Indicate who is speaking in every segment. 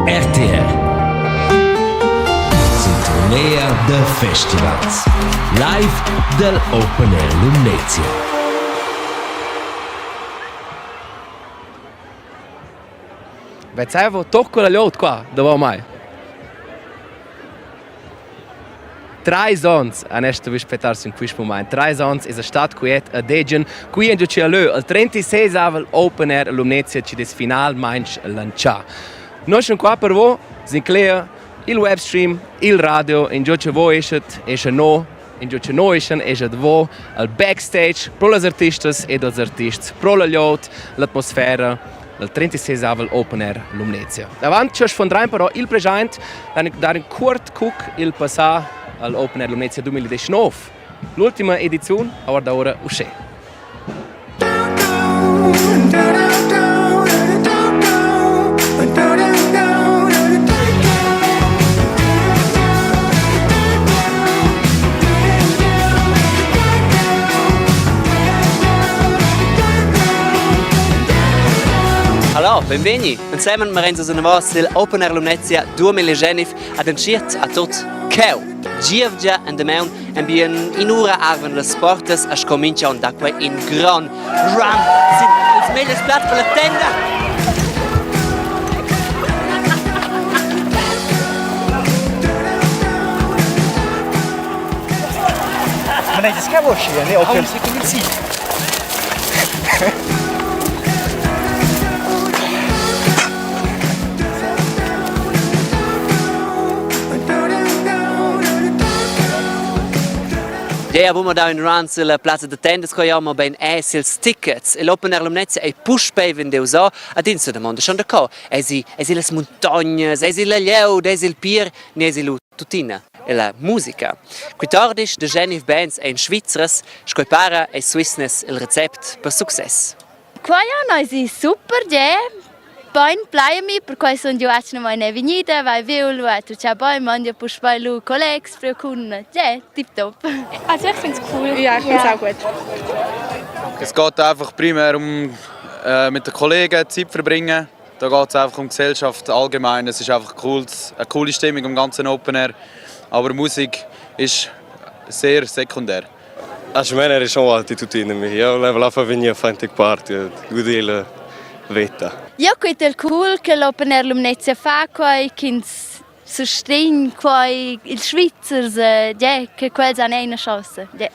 Speaker 1: RTR Sintonea da festivals. Live dal Open Air Lumnezia.
Speaker 2: Vezzevo tocco la glieud qua davo mai. Trais ons han es stuvü spettar sün quist mumaint. Trais ons esa stat quiet a Degen. Qui ingio chi ha lö al 36avel Open Air Lumnezia chi'd es finalmaing lantschà. Noi sun qua per vo, s'incleja, il webstream, il radio, ingio cha vo eschat, escha no, ingio cha no eschan, eschat vo, al backstage, pro las artistas ed als artists, pro la glieud, l'atmosfera dal 36avel Open Air Lumnezia. Davant ci sfondrain però il preschaint dar in cuort cuc il passà al Open Air Lumnezia 2019. L'ultima ediziun a guarda ora uschè.
Speaker 3: Hallo, benvegni! Ensemen marein nus anavos sil Open Air Lumnezia 2019 ad entschiet a tot cheu. Gievgia en damaun en bien in'ura arvan las portas a scomincia on da quei in gran run sin ils megliers plaz per la tenda.
Speaker 4: Ma nei, das kann wohl ne? Okay.
Speaker 3: Ja, wo wir da in run sulla plazza da tendas co jau ben è sils tickets. E l'Open Air Lumnezia ei puspei vendiu so ad ins se damonda schon da co. Esi esi las muntognas, esi la glieud, esi il pier, ne esi lu tuttina e la musica. Quittordisch da Genif Bands ein Svizras, sco para ei Swissness il recept per success.
Speaker 5: Quai an eisi super, gie. Bein plai a mi, perquei sun jeu atgnamain è vegnida, vai viu lu hai tuccau bein, mangia puspei lu collegs, priu cun, gie, tiptop.
Speaker 6: Also ich finde es cool. Ja, ich finde es auch gut.
Speaker 7: Es geht einfach primär um äh, mit den Kollegen Zeit verbringen. Da geht es einfach um Gesellschaft allgemein. Es ist einfach cool, eine coole Stimmung im ganzen Open Air. Aber Musik ist sehr sekundär.
Speaker 8: Aschi mein era schon alti tuttina mi. Jeu leva far vegnir a far in tec party e guder la veta.
Speaker 5: Io quetel cool che l'Open Air Lumnezia fa quei ch'ins sustegn quei ils Svizzers, yeah, che quels han eine Chance. Yeah.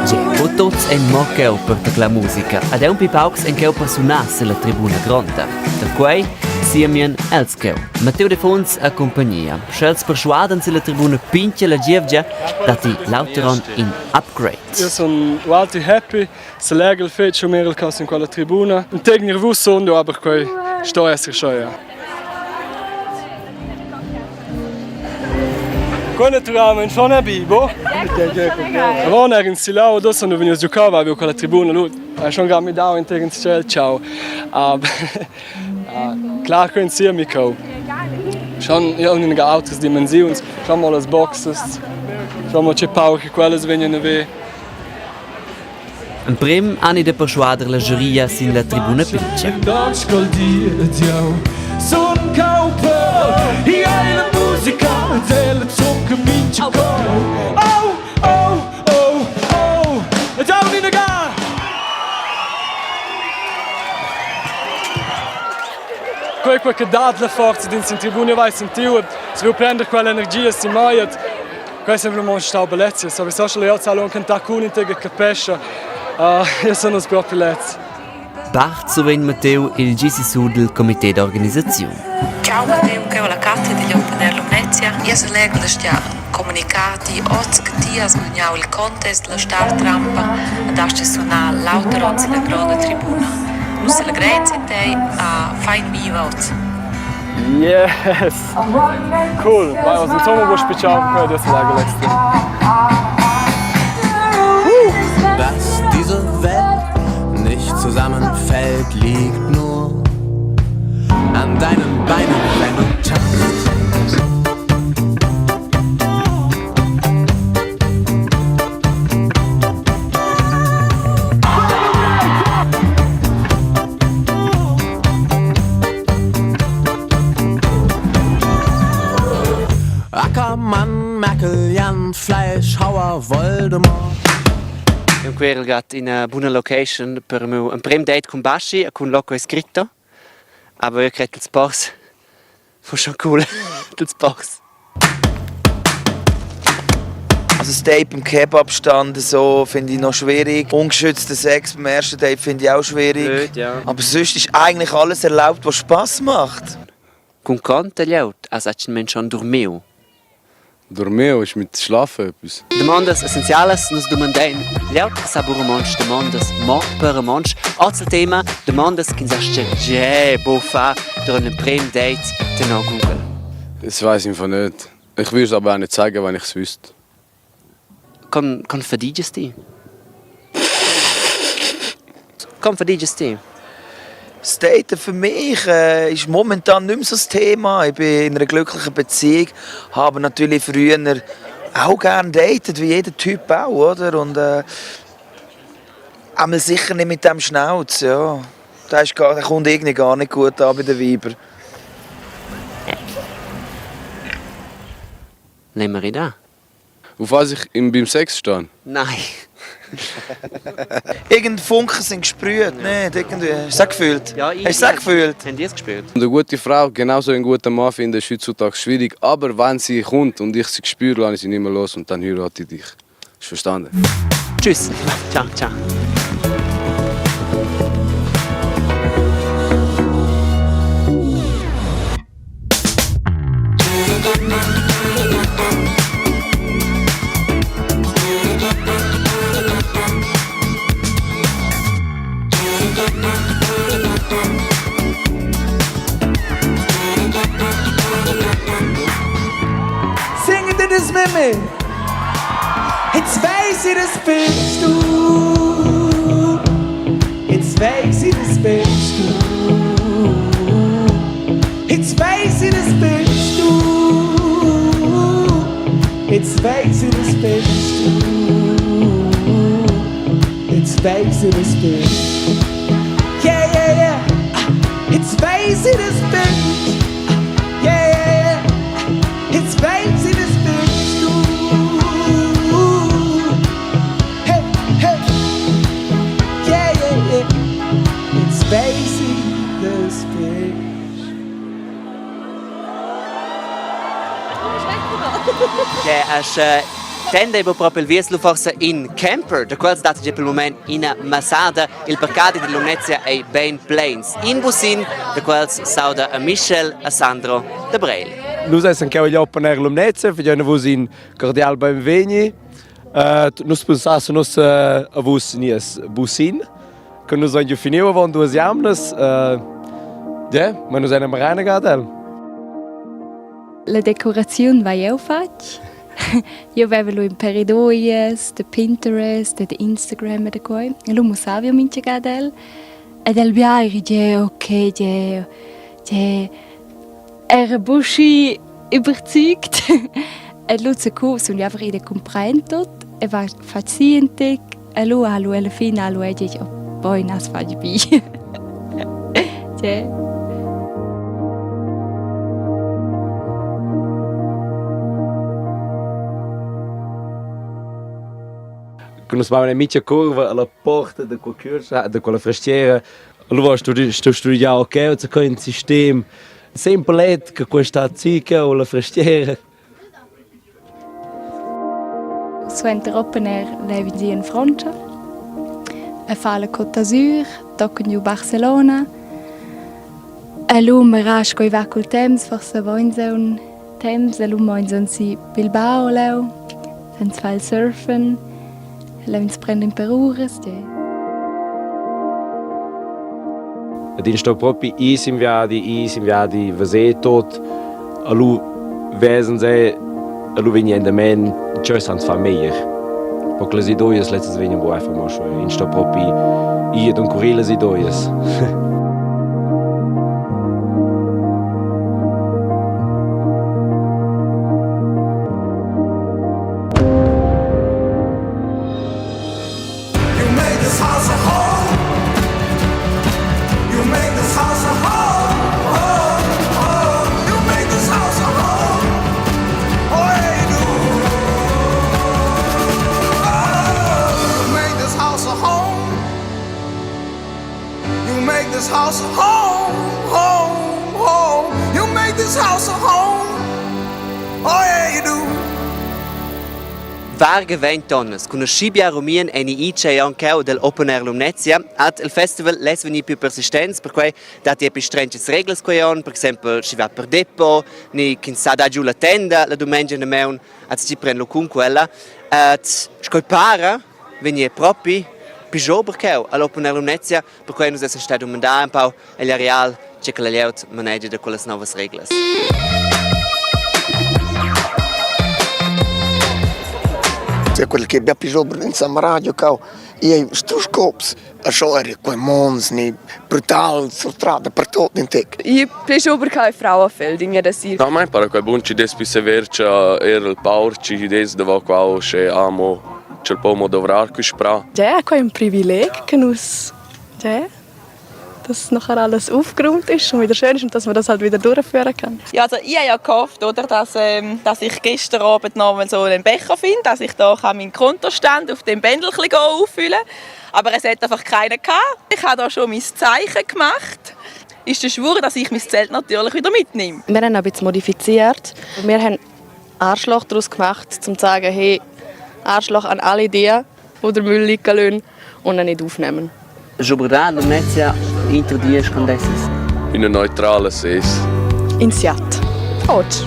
Speaker 3: Gie, bu tuts ein mo cheu per taclar musica, ad aunc pli paucs ein cheu per sunar silla tribuna gronda. Perquei siemian els cheu. Matteo Defuns a compagnia. Sch'els perschuadan silla tribuna pintga la gievgia, datti l'auter onn in upgrade.
Speaker 9: Io sun ualti happy, se legel fetg um il cass in quella tribuna. Un tec nervus sun jo, aber quei sto esser schon, ja. Quei naturalmein schon è bi, bo? Avon era in Silau, adesso sono vegnius giocava, avevo quella tribuna, lu ha schon grad mi dau in tec in tschel, ciao. Aber klar che insieme co. Schon io in autras dimensiuns, schon mal las boxes, schon mal che power che quellas vegnan a ver.
Speaker 3: Emprem han da perschuader la giuria sin la tribuna pintga.
Speaker 9: Quei quei che dat la forza dins in tribuna vai sentiu, se vuoi prender quell'energia si mai Quei è semplamein stau bellezia. So, wieso soll ich jetzt auch cantar cun in te che capescha? Uh, io sono proprio lez.
Speaker 3: Bart survegn Matteo il gi sissu del comité d'organisaziun.
Speaker 10: Ciao Matteo, che ho la Katia degli Open Air Lumnezia. Io se leggo da stia comunicati oz che ti has gudagnau il contest la Startrampa ed hast sunar l'auter oz la gronda tribuna. Nus selegrein sin tei a fein viva oz.
Speaker 9: Yes! Cool! Vai, also insomma, wo special per das Lager extrem.
Speaker 1: Dass diese Welt nicht zusammenfällt, liegt nur an deinen Beinen, wenn du tanzt. Fleischhauer Voldemort.
Speaker 3: Eu querel gat ina buna location per miu emprem date cun Baschi e cun loco scritto. Aber eu cret ils pors fu schon cool, tuts pors.
Speaker 11: Also das Date beim Kebabstand so finde ich noch schwierig. Ungeschützter Sex beim ersten Date finde ich auch schwierig.
Speaker 3: Blöd, ja.
Speaker 11: Aber sonst ist eigentlich alles erlaubt, was Spaß macht.
Speaker 3: Cun conta glieud has atgnamein schon durmiu?
Speaker 8: Dormiu ist mit Schlafen etwas.
Speaker 3: Damondas essenzialas nus dumandein glieud che sa bu romontsch damondas mo per romontsch. Oz il tema damondas ch'ins astga gie buca far durant l'emprem date tenor Google.
Speaker 8: Das weiß ich einfach nicht. Ich würde es aber auch nicht sagen, wenn ich es wüsste.
Speaker 3: Con, con fadigias ti? Con fadigias ti?
Speaker 11: Das Daten für mich ist momentan nicht mehr so das Thema. Ich bin in einer glücklichen Beziehung, habe natürlich früher auch gerne datet, wie jeder Typ auch, oder? Und einmal sicher nicht mit dem Schnauz, ja. Der, ist gar, der kommt irgendwie gar nicht gut an bei den Weibern.
Speaker 3: Nehmen wir da?
Speaker 8: Auf was ich im, beim Sex stehe?
Speaker 3: Nein.
Speaker 11: Irgend Funken sind gesprüht, nicht? Irgendwie. Hast du es gefühlt?
Speaker 3: Ja, ich,
Speaker 11: Hast du es gefühlt?
Speaker 3: Haben die es gespürt?
Speaker 8: Und eine gute Frau, genauso einen guten Mann finden, ist heutzutage schwierig. Aber wenn sie kommt und ich sie spüre, lasse ich sie nicht mehr los und dann heirate ich dich. Ist verstanden?
Speaker 3: Tschüss. Ciao, ciao.
Speaker 12: Singen dir das mit mir? Jetzt weiss ich, das bist du. Jetzt weiss ich, das bist du. Jetzt weiss ich, das bist du. Jetzt weiss ich, das bist du. Jetzt weiss ich, das bist du. Yeah, yeah, yeah. Jetzt weiss ich, das bist du. Yeah, yeah, yeah. Jetzt weiss ich, das bist du. Hey, hey. Yeah, yeah, yeah. Jetzt weiss ich, das bist
Speaker 3: Che as tende bu propi il vies lu forsa in camper, da quels dat già pel moment ina masada. Il parcadi di Lumnezia ei bein pleins. In busin da quels sauda a Michel, a Sandro da Breil.
Speaker 13: Nus essan cheu egl Open Air Lumnezia, fagein a vus in cordial beinvegni. Nus pensassen ussa a vus nies busin, che nus vein giu finiu avon duas jamnas. Ja, ma nus eran reina ad el.
Speaker 14: La decoraziun vai jeu fatg. Jeu veva lu in per ideas da Pinterest e da Instagram e da quei. E lu mussava jeu mintga ga ad el. Ed el bia eri gie ok, gie, gie era buc schi überzeugt. Ed lu zacu sun jeu einfach ida cumprar tut e va fatg si in tec e lu ha lu alla fin ha lu ei detg, oh poi n'has fatg bi. Gie.
Speaker 13: Che nus mavan en mintga curva alla porta da quella cursa, da quella frastiera. Allura sto sto studiar ok, co in sistem sempelet che questa zica o la frastiera.
Speaker 14: Suenter Open Air levin si en Frontscha e fa la Côte d'Azur, tochen giu Barcelona. E lu mira sco ei va cul temps, forsa voins aunc temps e lu meins aunc si Bilbao leu, senza far il surfen. Leu ins prenden per uras, tgei.
Speaker 13: Ed ins sto propi ir sin viadi, ir sin viadi, veser tot. E lu vesen se, e lu vegn endament, tgei san far meglier. Perché las ideas lezzas vegnan buc einfach mal schon. Ins sto propi ir ed encurir las ideas.
Speaker 12: You made this house a home. You made this house a home. Oh, oh. You made this house a home. Oh, hey, du. make this house a home, home, home. You make this house a home. Oh yeah, you do.
Speaker 3: Varga 20 onns cun aschi bia rumien ein i tschei aunc cheu dell Open Air Lumnezia. Ad il festival less vegnir più persistents, perquei dat ei pli strengas reglas quei onn, per exempel schi va per depo, ni ch'ins sa dar giu la tenda la dumengia damaun, ad tgi pren lu cun quella. Ed sco ei para vegni ei propi pli jober cheu all'Open Air Lumnezia, perquei nus essan stai dumandar empau egl areal tge che la glieud manegia da quellas novas reglas.
Speaker 15: Quel che bia pli jober insomma radio cau ei strusch cops a scho era quei mons ni brutal surtrat dapertut in tec.
Speaker 6: Ich bin schon keine Frauenfeld, in jeder Sir.
Speaker 8: No, mai para quei bun ci des pi sever che er il paur ci des davo quau sche amo ch'el po mo dovrar quist pra.
Speaker 6: Ja, quei è un privileg che nus ja, dass nachher alles aufgeräumt ist und wieder schön ist und dass man das halt wieder durchführen kann.
Speaker 16: Ja, also ich habe ja gehofft, oder, dass, ähm, dass ich gestern Abend noch mal so einen Becher finde, dass ich da kann meinen Kontostand auf dem Bändel ein bisschen auffüllen kann. Aber es hat einfach keinen gehabt. Ich habe da schon mein Zeichen gemacht. Ist der Schwur, dass ich mein Zelt natürlich wieder mitnehme.
Speaker 6: Wir haben ein bisschen modifiziert. Wir haben Arschloch daraus gemacht, um zu sagen, hey, Arschloch an alle die, die den Müll liegen lassen und ihn nicht aufnehmen.
Speaker 3: Schubrà Lumnezia introduesce con desses.
Speaker 8: Üna neutrala ses.
Speaker 6: In Siat. Oggi.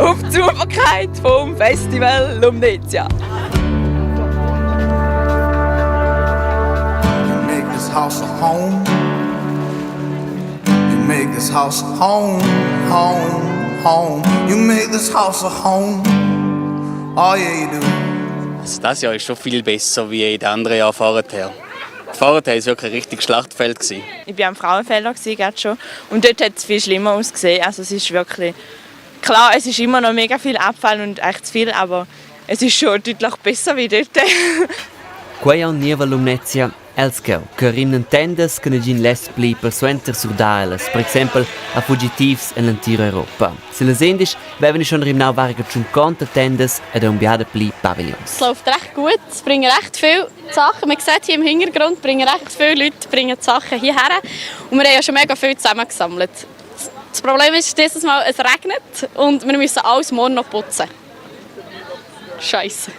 Speaker 16: Auf die Sauberkeit vom Festival Lumnezia.
Speaker 12: You make this house a home. You make this house a home, home, home. You make this house a home. Oh yeah, you do.
Speaker 17: Also das Jahr ist schon viel besser wie in den anderen Jahren vorher. Vorher war es wirklich ein richtig Schlachtfeld. Gewesen.
Speaker 16: Ich war am Frauenfelder gerade schon und dort hat es viel schlimmer ausgesehen. Also es ist wirklich klar, es ist immer noch mega viel Abfall und echt zu viel, aber es ist schon deutlich besser wie dort.
Speaker 3: Quei onn nieva Lumnezia els cheu, che rimnan tendas che negin less pli persuenter surdar ellas, per exempel a fugitivs en l'entira Europa. Sillas endisch vevan schon rimnau varga tschunconta tendas ed aunc bia dapli paviglions.
Speaker 6: Es läuft recht gut, es bringen recht viele Sachen. Man sieht hier im Hintergrund, bringen recht viele Leute bringen die Sachen hierher. Und wir haben ja schon mega viel zusammengesammelt. Das Problem ist dieses Mal, es regnet und wir müssen alles morgen noch putzen. Scheiße.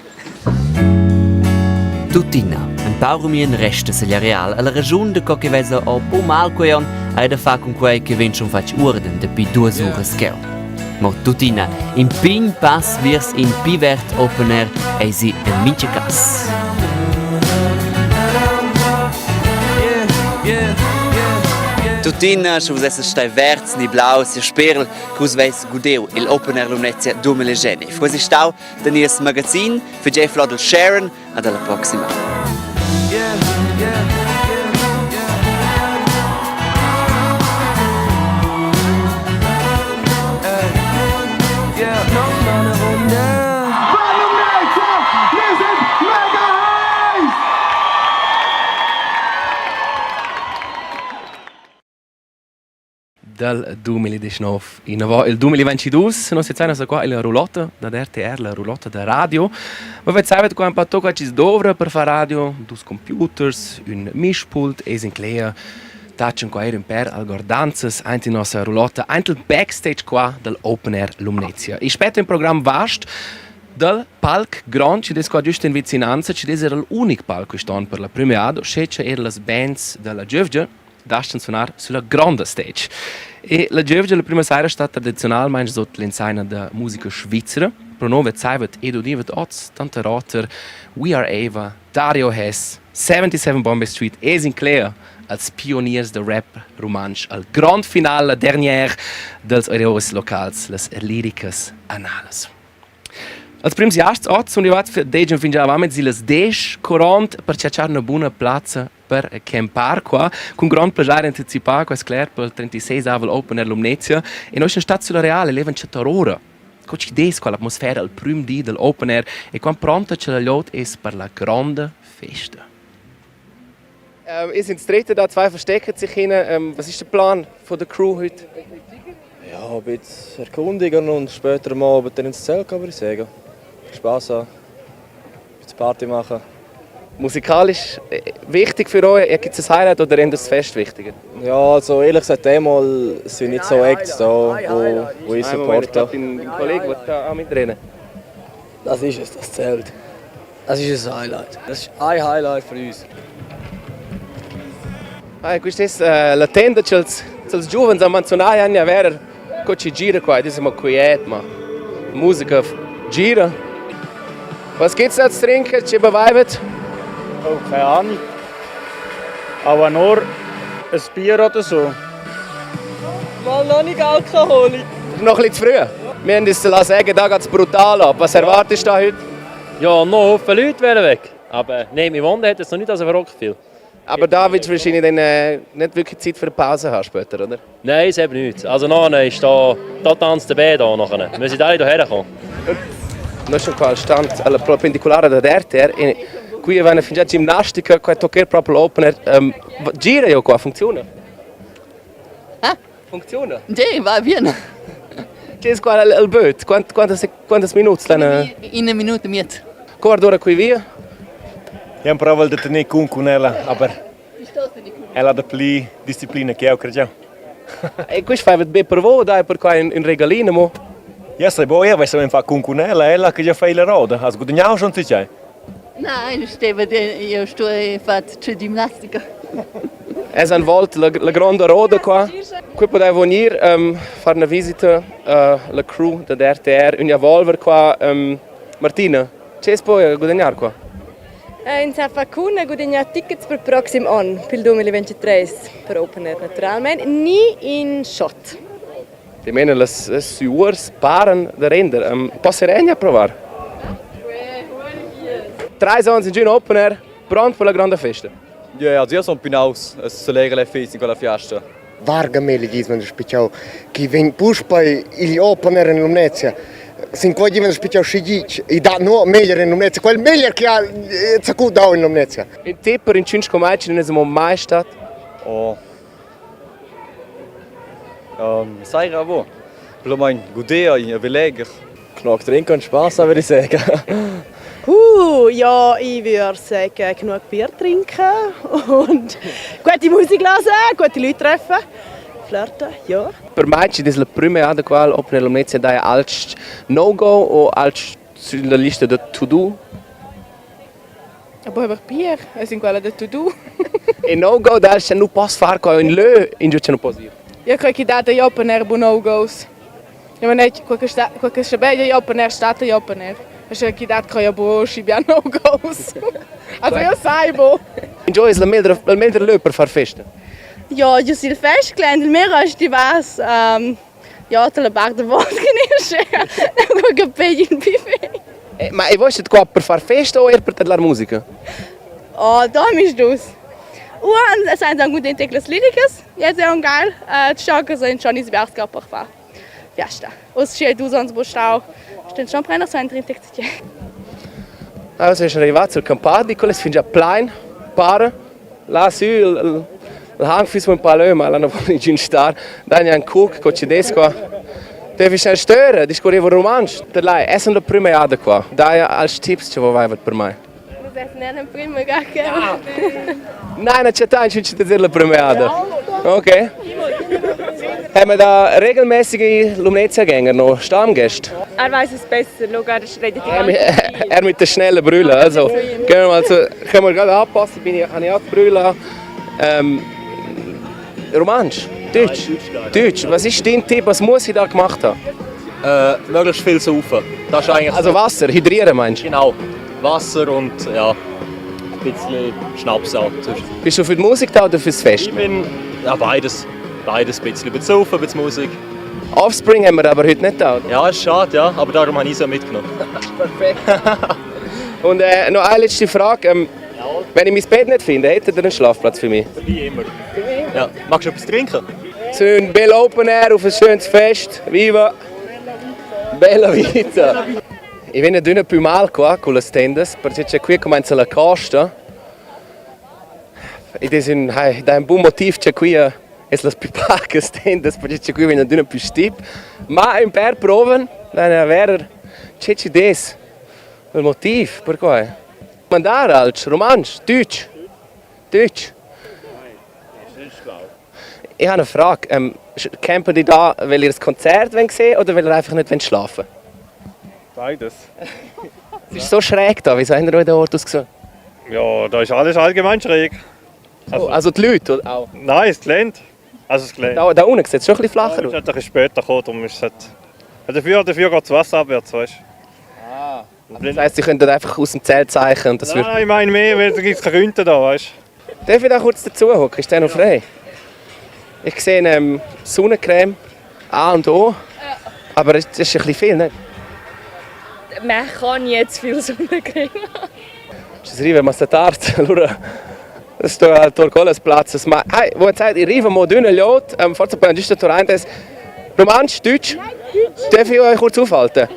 Speaker 3: Tuttina, in pau rumien resta segl areal alla raschun da co che vesa o bu mal quei onn ei da far cun quei che vegn schon fatg uorden dapi duas uras cheu. Mo tuttina, in pign pass viers in pi verd open air eisi en mintga cass. Tuttina, sche vus esses stai verds ni blaus, jeu sperel che vus veis gudeu igl Open Air Lumnezia 2019. Quei ei stau da nies magazin. Figei flot il Sharon ad alla proxima.
Speaker 12: Yeah, yeah.
Speaker 2: Dal 2019 inavò il 2022 non si zaina qua illa rulotta dad RTR, la rulotta da radio. Ma vezzaivat qua ün pa to chi's dovra per far radio, dus computers, ün mischpult es incleja tatschan qua eir ün pêr algordanzas aint in nossa rulotta, aint il backstage qua dal Open Air Lumnezia. I spetta ün program vast dal palc grond chi'd es qua güst in vicinanza, chi'd es eir l'unic palc quist'on per la prüma jada, uschè cha eir las bands da la giövgia dastgan sunar sulla gronda stage. E la giövgia la prüma saira sta tradiziunalmaing sot l'insaina da musica svizra. Pro nov vezzaivat ed udivat hoz tanter oter We Are Ava, Dario Hess, 77 Bombay Street e Sinclair als pioniers da rap rumantsch al grond final, la dernière dels euros locals, las liricas analas. Als prüms giasts hoz sun rivats degian fingià avantmezdi las desch curant per chatschar üna buna plazza per campar qua. Cun grond plaschair anticipà, quai es cler, pel 36avel Open Air Lumnezia. E noi sun stats sulla Reale, levan chattar ora co chi dess qua l'atmosfera al prüm di dal Open Air e quant pronta cha la glieud es per la gronda festa. Ähm, ihr seid das dritte da, zwei verstecken sich hinten. Ähm, was ist der Plan von der Crew heute?
Speaker 18: Ja, ein bisschen erkundigen und später am Abend dann ins Zelt gehen, würde ich sagen. Spass haben, ein bisschen Party machen.
Speaker 2: Musikalisch wichtig für euch? Gibt es ein Highlight oder eher das Fest wichtiger?
Speaker 18: Ja, also ehrlich gesagt, einmal sind nicht so Acts da, wo, wo ich
Speaker 2: Einen Moment, ich
Speaker 18: supporte.
Speaker 2: glaub, Dein, dein Kollege will da auch mitreden.
Speaker 19: Das ist es, das zählt. Das ist ein Highlight. Das ist ein Highlight für uns.
Speaker 2: Ah, questa è la tenda che els, els giovens han menzionato anni a verer co ci gira qua, adesso siamo quiet, ma musica gira. Was gibt's da zu trinken, ci beweivet?
Speaker 4: Oh, keine Ahnung. Aber nur ein Bier oder so.
Speaker 16: Mal noch nicht Alkoholik.
Speaker 2: Noch ein bisschen zu früh. Wir haben uns sagen, da geht's brutal ab. Was erwartest du da heute?
Speaker 20: Ja, noch Haufen Leute wären weg. Aber nein, mich wundert hat es noch nicht so verrückt viel.
Speaker 2: Aber da willst du wahrscheinlich dann, nicht wirklich Zeit für eine Pause haben später, oder?
Speaker 20: Nein, ist eben nicht. Also nachher ist da, da tanzt der B da nachher. Wir sind alle hierher gekommen.
Speaker 2: Noi siamo qua al stand alla perpendicolare da RTR e qui vanno a fare ginnastica, qua tocca proprio l'open air. Gira io qua, funziona?
Speaker 21: Ah?
Speaker 2: Funziona?
Speaker 21: Sì, va bene.
Speaker 2: C'è qua il, il böt, quant, quantas, quantas minuti?
Speaker 21: In una minuta miez.
Speaker 2: Guarda ora qui via.
Speaker 22: Ich provo da tenere con con ella, aber ella ha più disciplina che io, credo.
Speaker 2: E questo fai bene per voi, dai, per qua in, in regalino, mo.
Speaker 22: Ja, sai, boh, io weiss, wenn fa con con ella, ella che già fa la roda, has guadagnato schon sicher.
Speaker 21: Nein, steva io sto fatto ginnastica.
Speaker 2: Es han volt la, la grande roda qua. Qui potete venire fare una visita uh, la crew da RTR, un Volver qua. Martina, c'è poi a guadagnare qua?
Speaker 23: In Safacuna guadagna tickets per proxim on, per il 2023, per Open Air naturalmente, ni in shot.
Speaker 2: Die meinen, les, les suors paren da render. Posso a provare? Drei Sons in Open Air, pronto per la grande festa.
Speaker 7: Ja, also io sono pinaus, es solegre le feste in quella fiasta.
Speaker 15: Varga meli gizman spicciau chi vegn puspei igl open air in Lumnezia. Sin quei givan spicciau schi ditg i dat no meglier in Lumnezia, quel meglier che ha zacu dau in Lumnezia.
Speaker 2: In tip per in 5 comai non siamo mai stat.
Speaker 7: Oh. Sai wo? Blomein Gudea in Veleger.
Speaker 18: Genug trinken und Spaß, würde ich sagen.
Speaker 23: Ja, ich würde sagen, genug Bier trinken und gute Musik hören, gute Leute treffen, flirten, ja.
Speaker 2: Per me ci des la prima jada qual Open Air Lumnezia dai als no-go o als sulla lista de to-do?
Speaker 16: Aber einfach Bier, es sind quella da to-do.
Speaker 2: E no-go da se non posso fare qua in lö in giù non posso dire.
Speaker 16: Ja, quel che data io open air bu no-go's. Ja, ma net, quel che sta, quel che sta bene io open air, stata io open air. Also chi dat kann ja bo schi bia no-go's. Also io sai bo.
Speaker 2: In giù è la meglio la meglio lö per far festa.
Speaker 6: Ja, io sil Festgelände, mir ist die was, ja, la bar de vodka ist. Non capelli in buffet.
Speaker 2: Eh, ma e voi siete qua per far festa o er per la musica?
Speaker 6: Oh, da mi dus. Und es sind dann gut entwickeltes Liliges, jetzt ist auch geil. Die Stärke sind schon ins Bergskap per Fiesta. Os c'è du sonst bostau. Sten schon brenner so ein drin
Speaker 2: Also ist arrivato sul campadi, quello è già plein, pare. Là su il, il, il hang fis un palö, ma la non vuole in star. Dann ein Cook, co ci des qua. Devi schnell stören, discorrevo romansch. Der lei, es la prima jada qua. Dai als tips che voi per me.
Speaker 6: Das ist nicht prima gar
Speaker 2: Nein, non c'è tanto, ci dire la prima jada. Ok. Haben wir da regelmäßige Lumnezia-Gänger noch Stammgäste?
Speaker 23: Er weiß es besser, schau, er redet die
Speaker 2: Er mit, er mit der schnellen Brille. Also, gehen wir mal zu, können wir gerade anpassen, bin ich, habe ich auch die Brille an. Romansch, Deutsch. Deutsch. Was ist dein Tipp? Was muss ich da gemacht haben?
Speaker 7: Möglichst viel saufen. Das ist eigentlich
Speaker 2: Also Wasser, hydrieren meinst du?
Speaker 7: Genau. Wasser und ja, ein bisschen Schnaps auch. Sonst.
Speaker 2: Bist du für die Musik da oder fürs Fest?
Speaker 7: Ich bin ja, beides. Beides ein bisschen. Ein bisschen saufen, ein bisschen Musik.
Speaker 2: Offspring haben wir aber heute nicht da. Oder?
Speaker 7: Ja, ist schade, ja, aber darum habe ich sie mitgenommen.
Speaker 2: Perfekt. Und noch eine letzte Frage. Wenn ich mein Bett nicht finde, hättet ihr einen Schlafplatz für mich?
Speaker 7: Wie immer. Ja. Magst du etwas trinken?
Speaker 2: So ein Bell Open Air auf ein schönes Fest. Viva! Bella vita! Ich viene d'una più mal qua con le tendes, perché c'è qui comincia la costa. Ed è un, hey, da un buon motivo c'è qui es las più pacas tendes, perché c'è qui viene d'una più stip. Ma un per proven, dann è vera, c'è ci des. Il motivo, per qua. Mandar alch rumantsch, deutsch. Deutsch. Ich habe eine Frage. Campen die da, weil ihr ein Konzert wollt sehen oder weil ihr einfach nicht wollt schlafen
Speaker 22: Beides.
Speaker 2: Es ist so schräg da. Wieso habt ihr euch den Ort ausgesucht?
Speaker 22: Ja, da ist alles allgemein schräg.
Speaker 2: Also, also die Leute oder auch?
Speaker 22: Nein, das Gelände. Also das Gelände.
Speaker 2: Da, da unten sieht es schon ein bisschen flacher
Speaker 22: Ja,
Speaker 2: aus.
Speaker 22: ist halt ein bisschen später gekommen, darum ist es halt... Ja, dafür geht das Wasser abwärts, weißt
Speaker 2: Ah. Das heisst, sie könnten einfach aus dem Zelt zeichnen und das
Speaker 22: du?
Speaker 2: würde...
Speaker 22: Nein, ich meine mehr, weil da gibt es keine Gründe da, weißt du?
Speaker 2: Darf ich da kurz dazu hocken? Ist der noch frei? Ich sehe Sonnencreme A und O. Aber das ist ein bisschen viel, ne?
Speaker 5: Man kann jetzt viel Sonnencreme haben.
Speaker 2: Ci si arriva ma tard, allora sto al Torcolas Platz. Ma hey, wo zeit ich arriva mo dünne Lot, forse poi giusto torrente. Romansch, Deutsch? Darf ich euch kurz aufhalten?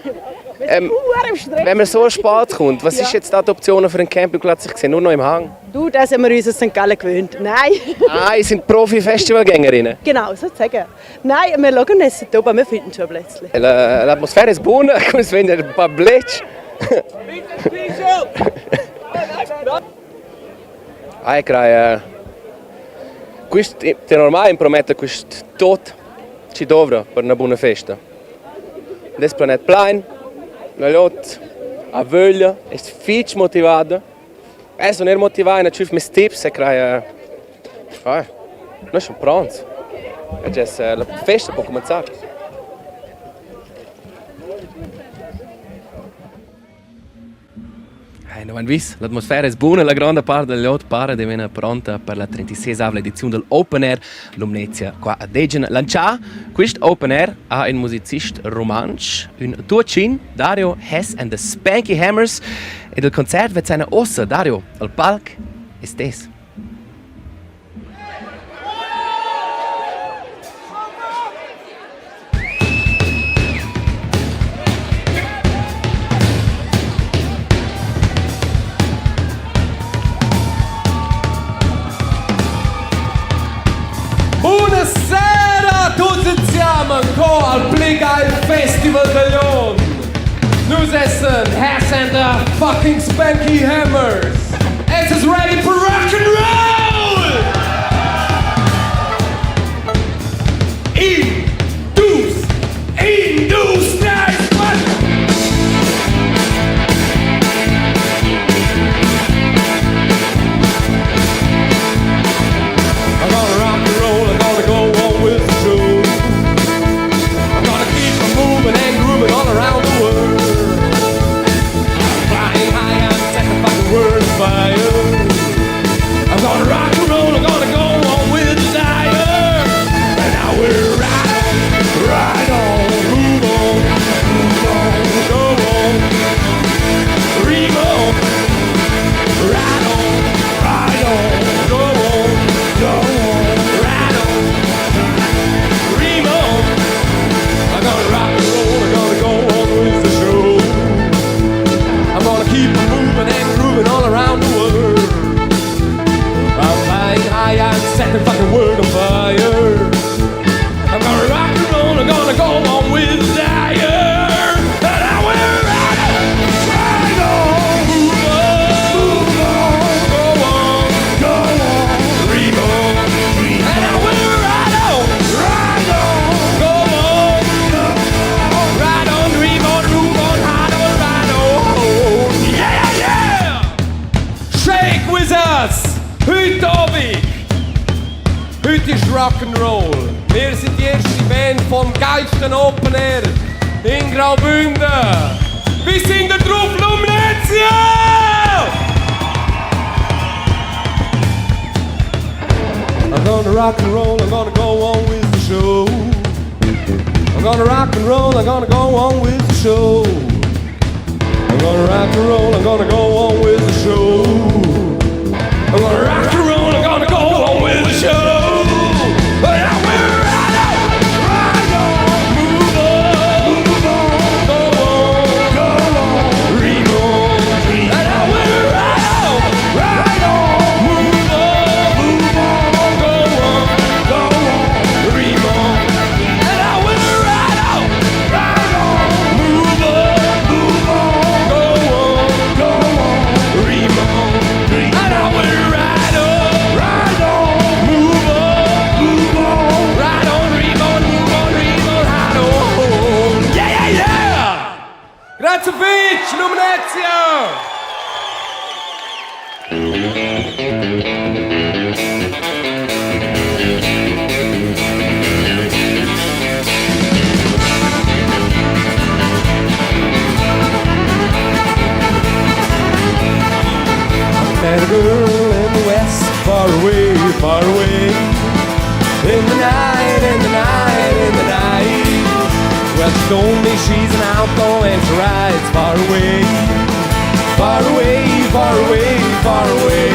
Speaker 2: Wenn man so spät kommt, was ist jetzt da die Option für einen Campingplatz? Ich sehe nur noch im Hang.
Speaker 9: Du, das sind wir uns aus St. Gallen gewöhnt. Nein.
Speaker 2: Ah, ihr sind Profi-Festivalgängerinnen.
Speaker 9: Genau, sozusagen. Nein, wir schauen es oben, wir finden schon Plätzchen.
Speaker 2: L'atmosfera è buona, come si vede un po' blech. Ah, crei, quist, te normal promette quist tot ci dovra per una buona festa. Des planet plein, la lot ha voglia, è fitch motivata. Sono er motivato, ci mis tips e crei, ah, noi siamo pronti. E già, la festa può cominciare. Hey, no han vis, l'atmosfera è buona, la grande parte degli ot pare di essere pronta per la 36esima edizione del Open Air Lumnezia qua a Degen. Lancià quist Open Air ha un musicist romansch, un tuatschin, Dario Hess and the Spanky Hammers. Ed il concert wird seine ossa, Dario, al palc ist des.
Speaker 10: Buonasera a tutti insieme qua al pli geil Festival de Lyon. Nus essen Hess and the fucking Spanky Hammers. Es is ready for rock and roll! In, dus, in, dus, drei, zwei. I'm gonna rock and roll, I'm gonna go on with the show. I'm gonna keep on moving and grooving all around the world. Flying high, I'm set the fucking world on fire. I'm gonna rock and roll, I'm gonna go on with desire. And I will ride on, ride on, move on, move on, go on, dream on, ride on, ride on, go on, go on, ride on, dream on. I'm gonna rock and roll, I'm gonna go on with the show. I'm gonna keep on moving and grooving all around the world. I'm flying high, I'm setting the fucking world on fire. I'm gonna rock and roll, I'm gonna go on with desire. And I will ride on, ride on, move on, move on, go on, go on, dream on. And I will ride on, ride on, go on, ride on, dream on, move on, hide on, ride on. Yeah, yeah! Shake with us! Heute Abend! Heute ist Rock'n'Roll. Wir sind die erste Band vom geilsten Open Air in Graubünden. Wir sind der drauf Lumnezia! I'm gonna rock and roll, I'm gonna go on with the show. I'm gonna rock and roll, I'm gonna go on with the show. I'm gonna rock and roll, I'm gonna go on with the show. I'm gonna rock and roll, I'm gonna go on with the show. And I will ride on, ride on, move on, move on, go on, go on, dream on, dream And I will ride on, ride on, move on, move on, go on, go on, dream on. And I will ride on, ride on, move on, move on, go on, go on, dream on. far away, far away. In the night, in the night, in the night. Well, she told me she's an outlaw and she rides far away. Far away, far away, far away.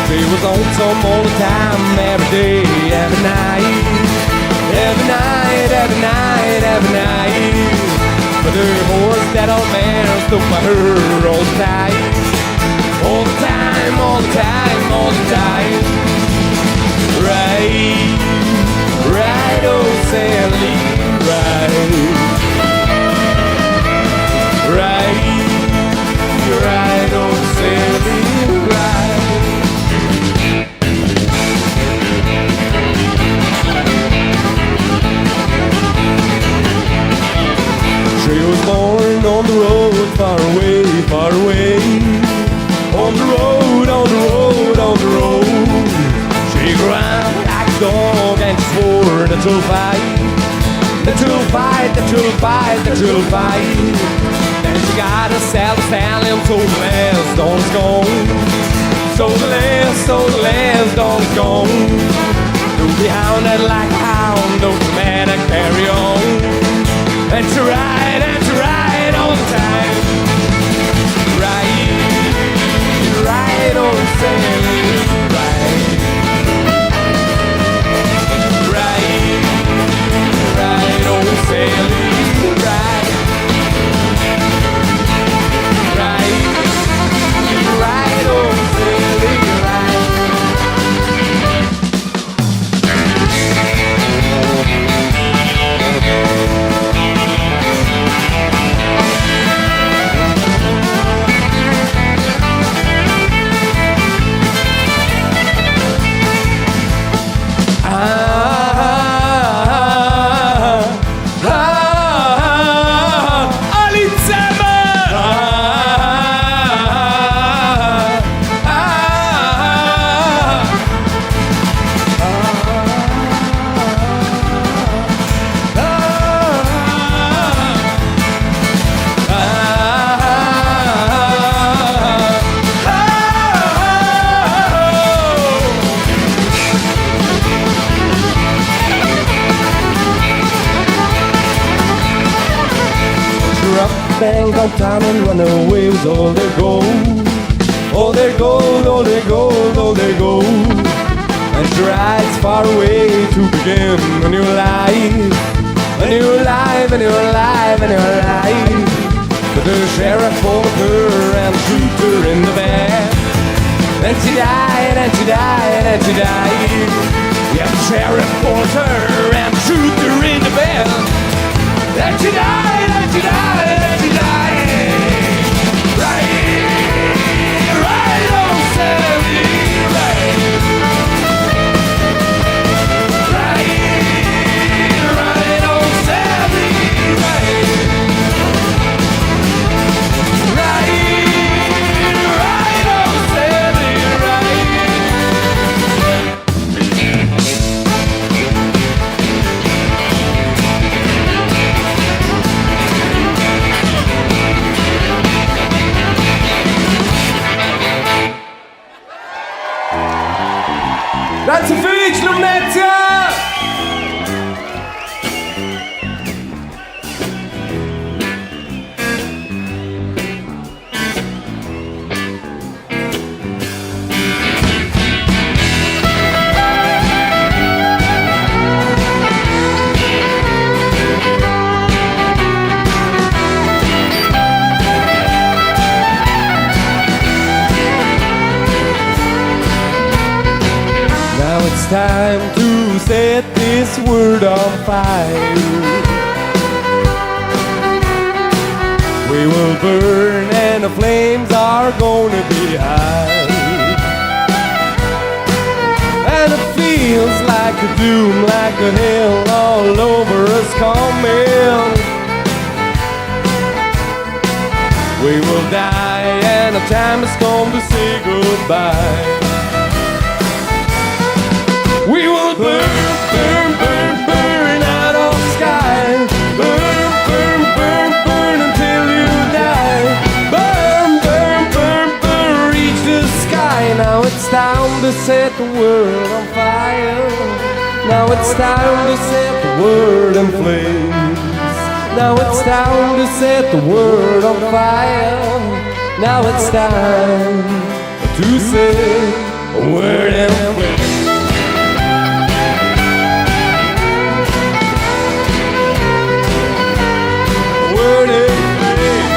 Speaker 10: She was lonesome all the time, every day, every night. Every night, every night, every night. But her horse, that old man, stuck by her all the time. All the time, all the time, all the time. Right, right, oh Sally, right. Right, right, oh Sally, right. She was born on the road, far away, far away. On the road, on the road, on the road. She growled like a dog and she swore that she'll fight. That she'll fight, that she'll fight, that she'll fight. Then she got herself a stallion, so the last dog's gone. So the last, so the last dog's gone. To be hounded like a hound, don't you matter, carry on. And to ride, and to ride all the time. Ride, ride, oh Sally, ride. Ride, ride, oh Sally, ride. Ride, ride, oh Sally, ride. Ah, ah, alle zusammen! Ah, ah, Drop and go down and run away with all their gold. All their gold, all their gold, all their gold. And she rides far away to begin a new life. A new life, a new life, a new life. But the sheriff followed her and shoot her in the back. And she died, and she died, and she died. Yeah, the sheriff followed her and shoot her in the back. And she died, and she died, and she died. Right, right, oh Sally, right. Right, right, oh Sally, right. Right, right, oh Sally, right. Grazie fitg, Lumnezia! Now it's time to set this world on fire. We will burn and the flames are gonna be high. And it feels like a doom, like a hell all over us coming. We will die and the time has come to say goodbye. We will burn, burn, burn, burn out of the sky. Burn, burn, burn, burn until you die. Burn, burn, burn, burn, reach the sky. Now it's time to
Speaker 12: set the world on fire. Now it's time to set the world in flames. Now it's time to set the world on fire. Now it's time to set the world in flames. World in flames.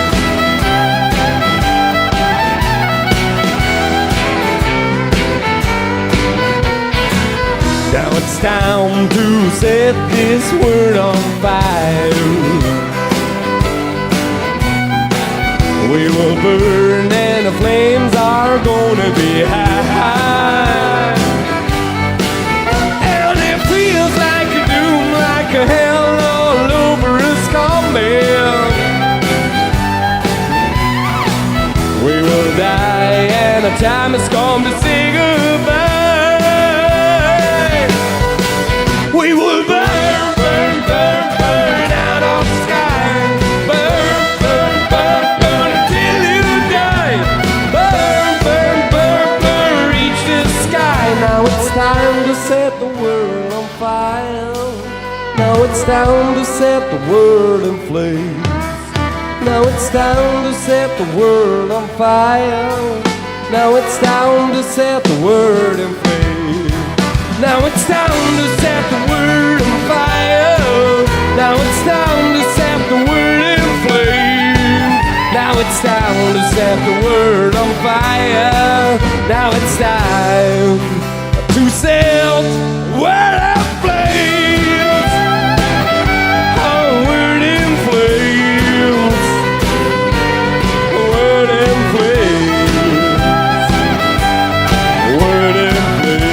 Speaker 12: Now it's time to set this world on fire. We will burn and the flames are gonna be high. And it feels like a doom, like a hell all over us coming. We will die and the time has come to say goodbye. We will burn, burn, burn, burn out of the sky. Burn, burn, burn, burn until you die. Burn, burn, burn, burn, reach the sky. Now it's time to set the world on fire. Now it's time to set the world in flames. Now it's time to set the world on fire. Now it's time to set the world in flames. Now it's time to set the world on fire. Now it's time to set the world in flames. Now it's time to set the world on fire. Now it's time to set the world in flames. Oh, world in flames. World in flames. World in flames.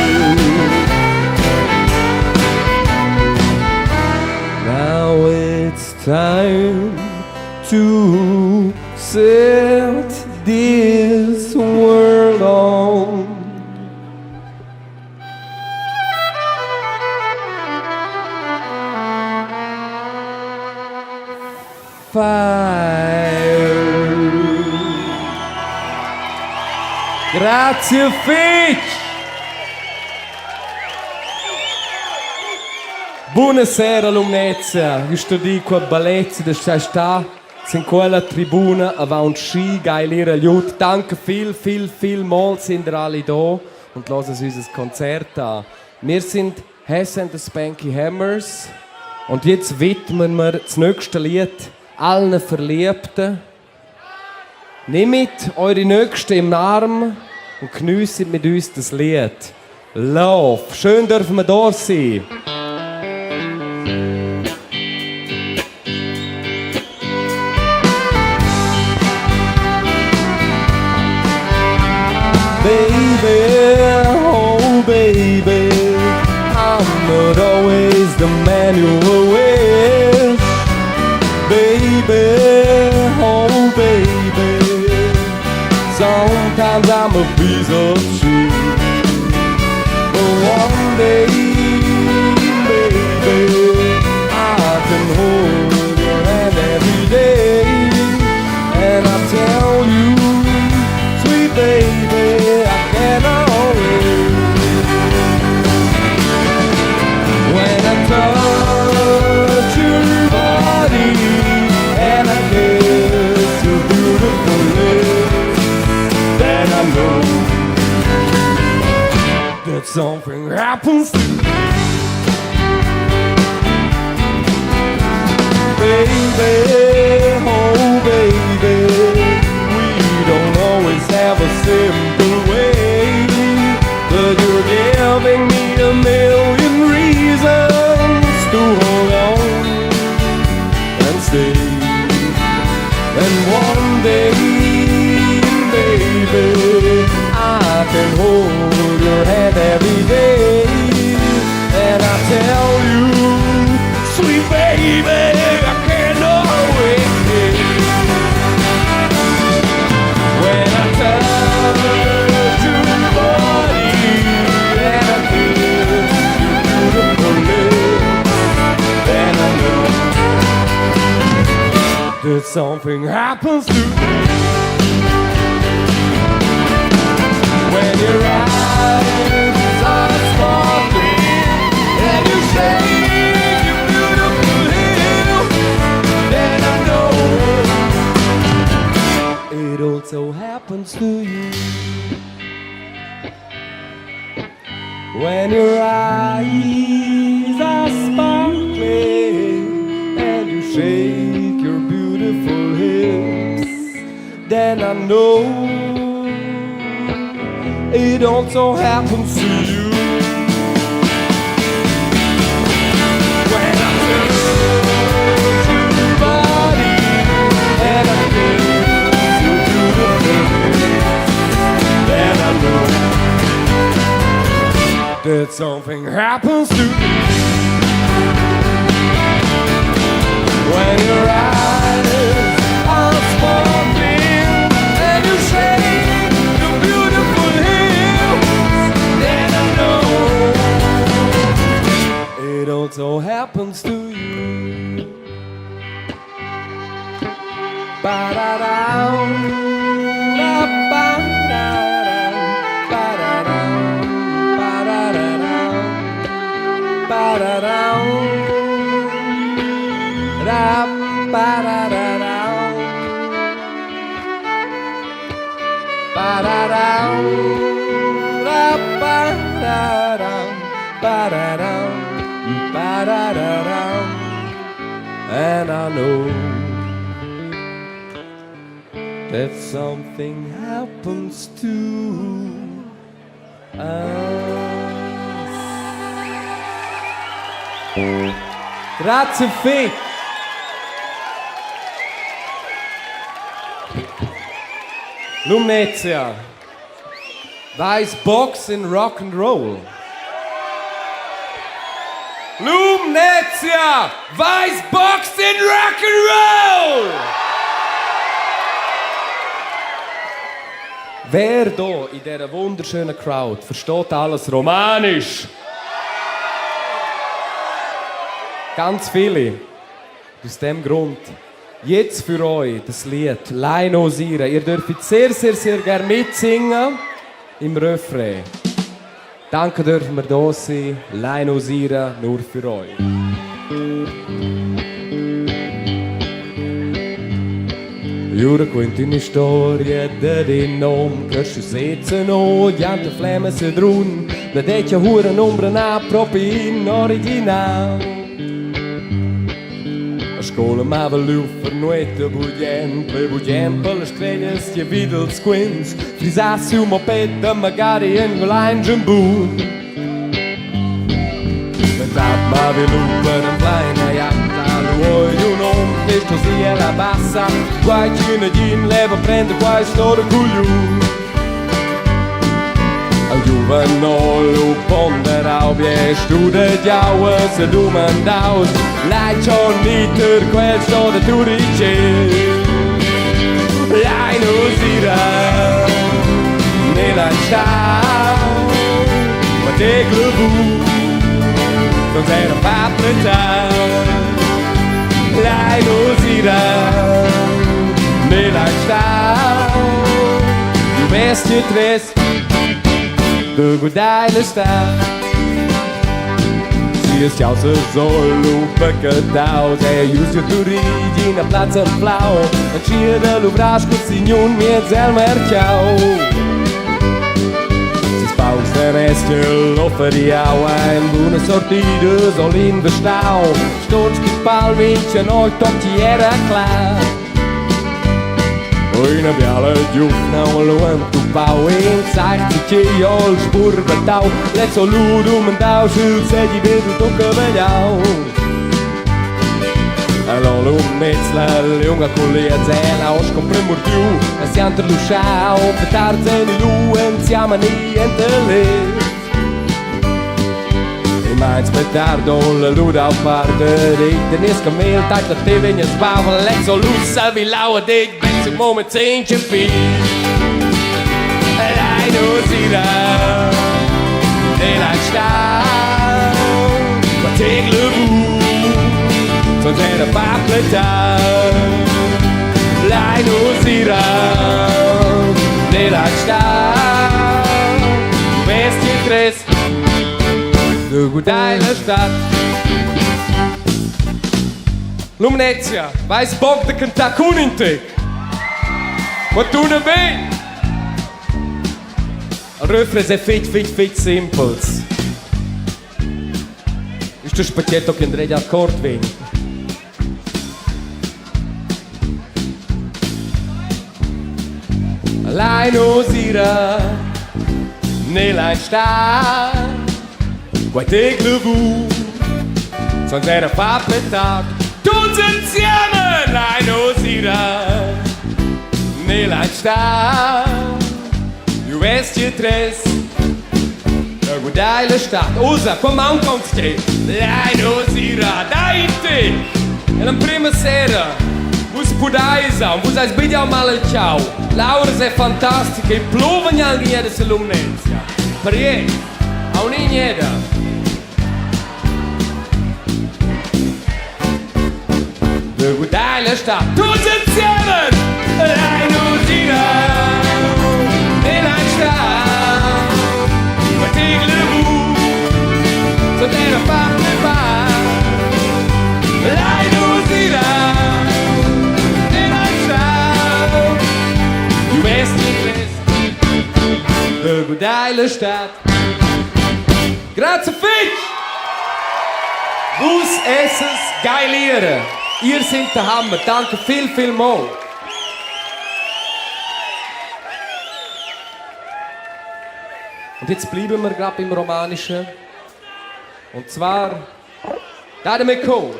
Speaker 12: Now it's time to set this world on fire. Grazie fetg! Buonasera Lumnezia, io sto di qua bellezza da sta sin quella tribuna avant schi geil ihre Ljut. Danke viel, viel, viel mal sind ihr alle da und hören uns unser Konzert an. Wir sind Hess and the Spanky Hammers und jetzt widmen wir das nächste Lied allen Verliebten. Nehmt eure Nächsten im Arm und genießt mit uns das Lied. Love. Schön dürfen wir da sein. Baby, oh baby, I'm not always the man you were with. Baby, oh baby, sometimes I'm a piece of shit. But one day, baby, I can hold your hand every day, and I tell you, sweet baby, I cannot wait. When I touch your body and I kiss your beautiful lips, then I know that something happens to me. Baby, oh baby, we don't always have a simple way, but you're giving me a million reasons to hold on and stay. And one day, baby, I can hold your hand every day, and I tell you, sweet baby, I cannot wait. When I touch your body and I kiss your beautiful lips, then I know that something happens to me. When your eyes
Speaker 10: When your eyes are sparkling and you shake your beautiful hips, then I know it also happens to you. When I touch your body and I feel your beautiful hips, then I know that something happens to me. When your eyes are sparkling and you shake your beautiful hips, then I know it also happens to you. Ba-da-dum, ba-ba-da-dum, ba-da-dum, ba-da-da-dum, ba-da-dum, da, ba-da-da-dum, ba-da-dum, da, ba-da-dum, ba-da-dum, ba-da-da-dum. And I know that something happens to us.
Speaker 2: Grazie fetg. Lumnezia. Veis box in rock and roll. Lumnezia! Veis box in rock and roll! Wer da in dieser wunderschönen Crowd versteht alles Romanisch? Ganz viele. Aus dem Grund, jetzt für euch das Lied Lein nus ira. Ihr dürft sehr, sehr, sehr gerne mitsingen im Refrain. Danke dürfen wir da sein. Lein nus ira, nur für euch. Jura quint üna storia dad ün hom cresciu sez no diante Flem e Sedrun. La dettia hura nombra na propi in original. A scola mava l'uffer nueta bugen, ple bugen per las streglias che videls quints, frisà siu moped da magari en gulain giambun. Tat mavi l'uffer en pleina jatta, lu oi un hom che sto sia la bassa, quai ch'ün gin leva prender quai sto da cugliun. Al giuven lu ponderau bien studegiau e sedumandaus, Lai schon niter quel sto da Turitg. Lai nus ira nella stau, ma tegl bu, sonst era fa plantau. Lai nus ira nella stau, du wärst dir trist, du gudeine stad. Sias caussas lu pacataus e ius giu Turitg ina plazza anflau, entschiet a luvrar sco signun miez el mercau. Ses paucs daners ch'el offeriau ein bunas sortidas ol investau, ston scrit pal mintga notg toc ti era clar. Üna biala giuvna lu entupau in zeigt che ol sburbatau, lez ho lu dumandau sch'el seigi vid tut cavegliau. Allora Lumnez la liunga culiez ella ho scomprem murdiu e sianter luschau per tard en il lu ensiamen ni entelet. E meins pli tard la luda parte de nies camel tait la te vegna sbava lez ho lu savilau a detg ben sul moment senza fin. Lai nus ira nella stad, ma tegle bu, sonst era fa pli tard. Lai nus ira nella stad, du wärst hier Chris, du gudeine Stadt. Lumnezia, veis boc da cantar cun in tec? Ma tuna bein!
Speaker 1: Il refrain è fetg, fetg, fetg simpels. Isto spaghetto che andrei accord vegn. Lai nus ira nella stad Quei tegl vu Sonst era fa petard Tuts insieme Lai nus ira nella stad Ju vesti tres Da gudai la stad Usa, qua manca uns te Lai nus ira, dai te E l'emprima sera Vus pudais aunc, vus eis bigliau mal il tgau. L'aura è fantastica, ei plova gnanc gneda se Lumnezia. Perché? Aunc gneda. De gudai la stad tuts insieme! Lai nus ira nella stad. Ma tigl vu, so era fa pa. Lai nus ira nella stad. Du wärst De gudai la stad. Grazie fetg! Vus esses geiliere. Ihr sind der Hammer. Danke viel, viel mal. Und jetzt bleiben wir gerade beim Romanischen. Und zwar Dade Chor.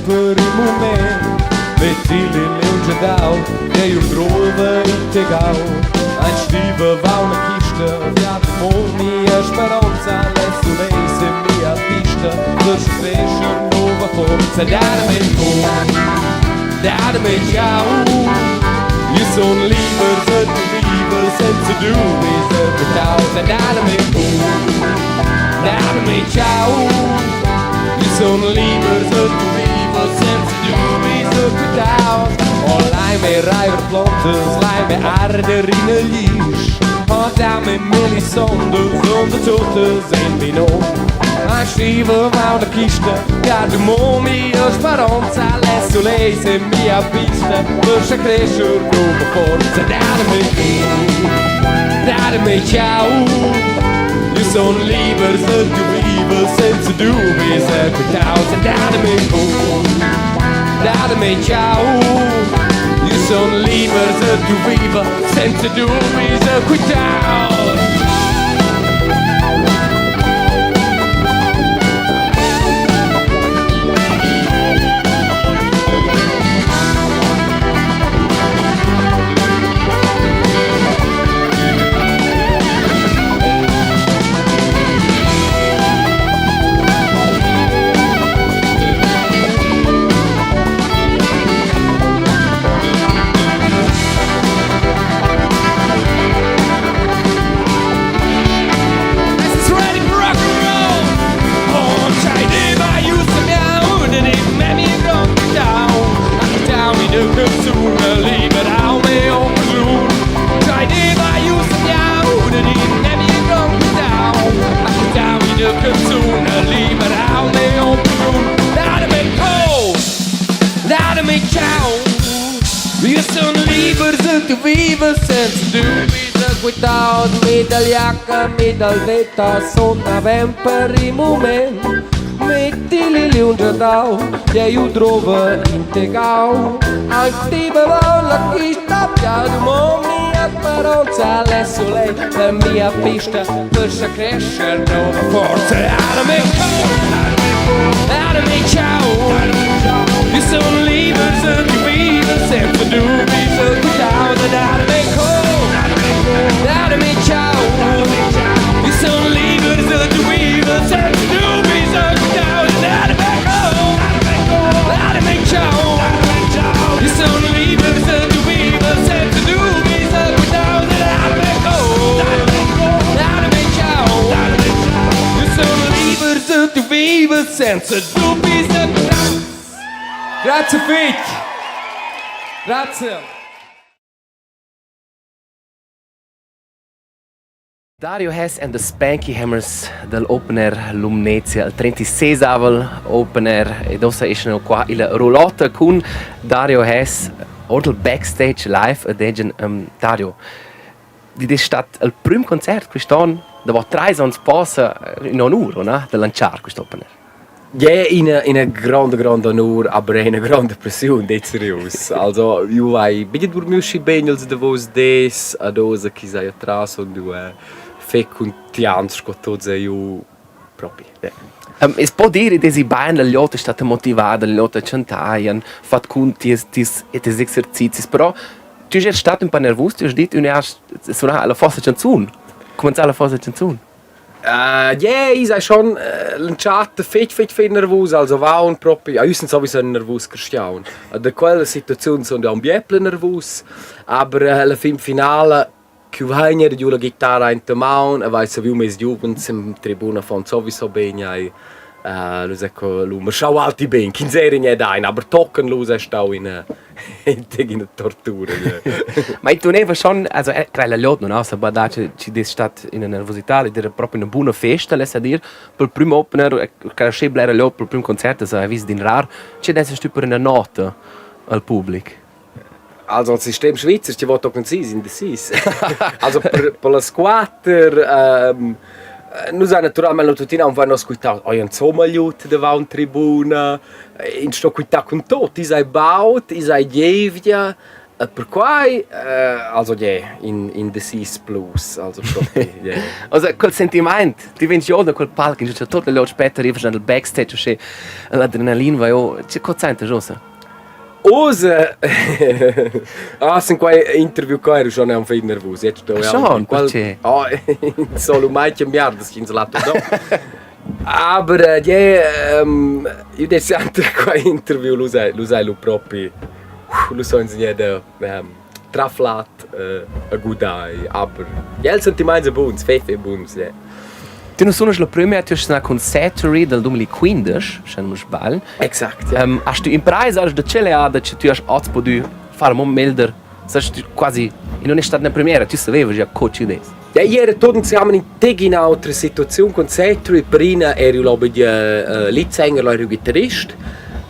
Speaker 1: Per il moment Mettili leungia dau Che io drova in tegau Ein stiva va una kista Viato con mia speranza Adesso lei se mia pista Per crescer nuova forza Datemi con Datemi ciao Io son liber se tu viver senza dubi se causa Datemi con Datemi ciao Io son liber se tu viver senza dubi se causa Oh, lai me reiver plantes, lai me arder in el glisch Oh, da me milli sondes und totes in vino Ein stiva va una kista, ja du mo mia speranza Adesso lei se mia pista, per crescer nuova forza Datemi datemi ciao Io son liber se tu viver senza dubi se causa Datemi datemi ciao Io son liber se tu viver senza dubi se causa Es ist ready for rock and roll. Und scheide just miau, denn ich memi grond down. Down in de canzone, libera me on lun. Scheide just miau, denn ich memi grond down. Down in de canzone, libera me on lun. Dade me ko, dade me ciao. Io son liber se tu vives senza dubi se quitaus mi dal jacca, mi dal veta son avem per il moment Metti li liungia dau, che io trova in tegau Anche la chista piano mo mia speranza adesso lei la mia pista per sa crescere nuova forza Adame Adame ciao Io sono libero se tu vivi senza dubbi se quitaus Adame Adame ciao Io sono libero se tu vivi senza dubbi se quitaus Adame Adame ciao Io sono libero se tu vivi senza dubbi se quitaus Adame ciao Io sono libero se tu vivi senza dubbi se quitaus. Grazie fitg! Grazie!
Speaker 2: Dario Hess and the Spanky Hammers dal Open Air Lumnezia, il 36avel Open Air ed ussa eschan qua illa rulotta cun Dario Hess or dal backstage live ad Egen. Um, Dario, di es stat il prüm concert quist'on davo trais ons posa in onur, o na, da lantschar quist Open Air.
Speaker 11: Yeah, ina, ina gronda, gronda onur, aber ina gronda pressiun, det serius. Also, ju vai bine dormiu schi bein ils davos dis, ad oz chi saja tras und du fe cuntients sco tuts e ju propi.
Speaker 2: Um, es po dir, ed es bain la glieud è stata motivada, la glieud ha chantà, han fat cun ties, ties, tes exercizis, però tu es stat ün pa nervus, tu hast dit, ün hast sunà la fossa chanzun, cumenzà la fossa chanzun.
Speaker 11: Yeah, i sai schon l'entschatta fetg fetg fetg nervus, also vaun propi, ja, io sun sowieso ün nervus cristiaun. Da quella situaziun sun jau ün biè pli nervus, aber alla fin finala ch'eu vain er giu la ghitarra enta maun e vai saviu meis giuvens in tribuna fan sowieso bein ei lu ecco lu marschau alti bein, ch'ins era gnè dain, aber tochen lu sei stau ina ina tortura.
Speaker 2: Ma i tuneva schon, also eh, quella glieud non ha sa badà che ci dess stat ina nervosità, ed era proprio una buona festa, less a dir, pel prüm opener, che sche blera glieud pel prüm concert, as ha vis d'in rar, che dess stü per una nota al public.
Speaker 11: Also il sistem svizzer chi vo tochen sis in decis. Also per, per las quatter ähm, nus hain naturalmaing tuttina aunc nos quitau, oi insomma glieud davant tribuna, ins sto quittar cun tot, i sei baud, i sei gievgia, e perquai also yeah, in in decis plus, also propi yeah.
Speaker 2: Also quel sentimaint, ti vegns giò da quel palc, in cha tuot la glieud spetta, arrivas nel backstage, uschè l'adrenalin va jo, che co sentes ussa?
Speaker 11: Oz ah, sin quei interview qua ero schon aunc fetg nervus. Jetzt sto
Speaker 2: Ah, schon? Perché?
Speaker 11: Ah, solo mai che miardas ch'ins l'ha tutto. Aber äh, yeah, ähm, io dess anche quei interview lu sei, lu sei lu propi lu so ins da ähm, traflat äh, a gudai, aber ja, ils sentiments sind buns, fetg fetg buns, yeah.
Speaker 2: Tu non sunas la prima, tu hast con Saturday del 2015, se non mi sbaglio.
Speaker 11: Exakt.
Speaker 2: Ja. Ähm, hast du imprais als da celeada che tu hast oz podu far mo melder, sast quasi non è stata una premiera, tu sapevi già co ci des.
Speaker 11: Ja, io era tot insieme in in altra situazione con Saturday, prima ero io uh, Leadsänger, ero chitarrist,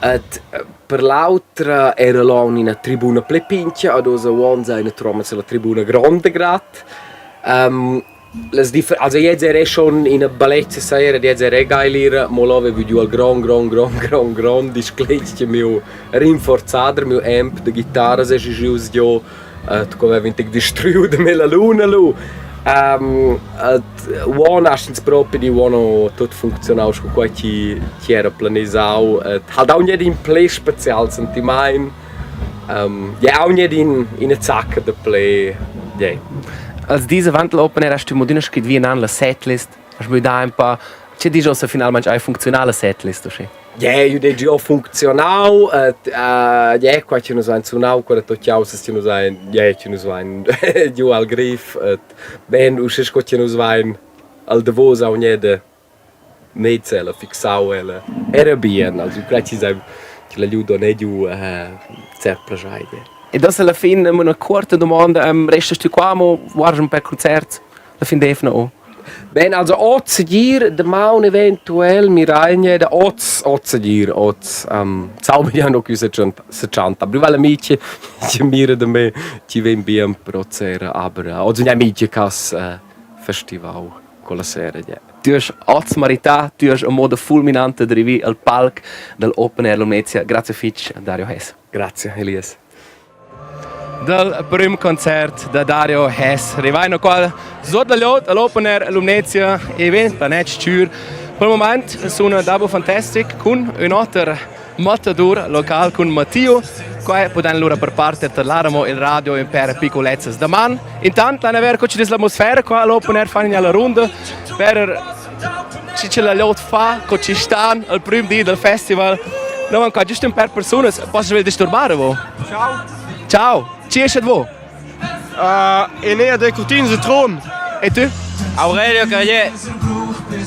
Speaker 11: et per l'autra era là in tribuna pli pintga, ad oz uonn sei naturalmente la tribuna grande grad. Um, Las differ also jetzt era schon ina bellezia sera, jetzt era geil ir, mo là avevo giu il grond grond grond grond grond discletg che miu rinforzader, miu amp da ghitarra es ius giò, co aveva in tec destruiu da me la luna lu. Um, et uonn hast ins propi di uonn ho tut funzionau sco quei chi chi era planisau. Et halt auch nicht in ple spezial sentimaint. Um, ja, auch nicht in, in zacca da ple. Yeah.
Speaker 2: Als dis avant l'open air hast du modina scrit vi nan la setlist, hast müdà un pa. Che dici ossa finalmente hai funzionà la setlist uschi?
Speaker 11: Yeah, io dici ho funzionau, et uh, yeah, qua ci nus hain sunau, quella tot jausas ci nus hain, yeah, ci nus vain giu al griff, et ben usche sco ci nus vain al davos au gneda mez ella, fixau ella. Era bien, also crei chi sei che la glieud ha giu cert plaschair.
Speaker 2: E adesso alla fin una quarta domanda, um, restast tu qua mo guardas un per concerts la fin d'eivna o?
Speaker 11: Ben, also oz segir, damaun eventuell miregne, da oz, oz segir, oz um, zau mi noch se chanta. Aber weil amici che mira da me, ci ven bien pro sera, aber oz un amici cas uh, festival. quella sera, yeah.
Speaker 2: Tu hast oz marità, tu hast a moda fulminante drivi al palc del Open Air Lumnezia. Grazie fitch, Dario Hess.
Speaker 11: Grazie, Elias.
Speaker 2: Dal prim concert da Dario Hess. Rivaino qua sot la lot all'Open Air Lumnezia event planet Tschür. Per il moment suna Dabo Fantastic cun ün oter matador local cun Matteo. Qua pudain lura per parte tarlaramo il radio in per piccolezzas da man. Intant l'han aver co ci l'atmosfera qua all'open air fan alla runda per ci ce la lot fa, co ci stan al prim di del festival. No, qua giusto un per persunas. Posso vi disturbare vo?
Speaker 13: Ciao.
Speaker 2: Ciao. Ci esce vo?
Speaker 13: Uh, Enea de Curtins Tron.
Speaker 2: E tu?
Speaker 13: Aurelio Carrier.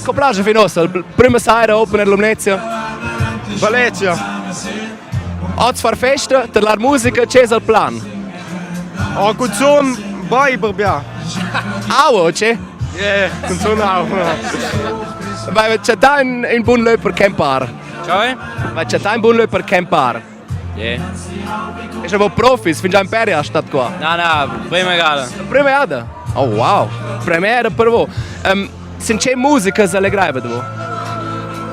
Speaker 2: Co piace fin ossa? Il prima sera Open Air Lumnezia?
Speaker 13: Valencia.
Speaker 2: Oz far festa, tadlar musica, che es il plan?
Speaker 13: Oh, cunzun beiber bia.
Speaker 2: Aua, che?
Speaker 13: Yeah, cunzun aua.
Speaker 2: Vai chattà ün, ün bun lö per campar.
Speaker 13: Cioè?
Speaker 2: Vai chattà ün bun lö per campar.
Speaker 13: Yeah.
Speaker 2: E siamo profis, fin già in Peria stat qua.
Speaker 13: Na, na, prima gara.
Speaker 2: Prima jada? Oh wow, premiera per voi. Um, sin che musica s'allegraiva voi?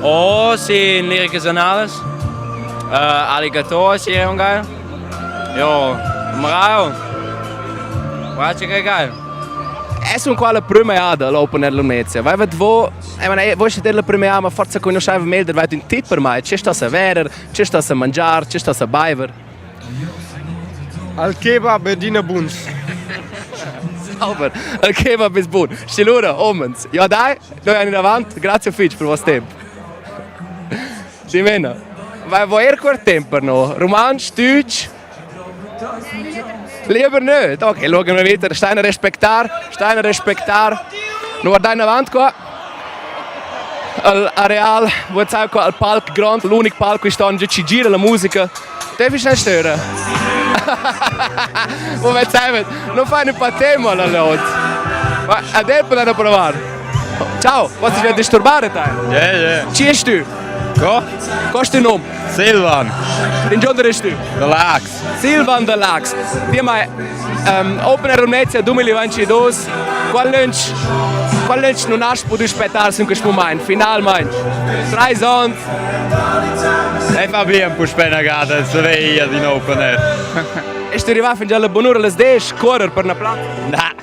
Speaker 13: Oh, sin Liricas Anales. Uh, Alligator sì, è un geil. Jo, Mrao. Guarda che geil.
Speaker 2: Es un qua la prima jada l'Open Air Lumnezia. Vai vet vo, ich meine, wo ist la prima jada, ma forse conosceva meglio, vai un tip per mai. C'è sta sa verer, c'è sta sa mangiar, c'è sta sa baiver.
Speaker 13: Al kebab è adina buns.
Speaker 2: Sauber, il kebab ist bun. Schi lura, homens. Ja dai, noi andiamo avanti. Grazie fitch per vostro tempo. Dimena. Vai vo er quel tempo per no? Rumantsch, Deutsch? Lieber nicht. Okay, schauen wir weiter. Steiner respektar, Steiner respektar. Nu guardai avant qua. Al areal, wo jetzt auch qua al palc grond, l'unic palc qui sta ci gira la musica. Darf ich nicht stören? Wo wir zeigen, non fai un po' tempo alla lot. Ma adesso da provare. Ciao, posso ti disturbare te?
Speaker 7: Yeah, yeah.
Speaker 2: Chi es tu?
Speaker 7: Co?
Speaker 2: Cosa tu nome?
Speaker 7: Silvan.
Speaker 2: In giorno es tu?
Speaker 7: Da Laax.
Speaker 2: Silvan da Laax. Di mai, um, Open Air Lumnezia 2022, qual lunch, qual lunch non has potuto aspettare in questo momento, finalmente. Drei ons.
Speaker 7: E fa bien puspei una gada, se veia in open air.
Speaker 2: E sto arrivato fin già alla buon'ora alle 10, correr per una plazza?
Speaker 7: Na,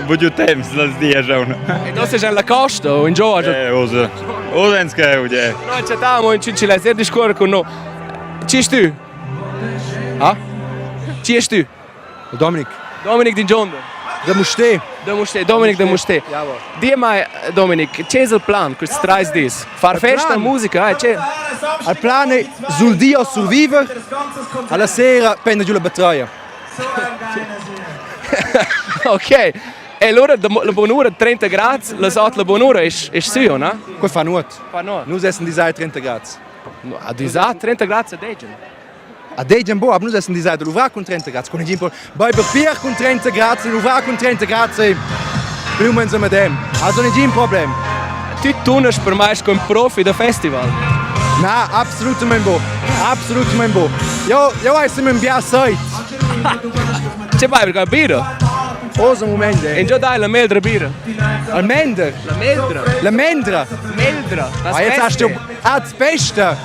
Speaker 7: bugiu temps las diesch aunc.
Speaker 2: E tu sei alla costa o in giù?
Speaker 7: Eh, osa. Osa ins cheu, yeah.
Speaker 2: Noi chattamo in Cincilè, sehr discorre con noi. Chi es tu? Ah? Chi es tu?
Speaker 8: Dominik.
Speaker 2: Dominik di Giondo.
Speaker 8: Da Musté.
Speaker 2: Da Musté, Dominik da Musté. Di mai, Dominik, c'è il plan questi tre dis? Far festa, musica, eh, c'è?
Speaker 8: Al plan è sul dio surviver, alla sera prende giù la battaglia.
Speaker 2: Ok. E allora la buon'ora 30 gradi, la sot la buon'ora è è su, no?
Speaker 8: Quei fa nuot.
Speaker 2: Fa nuot.
Speaker 8: Nus essen disai 30 gradi.
Speaker 2: No, a disà 30 gradi a Degen.
Speaker 8: A Degen bo, aber nus essen disai da luvrar cun 30 gradi. Cun in po beiber bier cun 30 gradi, luvrar cun 30 gradi. Più o meno medem. Also nigin problem.
Speaker 2: Tu tunas per mai sco un profi da festival.
Speaker 8: Na, absolutamente bo. Absolutamente bo. Jo, jo hai sem un bia seit.
Speaker 2: C'è vai per birra?
Speaker 8: Osa moment, eh.
Speaker 2: E già dai la meldra birra.
Speaker 8: Al Mender.
Speaker 2: La meldra.
Speaker 8: La Mendra.
Speaker 2: Meldra.
Speaker 8: Ah, jetzt hast du ah, das Beste.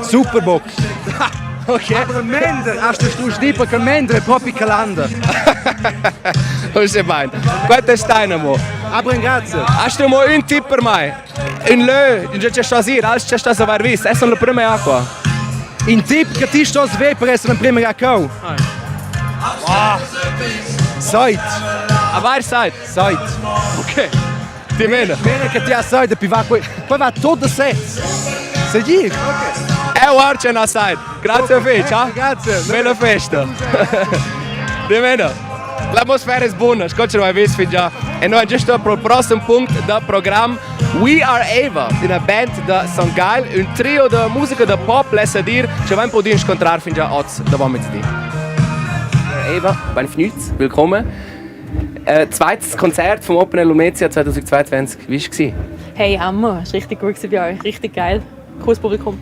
Speaker 8: Superbock.
Speaker 2: Okay.
Speaker 8: Aber il Mender, hast du du schniper che il Mender è proprio calanda.
Speaker 2: Cos'è bene. Quanto stai mo?
Speaker 8: Aber grazie.
Speaker 2: Hast du mo un tip per mai? Un lö, in già c'è stasera, alles c'è sta saver vis. Es la prima acqua.
Speaker 8: In tip che ti sto sve per essere in prima cacao.
Speaker 2: Ah.
Speaker 8: Seit.
Speaker 2: A var seit.
Speaker 8: Seit.
Speaker 2: Ok. Ti meno.
Speaker 8: Bene che ti ha seit, poi va poi va tutto set. Segir.
Speaker 2: E guarda na seit. Grazie a ciao.
Speaker 8: Grazie.
Speaker 2: Bella festa. Di meno. L'atmosfera è buona, scusa non hai visto fin già. E noi giusto per il prossimo punto del programma We Are Ava, una band da St. Geil, un trio de musica de pop, lässt dir, ci vain pudì incontrar fin già oz da mezdi. Eva, benvenuti, willkommen. Äh, zweites Konzert vom Open Air Lumnezia 2022, wie war es?
Speaker 5: Hey, Hammer, es war richtig gut bei euch, richtig geil. Cooles Publikum.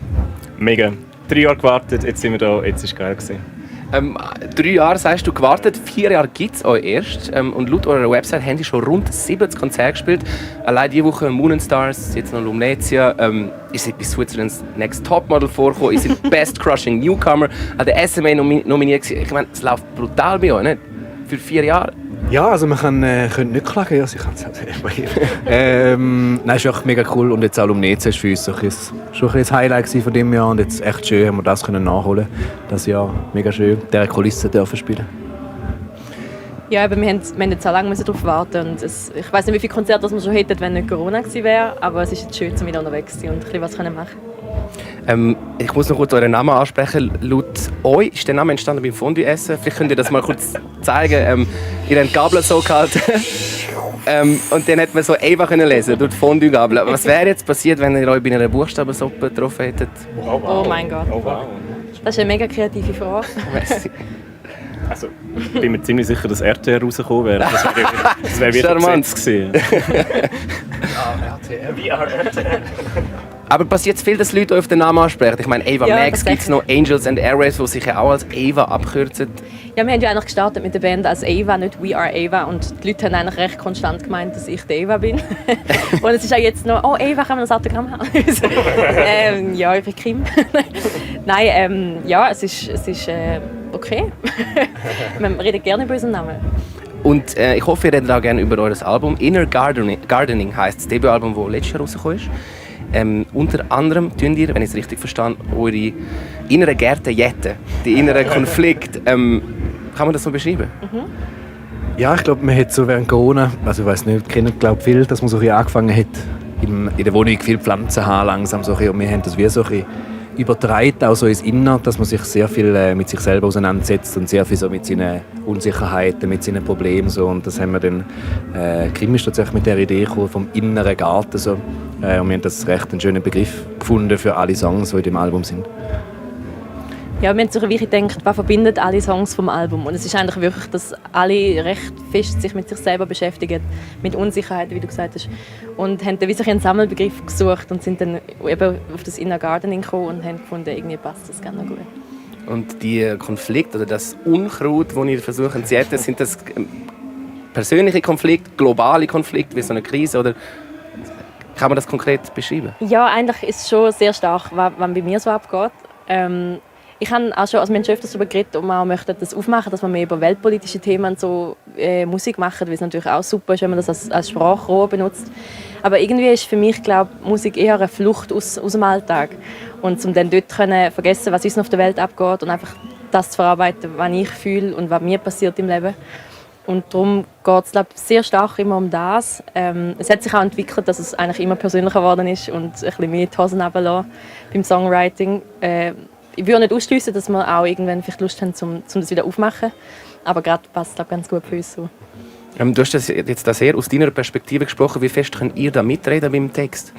Speaker 22: Mega. Drei Jahre gewartet, jetzt sind wir da, jetzt war es geil. Gewesen.
Speaker 2: Ähm, drei Jahre sagst du gewartet, vier Jahre gibt es euch erst. Ähm, und laut eurer Website haben die schon rund 70 Konzerte gespielt. Allein diese Woche Moon and Stars, jetzt noch Lumnezia. Ähm, ihr seid bei Switzerland's Next Topmodel vorgekommen, ihr seid Best Crushing Newcomer, an der SMA nomi nominiert. gewesen. Ich meine, es läuft brutal bei euch, nicht? Für vier Jahre.
Speaker 14: Ja, also wir können, äh, können nicht klagen, ja, ich kann es selber ähm, Nein, ist wirklich mega cool und jetzt auch Lumnezia ist für uns so ein bisschen, schon ein bisschen das Highlight gewesen von dem Jahr und jetzt echt schön haben wir das können nachholen. Das Jahr mega schön, dieser Kulisse dürfen spielen.
Speaker 5: Ja, aber wir haben, wir haben jetzt auch lange darauf warten und es, ich weiß nicht, wie viele Konzerte das wir schon hätten, wenn nicht Corona gewesen wäre, aber es ist jetzt schön, um wieder unterwegs zu sein und ein bisschen was können machen.
Speaker 2: Ähm, ich muss noch kurz euren Namen ansprechen. Laut euch ist der Name entstanden beim Fondue-Essen. Vielleicht könnt ihr das mal kurz zeigen. Ähm, ihr habt Gabel so gehalten. ähm, und dann hätte man so einfach können lesen durch die Fondue-Gabel. Was wäre jetzt passiert, wenn ihr euch bei einer Buchstabensuppe getroffen hättet?
Speaker 5: Oh, oh mein Gott.
Speaker 22: Oh wow.
Speaker 5: Das ist eine mega kreative Frage.
Speaker 2: Merci.
Speaker 22: Also, ich bin mir ziemlich sicher, dass RTR rausgekommen wäre. Das wäre das wär wirklich
Speaker 2: Charmant.
Speaker 22: gesetzt gewesen.
Speaker 2: RTR.
Speaker 22: We are RTR.
Speaker 2: Aber passiert es viel, dass Leute euch auf den Namen ansprechen? Ich meine, Ava
Speaker 5: Ja,
Speaker 2: Max gibt es noch, Angels and Airwaves, die sich ja auch als Ava abkürzen.
Speaker 5: Ja, wir haben ja eigentlich gestartet mit der Band als Ava, nicht We Are Ava. Und die Leute haben eigentlich recht konstant gemeint, dass ich die Ava bin. und es ist auch jetzt noch, oh Ava, kann man das Autogramm haben? ähm, ja, ich bin Kim. Nein, ähm, ja, es ist, es ist äh, okay. wir reden gerne über unseren Namen.
Speaker 2: Und äh, ich hoffe, ihr redet auch gerne über euer Album. Inner Gardening, Gardening heisst das Debütalbum, das letztes Jahr rausgekommen ist. Ähm, unter anderem tun ihr, wenn ich es richtig verstehe, eure inneren Gärten jetten, die inneren Konflikte. Ähm, kann man das so beschreiben?
Speaker 14: Ja, ich glaube, man hat so während Corona, also ich weiß nicht, kennen glaube viel, dass man so ein bisschen angefangen hat, im, in der Wohnung viele Pflanzen haben langsam so ein bisschen. und wir haben das wie so ein bisschen übertragen, auch so ins Inner, dass man sich sehr viel äh, mit sich selber auseinandersetzt und sehr viel so mit seinen Unsicherheiten, mit seinen Problemen so. und das haben wir dann, äh, Kim ist tatsächlich mit der Idee gekommen vom inneren Garten so äh, und wir haben das recht einen schönen Begriff gefunden für alle Songs, die in dem Album sind.
Speaker 5: Ja, wir haben sich wirklich gedacht, was verbindet alle Songs vom Album? Und es ist eigentlich wirklich, dass alle recht fest sich mit sich selber beschäftigen, mit Unsicherheit, wie du gesagt hast. Und haben dann wie sich einen Sammelbegriff gesucht und sind dann eben auf das Inner Gardening gekommen und haben gefunden, irgendwie passt das ganz gut.
Speaker 2: Und die Konflikte oder das Unkraut, das ihr versucht zu jäten, sind das ähm, persönliche Konflikte, globale Konflikte, wie so eine Krise? Oder kann man das konkret beschreiben?
Speaker 5: Ja, eigentlich ist es schon sehr stark, was, was bei mir so abgeht. Ähm, ich habe auch schon, also wir haben schon öfters darüber geredet und wir auch möchten das aufmachen, dass wir mehr über weltpolitische Themen und so äh, Musik machen, weil es natürlich auch super ist, wenn man das als, als Sprachrohr benutzt. Aber irgendwie ist für mich, glaube Musik eher eine Flucht aus, aus dem Alltag. Und um dann dort können vergessen, was uns auf der Welt abgeht und einfach das zu verarbeiten, was ich fühle und was mir passiert im Leben. Und darum geht es glaub, sehr stark immer um das. Ähm, es hat sich auch entwickelt, dass es eigentlich immer persönlicher geworden ist und ein bisschen mehr die Hosen runterlassen beim Songwriting. Äh, ich würde nicht ausschliessen, dass wir auch irgendwann vielleicht Lust haben, um, um das wieder aufzumachen. Aber gerade passt es glaub, ganz gut für uns so.
Speaker 2: Ähm, du hast das jetzt da sehr aus deiner Perspektive gesprochen. Wie fest könnt ihr da mitreden beim Text?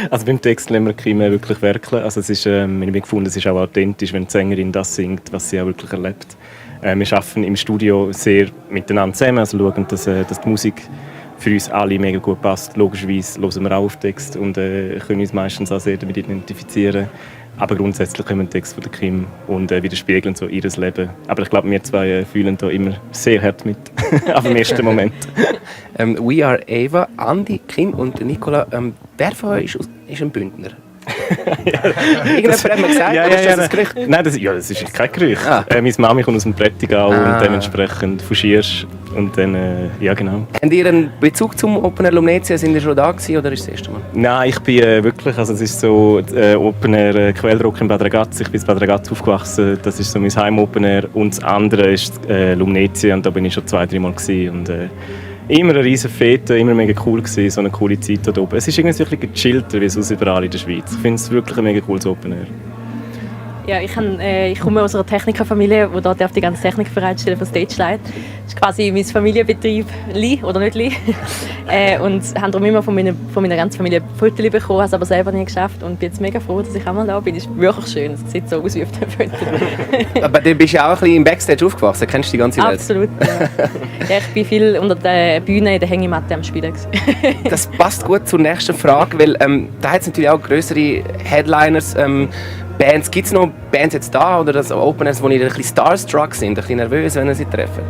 Speaker 22: Also beim Text lassen wir Kim wirklich werkeln. Also es ist, ähm, ich habe gefunden, es ist auch authentisch, wenn die Sängerin das singt, was sie auch wirklich erlebt. Äh, wir arbeiten im Studio sehr miteinander zusammen, also schauen, dass, äh, dass die Musik für uns alle mega gut passt. Logischerweise hören wir auch auf Text und äh, können uns meistens auch sehr damit identifizieren. Aber grundsätzlich kommen die Text von der Kim und äh, widerspiegeln so ihr Leben. Aber ich glaube, wir zwei äh, fühlen da immer sehr hart mit, auf dem ersten Moment.
Speaker 2: Ähm, We Are Ava, Andi, Kim und Nicola. Ähm, wer von euch ist, ist ein Bündner? Irgendjemand hat mir gesagt,
Speaker 22: ja,
Speaker 2: oder
Speaker 22: ja,
Speaker 2: ist
Speaker 22: ja,
Speaker 2: das ein Gerücht?
Speaker 22: Nein, das, ja, das ist kein Gerücht.
Speaker 2: Ah.
Speaker 22: Äh, meine Mami kommt aus dem Prättigau
Speaker 2: Ah.
Speaker 22: und dementsprechend von Schiersch. Und dann, äh, ja genau.
Speaker 2: Habt ihr einen Bezug zum Open Air Lumnezia? Sind ihr schon da gewesen oder ist das erste Mal?
Speaker 22: Nein, ich bin äh, wirklich, also es ist so äh, Open Air äh, Quellrock in Bad Ragaz. Ich bin in Bad Ragaz aufgewachsen, das ist so mein Heim Open Air. Und das andere ist äh, Lumnezia und da bin ich schon zwei, drei Mal gewesen. Und, äh, immer eine riesen Fete, immer mega cool gewesen, so eine coole Zeit dort oben. Es ist irgendwie so ein bisschen gechillter wie sonst überall in der Schweiz. Ich finde es wirklich ein mega cooles Open Air.
Speaker 5: Ja, ich, han, äh, ich komme aus einer Technikerfamilie, die dort die ganze Technik bereitstellen für Stage Light. Das ist quasi mein Familienbetrieb, Li oder nicht Li. äh, und habe darum immer von meiner, von meiner ganzen Familie Fotos bekommen, habe es aber selber nie geschafft und bin jetzt mega froh, dass ich auch mal da bin. Es ist wirklich schön, es sieht so aus wie auf dem Foto.
Speaker 2: Aber du bist ja auch ein bisschen im Backstage aufgewachsen, kennst du die ganze Welt.
Speaker 5: Absolut, ja. ja. Ich bin viel unter der Bühne in der Hängematte am Spielen. gewesen.
Speaker 2: Das passt gut zur nächsten Frage, weil ähm, da hat es natürlich auch größere Headliners, ähm, Bands. Gibt es noch Bands jetzt da oder das Open Airs, wo ihr ein bisschen starstruck sind, ein bisschen nervös, wenn ihr sie trefft?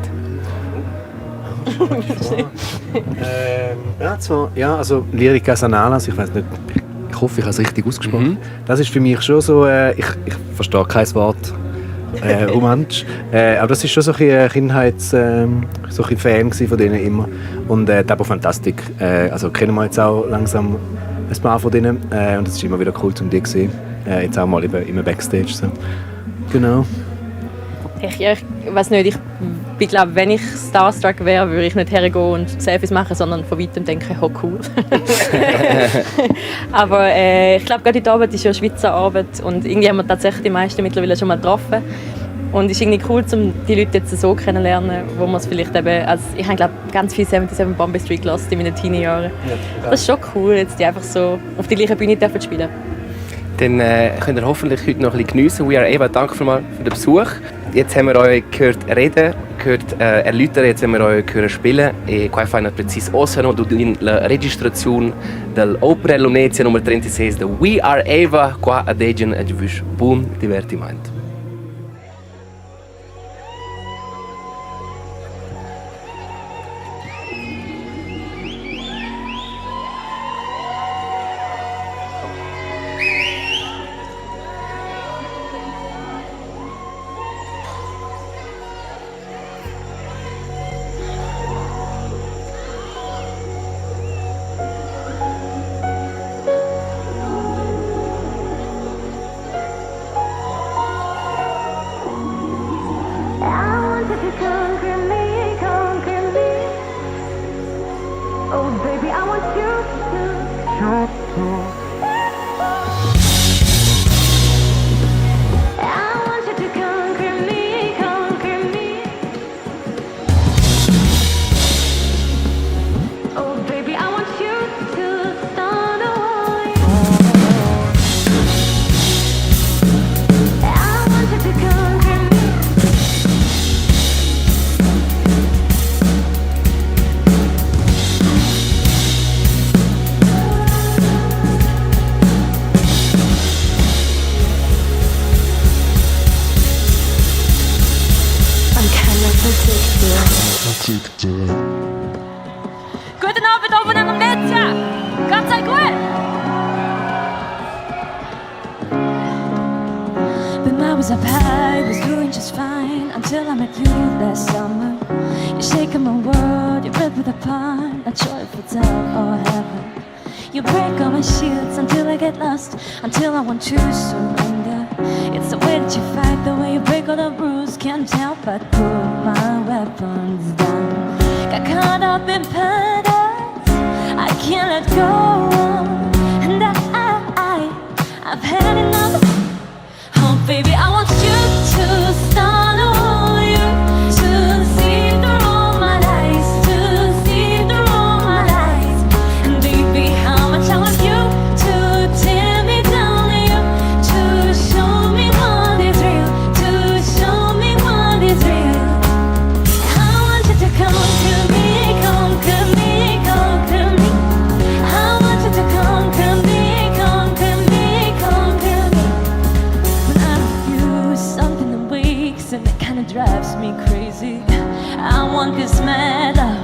Speaker 14: Ähm, ja, zwar, ja, also Lyrica Sanalas, ich weiß nicht, ich hoffe, ich habe es richtig ausgesprochen. Das ist für mich schon so, äh, ich, ich verstehe kein Wort äh, Romansch, äh, aber das ist schon so ein bisschen Kindheits, ähm, so ein bisschen Fan gewesen von denen immer. Und äh, Tabo Fantastic, äh, also kennen wir jetzt auch langsam ein paar von denen äh, und es ist immer wieder cool, um die zu sehen. Äh, jetzt auch mal eben im Backstage. So. Genau.
Speaker 5: Ich, ja, ich weiß nicht, ich bin, glaub, wenn ich starstruck wäre, würde ich nicht hergehen und Selfies machen, sondern von weitem denken, oh cool. Aber äh, ich glaube, gerade heute Abend ist ja Schweizer Arbeit und irgendwie haben wir tatsächlich die meisten mittlerweile schon mal getroffen. Und es ist irgendwie cool, um die Leute jetzt so kennenzulernen, wo man es vielleicht eben, also ich habe glaube ganz viel 77 Bombay Street gehört in meinen Teenie-Jahren.
Speaker 2: Ja,
Speaker 5: Das ist schon cool, jetzt die einfach so auf die gleiche Bühne dürfen spielen.
Speaker 2: Dann äh, könnt ihr hoffentlich heute noch ein bisschen geniessen. We are Eva, danke vielmals für den Besuch. Jetzt haben wir euch gehört reden, gehört äh, erläutern, jetzt haben wir euch gehört spielen. E qua fai precis ossa no la registrazione del Opera Lumnezia nummer 36 de We Are Eva qua a Degen a Givusch. Buon divertimento.
Speaker 3: I want you to conquer me, conquer me. Oh, baby, I want you to. I want you to conquer me, conquer me. Oh, baby, I want you to start a war. I want you to conquer me. I'm kind of addicted.
Speaker 6: Guten Abend, Open Air Lumnezia! Geht's euch gut?
Speaker 3: When I was up high, was doing just fine until I met you last summer. You're shaking my world, you rip it apart. Not sure if it's hell or heaven. You break all my shields until I get lost, until I want to surrender. It's the way that you fight, the way you break all the rules. Can't help but put my weapons down. Got caught up in patterns, I can't let go. And I, I, I've had enough. Oh, baby, I want you to start all you to see through all my lies, to see through all my lies. And baby, how much I want you to tear me down, you to show me what is real, to show me what is real. I want you to conquer me, conquer me, conquer me. I want you to conquer me, conquer me, conquer me. When I'm with you, something awakes and it kinda drives me crazy. I want this mad love,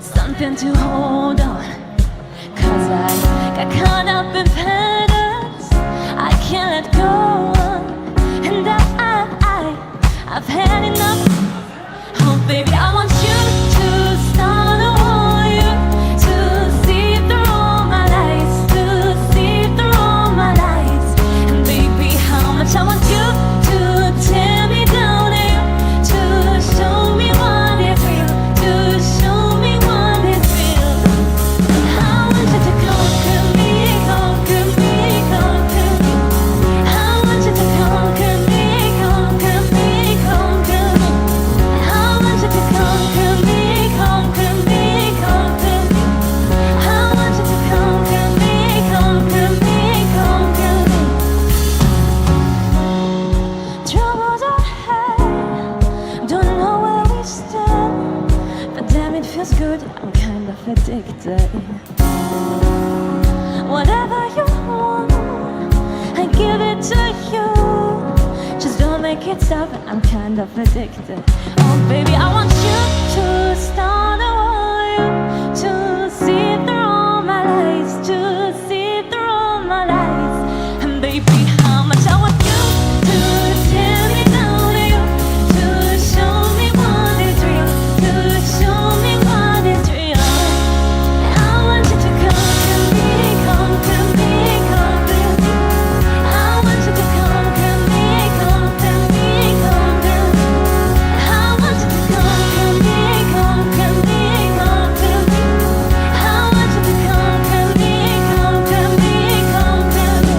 Speaker 3: something to hold on. Cause I got caught up in patterns I can't let go. And I, I, I've had enough. Oh, baby, I want you to start a war, you to see through all my lies, to see through all my lies. And baby, how much I want you to tear me down, you to show me what is real, to show me what is real. I want you to conquer me, conquer me, conquer me. I want you to conquer me, conquer me, conquer me. I want you to conquer me, conquer me, conquer me. I want you to conquer me, conquer me, conquer me. Troubles ahead, don't know where we stand, but damn it feels good. I'm kind of addicted. Whatever you want, I give it to you. Just don't make it stop. I'm kind of addicted. Oh, baby, I want you to start a war, you to see through all my lies, to see through all my lies. And baby, how much I want you to tear me down, you to show me what is real, to show me what is real. I want you to conquer me, conquer me, conquer me. I want you to conquer me, conquer me, conquer me. I want you to conquer me, conquer me, conquer me. I want you to conquer me, conquer me, conquer me.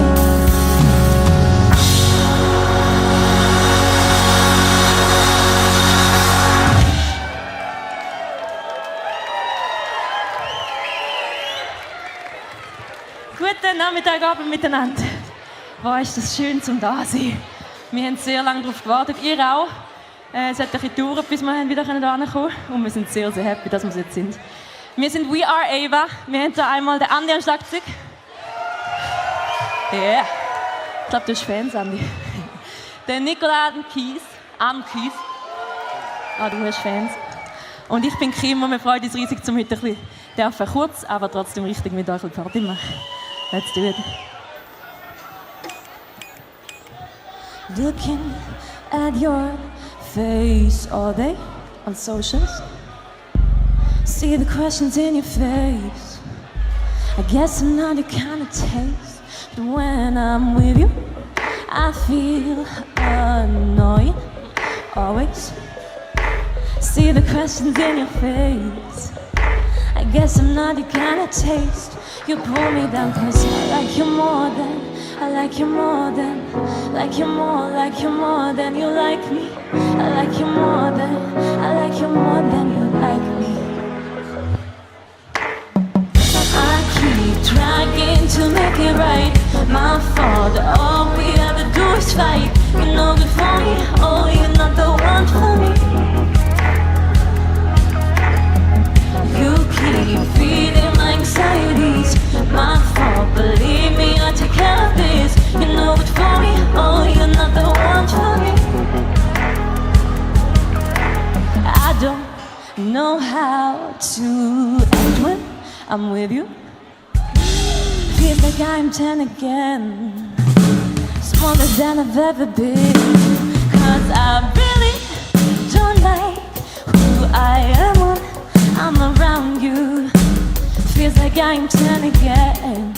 Speaker 5: Guten Nachmittag, Abend miteinander. Boah, ist das schön zum da sein. Wir haben sehr lange darauf gewartet, ihr auch. Äh, es hat ein bisschen gedauert, bis wir wieder hierher kommen Und wir sind sehr, sehr happy, dass wir jetzt sind. Wir sind We Are Ava. Wir haben hier einmal den Andi am Schlagzeug. Yeah. Ich glaube, du bist Fans, Andi. Der Nicola am Kies. Am Kies. Ah, du hast Fans. Und ich bin Kim und wir freuen uns riesig, zum heute ein bisschen dürfen kurz, aber trotzdem richtig mit euch Party machen. Let's do it. Looking at your face all day on socials. See the questions in your face. I guess I'm not your kind of taste. But when I'm with you, I feel annoying. Always. See the questions in your face. I guess I'm not your kind of taste. You pull me down cause I like you more than, I like you more than, like you more, like you more than you like me. I like you more than, I like you more than you like me. I keep trying to make it right. My fault, all we ever do is fight. You're no good for me, oh, you're not the one for me. You keep feeding my anxieties. My fault, believe me, I take care of this. You're no good for me, oh, you're not the one for me. I don't know how to act when I'm with you. Feels like I'm 10 again, smaller than I've ever been. Cause I really don't like who I am when I'm around you. Feels like I'm 10 again,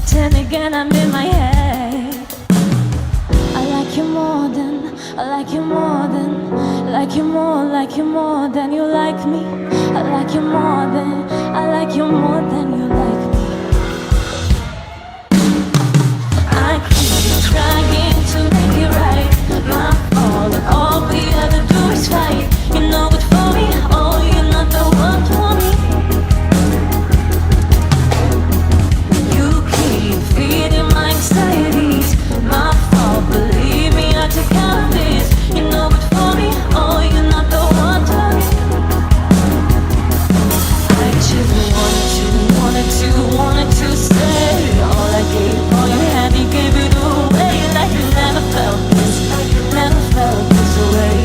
Speaker 5: 10 again, I'm in my head. I like you more than, I like you more than, like you more, like you more than you like me. I like you more than, I like you more than you like me. I keep trying to make it right. My fault, all we ever do is fight. You're no good for me, oh, you're not the one for me. You keep feeding my anxieties. My fault, believe me, I take care of this. You're no good for me, oh, you're not the one for me. I just wanted to, wanted to, wanted to say all I gave, all you had, you gave it away. Like you never felt this, like you never felt this way.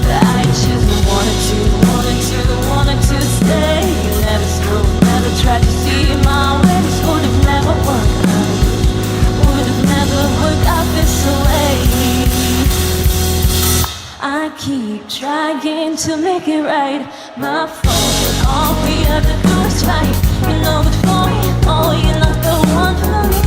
Speaker 5: I just wanted to, wanted to, wanted to stay. You never spoke, never tried to see my way. This would have never worked out. Would have never worked out this way. I keep trying to make it right. My fault, all we ever do is fight. You're no good for me, oh, you're not the one for me.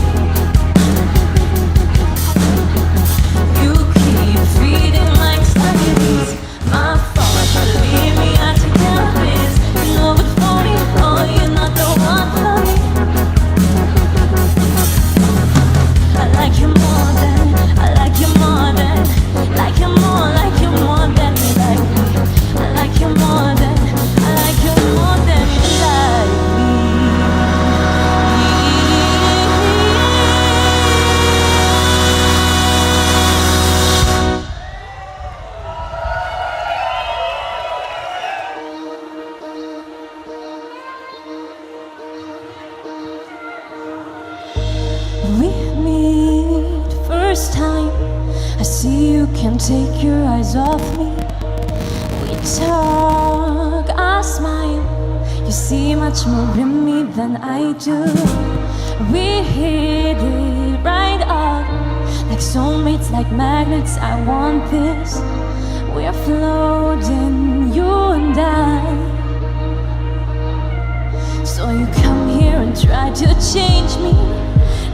Speaker 5: You keep feeding my anxieties. My fault, believe me, I take care of this. You're no good for me, oh, you're not the one for me. I like you more than, I like you more than, like you more, like you more than you like me. I like you more than, I like you more than you like me. We meet first time. I see you can't take your eyes off me. We talk, I smile. You see much more in me than I do. We hit it right off like soulmates, like magnets. I want this. We're floating, you and I. So you come here and try to change me.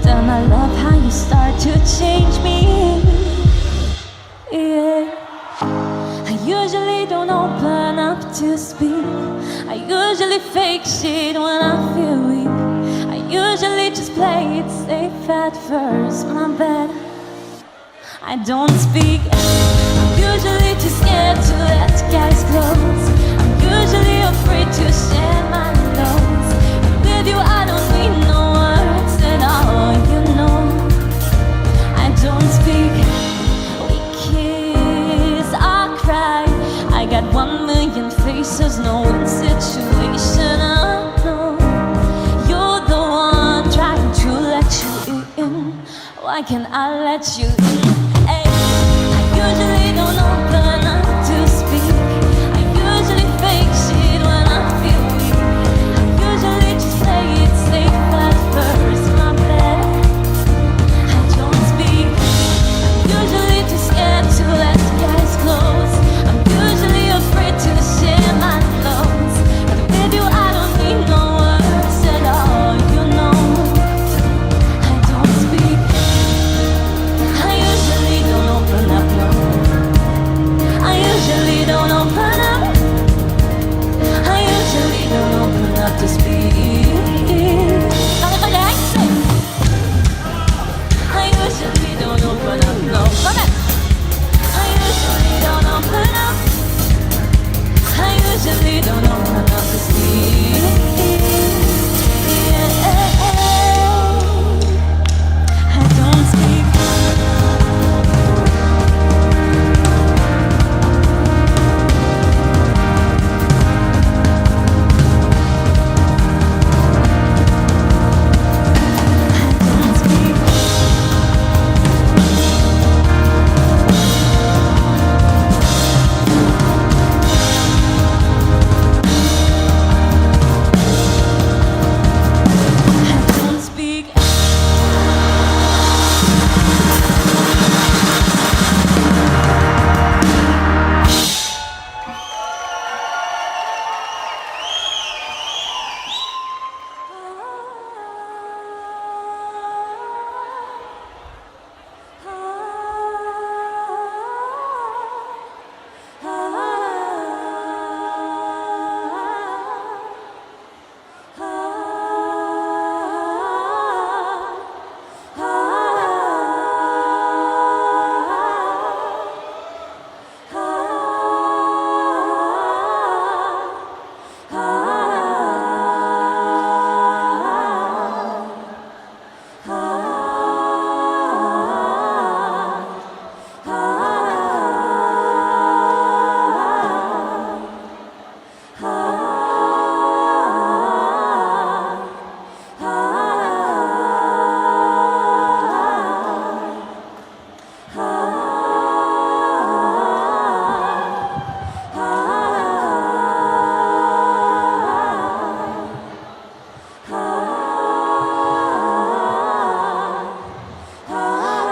Speaker 5: Damn, I love how you start to change me. Yeah. I usually don't open up to speak. I usually fake shit when I feel weak. I usually just play it safe at first. My bad. I don't speak. I'm usually too scared to let guys close. I'm usually afraid to share my notes. But with you, I don't need no words at all.
Speaker 3: Got 1 million faces, no one situation. I know you're the one trying to let you in. Why can't I let you in? Hey, I usually don't open up to speak. I usually fake shit when I feel weak. I usually just play it safe at first. My bad. I don't speak. I'm usually too scared to let guys close. I'm usually afraid to share my thoughts. But with you, I don't need no words at all. You know, I don't speak. I usually don't open up, no. I usually don't open up. I usually don't open up to speak. I usually don't open up, no. I usually don't open up. I usually don't open up to speak. Yeah. I don't speak. I don't speak. I don't speak.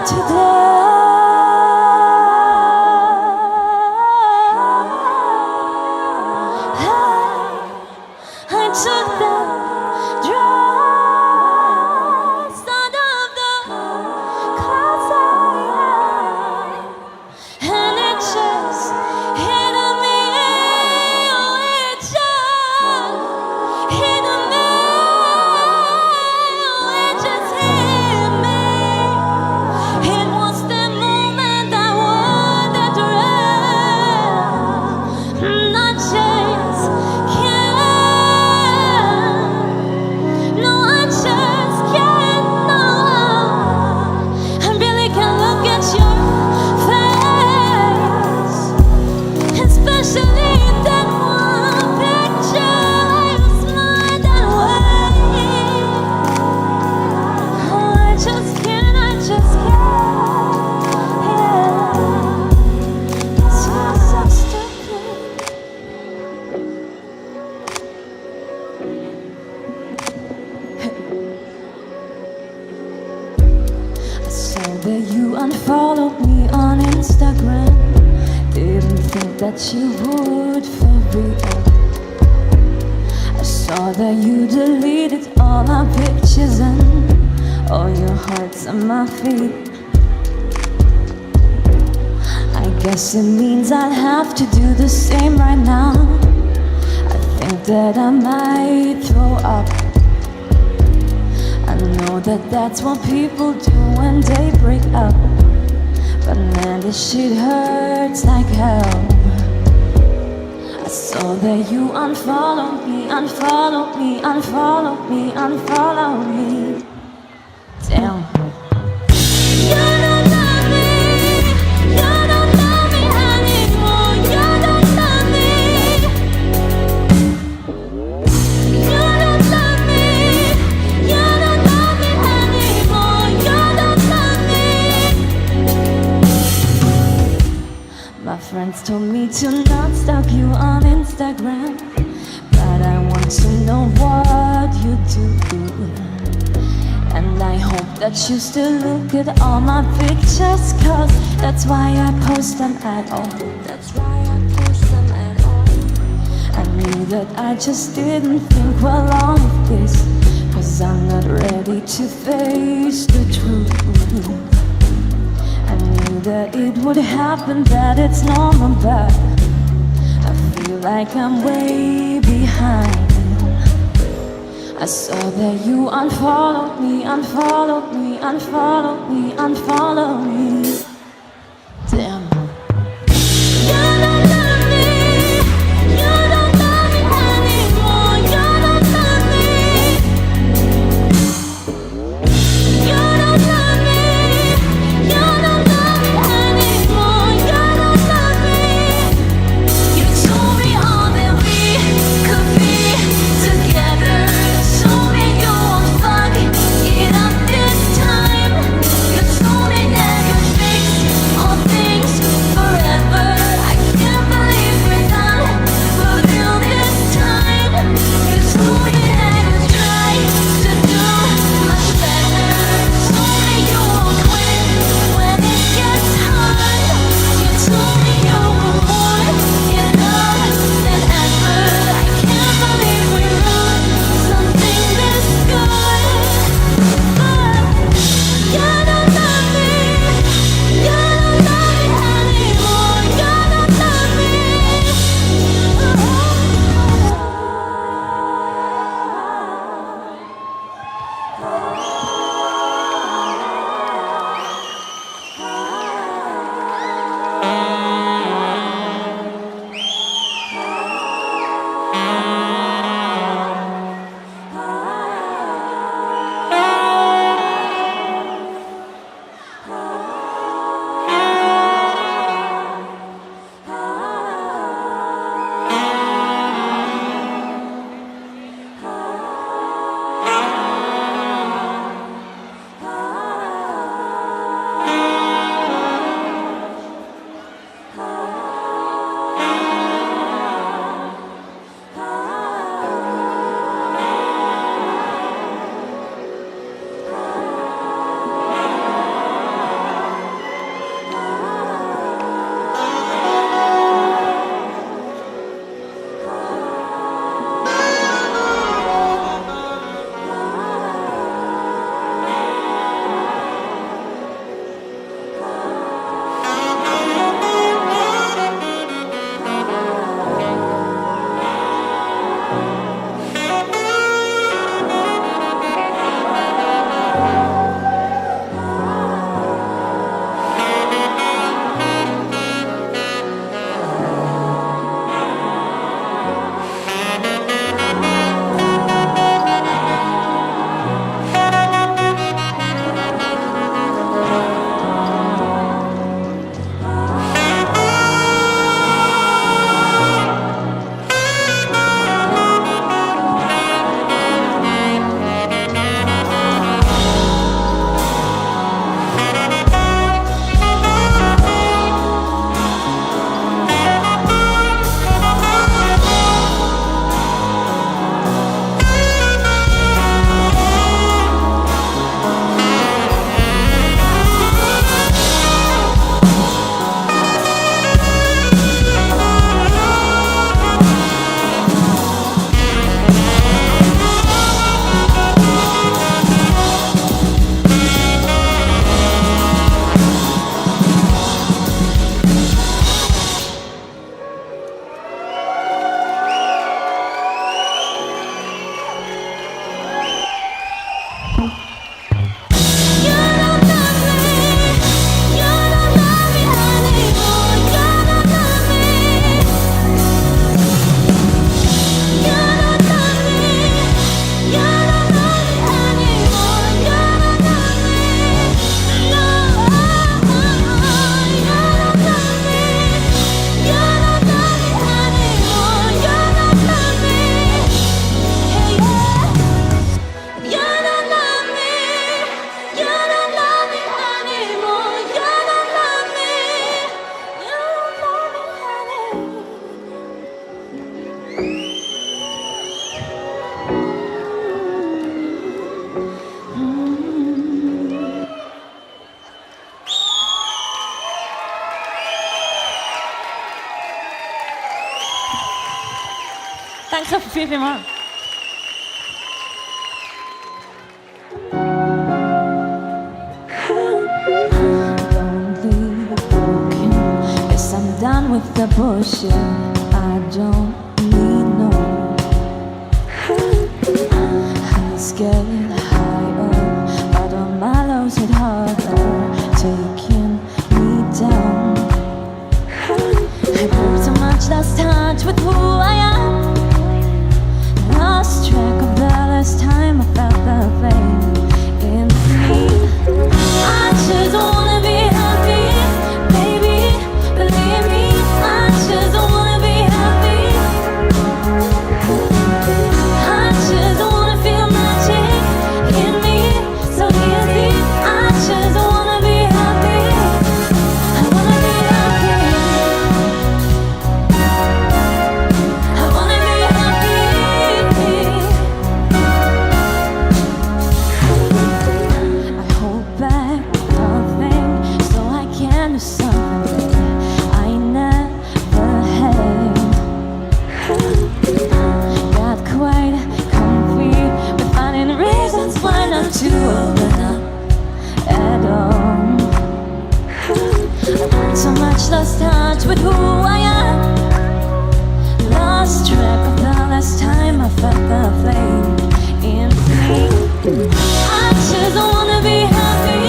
Speaker 3: Today, I took the drugs out of the closet, and it just hit me. Oh, it just hit me. Oh, it just hit me. It was the moment I wore the dress. I just can't. No, I just can't. No, I really can't look at your face, especially that one picture. You smile that way. Oh, I just can't. I just can't. Yeah, this feels so stupid. I saw that you unfollowed me on Instagram. Didn't think that you would for real. I saw that you deleted all our pictures and all your hearts on my feed. I guess it means I'll have to do the same right now. I think that I might throw up. I know that that's what people do when they break up. But man, this shit hurts like hell. I saw that you unfollowed me, unfollowed me, unfollowed me, unfollowed me. Damn. You don't love me, you don't love me anymore. You don't love me. My friends told me to not stalk you on Instagram, but I want to know what you do. And I hope that you still look at all my pictures, cause that's why I post them at all. That's why I post them at all. I knew that I just didn't think well of this, cause I'm not ready to face the truth. I knew that it would happen, that it's normal, but I feel like I'm way behind. I saw that you unfollowed me, unfollowed me, unfollowed me, unfollowed me. Damn. You don't love me, you don't love me anymore, you don't love me. You don't love me, you don't love me anymore, you don't love me. You told me all that we could be together. Told me you won't fuck it up this time. You told me that you. Danke vielmals. Don't leave broken. Guess I'm done with the bullshit. I don't need no. Highs get higher, but all my lows hit harder, taking me down. I broke so much, lost touch with who I am. Lost track of the last time I felt the flame in me. I just wanna be happy, baby. Believe me, I just wanna be happy. I just wanna feel magic in me, so easy. I just wanna be happy. I wanna be happy. I wanna be happy. I hold back nothing so I can do something that I never had. Got quite comfy with finding reasons why not to open up at all. I learned so much, lost touch with who I am. Lost track of the last time I felt the flame in me. I just wanna be happy,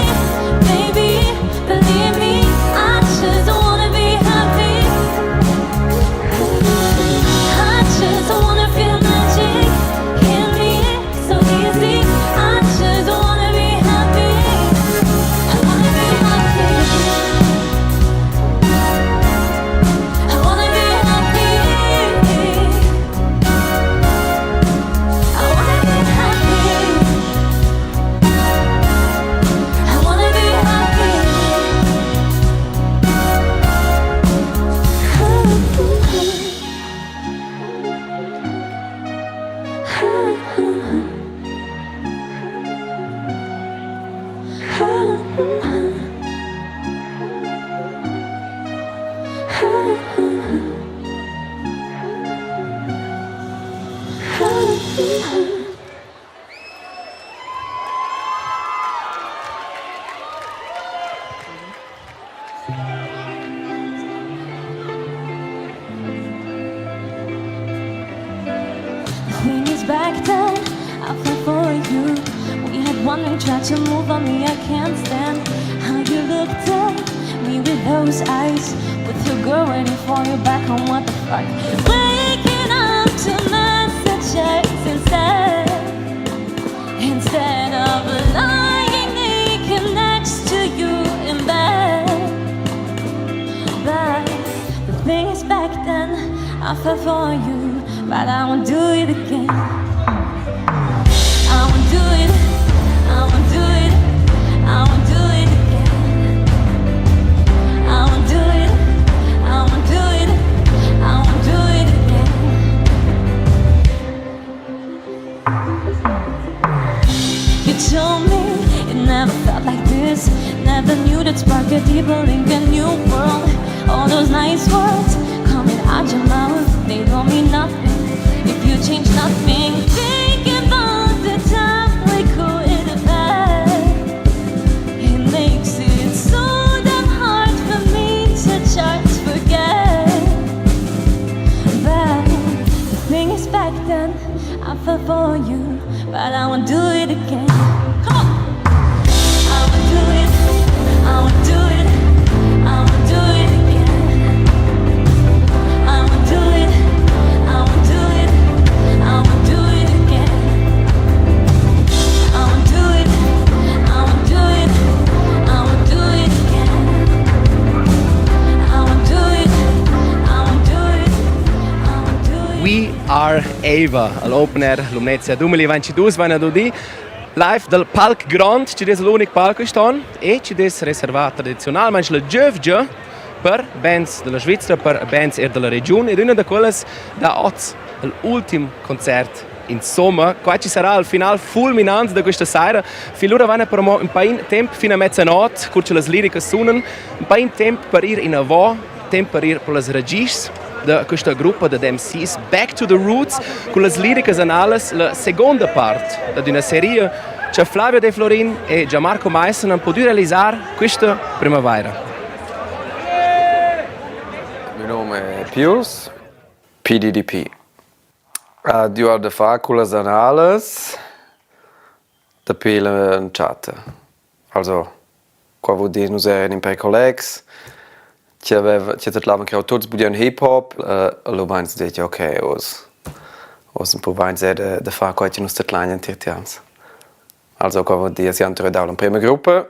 Speaker 3: baby. Believe me, I just wanna be happy. I just wanna feel magic in me, so easy. I just wanna be happy. I wanna be happy. I wanna be happy. I wanna be happy. I wanna be happy. The thing is back then, I fell for you. We had one ring tried to move on me, I can't stand how you looked at me with those eyes. With your girl waiting for you back home, what the fuck? Waking up to messages instead. Instead of lying naked next to you in bed. But the thing is back then, I fell for you, but I won't do it again. I won't do it, I won't do it, I won't do it again. I won't do it, I won't do it, I won't do it again. You told me it never felt like this. Never knew that spark a deeper link, a new world. All those nice words coming out your mouth, they don't mean nothing if you change nothing. Think about the time we could have had. It makes it so damn hard for me to just forget. But the thing is, back then I fell for you, but I won't do it again. Come on! I won't do it, I won't do it, I won't do it again. I won't do it, I won't do it, I won't do it again. I won't do it, I won't do it, I won't do it again. I won't do it, I won't do it, I won't do it.
Speaker 2: We Are Ava, al Open Air Lumnezia 2022 vaina dudi live dal palc grond, chi'd es l'unic palc quist'on e chi'd es reservà tradiziunalmaing la giövgia per bands da la Svizra, per bands eir da la regiun ed üna da quellas da hoz l'ultim concert insomma. Qua ci sarà il final fulminant da questa saira. Fin lura vaina però mo ün pain temp fin a mezzanot, cur cha las liricas sunan, ün pain temp per ir inavò, temp per ir pro las ragischs. da questa gruppa da MCs Back to the Roots con las liricas analas la seconda part ad üna seria cha Flavio De Florin e Gianmarco Maissen han pudü realisar quista primavaira.
Speaker 4: Mio nome è Pius, PDDP. Ed eu ho da far cullas Analas dapi l'entschatta. Also, qua voul dir nus eran in pêr collegs chi aveva chi tadlavan creau tuots bugen hip-hop. Alura vains dit: «Okay, uoss uoss pruvains eir da da far quai chi nus tadlain entir tians.» Also qua voul dir, si han dau l'emprema gruppa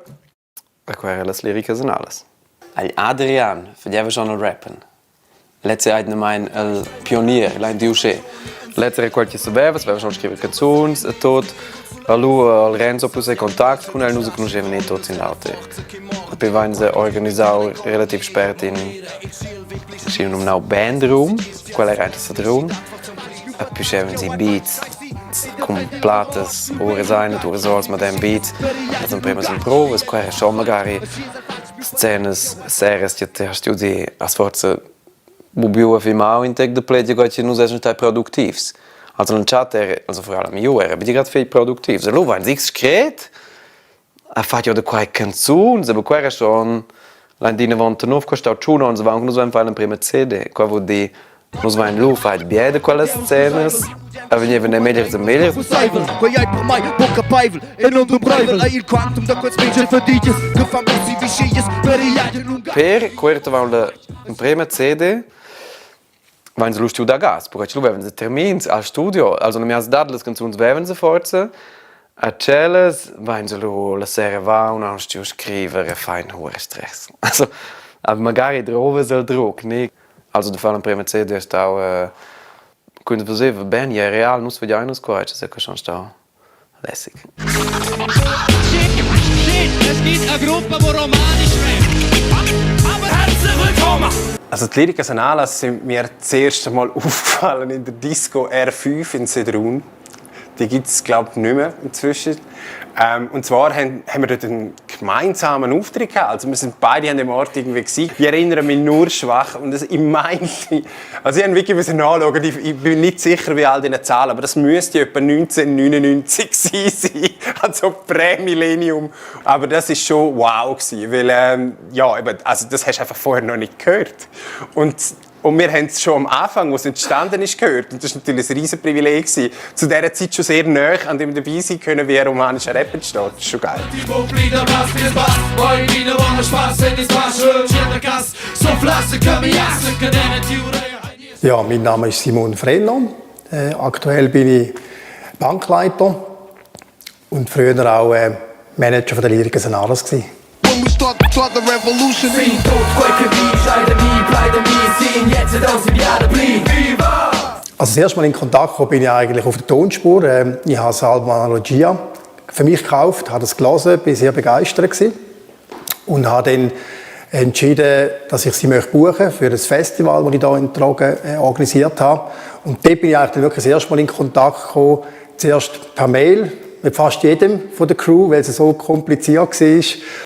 Speaker 4: e qua era las liricas analas. Agl Adrian fageva schon il rappen. Lez ei atgnamein il pionier, lein dir uschè. Lez era quel che saveva, saveva schon scriver canzuns e tot. Allura il Renzo plus contact cun el, nus conoschevan eh tuts in l'auter. E poi vain se organisau relativ spert in scì numnau bandroom, quella era eigentlich Sedrun. E poi schevan si beats cun plattas, uras ein ed uras ors madem beats. Also empremas emprovas, quella era schon magari scenas serias che ti hast giu as forza bubiu a filmau in tec da pled che nus essen stai productivs. Also l'entschatta era, also vor allem io era bi grad fetg productivs. E lu vain sich scret, ha fatg da quai canzuns, aber quai era schon l'andina nov costau tschun onns avant nus vain far l'emprema CD. Qua vuol dir Nus vain lu fatg bia da quellas scenas e vegnevan megliers e megliers.
Speaker 17: Quei ei per mei buca capeivel e non dumbreivel ei il quantum da quels mincha fadigias che fan si vischias per igl agen lungatg.
Speaker 4: Per cuort avon la emprema CD vain lu stuiu dar gas, perché lu vevan se termins al studio, also non mi has dat las canzuns vevan se forza, a tschellas vain se lu la sera va und han stuiu scriver e far in hoher stress. Also, aber magari drovas el druck, ne? Also da far l'emprema CD è stau quindi veseva ben, ja real, nus vegiain nus qua, è che schon stau lässig.
Speaker 10: Es gibt eine Gruppe, die romanisch rappt. Aber herzlich willkommen!
Speaker 19: Also die Liricas Analas sind mir zuerst einmal aufgefallen in der Disco R5 in Sedrun. Die gibt es, glaube ich, nicht mehr inzwischen. Und zwar haben wir dort einen gemeinsamen Auftritt gehabt. Also wir sind beide an dem Ort irgendwie gewesen. Ich erinnere mich nur schwach und das, ich meinte, also ich habe wirklich müssen nachschauen, ich bin nicht sicher wie all diesen Zahlen, aber das müsste etwa 1999 gewesen sein, also Prämillennium. Aber das ist schon wow gewesen, weil ja, eben, also das hast du einfach vorher noch nicht gehört. Und wir haben es schon am Anfang, wo es entstanden ist, gehört. Und das war natürlich ein riesen Privileg. Gewesen. Zu dieser Zeit schon sehr nah an dem dabei sein können, wie ein romanischer Rap entsteht. Das ist schon geil.
Speaker 24: Ja, mein Name ist Simon Frenner. Aktuell bin ich Bankleiter und früher auch Manager von der Lyrica Sanaras gewesen. Also das erste Mal in Kontakt gekommen bin ich eigentlich auf der Tonspur. Ich habe das Album Analogia für mich gekauft, habe das gelesen, bin sehr begeistert gewesen und habe dann entschieden, dass ich sie möchte buchen für das Festival, das ich hier in Trogen organisiert habe. Und dort bin ich eigentlich wirklich das erste Mal in Kontakt gekommen, zuerst per Mail mit fast jedem von der Crew, weil es so kompliziert war.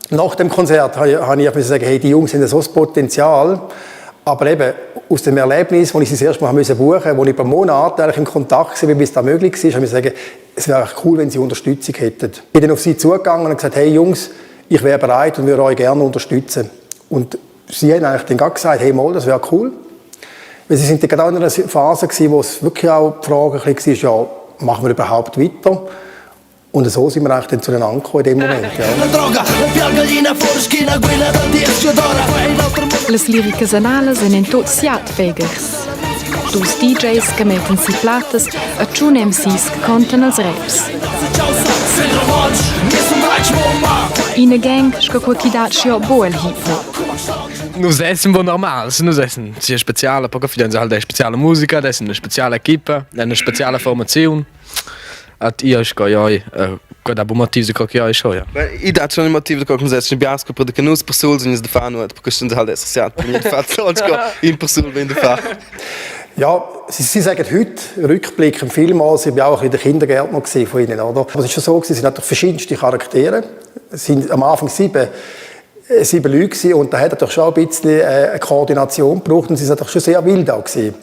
Speaker 24: Nach dem Konzert habe ich sagen, hey, die Jungs haben so das Potenzial. Aber eben, aus dem Erlebnis, wo ich sie das erste Mal buchen musste, wo ich über Monate eigentlich im Kontakt war, bis das möglich war, habe ich sagen, es wäre cool, wenn sie Unterstützung hätten. Ich bin dann auf sie zugegangen und gesagt, hey Jungs, ich wäre bereit und würde euch gerne unterstützen. Und sie haben eigentlich dann gesagt, hey mal, das wäre cool. Weil sie sind dann gerade in einer Phase gewesen, wo es wirklich auch die Frage ein bisschen war, ja, machen wir überhaupt weiter? Und so sind wir eigentlich dann zueinander gekommen in dem Moment. Ja.
Speaker 25: Las liricas analas en en tot siat fegers. Dus DJs che mettan si plattas e tschun MCs che contan els raps. Ina gang sco quei chi dat schi buc el hip-hop.
Speaker 26: Nus essen wo normals, nus essen sia speciala, poca fidanza halt speciale musica, das eine speciale equipa, eine speciale formaziun. At io sco joi, quella bu motiv co che joi scho ja.
Speaker 27: I dat schon motiv co nus essen biasco per che nus persuls vegns da far nuot, perché sind halt esser per mir fat sco in persul vegn da far.
Speaker 24: Ja, sie sagen heute, rückblickend vielmals, ich war auch ein bisschen der Kindergärtner von ihnen, oder? Aber es ist schon so, sie sind natürlich verschiedenste Charaktere. Es sind am Anfang sieben. sieben Leute gewesen und da hat er doch schon ein bisschen eine Koordination gebraucht und sie sind doch schon sehr wild auch gewesen.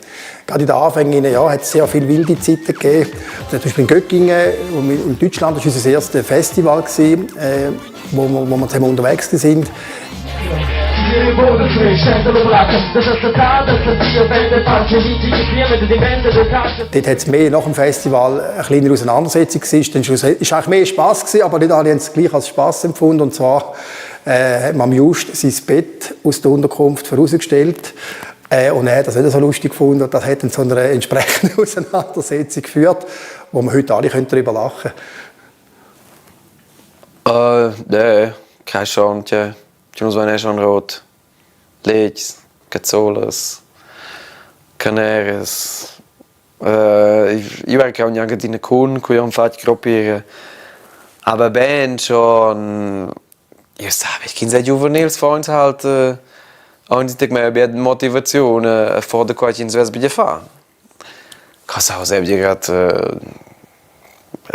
Speaker 24: Gerade in den Anfängen ja, hat es sehr viele wilde Zeiten gegeben. Zum Beispiel in Göttingen, in Deutschland, das war unser erstes Festival, gewesen, wo wir, wo wir zusammen unterwegs sind. Dort hat es mehr nach dem Festival eine kleine Auseinandersetzung gewesen. Es war eigentlich mehr Spass gewesen, aber nicht alle haben es gleich als Spass empfunden. Und zwar hat man just sein Bett aus der Unterkunft vorausgestellt. Und er hat das nicht so lustig gefunden. Und das hat dann zu einer entsprechenden Auseinandersetzung geführt, wo wir heute alle darüber lachen
Speaker 4: können. Nein, keine Chance. Ich muss wenn schon rot. Letgs, cazzolas, caneras. Io ero che ogni di con cui ho fatto groppire. Aber ben schon io sabe, che in giovanils freunds halt und ich mir Motivation vor der quasi ins Wes fa. Cosa ho sempre grad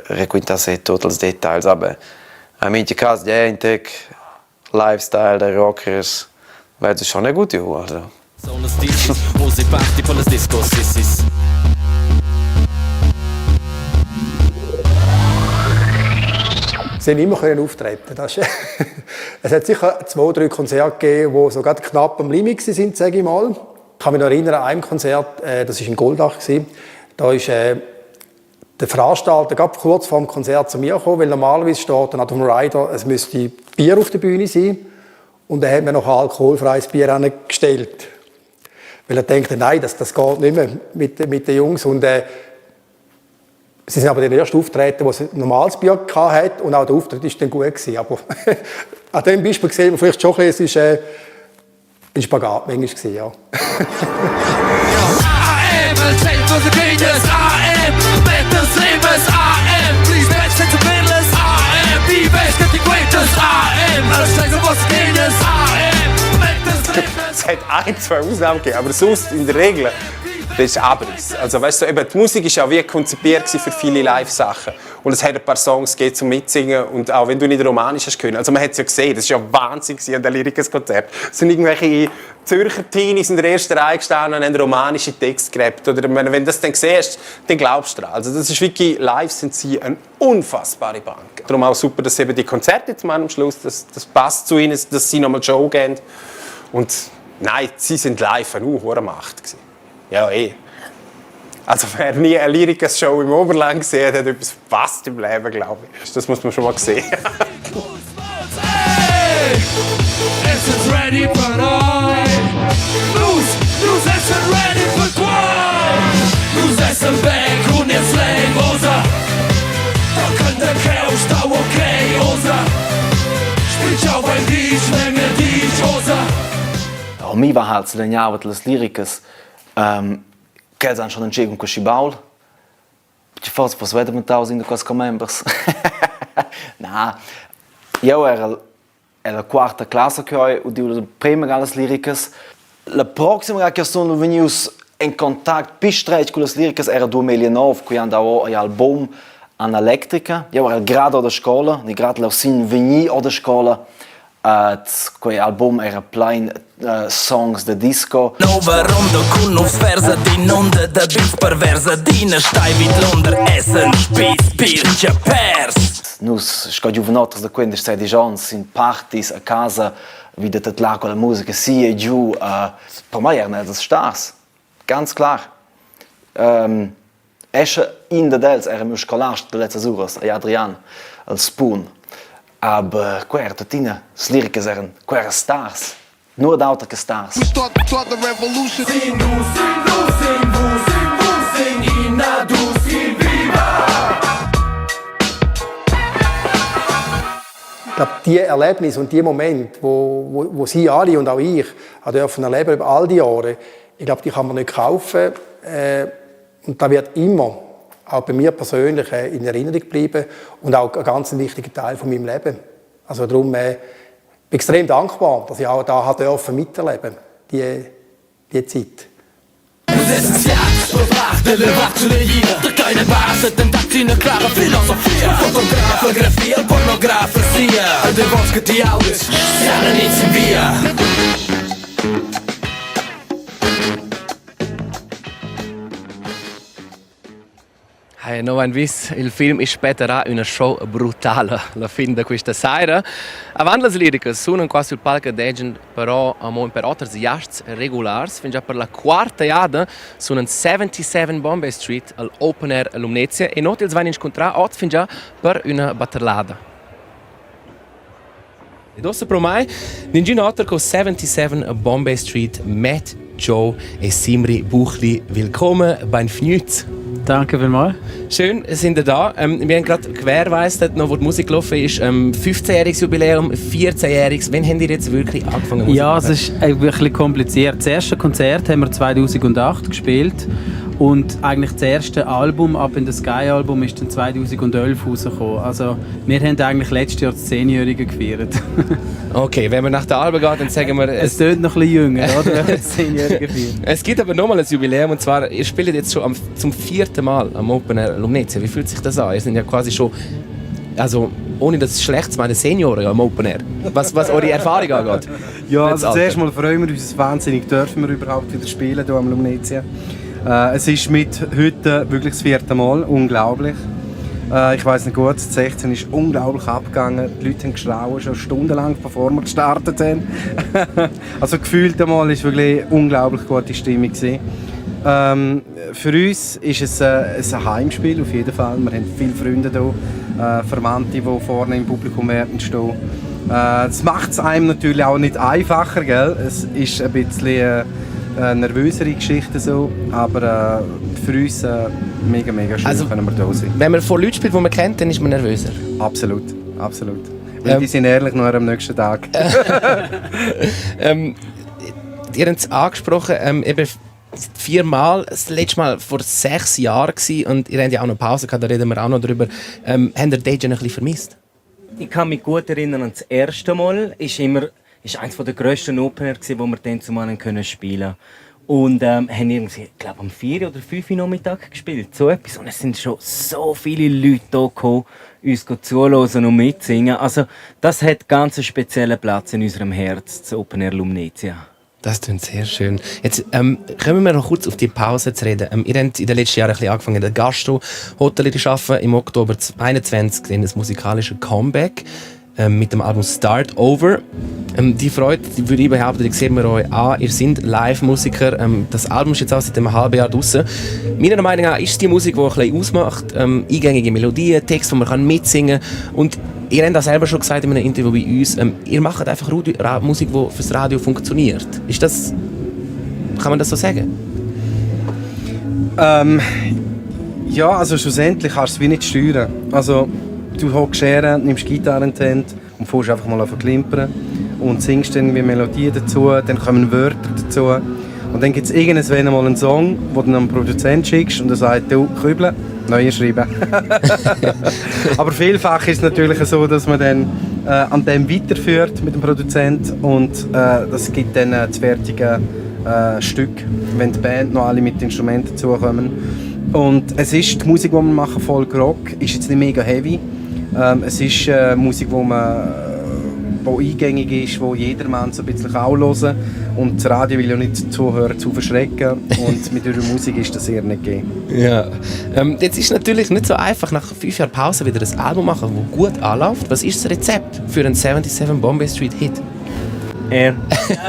Speaker 4: raccontasse tutti i dettagli, aber a mincha cas gente lifestyle der rockers weil das schon gut also.
Speaker 24: Sie haben immer können auftreten. Das ist, es hat sicher zwei, drei Konzerte gegeben, die so gerade knapp am Limit sind, sage ich mal. Ich kann mich noch erinnern an einem Konzert, das war in Goldach. Da ist der Veranstalter gerade kurz vor dem Konzert zu mir gekommen, weil normalerweise steht dann auf dem Rider, es müsste Bier auf der Bühne sein. Und er hat mir noch ein alkoholfreies Bier gestellt. Weil er denkt, nein, das, das geht nicht mehr mit, mit den Jungs. Und, sie sind aber den ersten Auftreten, wo es normales Bier hatte und auch der Auftritt war dann gut gewesen. Aber an diesem Beispiel sehen wir vielleicht schon ein bisschen, es war ein Spagat manchmal gewesen, ja.
Speaker 19: Es hat ein, zwei Ausnahmen gegeben, aber sonst in der Regel das ist Abriss. Also, weißt du, eben, die Musik war ja wie konzipiert für viele Live-Sachen. Und es hat ein paar Songs gegeben zum Mitsingen und auch wenn du nicht Romanisch hast können. Also man hat es ja gesehen, das war ja Wahnsinn an der Lyrikers-Konzert. Es sind irgendwelche Zürcher Teenies in der ersten Reihe gestanden und haben romanische Texte gerappt. Oder wenn du das dann siehst, dann glaubst du dran. Also das ist wirklich, live sind sie eine unfassbare Bank. Darum auch super, dass eben die Konzerte jetzt mal am Schluss, das, das passt zu ihnen, dass sie nochmal Show geben. Und nein, sie sind live eine hohe Macht gewesen. Ja, eh. Also wer nie eine Lyrikers-Show im Oberland gesehen hat, hat etwas verpasst im Leben, glaube ich. Das muss man schon mal sehen.
Speaker 9: Mi va halt selegnavat las liricas ch'els han schon entschiet cun questi baul. Perché forse posso vedere daventaus in da quels commembers. Na, jeu era ella quarta classa che ho udiu la prima ga las liricas. La proxima ga che sono vegnius en contact più stretg con las liricas era 2009, cu han dau agl album Analectrica. Jeu era grad da scola, ni grad leu sin vegnir da scola. Quei album era plein songs da disco.
Speaker 15: Nova ronda cun novs vers ad in'onda da beats perversa adina stai vidlonder essen spitz pir che pers.
Speaker 9: Nus sco giuvenotters da 15 16 onns sin parties a casa vi da tedlar quella musica si e giu. Per mei eran els stars, ganz klar. Escha in dad els era miu scolast da lezzas uras, ei Adrian, el Spoon. Aber quei era tuttina, las liricas eran, quei era stars, nuot auter che stars.
Speaker 24: Ich glaube, die Erlebnisse und die Momente, wo, wo, wo Sie alle und auch ich dürfen erleben über all die Jahre, ich glaube, die kann man nicht kaufen. Und da wird immer, auch bei mir persönlich, in Erinnerung bleiben und auch ein ganz wichtiger Teil von meinem Leben. Also darum bin ich extrem dankbar, dass ich auch da dürfen miterleben, die, die Zeit.
Speaker 15: Nus essan siat.
Speaker 2: Hey, no vain vis, il film ispettarà üna show brutala la fin da quista saira. Avant las liricas sunan qua sul palc ad Egen però amo per oters giasts regulars. Fingià per la quarta jada sunan 77 Bombay Street al Open Air a Lumnezia e not ils vain inscuntrà hoz fingià per üna batterlada. Ed uossa pro mai ningün oter co 77 Bombay Street, Matt, Joe e Simri Buchli. Willkommen, beinvgnüts.
Speaker 1: Danke vielmals.
Speaker 2: Schön, sind ihr da. Ähm, wir haben gerade gewährleistet, noch wo die Musik gelaufen ist, ähm, 15-jähriges Jubiläum, 14-jähriges. Wann habt ihr jetzt wirklich angefangen Musik
Speaker 1: Ja, es ist ein bisschen kompliziert. Das erste Konzert haben wir 2008 gespielt und eigentlich das erste Album, Up in the Sky Album, ist dann 2011 rausgekommen. Also wir haben eigentlich letztes Jahr das Zehnjährige gefeiert.
Speaker 2: Okay, wenn man nach der Albe geht, dann sagen wir...
Speaker 1: Es tönt noch ein bisschen jünger, oder? Wenn man das Zehnjährige feiert.
Speaker 2: Es gibt aber nochmal ein Jubiläum und zwar, ihr spielt jetzt schon am, zum vierten Mal am Open Air Lumnezia. Wie fühlt sich das an? Ihr seid ja quasi schon, also ohne das schlecht zu meinen, Senioren am Open Air, was, was eure Erfahrung angeht.
Speaker 19: Ja,
Speaker 2: Nicht
Speaker 19: also
Speaker 2: das
Speaker 19: zuerst
Speaker 2: Alter.
Speaker 19: mal freuen wir uns wahnsinnig, dürfen wir überhaupt wieder spielen hier am Lumnezia. Äh, es ist mit heute wirklich das vierte Mal, unglaublich. Äh, ich weiß nicht gut, das 16 ist unglaublich abgegangen. Die Leute haben geschrauen, schon stundenlang, bevor wir gestartet haben. also gefühlt einmal ist wirklich unglaublich gute Stimmung gewesen. Ähm, für uns ist es äh, ein Heimspiel auf jeden Fall. Wir haben viele Freunde hier, äh, Verwandte, die vorne im Publikum werden stehen. Äh, das macht es einem natürlich auch nicht einfacher, gell? Es ist ein bisschen äh, eine nervösere Geschichte so, aber äh, für uns äh, mega, mega schön,
Speaker 2: Also,
Speaker 19: können wir da sein.
Speaker 2: Wenn man vor Leuten spielt, die man kennt, dann ist man nervöser.
Speaker 19: Absolut, absolut. Weil die sind ehrlich nur am nächsten Tag.
Speaker 2: ähm, ihr habt es angesprochen, ähm, eben viermal, das letzte Mal vor sechs Jahren gewesen, und ihr habt ja auch noch Pause gehabt, da reden wir auch noch drüber. Ähm, habt ihr DJ ein bisschen vermisst?
Speaker 12: Ich kann mich gut erinnern an das erste Mal. Ist immer ist eines der grössten Opener gewesen, wo wir dann zumal können spielen. Und ähm, haben irgendwie, ich glaube am 4 oder 5 Uhr Nachmittag gespielt, so etwas. Und es sind schon so viele Leute hier gekommen, uns zuhören und mitsingen. Also das hat ganz einen speziellen Platz in unserem Herz, das Open Air Lumnezia.
Speaker 2: Das klingt sehr schön. Jetzt ähm, kommen wir noch kurz auf die Pause zu reden. Ähm, ihr habt in den letzten Jahren ein bisschen angefangen, in der Gastro-Hotellerie zu arbeiten. Im Oktober 2021 dann das musikalische Comeback ähm, mit dem Album Start Over. Ähm, die Freude, die würde ich behaupten, die sehen wir euch an. Ihr seid Live-Musiker. Ähm, das Album ist jetzt auch seit einem halben Jahr draußen. Meiner Meinung nach ist es die Musik, die ein bisschen ausmacht. Ähm, eingängige Melodien, Texte, die man kann mitsingen kann. Und ihr habt auch selber schon gesagt in einem Interview bei uns, ähm, ihr macht einfach Rudi- Ra Musik, die fürs Radio funktioniert. Ist das... Kann man das so sagen?
Speaker 19: Ähm, ja, also schlussendlich kannst du es wie nicht steuern. Also, du hockst her, nimmst die Gitarre in die Hand und fängst einfach mal an zu klimpern und singst dann irgendwie Melodien dazu, dann kommen Wörter dazu. Und dann gibt es irgendwann mal einen Song, den du dann am Produzent schickst und er sagt, du, Kübel, neue schreiben. Aber vielfach ist es natürlich so, dass man dann äh, an dem weiterführt mit dem Produzent und äh, das gibt dann äh, das fertige äh, Stück, wenn die Band noch alle mit Instrumenten dazukommen. Und es ist die Musik, die wir machen, Folk Rock, ist jetzt nicht mega heavy. Ähm, es ist äh, Musik, die man wo eingängig ist, wo jedermann so ein bisschen auch hören kann. Und das Radio will ja nicht die Zuhörer zu verschrecken. Und mit ihrer Musik ist das eher nicht gegeben.
Speaker 2: Ja. Ähm, jetzt ist es natürlich nicht so einfach, nach fünf Jahren Pause wieder ein Album machen, das gut anläuft. Was ist das Rezept für einen 77 Bombay Street Hit?
Speaker 12: Er.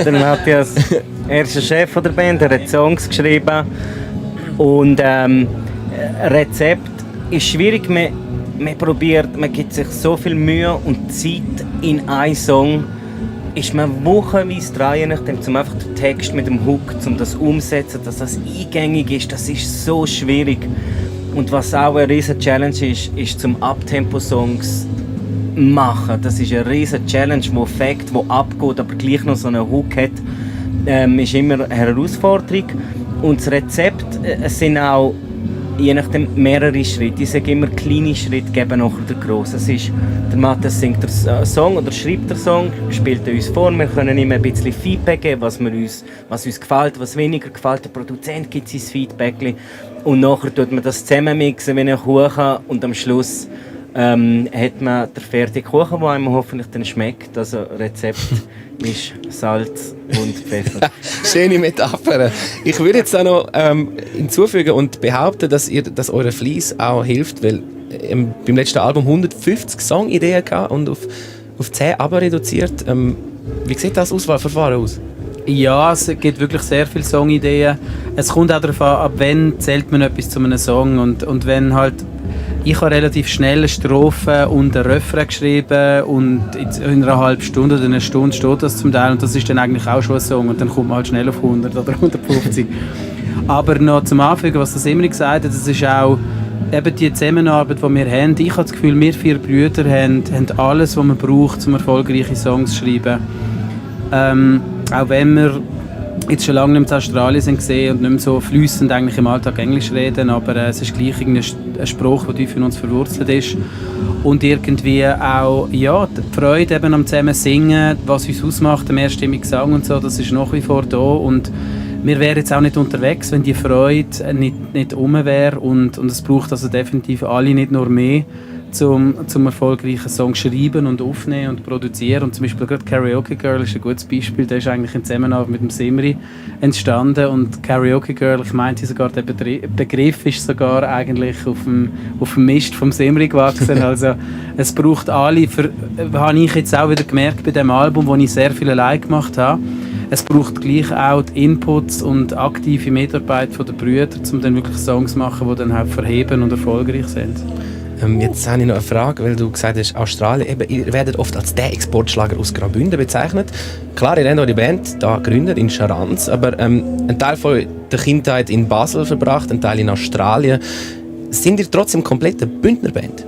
Speaker 12: Der Matthias, er ist der Chef von der Band, er hat Songs geschrieben. Und ähm, Rezept ist schwierig. Man, man probiert, man gibt sich so viel Mühe und Zeit in einen Song. Ist man wochenweise dran, je nachdem, um einfach den Text mit dem Hook, um das umsetzen, dass das eingängig ist, das ist so schwierig. Und was auch eine riesen Challenge ist, ist zum Abtempo-Songs machen. Das ist eine riesen Challenge, wo Fact, wo abgeht, aber gleich noch so einen Hook hat, ähm, ist immer eine Herausforderung. Und das Rezept, äh, es sind auch je nachdem mehrere Schritte. Ich sage immer, kleine Schritte geben nachher den grossen. Es ist, der Matthias singt den äh, Song oder schreibt den Song, spielt er uns vor, wir können ihm ein bisschen Feedback geben, was, wir uns, was uns gefällt, was weniger gefällt. Der Produzent gibt sein Feedback. Und nachher tut man das zusammenmixen wie einen Kuchen und am Schluss ähm, hat man den fertigen Kuchen, der einem hoffentlich dann schmeckt. Also Rezept ist Salz und Pfeffer.
Speaker 2: Schöne Metapher. Ich würde jetzt auch noch ähm, hinzufügen und behaupten, dass ihr, dass eure Fleiss auch hilft, weil ähm, beim letzten Album 150 Songideen gehabt und auf, auf 10 aber reduziert. Ähm, wie sieht das Auswahlverfahren aus?
Speaker 1: Ja, es gibt wirklich sehr viele Songideen. Es kommt auch darauf an, ab wann zählt man etwas zu einem Song und, und wenn halt ich habe relativ schnell eine Strophe und einen Refrain geschrieben und in einer halben Stunde oder einer Stunde steht das zum Teil und das ist dann eigentlich auch schon ein Song und dann kommt man halt schnell auf 100 oder 150. Aber noch zum Anfügen, was das immer gesagt hat, das ist auch eben die Zusammenarbeit, die wir haben. Ich habe das Gefühl, wir vier Brüder haben, haben alles, was man braucht, um erfolgreiche Songs zu schreiben. Ähm, auch wenn wir jetzt schon lange nicht mehr in Australien sind gesehen und nicht mehr so fließend eigentlich im Alltag Englisch reden, aber äh, es ist gleich ein Spruch, der tief in uns verwurzelt ist. Und irgendwie auch ja, die Freude eben am zusammen singen, was uns ausmacht, der mehrstimmige Gesang und so, das ist nach wie vor da und wir wären jetzt auch nicht unterwegs, wenn die Freude nicht, nicht um wäre und, und es braucht also definitiv alle, nicht nur mehr zum, zum erfolgreichen Song schreiben und aufnehmen und produzieren. Und zum Beispiel gerade Karaoke Girl ist ein gutes Beispiel. Der ist eigentlich in Zusammenarbeit mit dem Simri entstanden. Und Karaoke Girl, ich meinte sogar, der Begriff ist sogar eigentlich auf dem, auf dem Mist vom Simri gewachsen. Also es braucht alle, für, habe ich jetzt auch wieder gemerkt bei dem Album, wo ich sehr viel allein gemacht habe. Es braucht gleich auch die Inputs und aktive Mitarbeit der Brüder, um dann wirklich Songs zu machen, die dann halt verheben und erfolgreich sind.
Speaker 2: Ähm, jetzt habe ich noch eine Frage, weil du gesagt hast, Australien, eben, ihr werdet oft als der Exportschlager aus Graubünden bezeichnet. Klar, ihr habt eure Band da gegründet, in Scharans, aber ähm, ein Teil von der Kindheit in Basel verbracht, ein Teil in Australien. Sind ihr trotzdem komplett eine Bündnerband?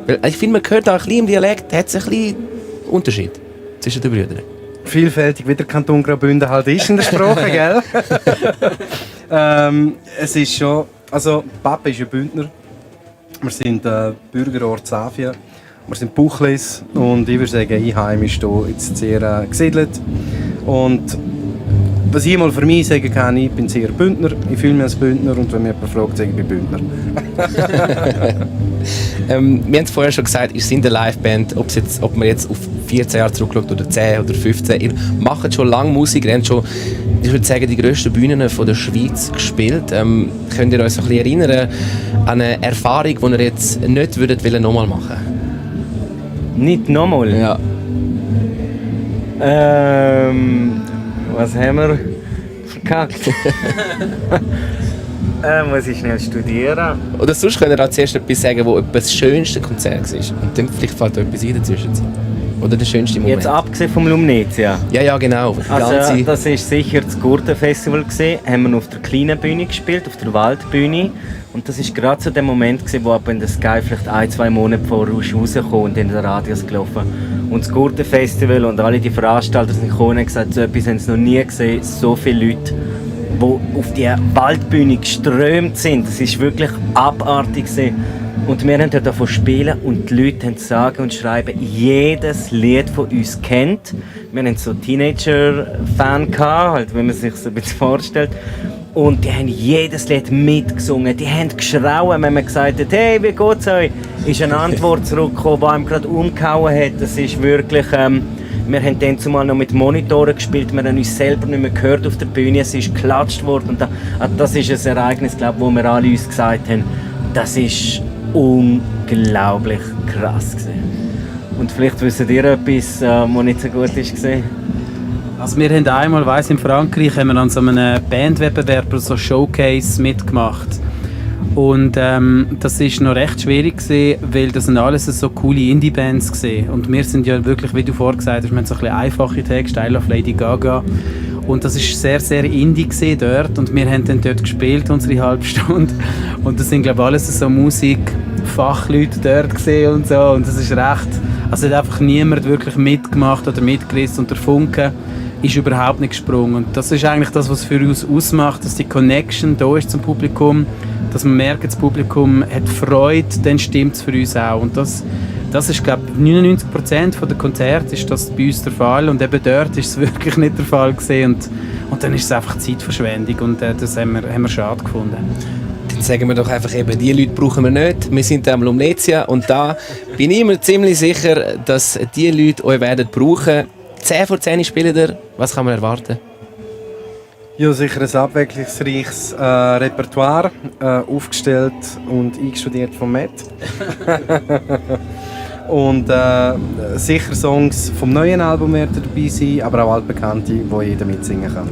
Speaker 2: Weil ich finde, man hört auch ein bisschen im Dialekt, hat es ein bisschen Unterschied zwischen den Brüdern.
Speaker 11: Vielfältig, wie der Kanton Graubünden halt ist in der Sprache, gell? ähm, es ist schon, also Papa ist ja Bündner. Wir sind äh, Bürgerort Safia. Wir sind Buchlis und ich würde sagen, einheimisch hier jetzt sehr äh, gesiedelt. Und was ich mal für mich sagen kann, ich bin sehr Bündner, ich fühle mich als Bündner und wenn mich jemand fragt, sage ich, ich bin Bündner.
Speaker 2: ähm, wir haben es vorher schon gesagt, ihr seid eine Liveband, ob's jetzt, ob man jetzt auf 14 Jahre zurückschaut oder 10 oder 15. Ihr macht schon lange Musik, ihr habt schon, ich würde sagen, die grössten Bühnen von der Schweiz gespielt. Ähm, könnt ihr euch ein bisschen erinnern an eine Erfahrung, die ihr jetzt nicht würdet wollen, nochmal machen?
Speaker 12: Nicht nochmal?
Speaker 2: Ja.
Speaker 12: Ähm, was haben wir verkackt? äh, muss ich schnell studieren.
Speaker 2: Oder sonst könnt ihr auch zuerst etwas sagen, wo das schönste Konzert war. Und dann vielleicht fällt euch etwas ein dazwischen. Oder der schönste Moment.
Speaker 12: Jetzt abgesehen vom Lumnezia?
Speaker 2: Ja, ja, genau. Die
Speaker 12: Also,
Speaker 2: ganze-
Speaker 12: das war sicher das Gurtenfestival. Gewesen. Haben wir auf der kleinen Bühne gespielt, auf der Waldbühne. Und das war gerade so der Moment, gewesen, wo Up in the Sky vielleicht ein, zwei Monate voraus rausgekommen und in den Radios gelaufen. Und das Gurtenfestival und alle die Veranstalter sind gekommen und haben gesagt, so etwas haben sie noch nie gesehen, so viele Leute, die auf die Waldbühne geströmt sind. Das ist wirklich abartig. Gewesen. Und wir haben dort davon spielen und die Leute haben sagen und schreiben, jedes Lied von uns kennt. Wir hatten so Teenager-Fan, gehabt, halt, wenn man sich so ein bisschen vorstellt. Und die haben jedes Lied mitgesungen. Die haben geschrauen, wenn man gesagt hat, hey, wie geht's euch? Ist eine Antwort zurückgekommen, die einem gerade umgehauen hat. Das ist wirklich... Ähm, wir haben dann zumal noch mit Monitoren gespielt, wir haben uns selber nicht mehr gehört auf der Bühne, es ist geklatscht worden. Und da, ah, das ist ein Ereignis, glaub, wo wir alle uns gesagt haben, das ist unglaublich krass gewesen. Und vielleicht wisst ihr etwas, äh, was nicht so gut war.
Speaker 1: Also wir haben einmal, weiss, in Frankreich haben wir an so einem Bandwettbewerb, so Showcase mitgemacht. Und ähm, das ist noch recht schwierig gewesen, weil das sind alles so coole Indie-Bands gewesen. Und wir sind ja wirklich, wie du vorher gesagt hast, wir haben so ein bisschen einfache Texte, I Love Lady Gaga. Und das ist sehr, sehr Indie gewesen dort. Und wir haben dann dort gespielt, unsere halbe Stunde. Und das sind, glaube ich, alles so Musikfachleute dort gewesen und so. Und das ist recht... Also hat einfach niemand wirklich mitgemacht oder mitgerissen. Und der Funke ist überhaupt nicht gesprungen. Und das ist eigentlich das, was für uns ausmacht, dass die Connection da ist zum Publikum. Dass man merkt, das Publikum hat Freude, dann stimmt es für uns auch. Und das, das ist, glaube ich, 99% der Konzerte ist das bei uns der Fall. Und eben dort ist es wirklich nicht der Fall gewesen. Und, und dann ist es einfach Zeitverschwendung und äh, das haben wir, haben wir schade gefunden.
Speaker 2: Dann sagen wir doch einfach eben, die Leute brauchen wir nicht. Wir sind am Lumnezia und da bin ich mir ziemlich sicher, dass die Leute euch werden brauchen. 10 vor 10 spielen ihr. Was kann man erwarten?
Speaker 11: Ja, sicher ein abwechslungsreiches äh, Repertoire, äh, aufgestellt und eingestudiert von Matt. und äh, sicher Songs vom neuen Album werden dabei sein, aber auch altbekannte, wo jeder mitsingen kann.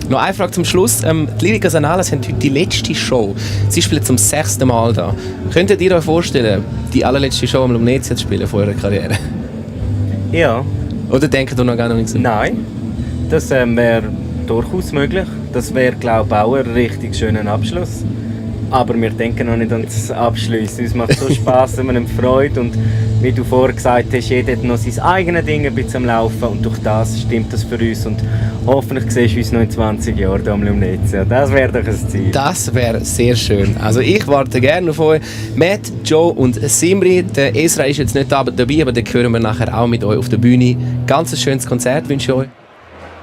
Speaker 2: Noch eine Frage zum Schluss. Ähm, die Lyricas Anales haben heute die letzte Show. Sie spielen zum sechsten Mal da. Könntet ihr euch vorstellen, die allerletzte Show am Lumnezia zu spielen vor eurer Karriere?
Speaker 12: Ja.
Speaker 2: Oder denkt ihr noch gar nicht so?
Speaker 12: Nein, das ähm, wäre durchaus möglich. Das wäre, glaube ich, auch ein richtig schöner Abschluss. Aber wir denken noch nicht ans Abschliessen. Es macht so Spass, wir haben Freude und wie du vorher gesagt hast, jeder hat noch sein eigenes Ding ein bisschen am Laufen und durch das stimmt das für uns und hoffentlich siehst du uns noch in 20 Jahren hier am Lumnezia. Das wäre doch ein Ziel.
Speaker 2: Das wäre sehr schön. Also ich warte gerne auf euch. Matt, Joe und Simri. Der Esra ist jetzt nicht dabei, aber den hören wir nachher auch mit euch auf der Bühne. Ganz ein schönes Konzert wünsche ich euch.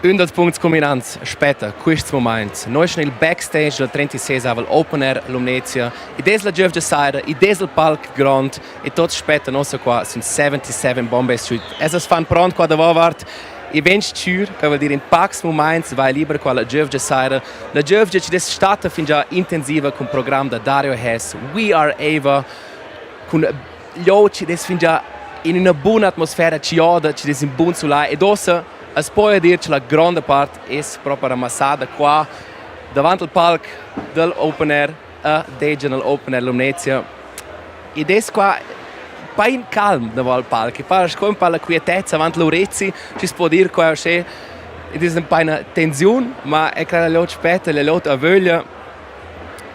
Speaker 2: 100 punts culminants spetta quist mumaint. Noi schnell backstage del 36 aval Open Air Lumnezia. Id es la giövgia saira, id es il palc grond e tots spettan ossa qua sün 77 Bombay Street. Es as fan pront qua davovart e ben stür, che vuol dir in pacs mumaints vai liber qua la giövgia saira. La giövgia ci des stata fingià intensiva cun program da Dario Hess, We Are Ava, cun Lio ci des fingià in üna buna atmosfera ci oda, ci des in bun sulai ed ossa as po dir che la gronda part es propa ramassada qua davant al palc del Open Air a Degen al Open Air Lumnezia. Id es qua bain calm davo al palc. I para sco ün pa la quietezza avant l'urezi, chi's po dir qua uschè. Id es ün pa üna tensiun, ma e crai la glieud spetta, la glieud ha vöglia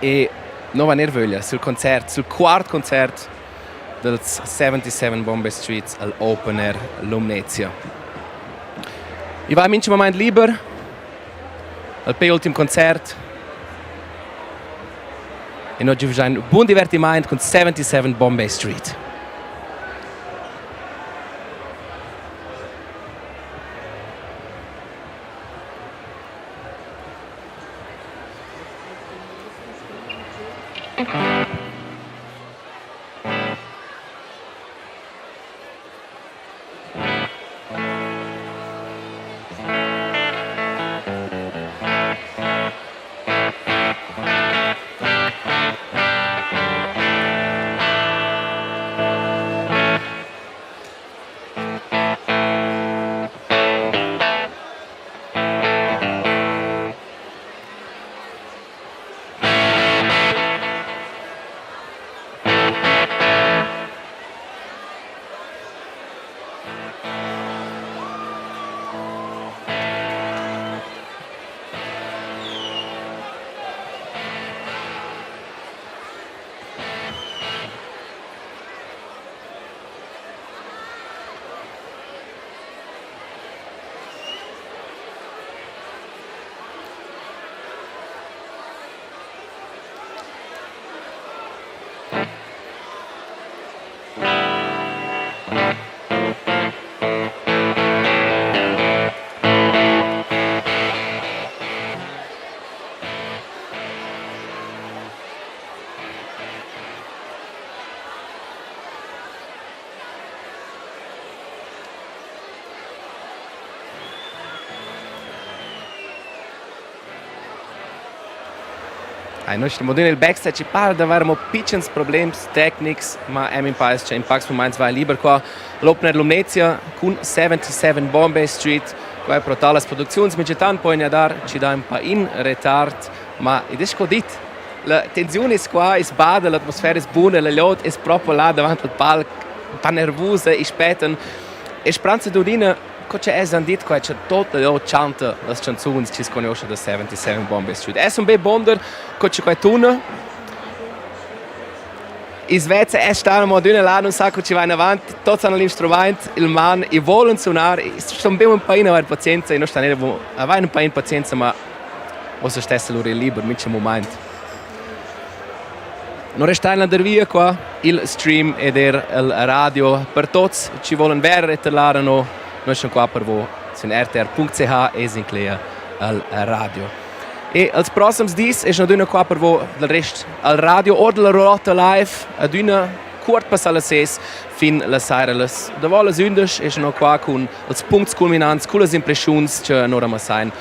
Speaker 2: e non va neir vöglia sul concert, sul quart concert dels 77 Bombay Streets al Open Air Lumnezia. I va mincha mumaint liber al penultim concert. E noi giuvgiain bun divertimaint cun 77 Bombay Street. Ai, noi stiamo nel backstage ci pare d'avair amo pitschens problems tecnics, ma em in pais cha in pacs mumaints vai liber qua l'Opener Lumnezia cun 77 Bombay Street. Qua pro talas producziuns minchatant poin dar ci dà ün pa in retard, ma id es sco dit. La tensiun es qua, es bada, l'atmosfera es buna, la glieud es propo là davant al palc, un pa nervusa e spettan. E spranza d'udina Co cha es han dit qua cha tot la glieud chanta las chanzuns chi's cugnuoscha da 77 Bombay Street. Es ün be bonder co cha quai tuna. I's vezza es stan amo adüna là, nun sa co chi va inavant, tots han l'instrumaint il man e volan sunar. Ston be ün pain avair pazienza e no stan eir avair ün pain pazienza, ma uossa stessa lura il liber mincha mumaint. Non resta in der via qua il stream ed er il radio per tots ci volen ver e terlare no noi siamo qua per voi sin rtr.ch e sin clea al radio. E als prossims dis es adüna qua per voi del rest al radio o della Rota Live adüna cuort passà las ses fin la saira las davo las ündesch es no qua cun els puncts culminants, con las impreschiuns che noi ramassain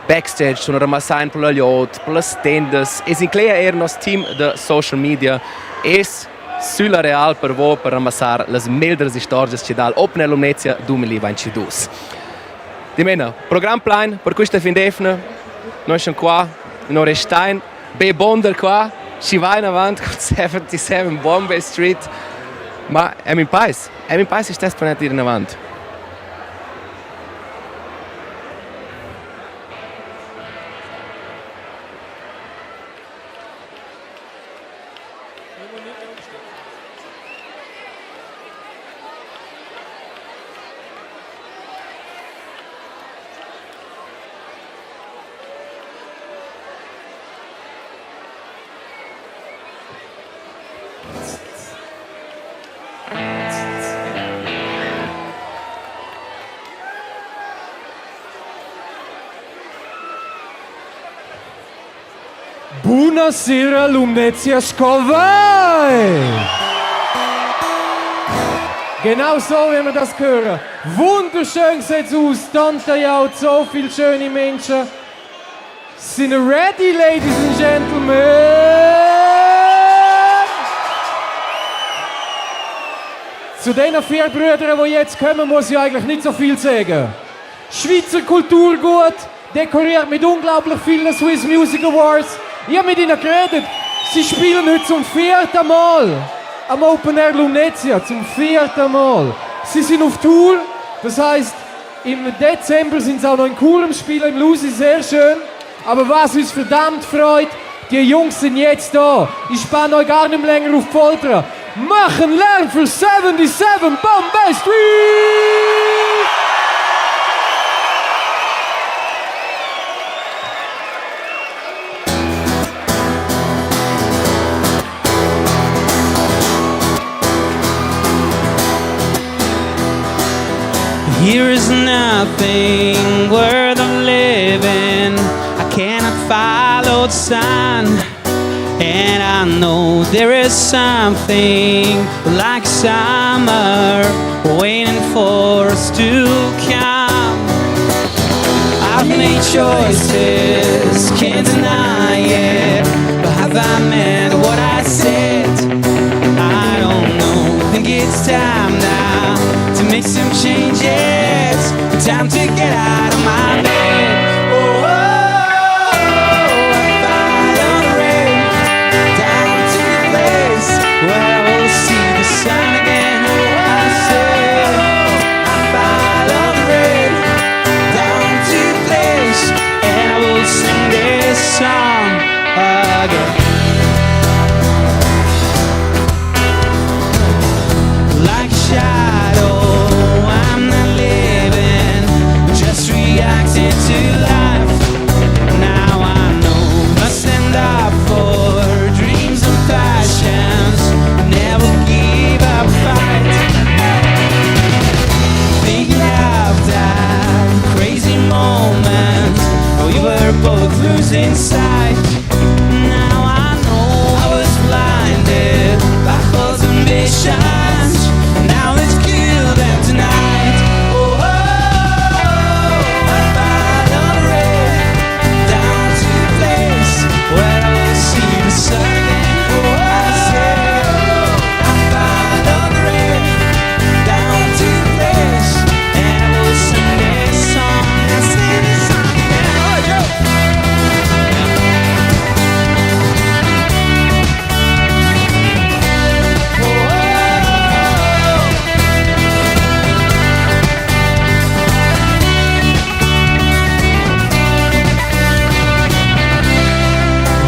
Speaker 2: backstage, sono ramassain per la glieud, per las tendas e sin clea er nos team de social media es sull'areal per vo per ramassar las meglras istorgias che dal Open Air Lumnezia 2022. Dimena, program plein per questa fin d'efna. Noi siamo qua, noi restein be bonder qua, si va in avant con 77 Bombay Street. Ma è in pais, è in pais stess per ir in avant.
Speaker 7: Buna sera Lumnezia sco vai! Genau so, wie wir das hören. Wunderschön sieht's aus, Tante Jaut, so viele schöne Menschen. Sind ready, ladies and gentlemen? Zu den vier Brüdern, die jetzt kommen, muss ich eigentlich nicht so viel sagen. Schweizer Kulturgut, dekoriert mit unglaublich vielen Swiss Music Awards. Ich habe mit ihnen geredet. Sie spielen heute zum vierten Mal am Open Air Lumnezia, zum vierten Mal. Sie sind auf Tour, das heißt, im Dezember sind sie auch noch in Chur am Spielen, im Lusi, sehr schön. Aber was uns verdammt freut, die Jungs sind jetzt da. Ich spanne euch gar nicht mehr länger auf die Folter. Machen Lärm für 77 Bombay Street!
Speaker 13: Here is nothing worth of living. I cannot follow the sun. And I know there is something like summer waiting for us to come. I've made choices, can't deny it. But have I meant what I said? I don't know. Think it's time now to make some changes. Time to get out of my bed. Oh, oh, oh, I follow the rain down to the place where I will see the sun again. I said, I follow the rain down to the place, and I will sing this song again. Like a shadow, I'm not living, just reacting to life. Now I know must stand up for dreams and passions, never give up fight. Thinking of that crazy moment, we were both losing sight. Now I know I was blinded by false ambitions. Now let's kill them tonight. Oh, oh, oh, I follow the rain down to the place where I will see the sun again. Oh, I said, I follow the rain down to the place, and I will sing this song. I sing this song again. Oh, Joe.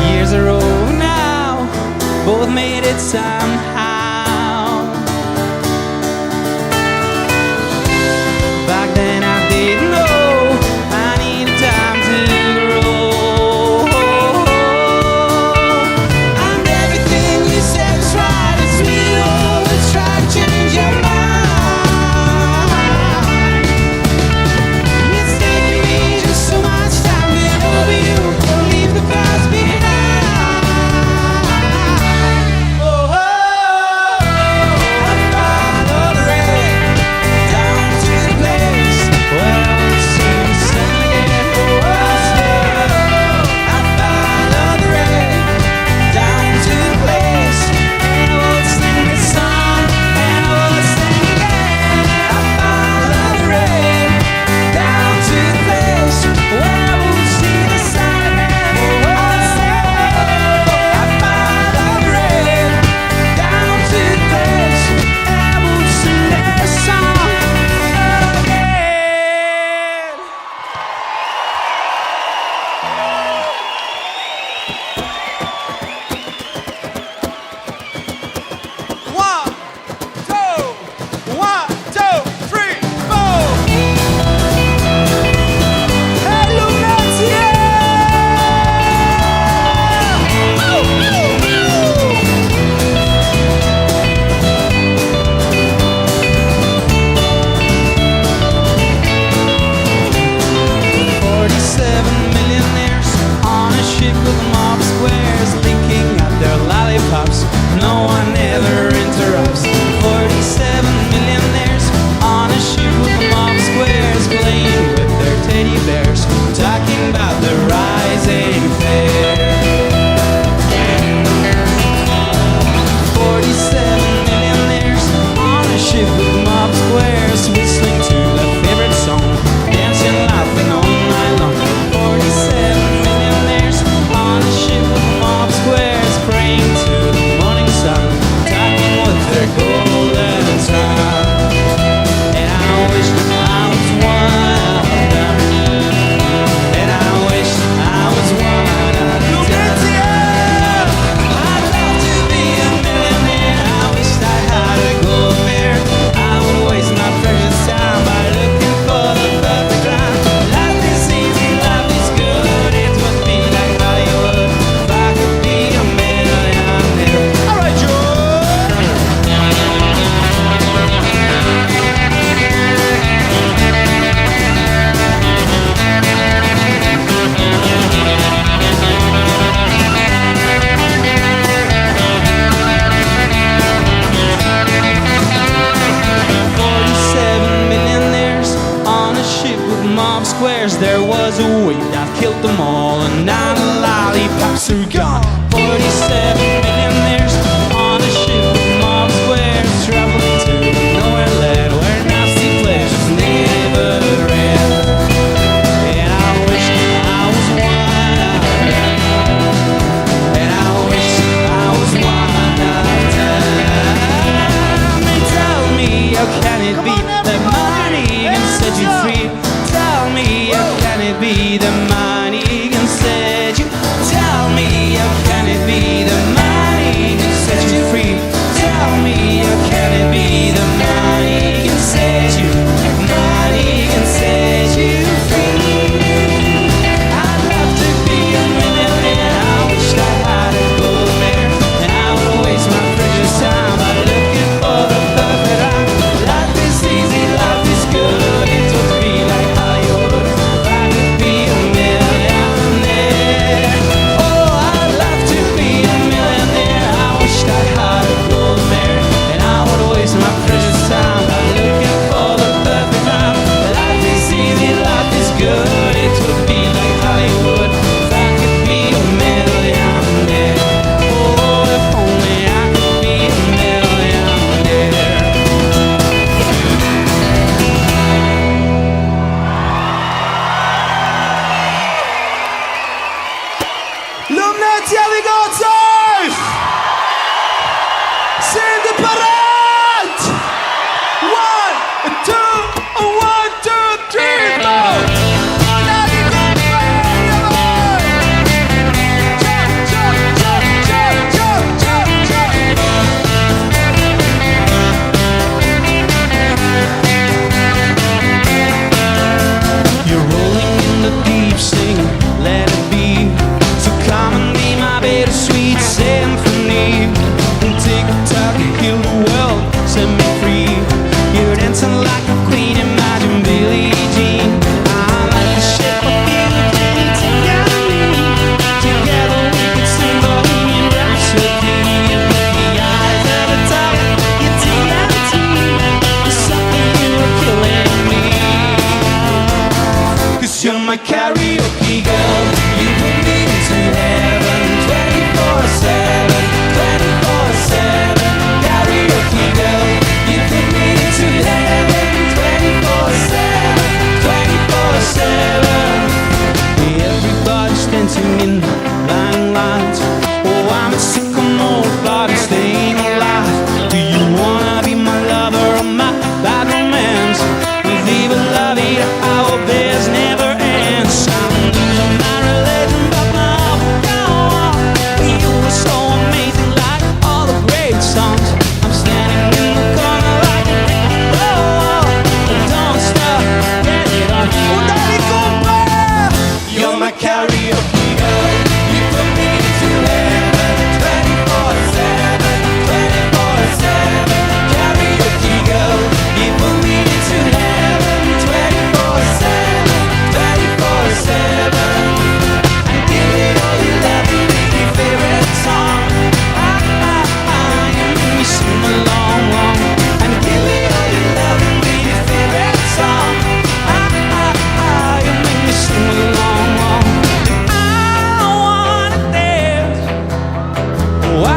Speaker 13: Years are over now, both made it somehow. Back then I didn't know I needed time to grow. And everything you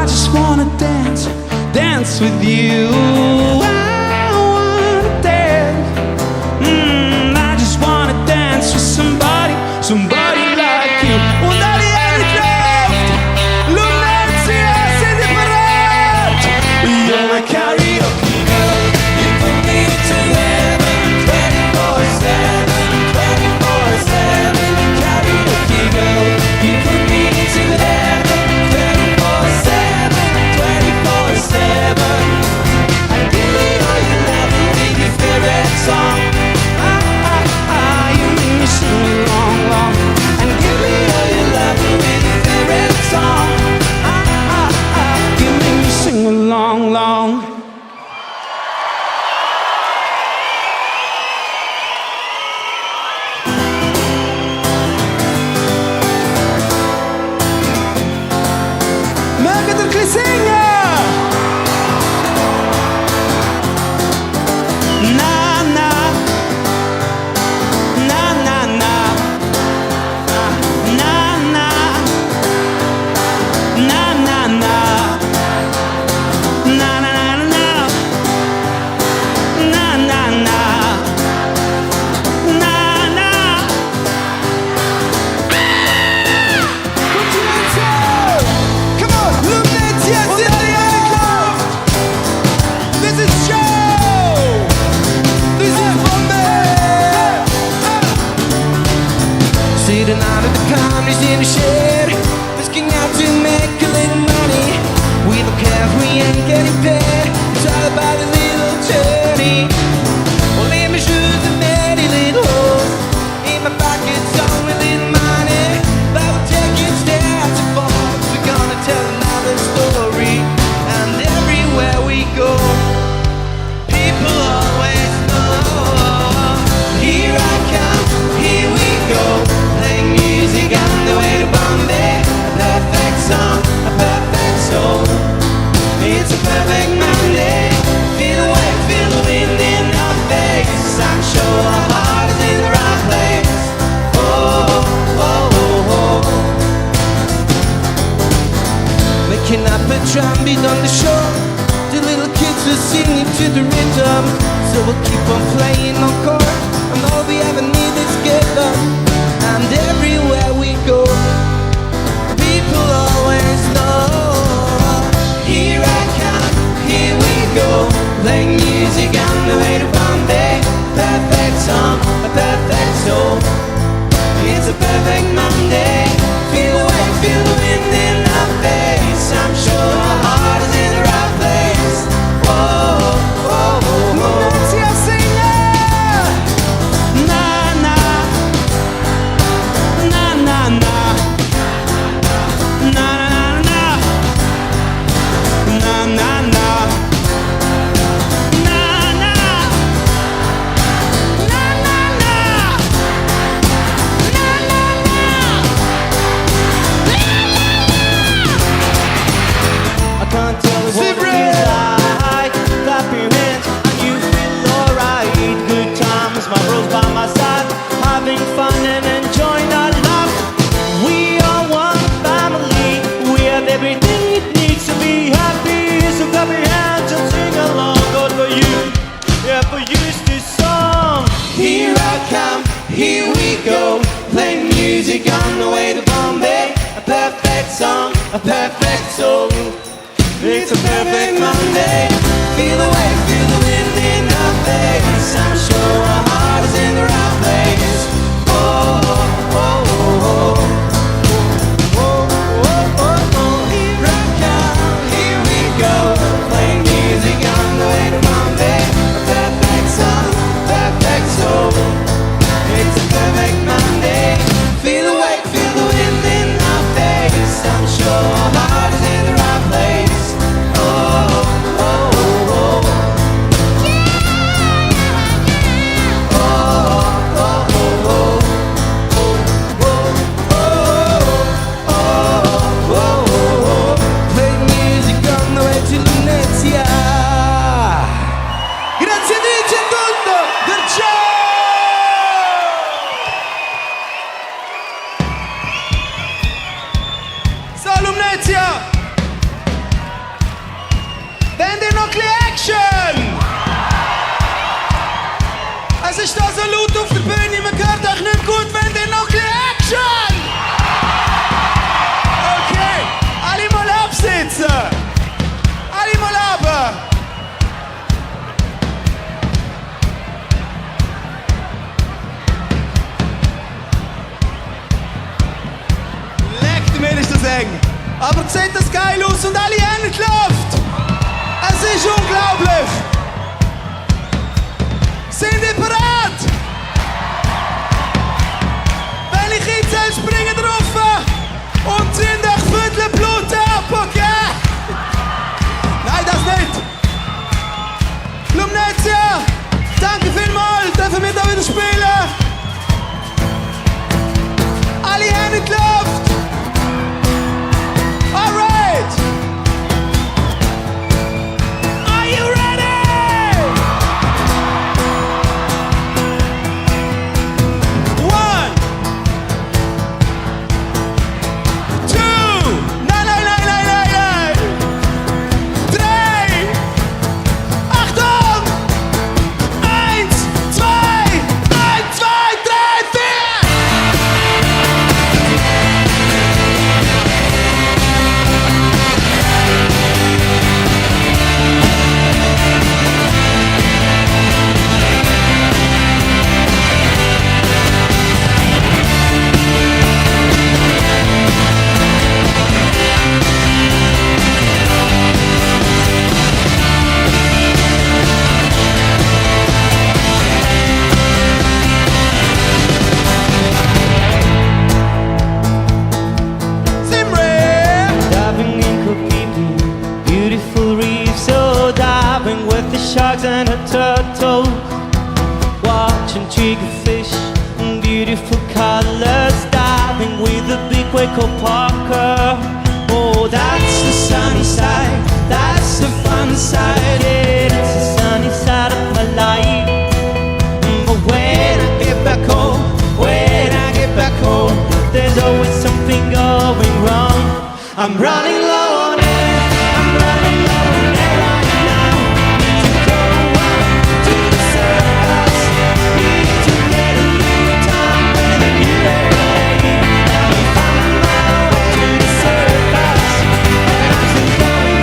Speaker 13: I just wanna dance, dance with you. I wanna dance. I just wanna dance with somebody, somebody like you. Und alle in Kraft! Lumnezia, sind ihr bereit? You're my karaoke girl. You put me to heaven 24/7, 24/7. Karaoke girl. You put me to heaven 24/7, 24/7. And give me all your love with your favorite song. Ah, ah, ah, you make me sing along, long. And give me all your love with your favorite song. Ah, ah, ah, you make me sing along, long.
Speaker 10: Mögt ihr ein bisschen singen?
Speaker 13: Na, na. Na, na, na. Na, na. Na, na, na. Na, na, na, na. Na, na, na. Na, na.
Speaker 10: Come on, Lumnezia, sind ihr in Kraft? This is show! This is Bombe!
Speaker 17: Sitting out of the companies in the shed, risking out to make a little money. We don't care if we ain't getting paid. It's all about a little journey. Well, in my shoes and many little holes. In my pockets only little money. But we'll take it steps and forwards. We're gonna tell another story. And everywhere we go, people always know. Here I come, here we go. Playing music on the way to Bombay. A perfect song, a perfect soul. It's a perfect Monday. Feel the wave, feel the wind in our face. I'm sure our heart is in the right place. Oh, oh, oh, oh. Making up a drum beat on the shore. The little kids are singing to the rhythm. So we'll keep on playing encore. And all we ever need is good love. And everywhere we go, people always know. Here I come, here we go. Playing music on the way to Bombay. Perfect song, a perfect soul. It's a perfect Monday. Feel the wave, feel the wind in our face. I'm sure our heart is in the right place. Whoa, whoa, whoa.
Speaker 10: Lumnezia, singen!
Speaker 13: Na, na. Na, na, na. Na, na, na, na. Na, na, na. Na, na. Na, na, na. Na, na, na.
Speaker 17: I can't tell you what it feels like. Clap your hands and you feel alright. Good times, my bros by my side, having fun and enjoying our life. We are one family. We have everything it needs to be happy. So clap your hands and sing along. God for you, yeah, for you this song. Here I come, here we go. Playing music on the way to Bombay. A perfect song, a perfect soul. It's a perfect Monday. Feel the wave, feel the wind in our face. I'm sure our heart is in the right place. Oh, oh, oh, oh. Oh, oh, oh, oh. Here I come, here we go. Playing music on the way to Bombay. A perfect song, perfect soul. It's a perfect Monday. Feel the wave, feel the wind in our face. I'm sure our heart is in the right place. Oh, oh, oh, oh. Oh, noch ein bisschen Action? Es ist da so laut auf der Bühne, man hört euch nicht gut, wenn ihr noch ein bisschen Action! Okay, alle mal absitzen! Alle mal runter! Leckt mir ist das eng! Aber sieht das geil aus und alle Hände in die Luft! Es ist unglaublich! Sind ihr bereit? Wenn ich einzähle, springen drauf und ziehen euch Viertel Blut ab, okay? Nein, das nicht! Lumnezia, danke vielmals, dürfen wir da wieder spielen? Alle Hände in die Luft! Alright! Are you ready? One, two, nein, nein, nein, nein, nein, nein, drei, Achtung! Eins, zwei, eins, zwei, drei, vier! Simre!
Speaker 8: Diving in Koh Phi Phi, beautiful reefs. Oh, diving with the sharks and the turtles. Watching triggerfish in beautiful colors. Diving with the big Waco Parker. Oh, that's the sunny side. That's the fun side. Yeah, that's the sunny side of my life. But when I get back home, when I get back home, there's always something going wrong. I'm running low on air. I'm running low on air right now. Need to go up to the surface. Need to get a little time with a new airplane. And I'm on my way to the surface. And I'm still going.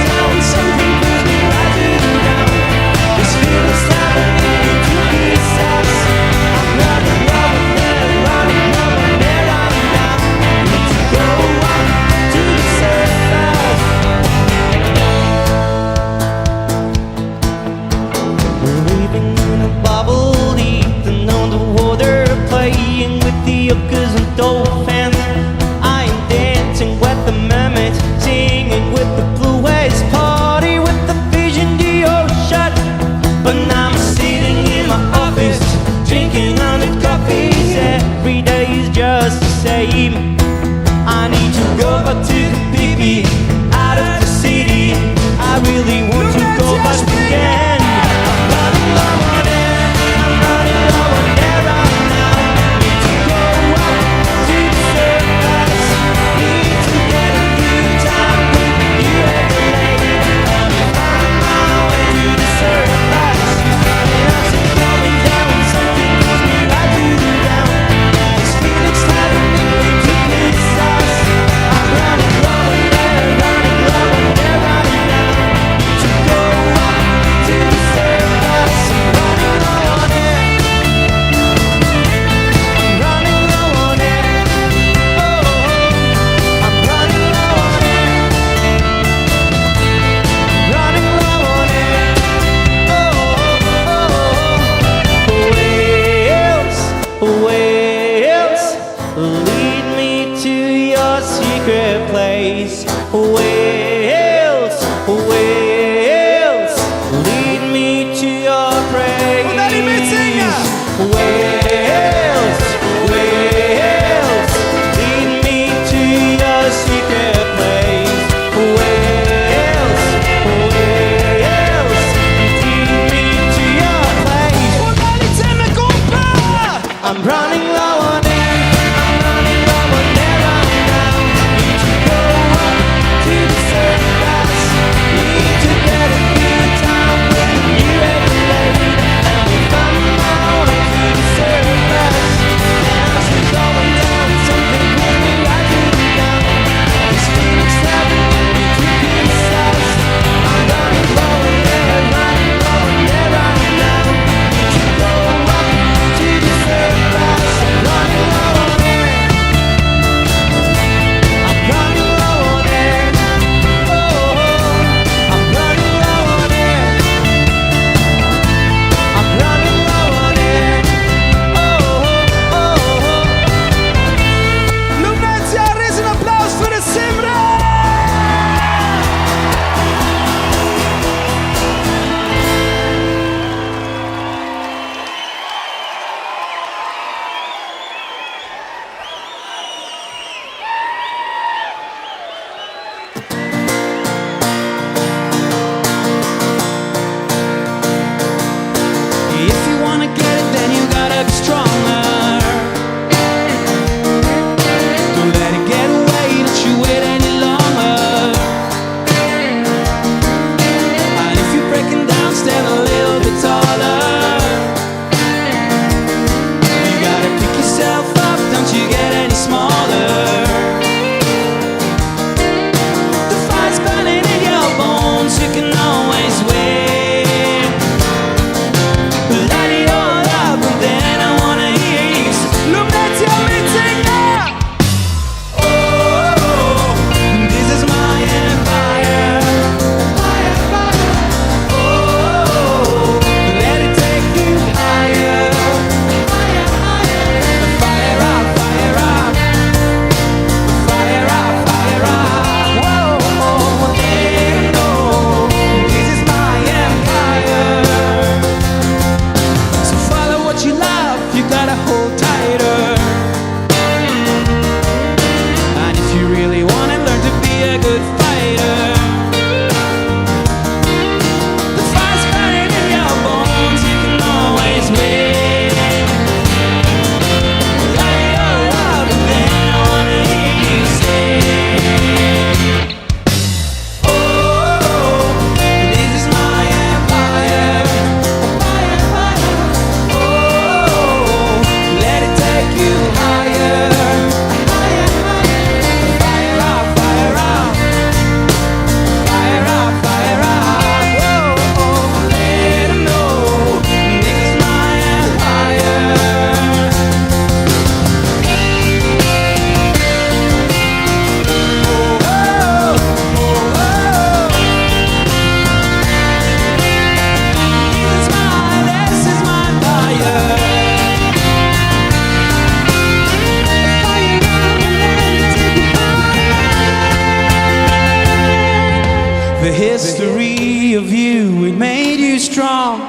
Speaker 13: history of you, it made you strong.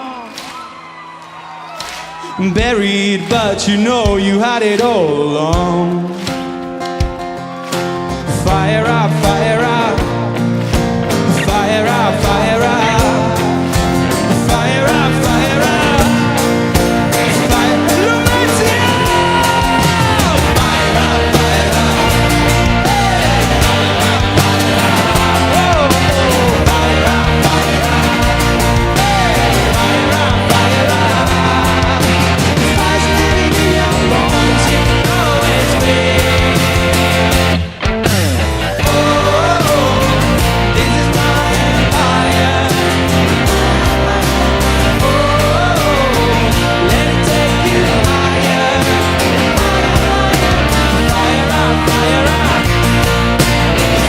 Speaker 13: Buried, but you know you had it all along. Fire up, fire up, fire up, fire up, fire up, fire up, fire Lumezia! Fire up, fire up, hey, fire up, fire up, oh, oh, fire up, fire up, hey, fire up, fire up. Fire's living in your bones, you know it's big. Oh, this is my empire. Oh, let it take you higher. Fire up, fire up,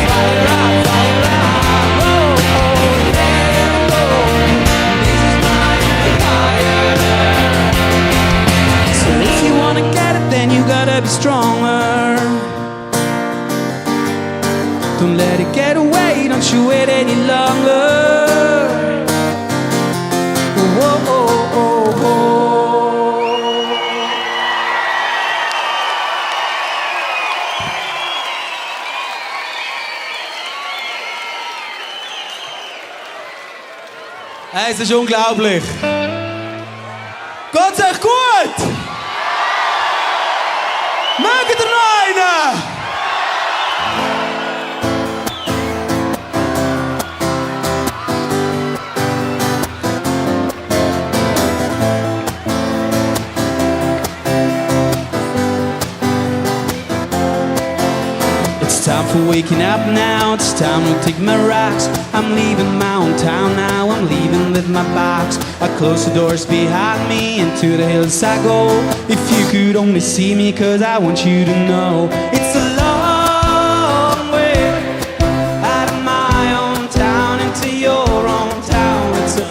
Speaker 13: fire up, fire up. Oh, oh, let it go. This is my empire. So if you wanna get it, then you gotta be stronger. Don't let it get away, don't you wait any longer. Whoa, oh, oh, oh.
Speaker 7: Es ist unglaublich. Geht's euch gut? Mögt ihr noch einen?
Speaker 13: It's time for waking up now. It's time to take my rocks. I'm leaving my own town now. I'm leaving with my box. I close the doors behind me and to the hills I go. If you could only see me, cause I want you to know it's a long way out of my own town into your own town. It's a,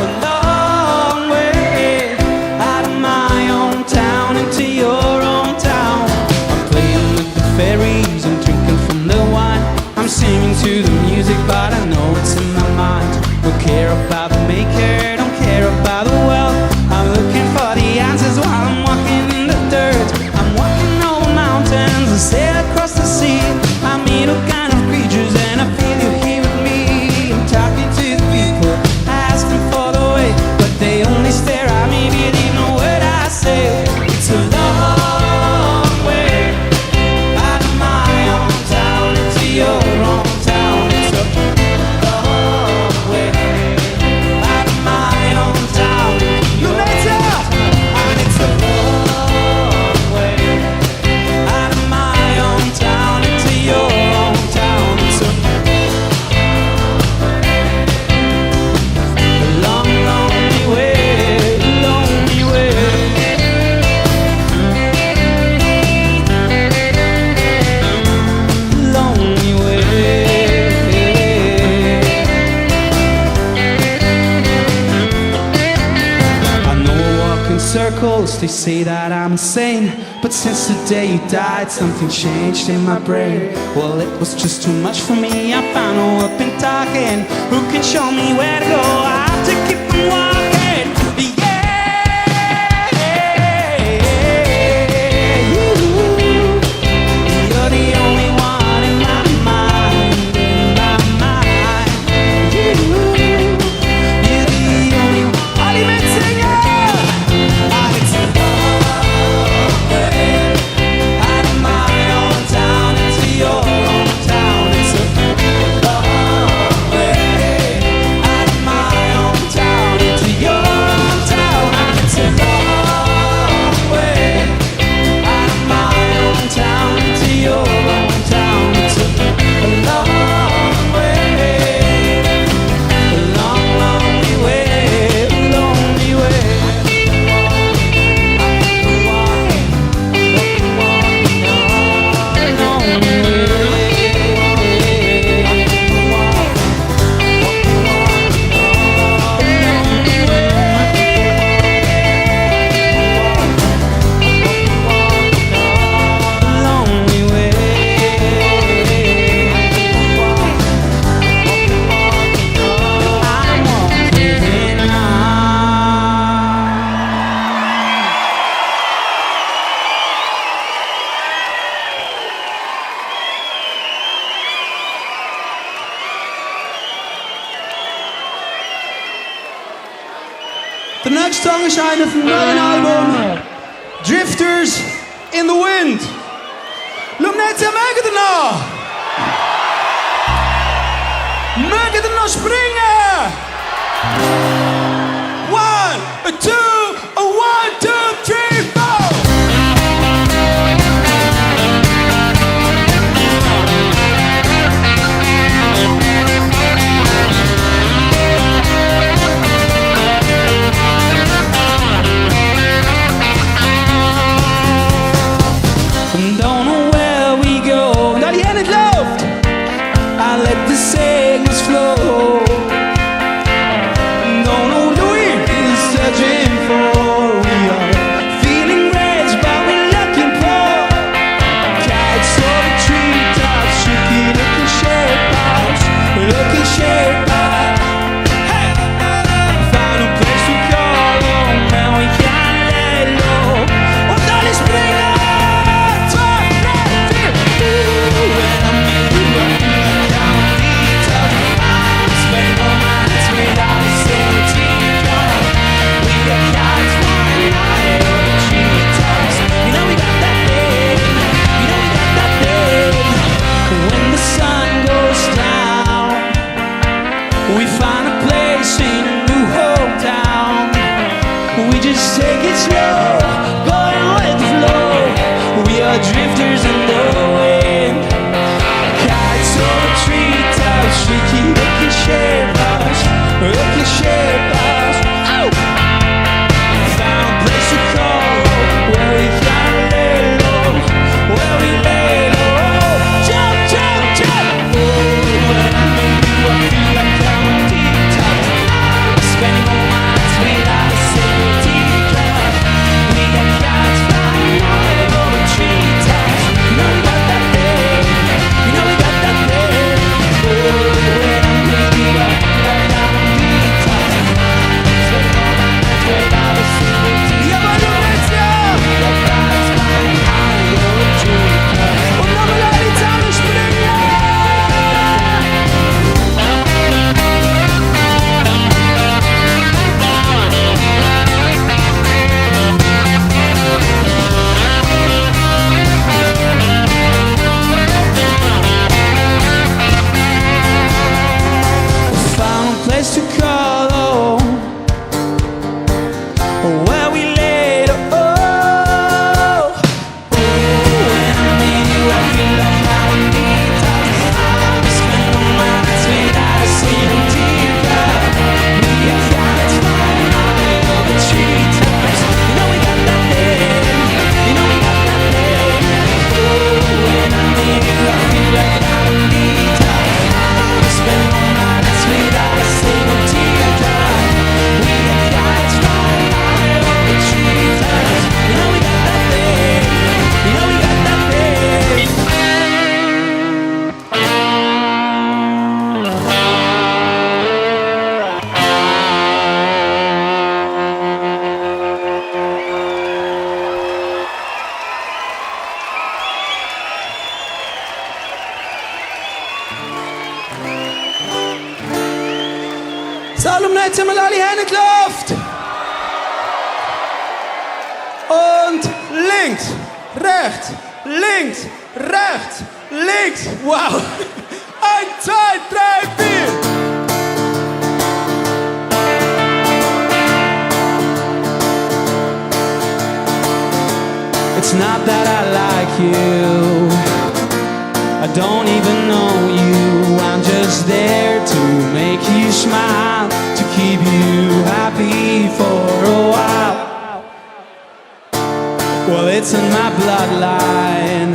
Speaker 13: a long way out of my own town into your own town. I'm playing with the fairies, I'm drinking from the wine. I'm singing to the music, but I know it's in my mind. Don't care about the maker, don't care about the wealth. I'm looking for the answers while I'm walking in the dirt. I'm walking over mountains and sail across the sea. I meet all kind of creatures and I feel you here with me. I'm talking to the people, I ask them for the way, but they only stare at me, believe no word I say. It's a long way out of my own town into your own town. It's a long way out of my own town. Lumezia! And it's a long way out of my own town into your own town. It's a long, lonely way, lonely way. Lonely way. I know I walk in circles, they say that I'm insane. But since the day you died, something changed in my brain. Well, it was just too much for me. I found no up and talking. Who can show me where to go? I have to keep on walking. Yeah, you, you're the only one in my mind, in my mind. You, you're the only one.
Speaker 7: Alle mitsingen!
Speaker 13: And it's a long way out of my own town into your own town. It's a long way out of my own town into Der nächste Song ist einer vom neuen Album Drifters in the Wind. Lumnezia, mögt ihr noch? Mögt ihr noch springen? One, a two, a one, two, three, four! Don't know where we go. Und alle Hände in die Luft. I let the signals flow. Don't know what we're searching for. We are feeling rich, but we're looking poor. Kites over treetops, tricky looking shape house, looking shape out. Hey! Found a place to call home, and we can't let low. Und alle springen! Zwei, drei, vier. Ooh, when I'm with you, I feel like I'm on detox. Spending all my nights without a single teardrop. We got kites flying high over treetops. You know we got that thing. You know we got that thing. When the sun goes down, we find a place in a new hometown. We just take it slow, going with the flow. We are drifters in the wind. Kites over treetops, tricky looking shape us, looking shape us. Ow! Found a place to call where we can lay low, where we lay low. Jump, jump, jump! Ooh, when I'm with you, I feel like I'm on detox. Spending all my nights without a single teardrop. We got kites flying high over treetops. You know we got that thing. You know we got that thing. Ooh, when I'm with you, I feel like I'm on detox. Spending all my nights without a single teardrop. We got kites flying high over treetops. Und nochmal alle zusammen springen! Found a place to call home, where we lay low. When I'm with you, I feel like I'm on detox. Spending all my nights without a single teardrop. We got kites flying high over treetops. You know we got that thing. You know we got that thing. Ooh, when I'm with you, I feel like I'm on detox. Spending all my nights without a single teardrop. We got kites flying high over treetops. You know we got that thing. You know we got that thing. So, Lumnezia, mal alle Hände in die Luft! Und links, rechts, links, rechts, links. Wow! Eins, zwei, drei, vier! It's not that I like you. I don't even know you. I'm just there to make you smile, to keep you happy for a while. Well, it's in my bloodline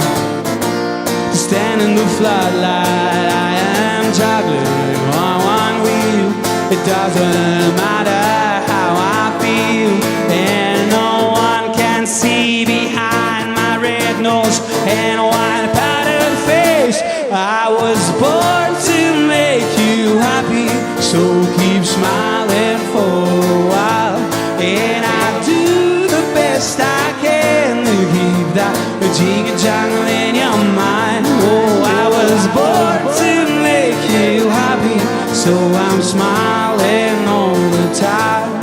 Speaker 13: to stand in the floodlight. I am juggling on one wheel. It doesn't matter how I feel, and no one can see behind my red nose and white powdered face. I was born to make you happy, so keep smiling for a while. And I do the best I can to keep that jingle jangle in your mind. Oh, I was born to make you happy, so I'm smiling all the time.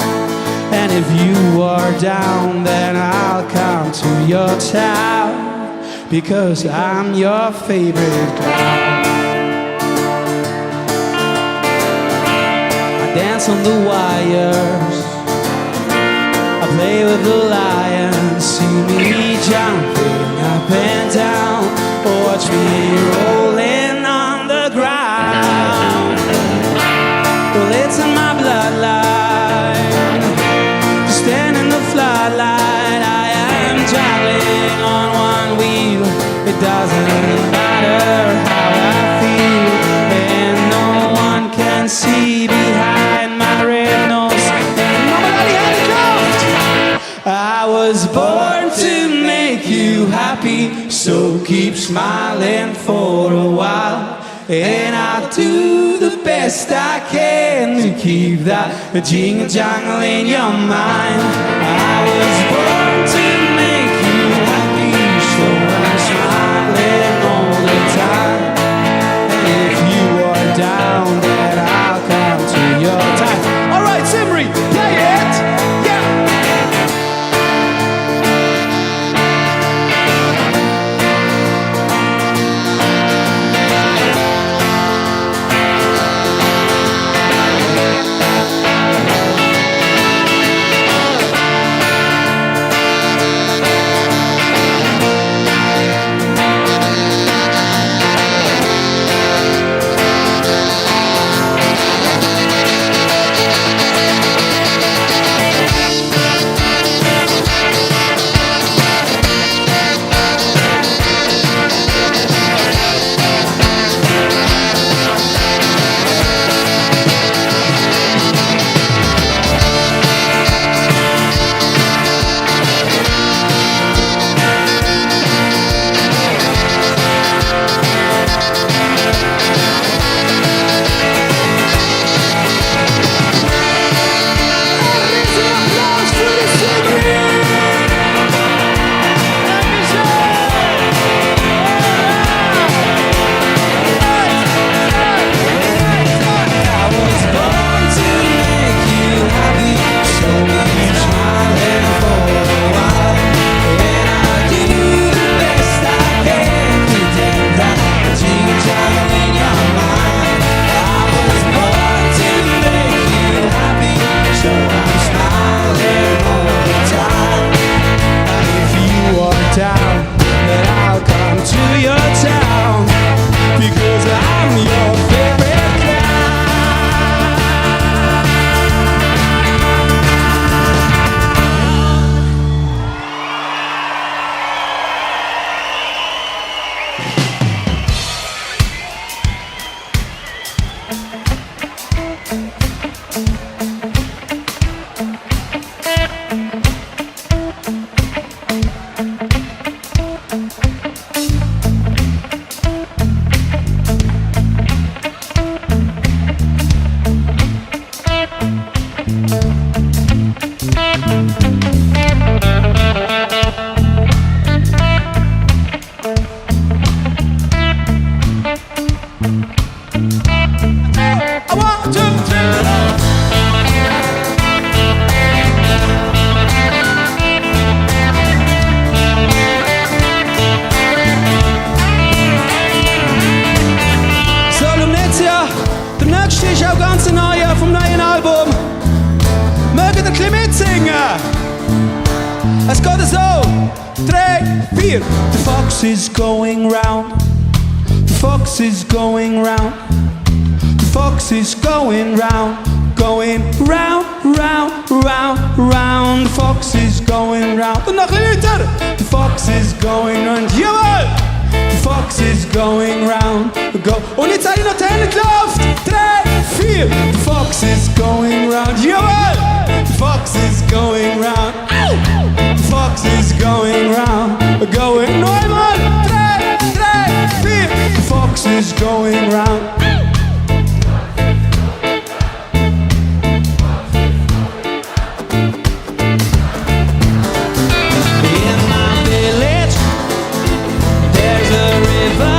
Speaker 13: And And if you are down, then I'll come to your town because I'm your favorite clown. I dance on the wires. I play with the lions. See me jumping up and down. Watch me rolling on the ground. Well, it's in my bloodline. To stand in the floodlight, I am traveling on one wheel. It doesn't matter how I feel, and no one can see behind my red nose. And nobody had a cough. I was born to make you happy, so keep smiling for a while. And I'll do the best I can to keep that jingle jangle in your mind. I was born to make you happy, so I'm smiling all the time. And if you are down, then I'll come to your time. All right, Simri, play it! Yeah! Down, then I'll come to your town because I'm your favorite clown. One, two, three, So, Lumnezia, der nächste ist auch ganz ein neuer vom neuen Album. Mögt ihr ein bisschen mitsingen? Es geht so. Drei, vier. The fox is going round. The fox is going round. The fox is going round. Going round, round, round, round. The fox is going round. Und noch ein bisschen lauter. The fox is going round. Jawohl! The fox is going round. Go. Und jetzt alle noch die Hände in die Luft. Drei, vier. The fox is going round. Jawohl! The fox is going round. Au! The fox is going round. Going. Noch einmal. Drei, drei, vier. The fox is going round. In my village, there's a river.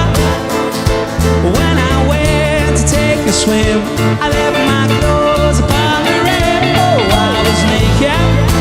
Speaker 13: When I went to take a swim, I left my clothes upon the rim. Oh, I was naked.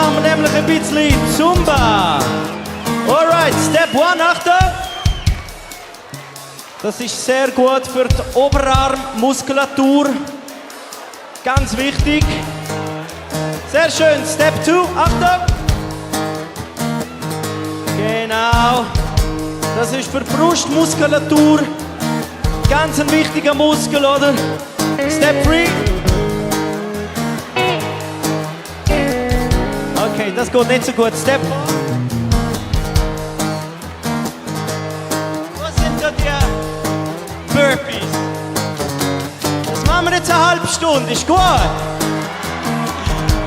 Speaker 17: machen wir nämlich ein bisschen Zumba. Alright, Step 1, Achtung. Das ist sehr gut für die Oberarmmuskulatur. Ganz wichtig. Sehr schön. Step 2, Achtung. Genau. Das ist für die Brustmuskulatur. Ganz ein wichtiger Muskel, oder? Step 3. Okay, das geht nicht so gut. Step 4. Wo sind da die Burpees? Das machen wir jetzt eine halbe Stunde, ist gut?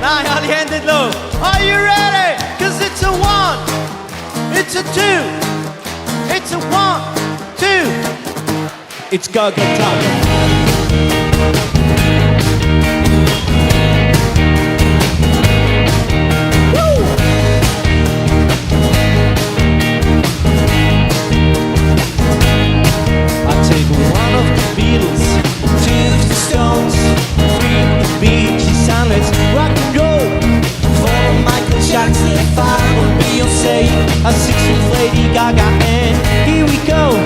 Speaker 17: Nein, alle Hände in die Luft. Are you ready? Cause it's a one, it's a two, it's a one, two. It's Gaga time. Woo! I take one of the Beatles, two of the Stones, three of the Bee Gees, and let's rock and roll. Four of Michael Jackson, five of Beyonce, a six with Lady Gaga, and here we go.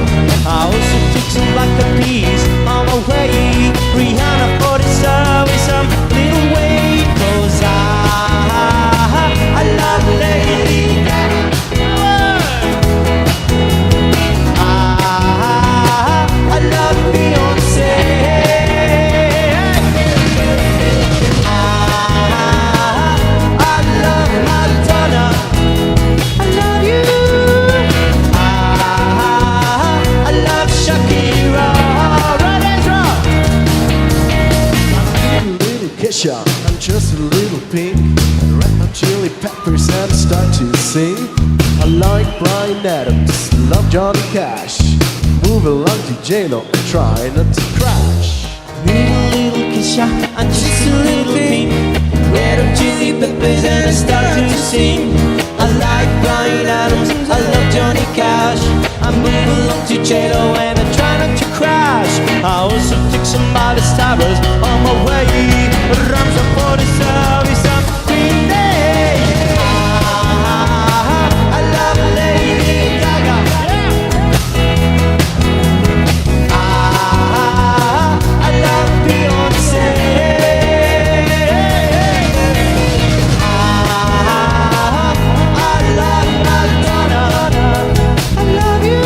Speaker 17: I also took some Black Eyed Peas on my way. Rihanna for the service, I'm Lil Wayne, 'cause I love Lady Gaga. I love Beyonce. I love Madonna. I love you. I love Shakira. Right, Ezra.
Speaker 14: I'm a little Kesha, I'm just a little pink. Red Hot Chili Peppers and I start to sing. I like Bryan Adams, love Johnny Cash. Move along to J-Lo and try not to crash.
Speaker 8: Little, little Kesha, I'm just a little pink. Red Hot Chili Peppers and I start to sing. I like Bryan Adams, I love Johnny Cash. I move along to J-Lo and I try not to crash.
Speaker 17: I also took some Miley Cyrus on my way. Rhymes are for the service, I'm Green Day. I love Lady Gaga. I love Beyonce. I love Madonna. I love you.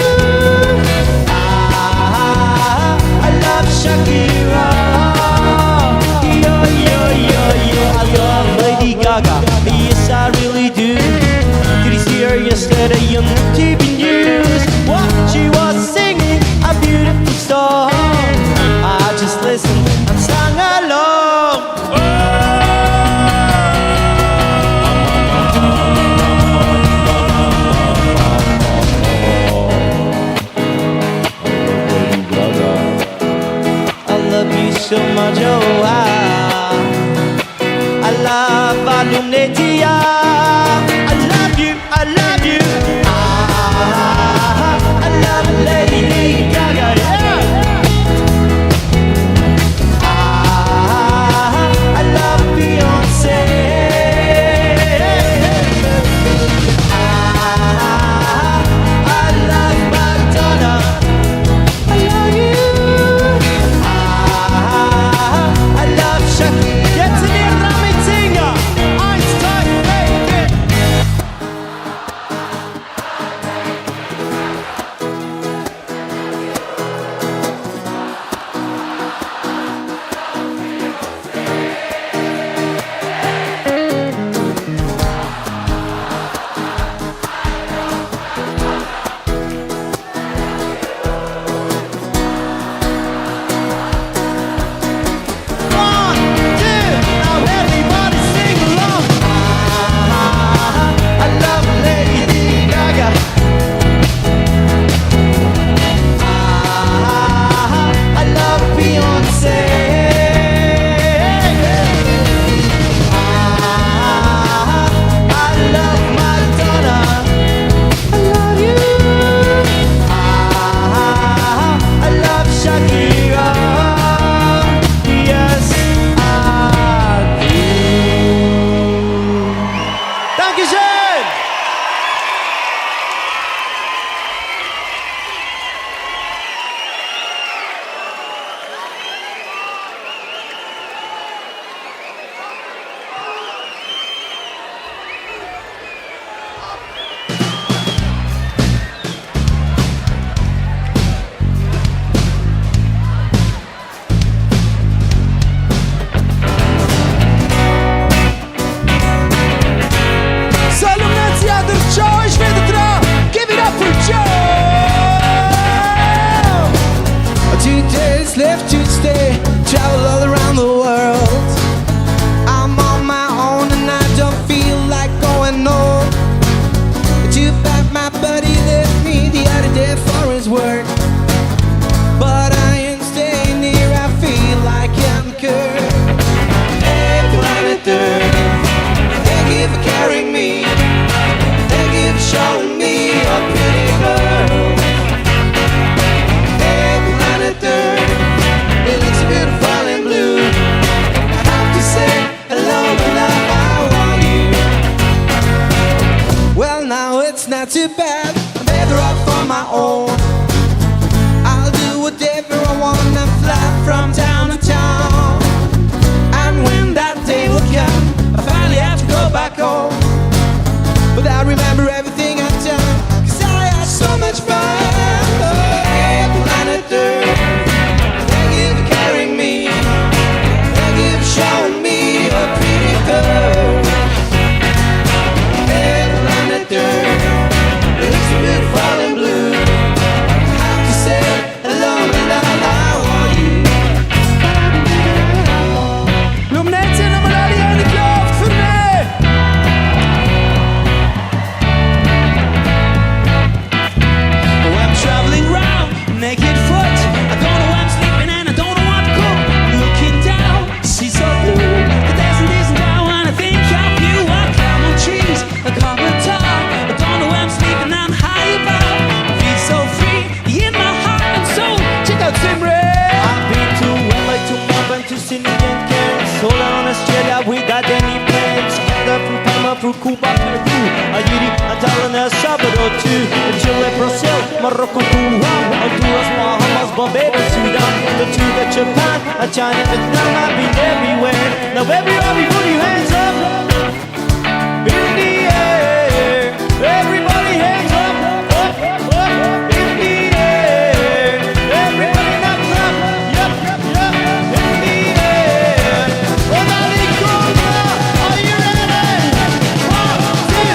Speaker 17: I love Shakira. Yo, yo, yo, yo. I love Lady Gaga. Yes, I really do. Did you see her yesterday on the TV news? What she was singing, a beautiful song. I just listened and sang along. I love you so much, oh I love Lumnetia. I love you, I love you.
Speaker 8: day's work. But I ain't staying here, I feel like I'm cursed. Hey, planet Earth, thank you for carrying me. Thank you for showing me your pretty girl. Hey, planet Earth, it looks beautiful in blue. I have to say hello, my love, how are you? Well, now it's not too bad. I'm better off on my own. I'll do whatever I want and fly from town to town. And when that day will come, I finally have to go back home. But I remember everything I've done, cause I had so much fun. Oh, hey, planet Earth, thank you for carrying me. Thank you for showing me your pretty curve. Hey, planet Earth, it looks so beautiful in blue. I have to say hello, hello, how are you?
Speaker 7: Lumnezia nochmal alle Hände geklopft für mich!
Speaker 13: Oh, I'm traveling round, naked foot. I don't know where I'm sleeping and I don't know what to cook. I'm looking down, see so blue. The desert isn't down when I think of you. I climb on trees, I copper top. I don't know where I'm sleeping, I'm high above. I feel so free in my heart and soul.
Speaker 7: Check out Simre!
Speaker 17: I've been to LA, to Melbourne, to Sydney and Cairns. All around Australia without any plans. Canada through Panama, through Cuba, Peru, Haiti, and Thailand, El Salvador too. Chile, Brazil, Morocco, Guam, Honduras, Bahamas, Barbados, Sudan, the to the Japan, and China, Vietnam. I've been everywhere. Now everybody put your hands up in the air. Everybody hands up, up, up in the air. Everybody now clap, yep, yep, in the air. Are you ready? One, two,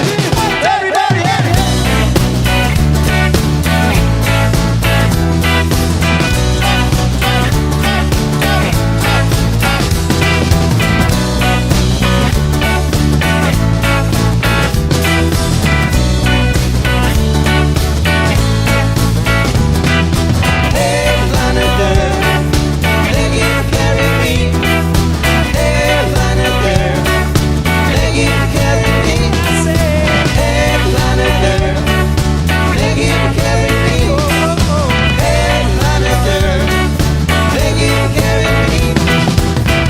Speaker 17: everybody.
Speaker 8: Hey, planet Earth, thank you for carrying me. Hey, planet Earth, thank you for carrying me. Hey, planet Earth, thank you for carrying me. Hey, planet Earth, thank you for carrying me.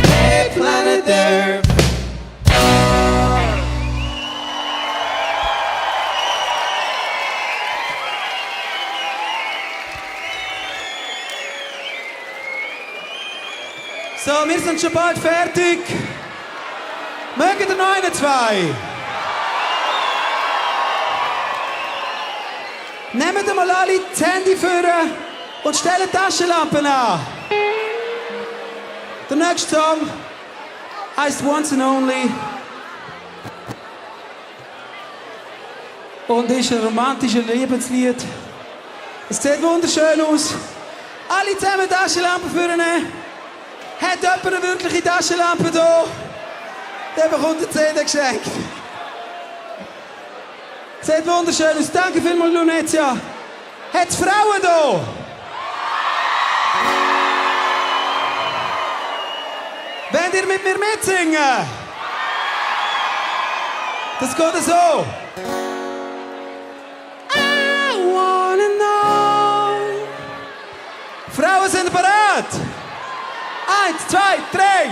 Speaker 8: Hey, planet Earth.
Speaker 7: So, wir sind schon bald fertig. Mögt ihr noch einen, zwei? Nehmt mal alle das Handy vor und stellt die Taschenlampen an. Der nächste Song heißt Once and Only und ist ein romantisches Liebeslied. Es sieht wunderschön aus. Alle zusammen Taschenlampen vornehmen. Hat jemand eine wirkliche Taschenlampe da? Der bekommt eine CD geschenkt. Sieht wunderschön aus. Danke vielmals, Lunezia. Hat es Frauen da? Wollt ihr mit mir mitsingen? Das geht so. I wanna know. Frauen sind bereit. Eins, zwei, drei.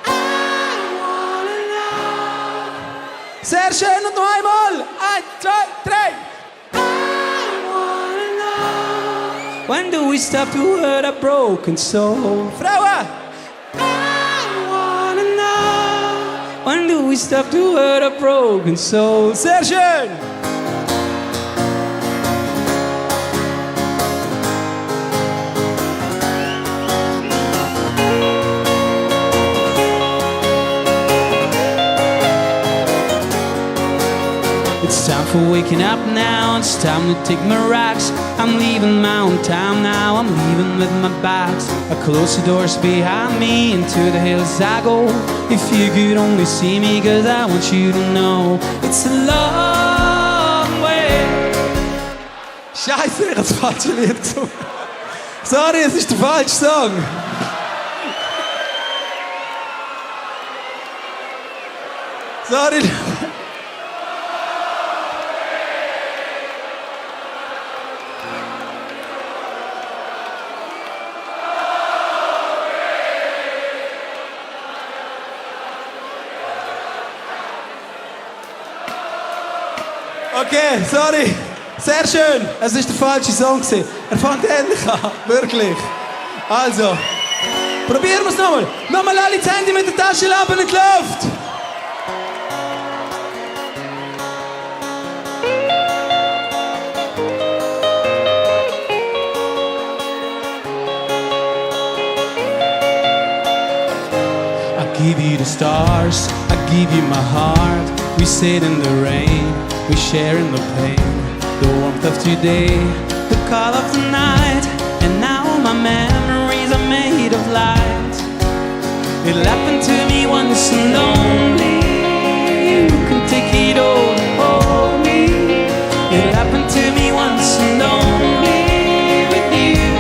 Speaker 7: I wanna know. Sehr schön und noch einmal. Eins, zwei, drei. I wanna know.
Speaker 13: When do we stop to hurt a broken soul?
Speaker 7: Frauen!
Speaker 13: I wanna know. When do we stop to hurt a broken soul?
Speaker 7: Sehr schön!
Speaker 13: It's time for waking up now. It's time to take my rocks. I'm leaving my own town now. I'm leaving with my bags. I close the doors behind me. Into the hills I go. If you could only see me, cause I want you to know it's a long way.
Speaker 7: Scheiße,
Speaker 6: ich habe das falsche Lied gesungen. Sorry, es ist der falsche Song. Sorry. Okay, sorry. Sehr schön. Es ist der falsche Song. Gewesen. Er fängt ähnlich an. Wirklich. Also, probieren wir es nochmal. Nochmal alle die Hände mit der Taschenlampe in die Luft.
Speaker 13: I give you the stars, I give you my heart. We sit in the rain, we share in the pain. The warmth of today, the call of the night. And now all my memories are made of light. It happened to me once and only. You can take it all, hold me. It happened to me once and only with you.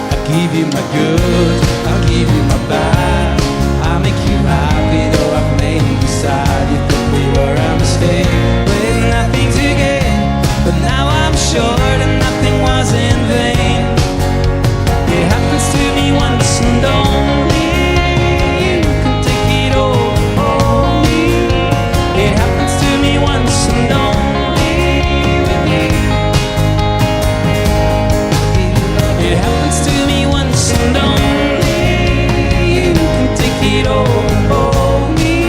Speaker 13: I give you my good, I give you my bad. I make you happy though I've made you sad. You think we were a mistake with nothing to gain, but now I'm sure that nothing was in vain. It happens to me once and only. You can take it all, only. It happens to me once and only with you. It happens to me once and only. You can take it all, only.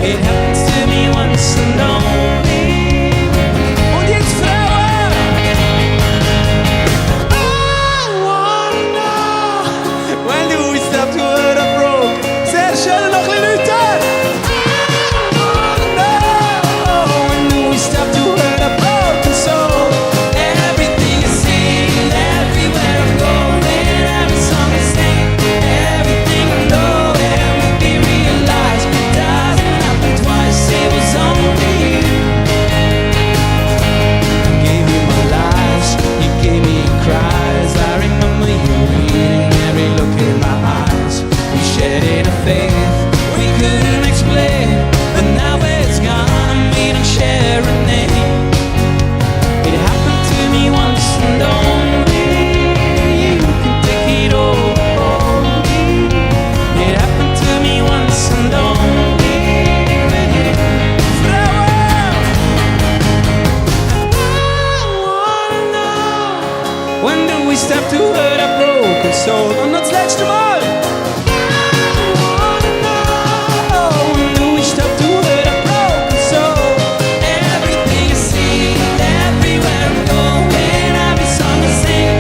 Speaker 13: It happens to me once and only.
Speaker 6: Und jetzt Frauen! I wanna know when do we stop to hurt a broke? Sehr schön, noch ein bisschen lauter!
Speaker 13: When do we stop to hurt a broken soul? Everything I see, everywhere I'm going, every song I sing, everything I know, and make me realize it doesn't happen twice. It was only you. I gave you my lies, you gave me your cries. I remember you reading every look in my eyes. We shared in a faith we couldn't explain, but now it's gone and we don't share a name. It happened to me once and only. You can take it all. It happened to me once and only with you.
Speaker 6: I wanna know
Speaker 13: When do we stop to hurt a broken soul?
Speaker 6: Und noch das letzte Mal!
Speaker 13: When do we stop to hurt a broken soul? Everything I see, everywhere I'm going, every song I sing,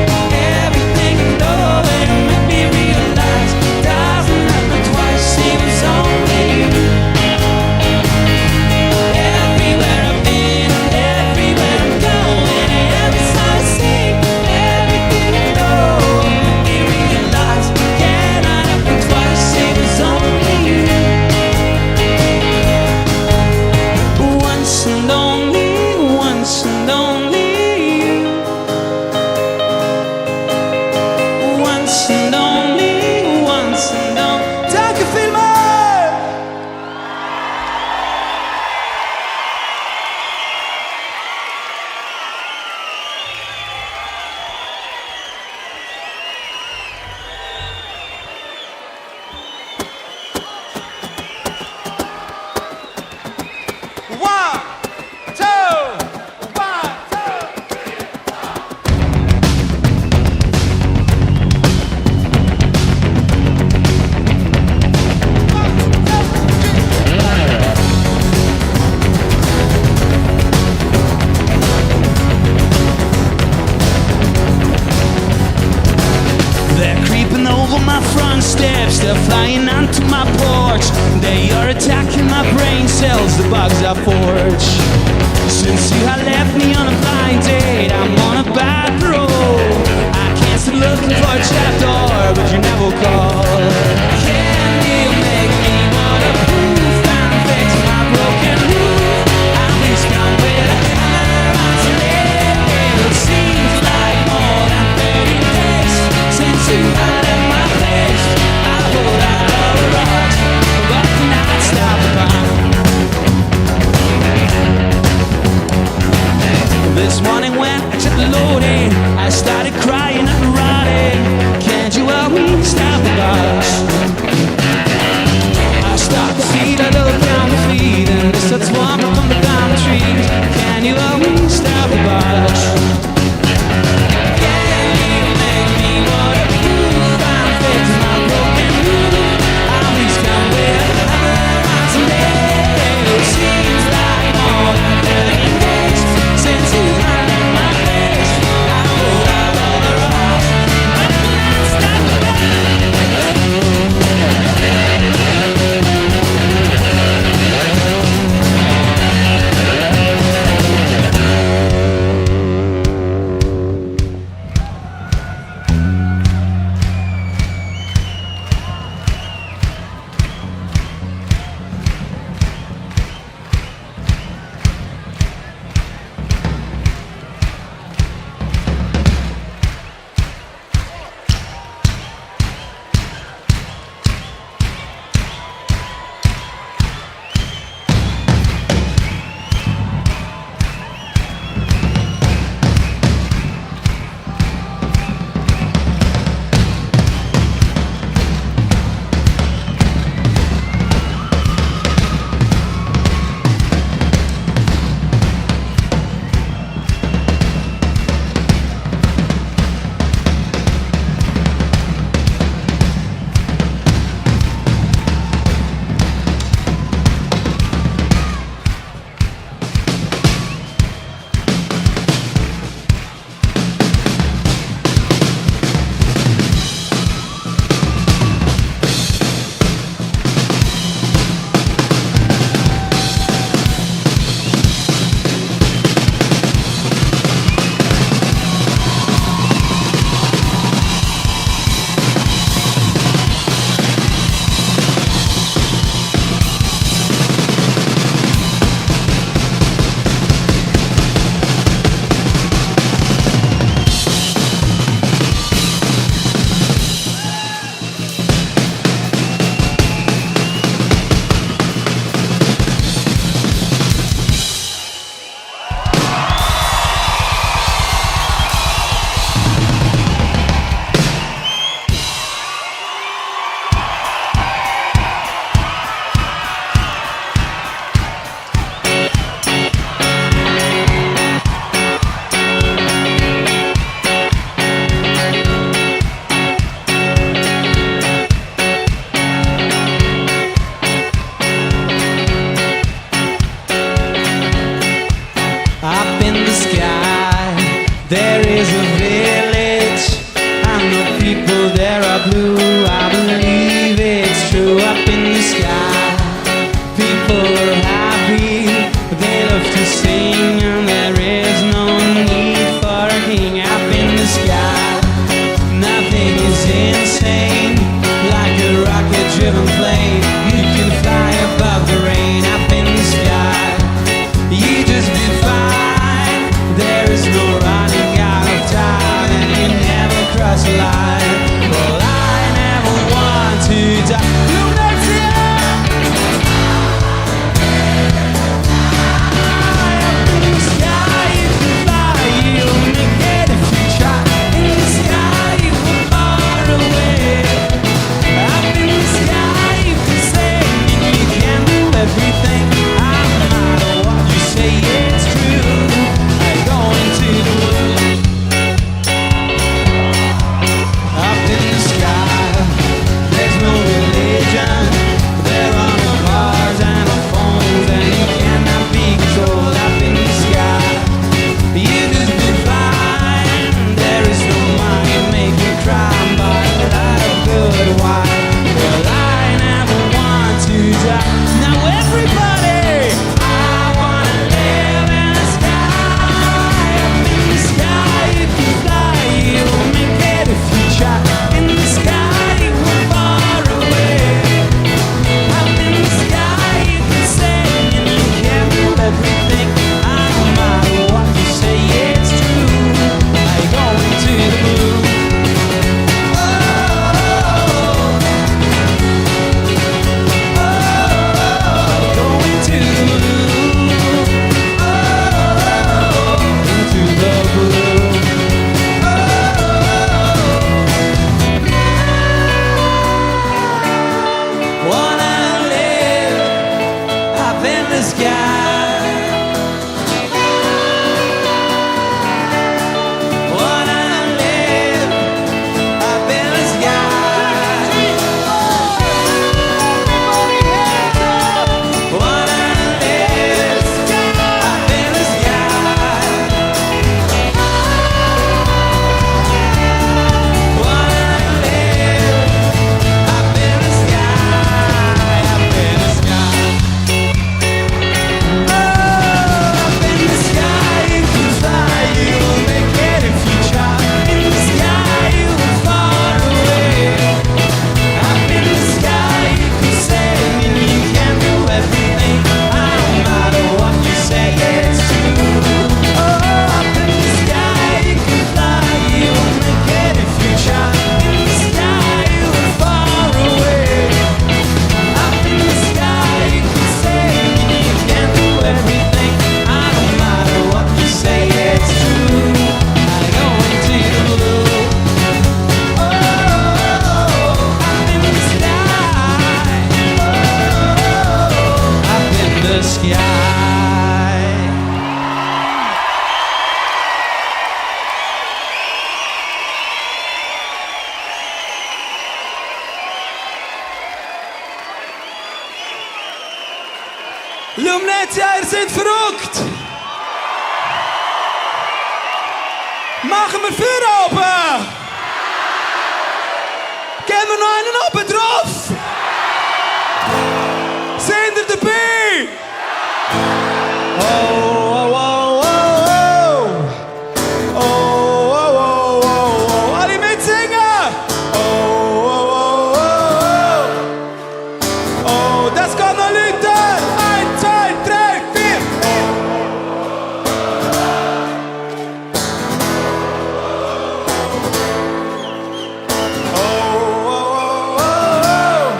Speaker 13: everything I know, and make me realize it doesn't happen twice. It was only you. Everywhere I've been, everywhere I'm going, every song I sing, everything I know, make me realize it cannot happen twice. It was only you. Once and only, once and only you. Once and only, once and only.
Speaker 6: Danke vielmals! One, two, one, two.
Speaker 13: They're creeping over my front steps, they're flying onto my porch. They are attacking my brain cells, the bugs I forge. Since you have left me on a blind date, I'm on a bad road. I can't stop looking for a trapdoor, but you never call. Can you make me waterproof and fix my broken roof? I'll be strong with a hammer and nails. Can you always stop the bus? Can you make me waterproof? I'm fixing my broken roof. I'll be somewhere high someday. It seems like more than 30 days since you had my face. I hold out all the rocks, but I'm not stopping.
Speaker 6: sind verrückt! Machen wir Feuer oben! Geben wir noch einen oben drauf! Sind ihr dabei? Oh, oh, oh, oh, oh! Oh, oh, oh, oh, oh! Alle mitsingen! Oh, oh, oh, oh, oh! Oh, das geht noch Leute! 1, 2, 3, 4! Oh, oh, oh, oh, oh!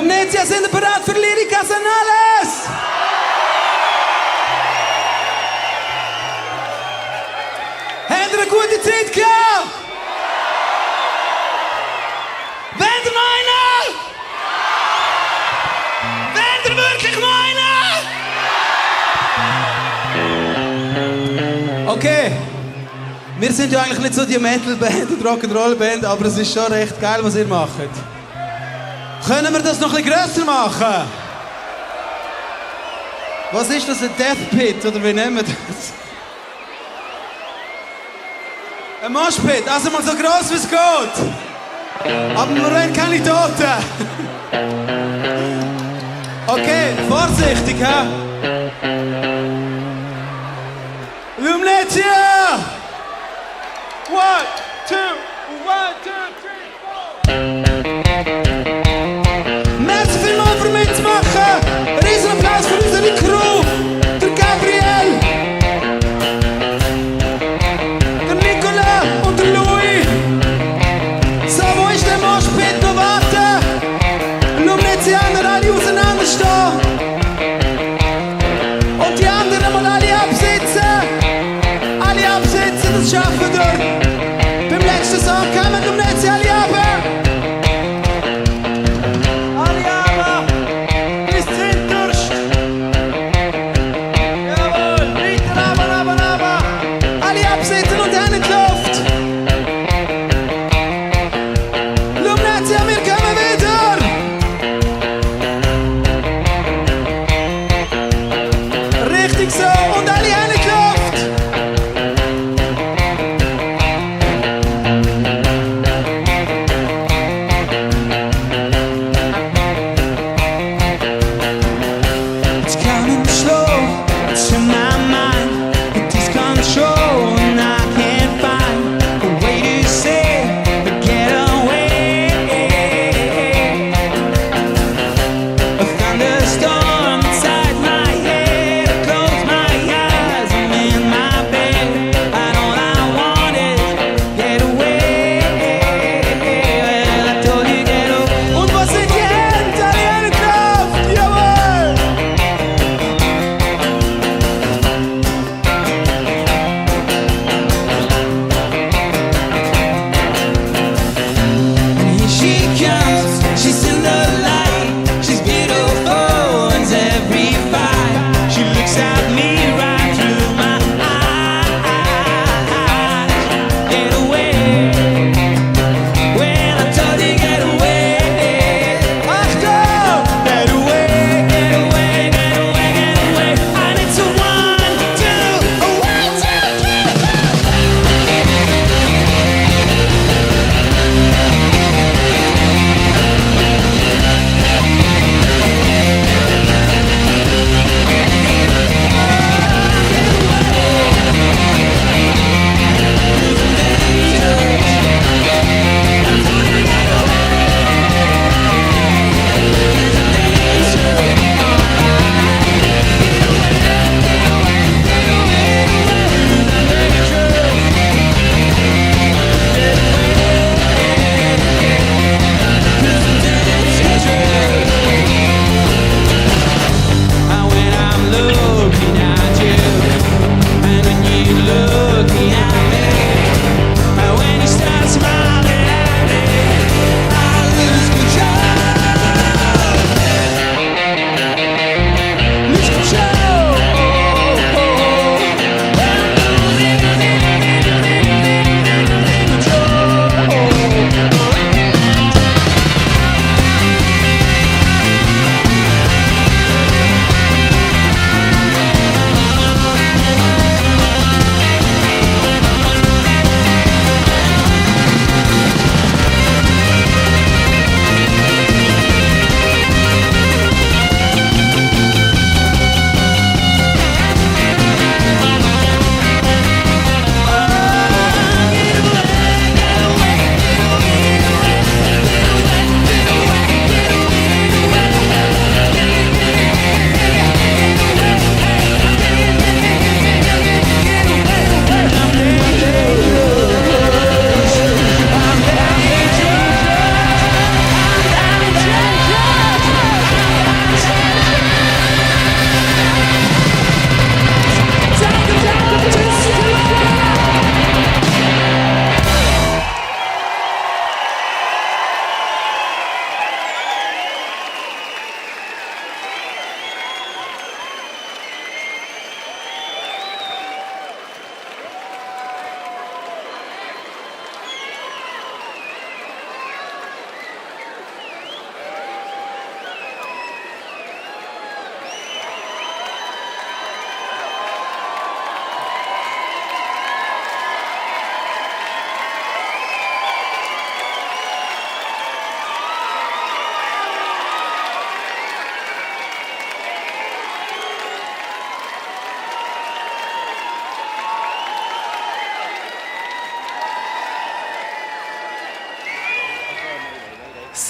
Speaker 6: Lumnezia sind bereit für Lyricas Anales! Habt ihr eine gute Zeit gehabt? Wollt ihr noch einen? Wollt ihr wirklich noch einen? Okay. Wir sind ja eigentlich nicht so die Metal-Band und Rock'n'Roll-Band, aber es ist schon recht geil, was ihr macht. Können wir das noch ein bisschen grösser machen? Was ist das, ein Death Pit oder wie nennen wir das? Ein Moshpit, also mal so gross wie es geht. Aber wir wollen keine Toten. Okay, vorsichtig, hä? Lumnezia! One, two, one, two, three, four. Merci vielmals für mitzumachen. Riesen Applaus für unsere Crew. Der Gabriel, der Nicola und der Louis. So, wo ist der Moshpit noch warten? Lumnezianer alle auseinanderstehen. Und die anderen mal alle absitzen. Alle absitzen, das schaffen wir. Beim letzten Song kommen Lumnezia alle runter. Alle runter. Bis zuhinterst. Jawohl, weiter runter, runter, runter. Alle absitzen und Hände in die Luft. Lumnezia, wir kommen wieder.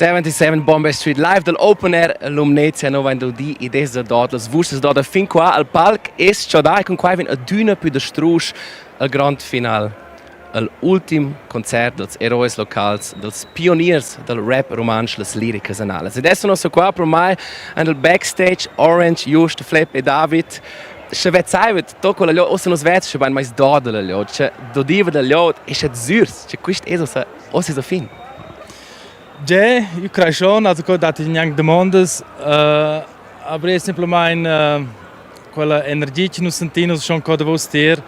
Speaker 2: 77 Bombay Street live dal Open Air Lumnezia no vain dudi id es da dot las vuschs da fin qua al palc es cha dai cun quai vegn adüna pü da strusch al grand final al ultim concert dels eroes locals dels pioniers dal rap rumantsch las liricas analas. Ed adesso nossa qua pro mai an il backstage Orange, Just, Flep e David. Sche vezzaivet tocco la ossa nus vez sche bain mais dod la lot, sche dodiva da lot e sche zürs, che quist es ossa ossa es a fin.
Speaker 5: Ge, io crei schon, also co dat gnanc domondas, uh, aber è semplamein uh, quella energia che nus sentin schon co davos tier,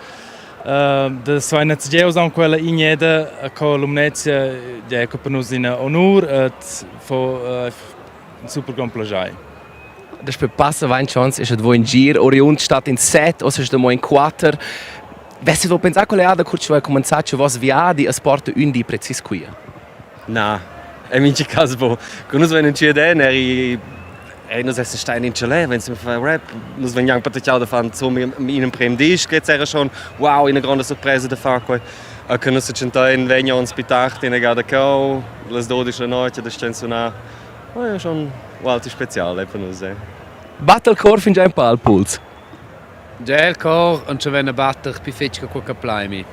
Speaker 5: uh, da so energia aunc quella igneda co Lumnezia, ja, co per nus ina honur et fo uh, un super grand plagiar.
Speaker 2: Daspö passa 20 ans es vo in gir oriund stat in set, ossa es mo in quatter. Vessi vo pensà quella jada cur chi ho cumanzà che vos viadi as porta ün di precis quia?
Speaker 16: Na, in mincha cas bo. Cu nus vein entschiet en eri eri nus essan stai in tschalè, wenn sie fa rap, nus vegnan patachau da far insomma in emprem disc, jetzt era schon wow, ina gronda surpresa da far quei. A che nus setschentein vegn ons più tard ina gada cheu, las 12 la notte da sten sunar. Oh, ja schon ualti special eh, per nus. Eh.
Speaker 2: Batta il cor fingià ün pa al puls.
Speaker 18: Già il cor entschaveva a batter pli fetg che quei che plai mi.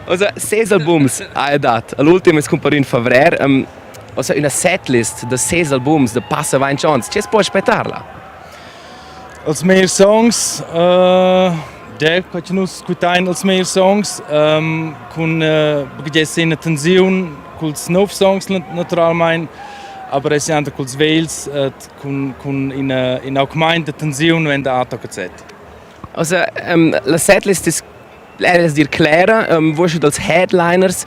Speaker 2: Ossa ses albums ha dat. L'ultim es cumparü in favrer. Um, ossa üna setlist da ses albums da passa 20 ons. Che po aspettar là?
Speaker 5: Els megliers songs, uh, ja, quai che nus scutain els megliers songs, um, cun uh, baghegiar ina tensiun culs novs songs naturalmein, aber es anche culs vegls et cun, cun ina, in augment de tensiun wenn der A Z.
Speaker 2: Also, ähm, la setlist ist es dir clera, ähm, wo als Headliners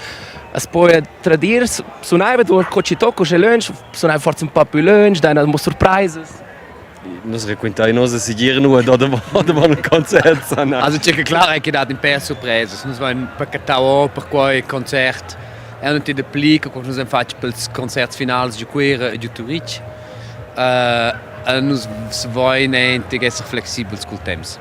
Speaker 2: es può tradir sunaiva du co ci tocco sche lönch, sunaiva forse un po' più lönch, dai mo surprises.
Speaker 16: Nus raquintai nus a segir nua da davant il concert.
Speaker 18: Also c'è che klar è che dat in per surpresas. Nus vain pacchetau per quei concert. È non ti de pli che nus hem fatg pels concerts finals giu Cuira e giu Turitg. Uh, nus voin entig esser flexibels cul temps.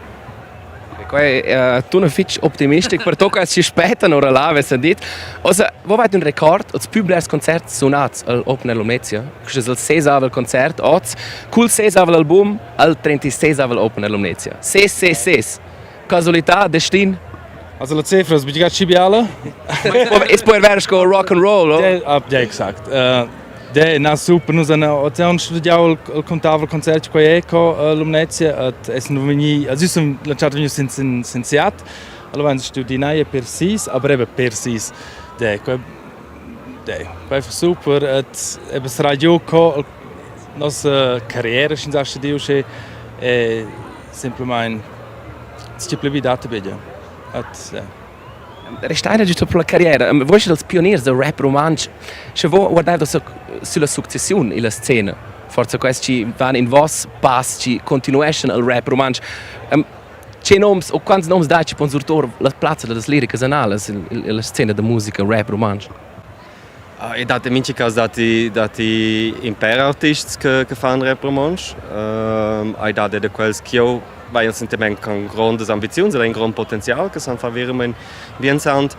Speaker 2: Quai è tuna fitg optimistic per tocca si spettan ora là, vess dit. Ossa, wo vai un record als più blers concerts sunats al Open Air Lumnezia? Questo è il sesavel concert oz, cul sesavel album al 36 Open Air Lumnezia. Ses, ses, ses. Casualità, destin?
Speaker 5: Also la cifra es buca schi biala.
Speaker 2: Es può ver sco rock and roll, o?
Speaker 5: Ja, ja exakt. Uh, De, na super, nus han ozean studiau il, il contavel concert quei eco uh, Lumnezia et essen vegni, also sun lanciato vegnius sin sin sin Seat. Allora han studi per sis, aber eben per sis. De, quei de, quei einfach super et eben sarà giu co nossa carriera sch'ins ha dir usche e semplamein si pli vidata bella. Et, ja.
Speaker 2: Restaina giusto per la carriera. Voi siete els pioniers del rap rumantsch. Sche voi guardate sulla successiun illa scena, forse questi chi van in vos pass, chi continueschan il rap rumantsch. Che noms o quants noms dai chi pon surtour la plazza da las liricas analas illa scena da musica rap rumantsch?
Speaker 16: Ah, e dat in mincha cas datti datti in pêr artists che che fan rap romontsch. Ei dat er da quels ch'jeu vai il sentiment con grondas ambiziuns ed ein grond potenzial che san far verament bien sound.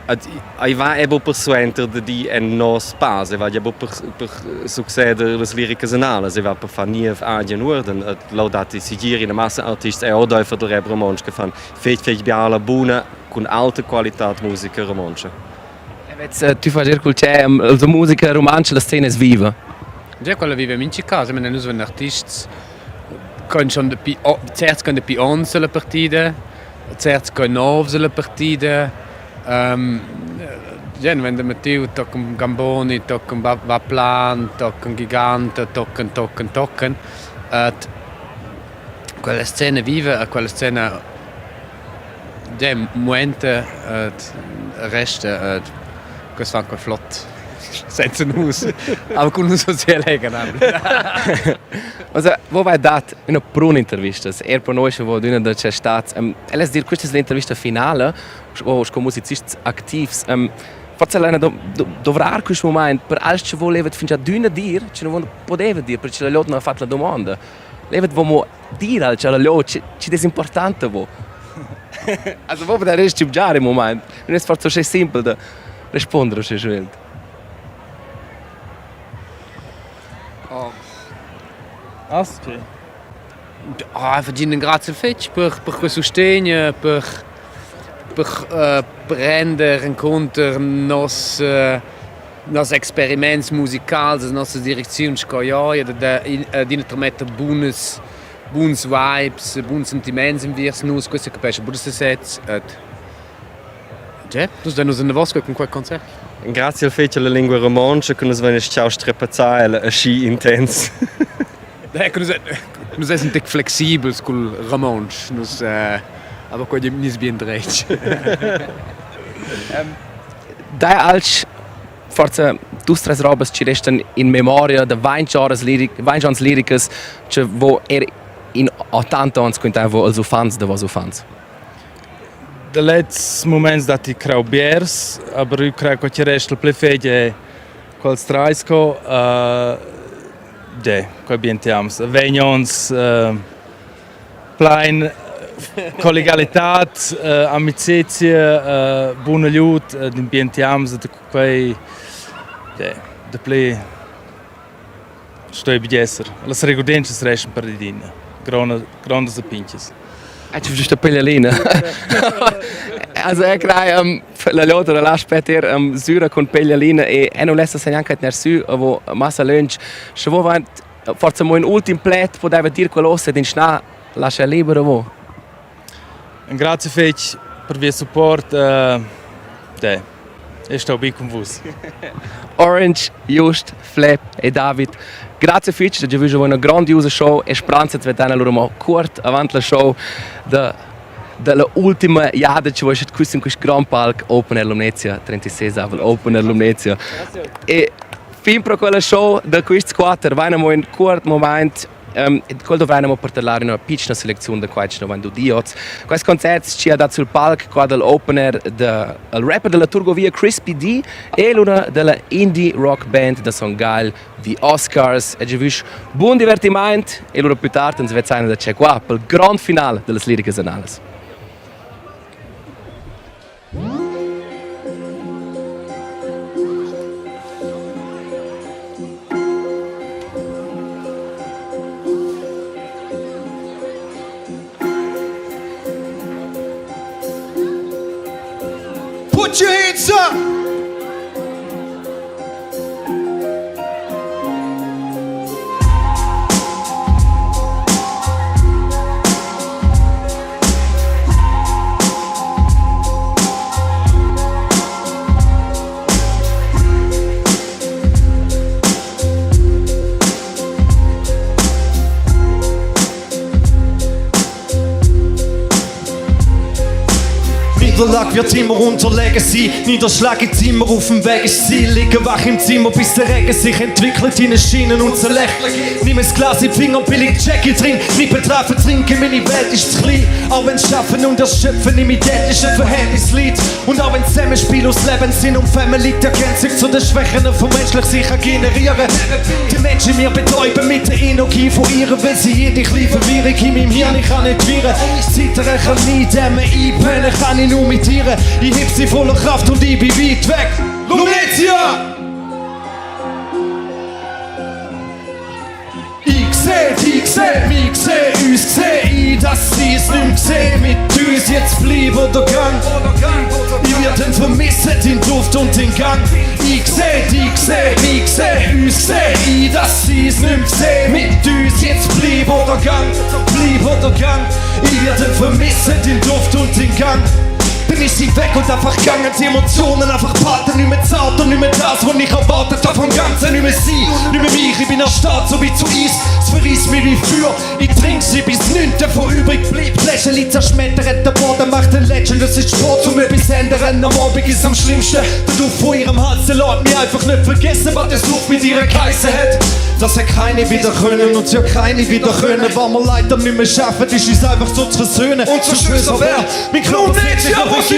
Speaker 16: Ed ei va er buc persuenter da dir en nos pass, ei va gia buc per, per succeder las liricas analas, ei va per far niev agen uorden. Et leu datti segir ina massa artists er ordeifer dal rap romontsch che fan fetg fetg biala, buna cun alta qualitad musica romontscha.
Speaker 2: Vez, tu fas er cul tè la musica rumantscha, la scena es viva.
Speaker 18: Già quella viva in mincha cas, ich meine, nus vein artists con schon dapi certs con dapi ons alla partida, certs con novs alla partida. Um, ja, wenn der Matteo tocken Gamboni, tocken Vaplan, tocken Gigante, tocken, tocken, tocken. Uh, quella scena viva, quella scena Ja, muenta resta quest fa ancora flott senza nus. Aber cun nus sia lega.
Speaker 2: Also, wo vai dat üna pruna intervistas? Er per noi vo d'üna da che stats. Um, el es dir questa es l'intervista finala o sco musicists activs. Um, forse l'ena do, do, dovrar quist moment per als che volevat fingià d'üna dir, che non poteva dir, perché la lot non ha fatto la domanda. Levat vo mo dir al cha la glieud chi chi'd es important a vo. Also vo podair stübgiar ün mumaint. Nun es forsa uschè simpel da respunder uschè svelt.
Speaker 18: Oh.
Speaker 5: Asti.
Speaker 18: Ah, facin grazie fetg per per quei sustegn, per per uh, prender encunter nos uh, nos experiments musicals, las nossas direcziuns sco jo, e da adina trametter bunas buns vibes, buns sentiments enviers nus, questo capescha buca sesez. Et Tge? Nus dain nus enavos cun quel concert.
Speaker 16: Grazie al fetg alla lingua romontscha che nus vein astgau strapazzar ella aschi intens.
Speaker 18: Ecco, nus, nus essan tec flexibels cul romontsch, nus eh, aber quei nies bien dretg.
Speaker 2: Dai alch forsa dus tres robas chi restan in memoria da vainch horas liric vainch ons liricas che vo er in 80 ons quintaivo als uffants da vos uffants.
Speaker 5: Da lezs muments datti crau biars, aber eu crei che resta il pli fetg è quels trais co. De, quei bien temps. Vegn ons plein collegialitad, amicizia, buna glieud, in bien temps e quei de, dapli stoi bi esser. Las regurdientschas restan per adina, gronda, grondas e pintgas.
Speaker 2: Ah, ci giusto peglialina. Also er crei um, la lotta da l'aspet er um, süra con peglialina e e non lessa neanche tener sü, avo massa lönch. Sche vo vaint forza mo in ultim pled poteva dir quell'ossa ed in schna lascia libero vo.
Speaker 5: Grazie fetg per vies support. Uh, de, e stau bi cun vus.
Speaker 2: Orange, Just, Flep e David. Grazie fitg, da giavüscho una grandiosa show e speranza di vedere loro mo cuort avant la show da dalla ultima jada che voi quist in quist grand palc Open Air Lumnezia 36 avel Open Air Lumnezia. E fin pro quella show da quists quatter vaina mo in cuort moment Um, quel dovrein amo portellare una piccina selezione da quai che non van di oz. Quest concert ci ha dat sul palc qua dal opener de il rapper della Turgovia Crispy D e l'una della indie rock band da Son Gagl, The Oscars. E giavüsch buon divertiment e lura più tard ens vezzaina da c'è qua pel grand final dellas liricas anales.
Speaker 10: Put your hands up! Niederlag wird immer unterlegen sein. Niederschlag gibt's immer auf dem Weg ist Ziel. Liege wach im Zimmer, bis der Regen sich entwickelt in Schienen und zerlächelt. Nimm ein Glas in die Finger, billig Jackie drin. Nicht betreffen, trinken, meine Welt ist zu klein. Auch wenn's Schaffen und Erschöpfen im identischen Verhältnis liegt. Und auch wenn Zusammenspiel aus Lebenssinn und Family die Ergänzung zu den Schwächen vom menschlich sich generieren. Die Menschen mir betäuben mit der Energie von ihr, weil sie jede kleine Verwirrung in meinem Hirn, ich kann nicht wehren. Zittern kann nie dämmen, einpennen kann ich nur mit ihr. Ich heb sie voller Kraft und ich bin weit weg. Lumnezia! Ich seh, dich seh, mich seh, uns seh ich, dass sie es nicht seh mit uns jetzt bleib oder gang. Ich werd ihn vermissen, den Duft und den Gang. Ich seh, dich seh, mich seh, uns seh ich, dass sie es nicht seh mit uns jetzt bleib oder gang. Bleib oder gang. Ich werd ihn vermissen, den Duft und den Gang. Dann ist sie weg und einfach gegangen, die Emotionen einfach behalten, nicht mehr zart und nicht mehr das, was ich erwartet habe vom Ganzen, nicht mehr sie, nicht mehr mich, ich bin erstarrt, so wie zu Eis, es verriss mich wie Feuer, ich trink sie bis nichts davon übrig bleibt, Fläschchen zerschmettert, der Boden macht den Legend, es ist Sport zum etwas ändern, am Abend ist am schlimmsten, der Duft von ihrem Hals, der lässt mich einfach nicht vergessen, was der Sucht mit ihrer geheißen hat, das hat keine wieder können und sie hat keine wieder können, was wir leider nicht mehr schaffen, ist uns einfach so zu versöhnen und so schön so wär, mein Klon nicht, ja, wo sie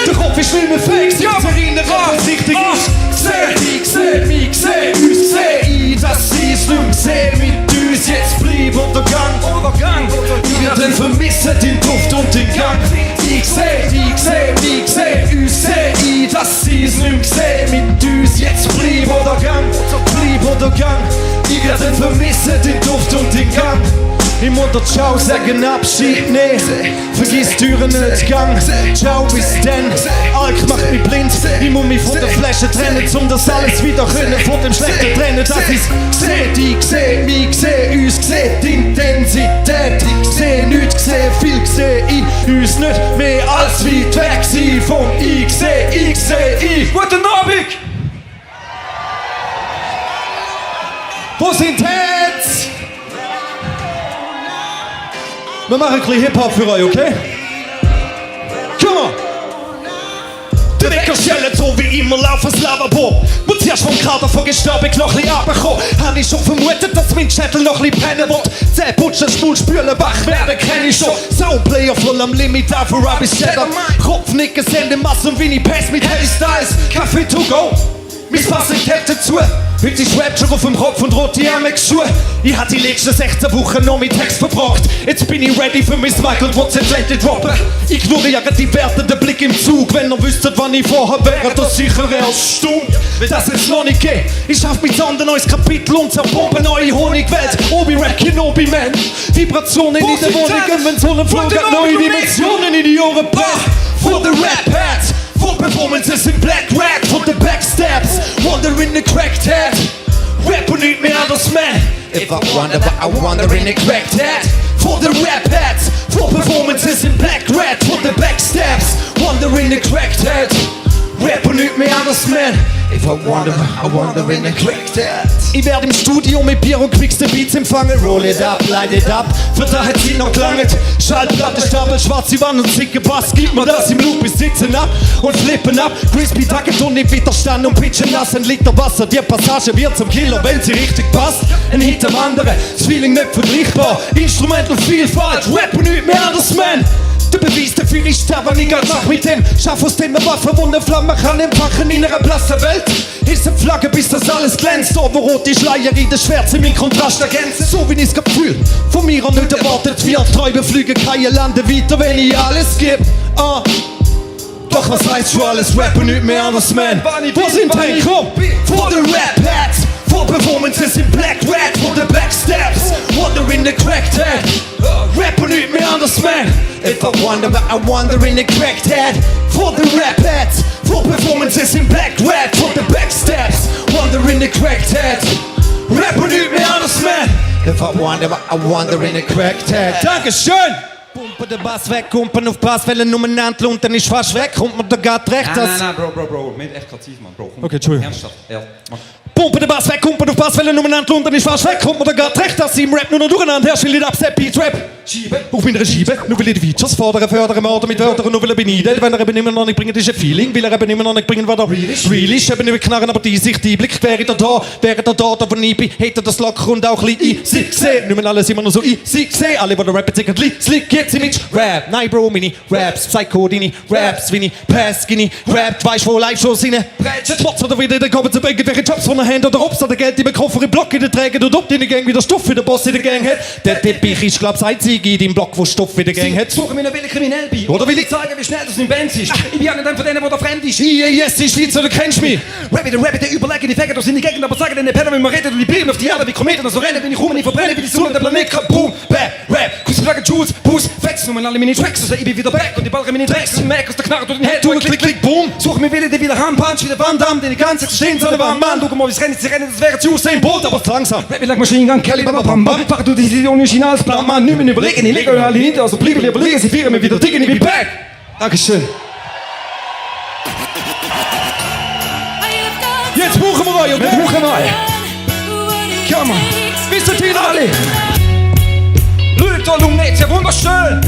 Speaker 10: Der Kopf ist nicht mehr fähig, sich zu erinnern, was richtig ist. Seh, dich, seh, mich, seh, uns, seh ich, dass sie es nicht mehr sehen mit uns. Jetzt bleib oder gang. Ich werde ihn vermissen, den Duft und den Gang. Ich seh, dich, seh, mich, seh, uns, seh ich, dass sie es nicht mehr sehen mit uns. Jetzt bleib oder gang, bleib oder gang. Ich werde ihn
Speaker 3: Hasse den Duft und den Gang. Ich muss dir Ciao sagen, Abschied nehmen. Vergiss Türen nicht, Gang. Ciao, bis denn. Alk macht mich blind. Ich muss mich von der Flasche trennen, um das alles wieder können. Von dem Schlechten trennen, das ist seh dich, seh mich, seh uns, seh die Intensität. Ich seh nichts, seh viel, seh ich uns nicht mehr als weit weg sein vom Ich seh, ich seh, ich.
Speaker 7: Guten Abend!
Speaker 3: Wo sind die Hands? Wir machen ein bisschen Hip-Hop für euch, okay? Come on! Der Wecker schellt so wie immer lauf ans Lavabo. Muss zuerst vom Kader von gestern noch ein bisschen runterkommen. Hab ich schon vermutet, dass mein Schädel noch ein bisschen pennen wird. Zähne putzen, Stuhl spülen, wach werden, kenn ich schon. Soundplayer voll am Limit, auch für Robbie Shadow. Kopfnicken, sende Massen wie ich Pass mit Harry Styles. Kaffee to go. Mein Pass in die Hälfte zu. Heute ist Rapture auf dem Kopf und rote Amex-Schuhe. Ich hab die letzten 16 Wochen noch mit Text verbracht. Jetzt bin ich ready für Miss Michael, what's Atlantic droppen. Ignoriere die wertenden Blick im Zug. Wenn ihr wüsstet, wann ich vorher wäre, das sicher erstaunt. Das ist noch nicht gegeben. Ich schaff mit Sand ein neues Kapitel und zerbombe neue Honigwelt. Obi-Rap, Kenobi, Man. Vibrationen in der Wohnung, wenn so ein Flug hat neue Dimensionen in die Ohren bracht. For the Rap Hats. For performances in Black Rat, for the backstabs, wonder in the cracked head. Rap und nicht mehr anders, man. If I wonder, but I wonder in the cracked head. For the rap hats, for performances in Black Rat, for the backstabs, wonder in the cracked head. Rap und nicht mehr anders, man. If I wonder, I wonder in the cracked head. Ich werde im Studio mit Bier und quickste Beats empfangen. Roll it up, light it up. Für da hat sie noch gelangt. Schallplatte, Stapel, schwarze Wand und dicke Bass. Gib mir das im Loop bis sitzen ab und flippen ab. Crispy Tacket und nicht Widerstand und pitchen nass ein Liter Wasser. Die Passage wird zum Killer, wenn sie richtig passt. Ein Hit am anderen, das Feeling nicht vergleichbar. Instrumental Vielfalt, Rap und nicht mehr anders, man. Der Beweis dafür ist der, was ich grad mach mit dem. Schaff aus dem eine Waffe, wo eine Flamme kann entfachen in einer blassen Welt. Ist eine Flagge, bis das alles glänzt. Da wo rote Schleier in der Schwärze mein Kontrast ergänzen. So wie ich's Gefühl von mir auch nicht erwartet wird. Träume fliegen, keine landen weiter, wenn ich alles geb. Ah. Doch was heißt schon alles Rap und nicht mehr anders, man? Wo sind die? Komm! For the Rap Hats, for performances in Black Rat, for the backstabs, wonder in the cracked head. Rap und nicht mehr anders, man. If I wonder, but I wonder in the cracked head. For the Rap Hats, for performances in Black Rat, for the backstabs, wonder in the cracked head. Rap und nicht mehr anders, man. If I wonder, but I wonder in the cracked head. Dankeschön! Pumpen den Bass weg, kumpen auf Passwellen umeinander und dann ist fast weg, kommt mir da grad recht,
Speaker 20: Nein,
Speaker 3: dass...
Speaker 20: nein, nein, Bro, Bro, Bro. Wir haben echt keine Zeit, Mann. Bro, komm.
Speaker 3: Okay, Entschuldigung.
Speaker 20: Ernsthaft. Ja, mach.
Speaker 3: Pumpen den Bass weg, kumpen auf Passwellen umeinander und dann ist fast weg, kommt mir da grad recht, dass sie im Rap nur noch durcheinander herrscht, will ich Dubstep, Beat, Rap. Schiebe, auf meiner Scheibe, nur weil ich die Features fordere, fördere, morde mit Wörtern, nur weil er beneide, wenn er eben immer noch nicht bringt, ist ein Feeling, will er eben immer noch nicht bringen, was er real ist. Real ist, eben über Knarren, aber die Sicht, die Blick, wäre er da, wäre er da, da wo ich bin, hätte er das locker und auch ein bisschen easy gesehen. Nicht mehr alles immer noch so easy gesehen, alle, die da rappen, sind slick, jetzt sie mit Rap. Nein, Bro, meine Raps, Psycho, deine Raps, wie ich Pass, skinny, Rap, weißt wo Live-Shows rein. Trotz oder wieder, dann kommen zu irgendwelche Jobs von der Hand oder ob's oder Geld im Koffer im Block in der Träger und ob deine Gang wieder Stoff für den Boss in der Gang hat. Der Teppich ist, glaub's, einzige in deinem Block, wo Stoff in der Gang hat.
Speaker 20: Suche mir will ich kriminell bin.
Speaker 3: Oder will ich
Speaker 20: zeigen, wie schnell das in Benz ist. Ich bin ja nicht einer von denen, der da fremd ist.
Speaker 3: IES in Schweiz, oder kennst du mich?
Speaker 20: Rabbit, Rabbit, der überlegene Fänger durch seine Gegend, aber sagen den Penner, wenn man redet und die Birnen auf die Erde wie Kometen, so rennen, wenn ich rum, ich verbrenne, wie die Sonne, der Planet kann boom, bam, Rap, Kuss, Flagge, Jules, Bus, Fetzen, nur alle meine Tracks, also ich bin wieder back und die ballere meine Tracks und Mac aus der Knarre durch den Head,
Speaker 3: Tu klick, klick, boom.
Speaker 20: Such mir Wille, der wieder Hand, Punch, wieder Van Damme, den die ganze Existenz an der Wand, Mann, schau mal, wie's rennen, sie rennen, das wäre zu Usain
Speaker 3: Bolt, aber langsam.
Speaker 20: Rap wie like Machine Gun Kelly, bam, bam, bam, fahr du die originales Plan, Mann, nicht mehr überlegen, ich lege euch alle hinter, also bliebe lieber liegen, sie feiern mir wieder dicken, ich bin back.
Speaker 3: Dankeschön. Jetzt brauchen wir euch, okay?
Speaker 20: Wir brauchen euch. Come on.
Speaker 3: Wisst ihr
Speaker 20: alle? Leute, Lumnezia, wunderschön.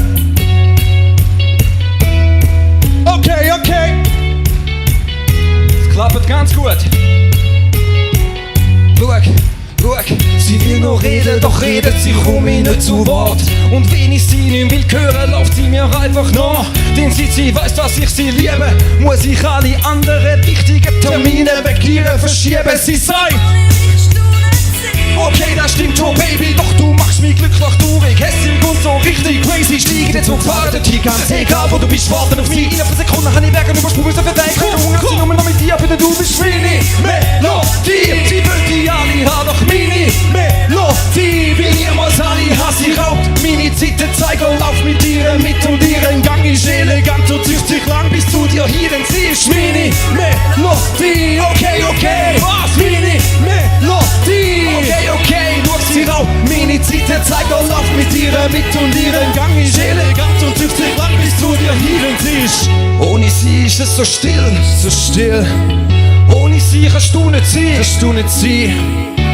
Speaker 3: Okay, okay.
Speaker 20: Es klappt ganz gut. Schau, schau, sie will nur reden, doch redet sie komm ich nicht zu Wort. Und wenn ich sie nicht will hören, läuft sie mir einfach nach. Denn seit sie weiß, dass ich sie liebe, muss ich alle anderen wichtigen Termine weg ihr verschieben.
Speaker 3: Sie sagt,
Speaker 20: Okay, das stimmt schon, Baby, doch du machst mich glücklich traurig, hässig und so richtig crazy. Steige den Zug, fahren dorthin, ganz egal, wo du bist, warten auf sie. In einer Sekunde kann ich Berge übersprungen, so viel Weg. Hunger, sie nur noch mit dir, bitte du bist meine Melodie. Sie will die alle haben, doch meine Melodie. ist es so still, so still. Ohne sie kannst du nicht sein, kannst du nicht sein.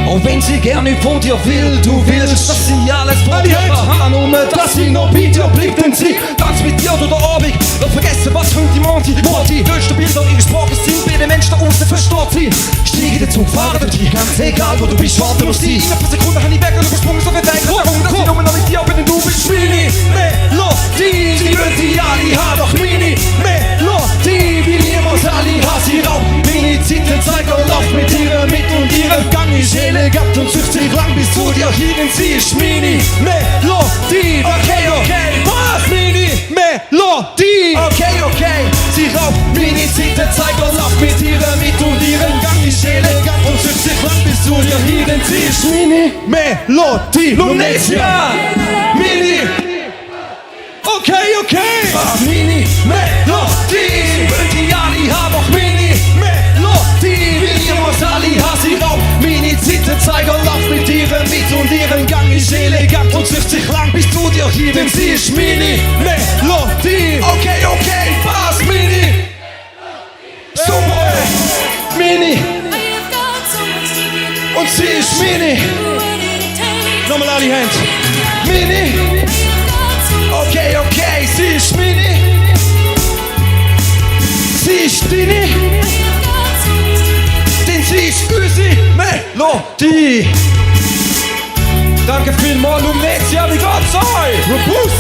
Speaker 20: Auch wenn sie gerne von dir will, du willst, dass sie alles von dir kann, nur dass sie noch bei dir bleibt, denn sie tanzt mit dir durch den Abend. Lass vergessen, was heute Monty, Monty, größte Bilder ihre Sprache sind, bei den Menschen da außen versteht sie. Steige in den Zug, fahre dorthin, ganz egal, wo du bist, warte auf sie. Innerhalb von Sekunden habe ich weg und übersprungen, so viel denken darum, dass ich nur noch mit dir bin, denn du bist meine Melodie. Sie wollen die alle haben, doch meine Melodie will niemals alle haben. Sie raubt meine Zeit, den Zeiger läuft mit ihr mit und ihrem Gang ist elegant und zücht sich lang bis zu dir hin, denn sie ist meine Melodie. Okay, okay, was? Meine Melodie. Okay, okay, sie raubt meine Zeit, den Zeiger läuft mit ihr mit und ihrem Gang ist elegant und zücht sich lang bis zu dir hin, denn sie ist meine Melodie. Lumnezia! Meine Okay, okay! Ah, meine Melodie! Sie wollen die alle haben, doch meine Melodie! Will niemals alle haben, sie raubt meine Zeit, der Zeiger läuft mit ihr mit und ihren Gang ist elegant und zücht sich lang bis zu dir hin, denn sie ist meine Melodie! Okay, okay, was meine? Super! Meine! Und sie ist meine! Nochmal alle Hände! Meine! Okay, okay, sie ist meine! Sie ist deine! Denn sie ist unsere Melodie! Danke vielmals, Lumnezia, wie geht's euch? Robust!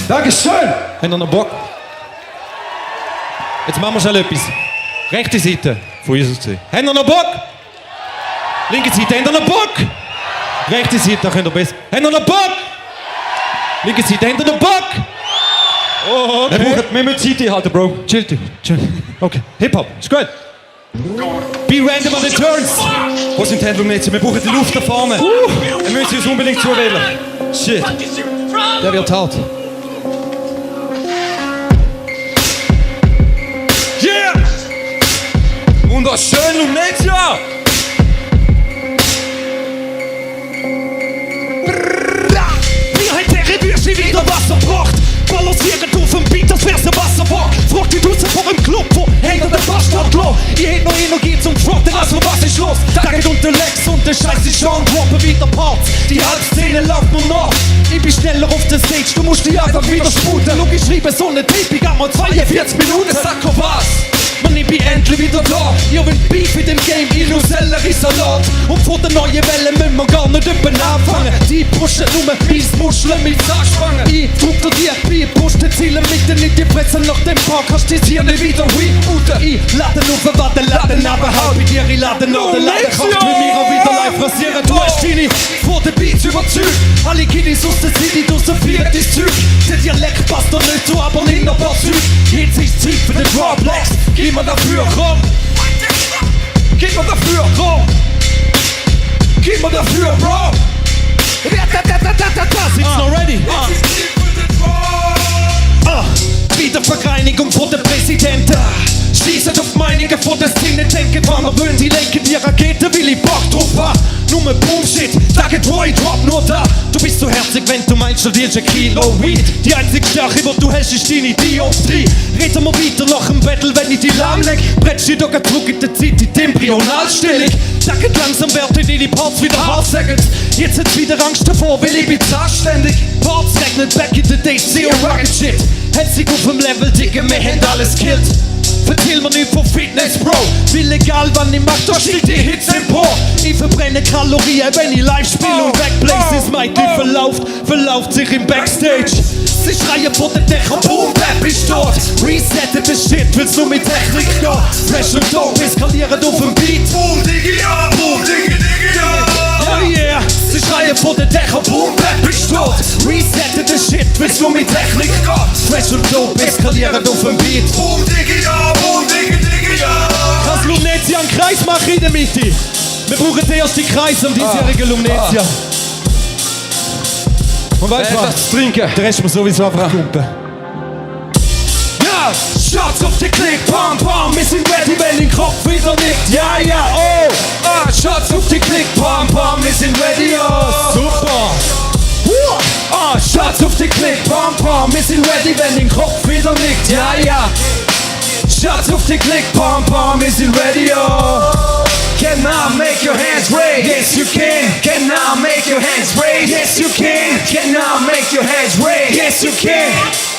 Speaker 3: Dankeschön! Habt ihr noch Bock? Jetzt machen wir schnell etwas. Rechte Seite von uns aus gesehen. Habt ihr noch Bock? Linke Seite, habt ihr noch Bock? Rechte Seite, da könnt ihr besser. Habt ihr noch Bock? Linke Seite, habt ihr noch Bock? Oh, okay. Wir, brauchen, wir müssen Zeit einhalten, Bro. Chill, chill. Okay. Hip-Hop, ist gut. Be random on the turns. Wo sind die Hände jetzt? Wir brauchen die Luft da vorne. Wir müssen uns unbedingt zuwählen. Shit. Der wird hart. Yeah! Wunderschön, Lumnezia! Mir hat der Wüste wieder Wasser gebracht. Balancieren auf dem Beat, als wär's ein Wasserbock. Frag die draussen vor dem Club, wo hängt der Bastard gelassen? Ich hätt noch Energie zum Fronten, also was ist los? Tag und der Lex und der Scheiß ist schon, droppen wieder Parts. Die Halbszene läuft nur noch. Ich bin schneller auf der Stage, du musst dich einfach wieder sputen. Schau, ich schreibe so ne Tape, ich geh mal 42 Minuten, sag doch was. Mann, ich bin endlich wieder da. Ihr wollt Beef in dem Game, ich nur Selleriesalat. Und vor der neuen Welle müssen wir gar nicht etwa anfangen. Die pushen nur mies Muscheln mit Zahnspangen. Ich druck dir die Beat, push die Ziele mitten in die Fresse. Nach dem Park kannst du das hier nicht wieder rebooten. Ich lade auf, warte, laden, aber halt bei dir, ich lade nach der Lade. Kocht mit mir auch wieder live rasieren. Du hast deine vor den Beats überzeugt. Alle Kiddies aus der City, draussen feiern dein Zeug. Der Dialekt passt doch nicht zu, aber nimm noch paar Zeug. Jetzt ist Zeit für den Droplex. Gib mir dafür, komm! Gib mir dafür, komm! Gib mir dafür, Bro! Da, sind's noch ready? Ah, Wiedervereinigung von den Präsidenten. Schießen auf die Meinungen von der Szene, denken, wann er wollen, die lenken die Raketen, weil ich Bock drauf hab. Nur Bullshit, da geht Roy Drop nur da. Du bist so herzig, wenn du meinst, du verdienst ein Kilo Weed. Die einzige Stärke, die du hast, ist deine Dioptrie. Reden wir weiter nach dem Battle, wenn ich die lahmleg. Bretsch dich doch grad zurück in der Zeit, in die Embryonalstellung. Sag langsam werden deine Parts wieder hart sagen. Jetzt hat's wieder Angst davor, weil ich bin anständig. Parts regnet back in the days, zero rocket shit. Hat sich auf dem Level, Digga, wir haben alles killt. Erzähl mir nicht von Fitness, Bro. Weil egal wann ich mach, da steigt die Hitze empor. Ich verbrenne Kalorien, wenn ich live spiele und Backplaces. Mein Typ verlauft, verlauft sich im Backstage. Sie schreien vor den Dächern, Boom, Bap ist tot. Resetten den Shit, weil's nur mit Technik geht. Fresh und dope, eskalieren auf dem Beat. Boom, Diggi, ja, boom, Diggi, Diggi, ja. Oh yeah, sie schreien vor den Dächern, Boom, Bap ist tot. Resetten den Shit, weil's nur mit Technik geht. Fresh und dope, eskalieren auf dem Beat. Boom, Diggi, ja, boom, Diggi, Diggi, ja. Kannst Lumnezia einen Kreis machen in der Mitte? Wir brauchen den ersten Kreis am diesjährigen Lumnezia. Und weißt du
Speaker 20: Wer
Speaker 3: was?
Speaker 20: hat was zu trinken?
Speaker 3: Der Rest muss sowieso einfach kumpen. Ja!
Speaker 20: Ja! Schatz auf den Klick, pam, pam, wir sind ready, wenn dein Kopf wieder nickt. Ja, ja, oh! Ah, Schatz auf den Klick, pam, pam, wir sind ready, oh! Super! Ah, Schatz auf den Klick, pam, pam, wir sind ready, wenn dein Kopf wieder nickt. Ja, ja! Schatz auf den Klick, pam, pam, wir sind ready, oh! Can I make your hands raise? Yes, you can. Can I make your hands raise? Yes, you can. Can I make your hands raise? Yes, you can.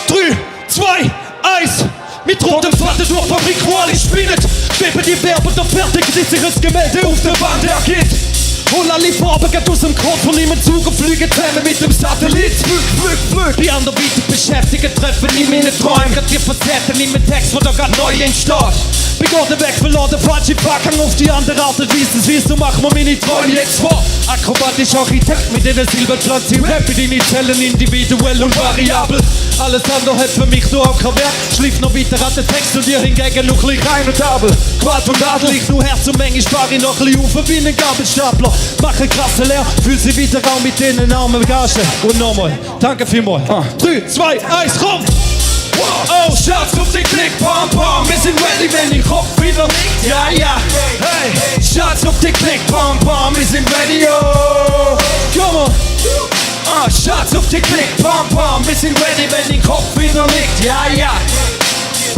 Speaker 3: 3, 2, 1. Mit rotem Faden durch Fabrik, wo alle spinnen. Geben die Werbung da fertig, bis sich ein Gemälde auf der Wand ergibt. Hol alle Farben geht aus dem Kopf und nimm einen Zug und fliegen zusammen mit dem Satellit. Flüg, flüg, flüg. Die anderweitig Beschäftigten treffen in meinen Träumen. Grad die Facetten in meinem Text, wo da grad neu entsteht. Bin gerade weg, verloren, falsche Packung auf die andere Art und Weise. Siehst du, mach mir meine Träume jetzt vor. Akrobatisch Architekt mit den Silberpflanzen Rap in deine Zellen individuell und variabel. Alles andere hat für mich nur auch keinen Wert. Schliff noch weiter an den Text und ihr hingegen noch ein rein und Abel. Gewalt und Adel, ich nur Herz und manchmal spare ich noch ein bisschen auf wie ein Gabelstapler. Mache krasse leer, fühl sie wieder auch mit denen armen Gagen. Und nochmal, danke vielmals. 3, 2, 1, komm!
Speaker 20: Oh, Schatz auf den Klick, pam, pam, wir sind ready, wenn dein Kopf wieder nickt. Ja, ja, hey. Schatz auf den Klick, pam, pam, wir sind ready, oh. Come on. Ah, Schatz auf den Klick, pam, pam, wir sind ready, wenn dein Kopf wieder nickt. Ja, ja.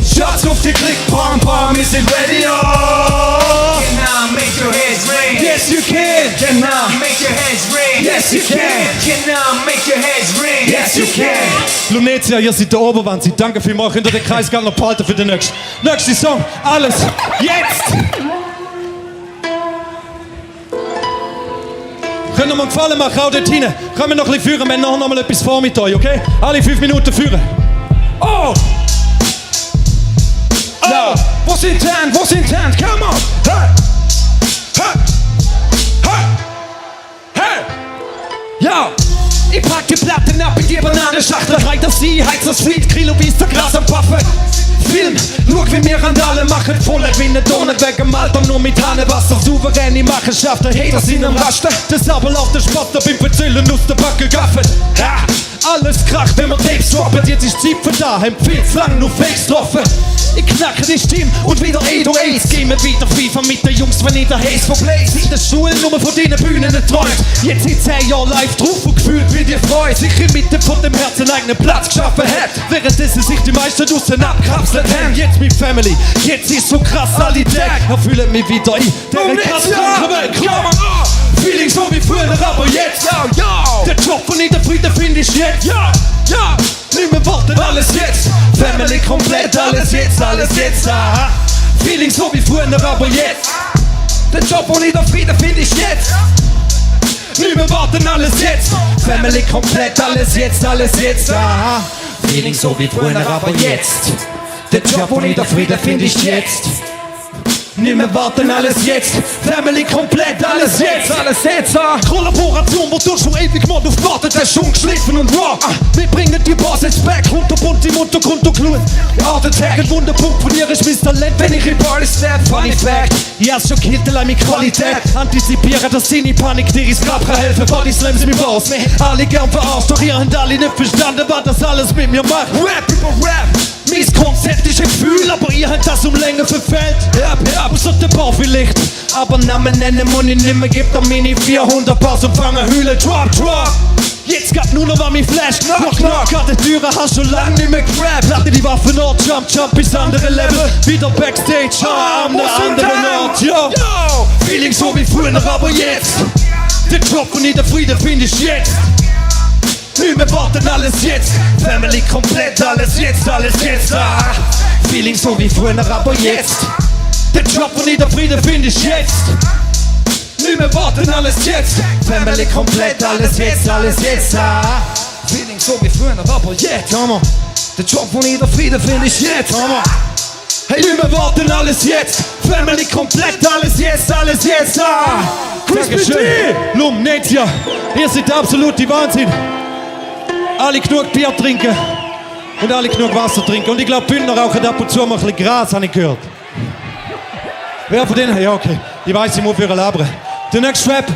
Speaker 20: Schatz auf den Klick, pam, pam, wir sind ready, oh.
Speaker 4: Can I make your hands raise?
Speaker 20: Yes, you can.
Speaker 4: Can I make your hands raise?
Speaker 20: Yes, you can.
Speaker 4: Can I make your hands raise?
Speaker 20: Yes, you can.
Speaker 3: Lumnezia, ihr seid der Oberwahnsinn. Danke vielmals. Könnt ihr den Kreis gerne noch behalten für den nächsten. Nächster Song. Alles. Jetzt! Können wir mir einen Gefallen machen, auch dort hinten? Können wir noch ein bisschen führen? Wir haben nachher noch mal etwas vor mit euch, okay? Alle fünf Minuten führen.
Speaker 20: Oh! Oh! Wo sind die Hände? Wo sind die Hände? Come on! Hey! Hey! Hey! Hey! Ja! Ich pack die Platten ab in die Bananenschachtel Rein das sie, heiz das Sweet, kiloweise Gras am Paffen Film, schau wie wir Randale machen Volle Gewinne, Tonnen wegen dem Alter Nur mit Hahnenwasser, souveräne Machenschaften Haters sind am Rasten, das Sabel auf der Spotter Beim Verzählen aus der Backe gaffen Ha! Alles kracht, wenn wir Tapes droppen Jetzt ist Zeit für da, haben viel zu lang nur Fakes getroffen Ich knacke die Stimme und wieder 808s Geh mir wieder FIFA mit den Jungs, wenn ich der Haze von Blaze In der Schule nur von deinen Bühnen träumt Jetzt sind 10 Jahre live drauf und gefühlt wie die Freude Sich inmitten von dem Herzen eigenen Platz geschaffen hat Währenddessen sich die meisten draussen abkapselt haben Jetzt mit Family, jetzt ist so krass alle Tage Erfüllen mich wieder in der krass kranken Welt Come on. Feeling so wie früher, aber jetzt ja, ja.
Speaker 3: Der Job von in der Frieden finde ich jetzt
Speaker 20: Ja, ja.
Speaker 3: Nicht mehr warten, alles jetzt Family komplett, alles jetzt, alles jetzt aha. Feeling so wie früher, aber jetzt
Speaker 20: Den Job, wo ich der Frieden finde ich jetzt.
Speaker 3: Nicht mehr warten, alles jetzt Family komplett, alles jetzt, alles jetzt aha. Feeling so wie früher, aber jetzt Der Job, wo ich der Frieden finde ich jetzt Nicht mehr warten, alles jetzt Family komplett, alles jetzt
Speaker 20: Alles jetzt, ah.
Speaker 3: Kollaboration, wo du schon ewig mal drauf wartet, hast schon geschliffen und raw. Ah, Wir bringen die Bars jetzt back, kunterbunt im Untergrund und Glut. Art Attack, ein Wunderpunkt von ihr ist mein Talent, wenn ich in Party step. Funny Fact, ich hab's schon gekillt, allein mit Qualität. Antizipieren, dass deine Panik dir ins Grab kann helfen. Body Slams mit Boss, alle gern verarscht, doch ihr habt alle nicht verstanden, was das alles mit mir macht.
Speaker 20: Rap über Rap.
Speaker 3: Mein Konzept ist ein Gefühl, aber ihr habt das um Länge verfehlt.
Speaker 20: Ja, ja.
Speaker 3: Außer der Bau vielleicht. Aber Namen nennen muss ich nimmer, gib da meine 400 Bars und fange heulen. Drop, drop. Jetzt geht nur noch, was mich flasht. Knock, knock, an der Türe hast schon lang nicht mehr gerappt. Lade die Waffen an, jump, jump bis andere Level. Wieder Backstage, ah, am
Speaker 20: Wo sind
Speaker 3: anderen
Speaker 20: die
Speaker 3: Ort, ja.
Speaker 20: Yo.
Speaker 3: Feeling so wie früher, aber jetzt. Der Job und in der Frieden finde ich jetzt. Nicht mehr warten, alles jetzt. Family komplett, alles jetzt, alles jetzt. Ah. Feeling so wie früher, aber jetzt. Der Job und in der Frieden finde ich jetzt. Nicht mehr warten, alles jetzt. Family komplett, alles jetzt, alles jetzt. Ah.
Speaker 20: Feeling so wie früher, aber jetzt.
Speaker 3: Come on.
Speaker 20: Der Job, wo ich der Frieden finde ich jetzt.
Speaker 3: Come on. Hey, nicht mehr warten, alles jetzt. Family komplett, alles jetzt, alles jetzt. Ah.
Speaker 20: Crispy
Speaker 3: Dankeschön. Lumnezia, ihr seid der absolute Wahnsinn. Alle genug Bier trinken und alle genug Wasser trinken. Und ich glaube, Bündner rauchen ab und zu mal ein bisschen Gras, habe ich gehört. Wer von denen? Ja, okay. Ich weiß, ich muss für labern. Der nächste Rap,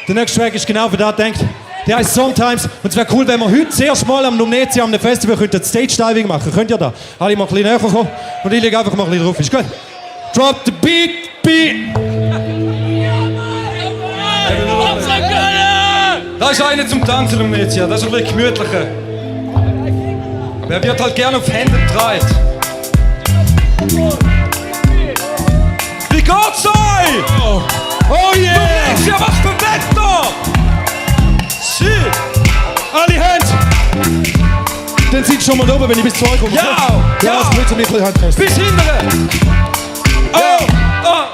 Speaker 3: der nächste Track ist genau für das gedacht. Der heißt Sometimes. Und es wäre cool, wenn wir heute das erste Mal am Lumnezia am Festival könnten Stage Diving machen. Könnt ihr da? Alle mal ein bisschen näher kommen. Und ich lege einfach mal ein bisschen drauf. Ist gut. Drop the beat, beat.
Speaker 20: Da ist einer zum Tanzen, Lumnezia. Das ist ein bisschen gemütlicher. Aber er wird halt gerne auf Händen getragen. Wie geht's euch?
Speaker 3: Oh yeah!
Speaker 20: Lumnezia, was für Wetter!
Speaker 3: Shit! Alle Hände! Dann sind schon mal da oben, wenn ich bis zu euch komme.
Speaker 20: Ja!
Speaker 3: Ja,
Speaker 20: Ja!
Speaker 3: das blöd, mich ein bisschen Handfest.
Speaker 20: Bis hinten!
Speaker 3: Oh!
Speaker 20: Oh!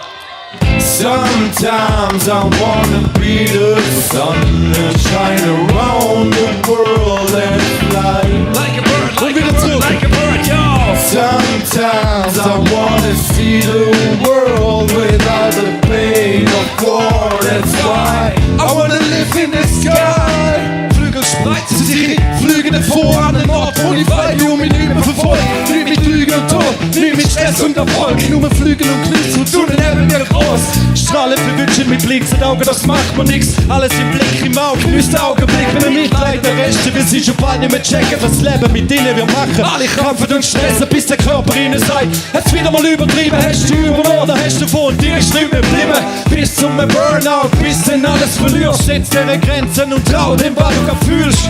Speaker 10: Sometimes I wanna be the sun and shine around the world and fly.
Speaker 20: Like a bird,
Speaker 3: like a bird,
Speaker 20: like a bird, yo!
Speaker 10: Sometimes I wanna see the world without the pain of war. That's why I wanna live in the sky.
Speaker 3: Flügel spreizen sich, ich fliege davor an den Ort, wo ich frei bin und mich nicht mehr verfolgt. Nicht mit Lügen und Tod, nicht mit Stress und Erfolg. Nur Flügel und Genuss und Sonne neben mir groß. Strahlen verwünschen mit blitzenden Augen, das macht mir nix. Alles im Blick, im Auge, genießt den Augenblick. Wenn wir Mitleid der Reste, wir sind schon bald nicht mehr checken, was Leben mit ihnen wir machen. Alle kämpfen und stressen, bis der Körper ihnen sagt, hat's wieder mal übertrieben, hast du übernommen, hast du von dir ist nicht mehr geblieben. Bis zum Burnout, bis dann alles verlierst, setz dir Grenzen und trau dem, was du grad fühlst.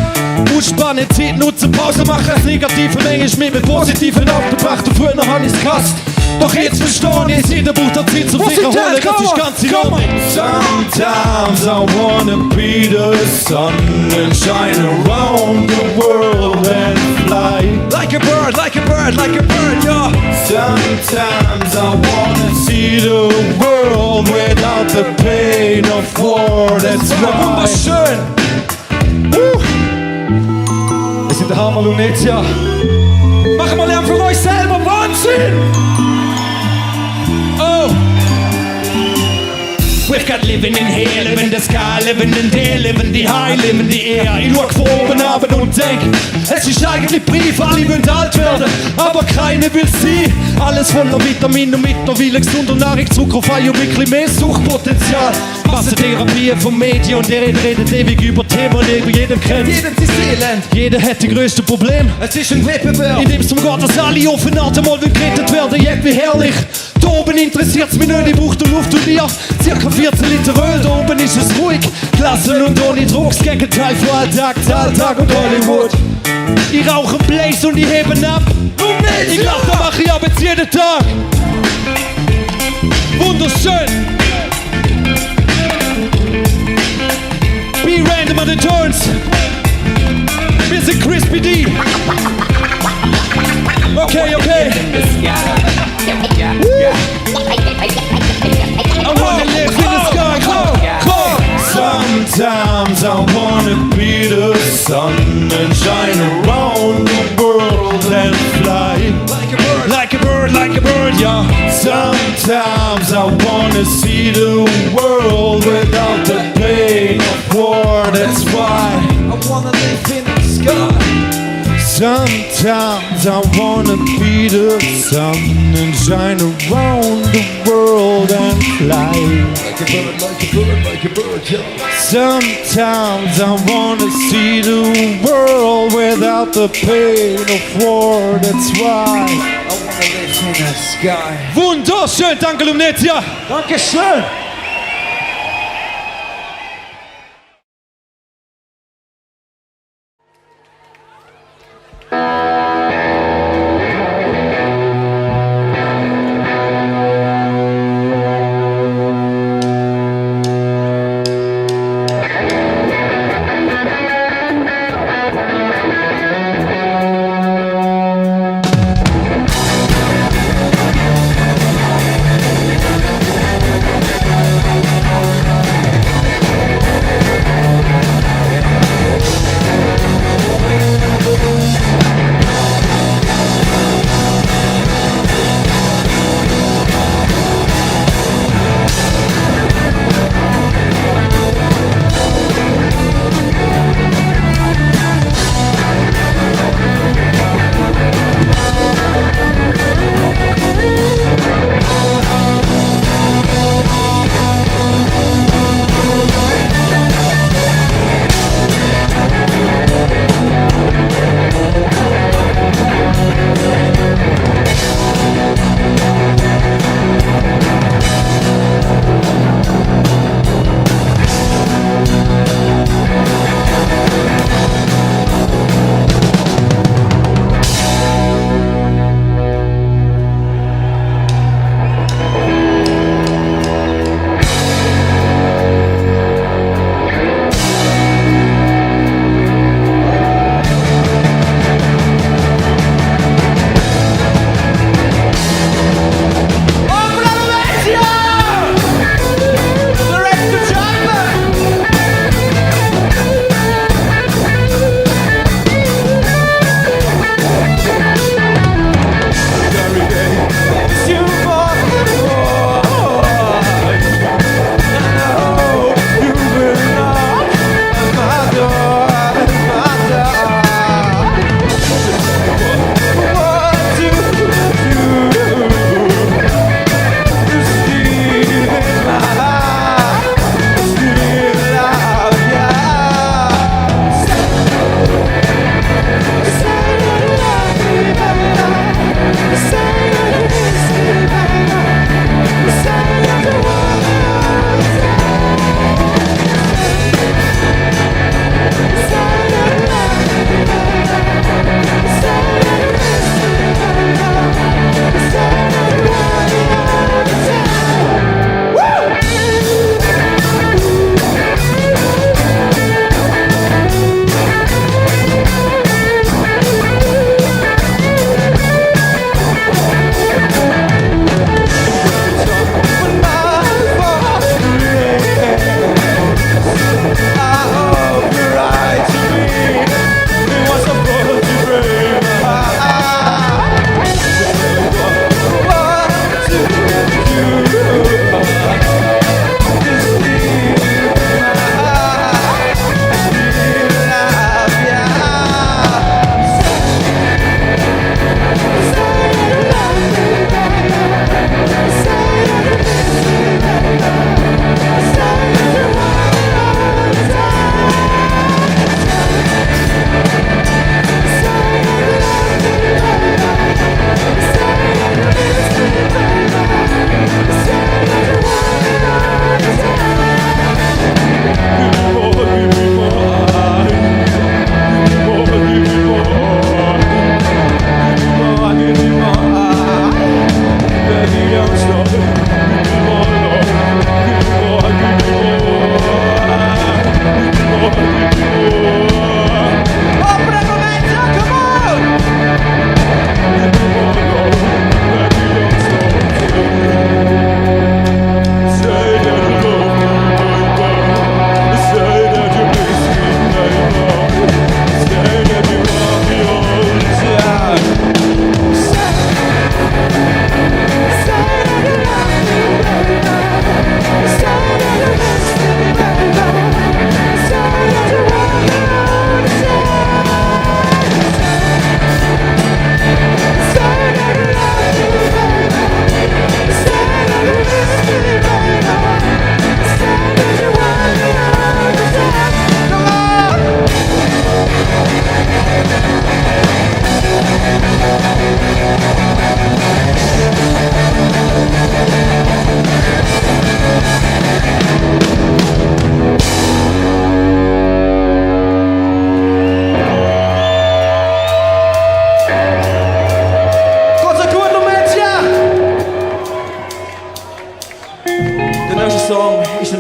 Speaker 3: Ausspannen, Zeit nutzen, Pause machen, das Negative manchmal mit dem Positiven aufgebracht und früher hab ich's gehasst. Doch jetzt verstehe ich, jeder braucht der Zeit zum
Speaker 10: Wo
Speaker 3: sich
Speaker 10: sind die
Speaker 3: erholen, das
Speaker 10: Come
Speaker 3: ist
Speaker 10: on,
Speaker 3: ganz in
Speaker 10: come
Speaker 3: Ordnung.
Speaker 10: Sometimes I wanna be the sun and shine around the world and fly.
Speaker 20: Like a bird, like a bird, like a bird, yo!
Speaker 10: Sometimes I wanna see the world without the pain of war. That's why.
Speaker 20: Wunderschön!
Speaker 3: Uh. Wir sind der Hammer Lumnezia.
Speaker 20: Machen wir Lärm für euch selber, Wahnsinn! Oh!
Speaker 3: We've got living in here, living in the sky, living in there, living the high, living the air. Ich schau von oben ab und denk, es ist eigentlich Brief, alle wollen alt werden, aber keiner will sein. Alles voller Vitamine und mittlerweile gesunder Nahrung, zuckerfrei und wirklich mehr Suchtpotenzial. Massentherapie vom Medien und der redet ewig über Themen, die jeder kennt.
Speaker 20: Jedem sein Elend.
Speaker 3: Jeder hat die größten Problem.
Speaker 20: Es ist ein Wettbewerb.
Speaker 3: In dem es um geht, dass alle auf eine Art mal gerettet werden. Jeck, wie herrlich. Da oben interessiert's mich nicht, ich brauch die Luft und ihr. Circa 14 Liter Öl, da oben ist es ruhig. Gelassen und ohne Druck, das Gegenteil von Alltag, Alltag und Hollywood. Ich rauche einen Blaze und ich hebe ab. Ich glaub, da mach ich aber jetzt jeden Tag. Wunderschön. Be random on the turns. Wir sind Crispy D. Okay, okay. Woo. I wanna live in the sky. Come, come.
Speaker 10: Sometimes I wanna be the sun and shine around the world and fly.
Speaker 20: Like a bird,
Speaker 3: like a bird, like a bird, yeah.
Speaker 10: Sometimes I wanna see the world without the pain of war. That's why
Speaker 20: I wanna live in the sky.
Speaker 10: Sometimes I wanna be the sun and shine around the world and fly.
Speaker 20: Like a bird, like a bird, like a bird, yeah.
Speaker 10: Sometimes I wanna see the world without the pain of war. That's why
Speaker 20: I wanna live in the sky.
Speaker 3: Wunderschön, danke Lumnezia.
Speaker 7: Dankeschön.
Speaker 10: I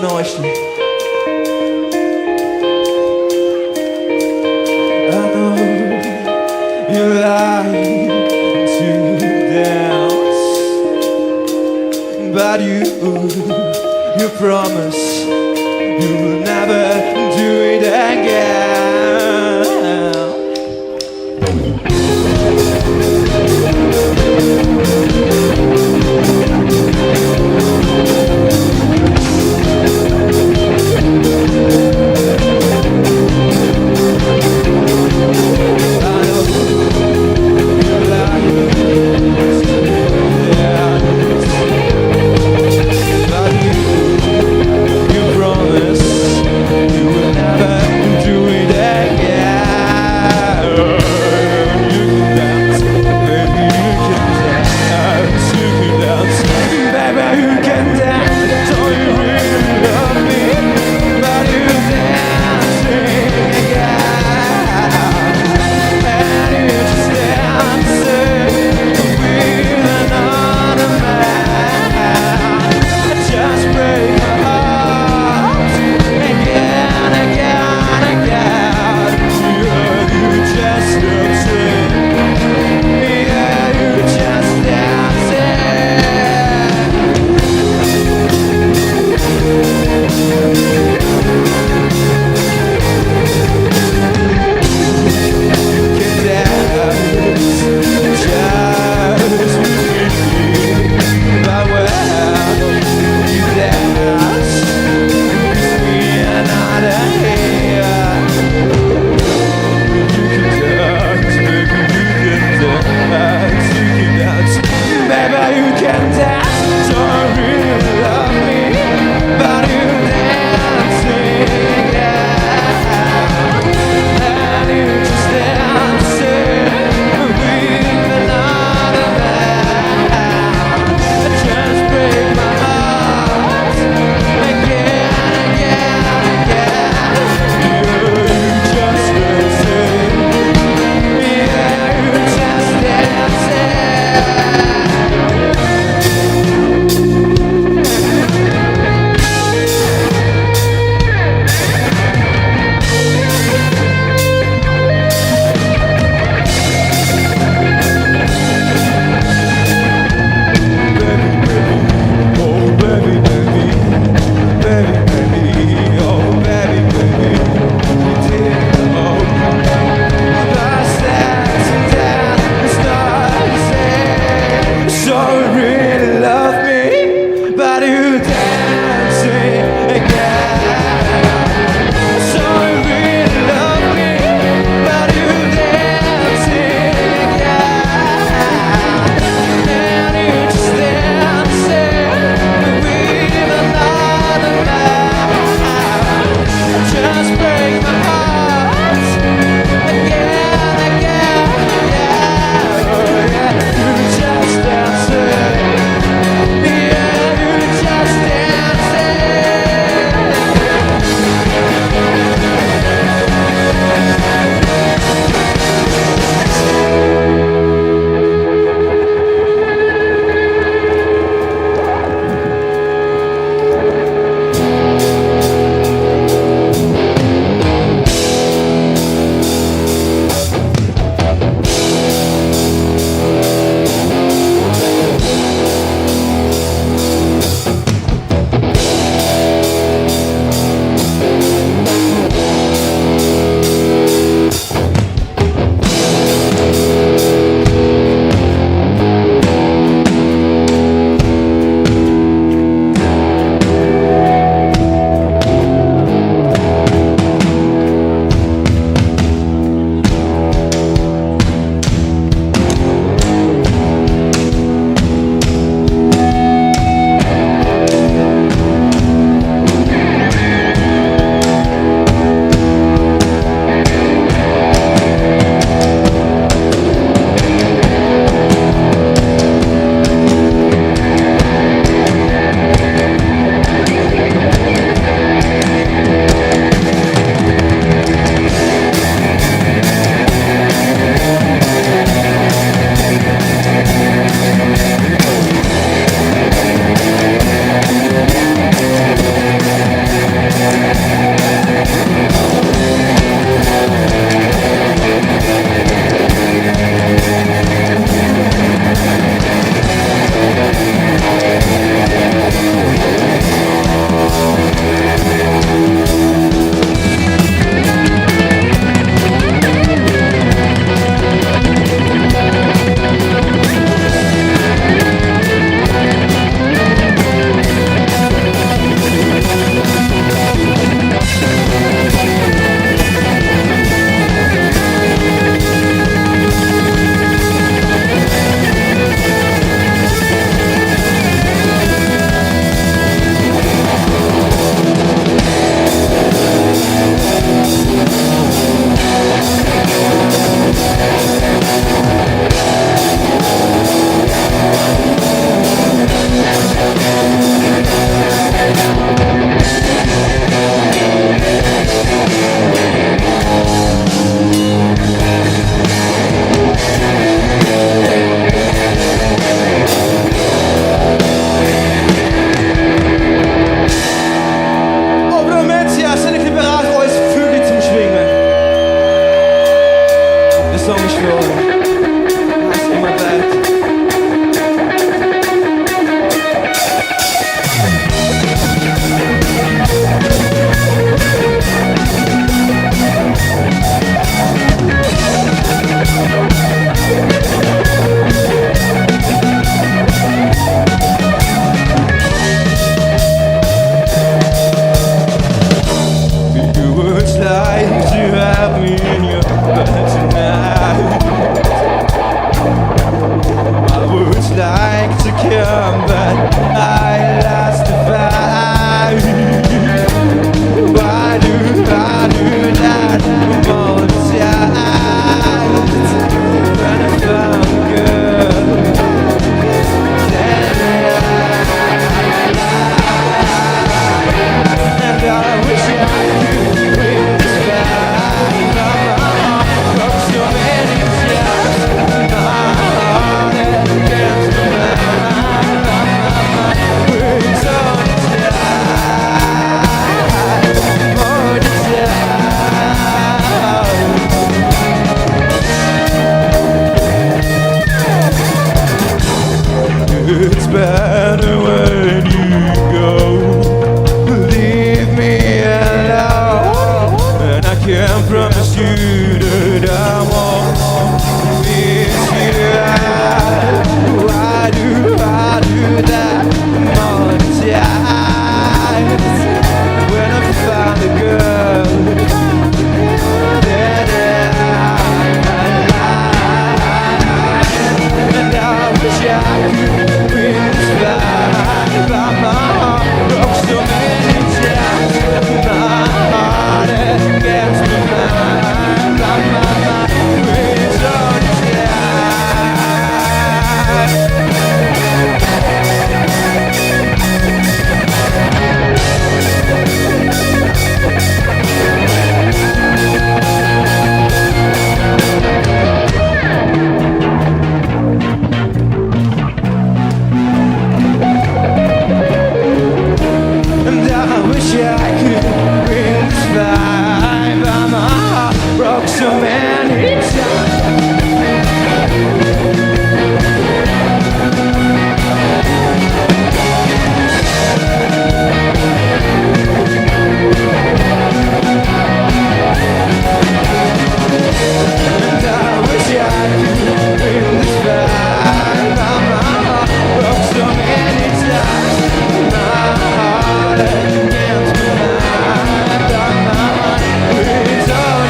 Speaker 20: nicely. I know you like to dance, but you, you promise you will never do it again. You promise you
Speaker 10: better when you go. Leave me alone, and I can promise you that I won't miss you. Why do I do that more times when I find a girl that I like? And I wish I could be inspired by my heart broke so many times. My heart against mine, by my mind, it's on And I wish I could bring this vibe. But my heart broke so many times. And I wish I could bring this vibe. But my heart broke so many times. My heart against mine. But my heart is on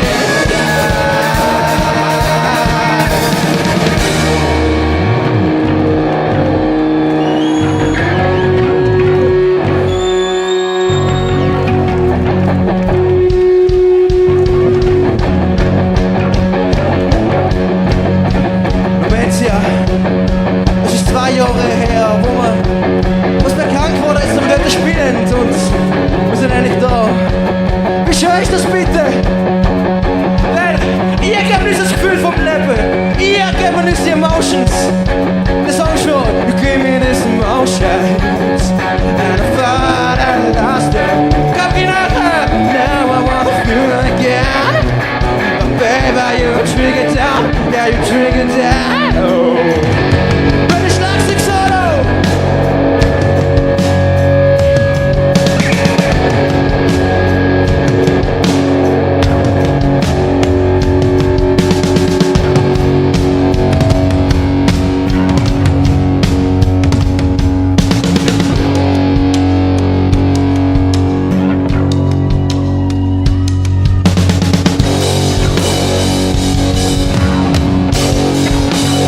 Speaker 6: Lumnezia, es ist zwei Jahre her, wo wir, was bekannt geworden ist, dass wir dort spielen und wir sind endlich da. Wie schön ist das bitte? Weil ihr gebt uns das Gefühl vom Leben, ihr gebt uns die Emotions. Der Song schon, you give me this emotions and I thought I lost it. Komm geh nachher, now I wanna feel it again. But baby, you trigger down, yeah, you trigger down. Oh. Wenn ich Schlagzeug solo.
Speaker 10: Thank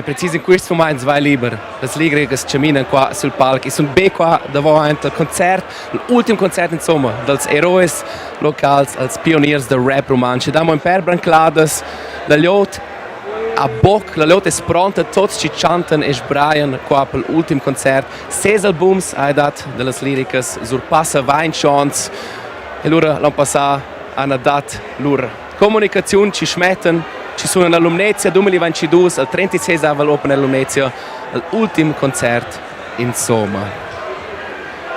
Speaker 2: E precis in quists mumaints vai liber. Las ligrigas chaminan qua sul palc e sun be qua davo aint al concert, l'ultim concert insomma dals eroes locals, als pioniers da rap rumantsch. Ed amo ün pêr brancladas, la glieud a boc, la glieud es pronta, tuots chi chantan e sbrajan qua pel ultim concert. Ses albums hai dat da las liricas surpassa vainch ons e lura l'on passà han dat lur comunicaziun chi schmettan chi sun a Lumnezia 2022 al 36 aval Open Air Lumnezia al ultim concert insomma.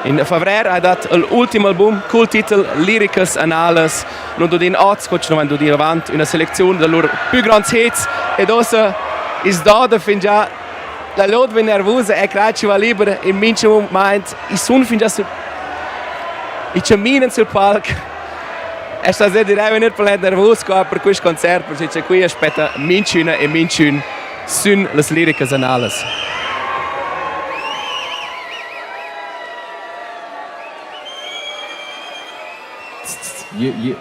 Speaker 2: In favrer ha dat l'ultim album cul titel Liricas Anales. Non dudin oz, co non dudir avant, una selecziun da lur più grands hits ed ossa is dada fingià la lod vegn nervusa e crai chi va liber in mincha mumaint. I sun fingià sul i chaminan sul palc. E stasera direi venir planet nervus qua per quist concert, perché c'è qui aspetta minchüna e minchün sün las liricas analas.
Speaker 7: Yeah, yeah.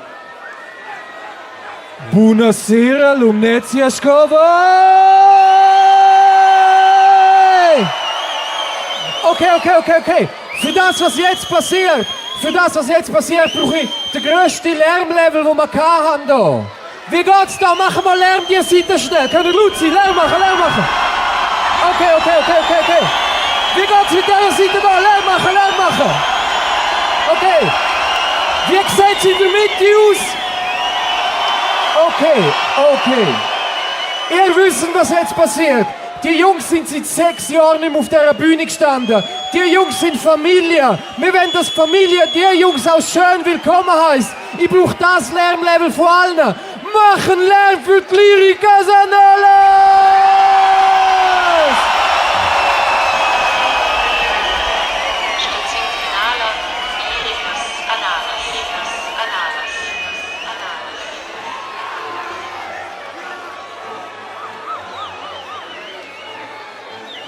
Speaker 7: Buonasera Lumnezia Scovoi! Okay, okay, okay, okay. Für das, was jetzt passiert, für das, was jetzt passiert, brauche ich den grössten Lärmlevel, den wir haben hier. Wie geht's da? Machen wir Lärm die Seite schnell. Können wir laut sein? Lärm machen, Lärm machen. Okay, okay, okay, okay, okay. Wie geht's mit dieser Seite da? Lärm machen, Lärm machen. Okay. Wie sieht's in der Mitte aus? Okay, okay. Ihr wisst, was jetzt passiert. Die Jungs sind seit 6 Jahren nicht mehr auf dieser Bühne gestanden. Die Jungs sind Familie. Wir wollen, dass die Familie die Jungs auch schön willkommen heißt. Ich brauche das Lärmlevel von allen. Machen Lärm für die Lyricas Anales!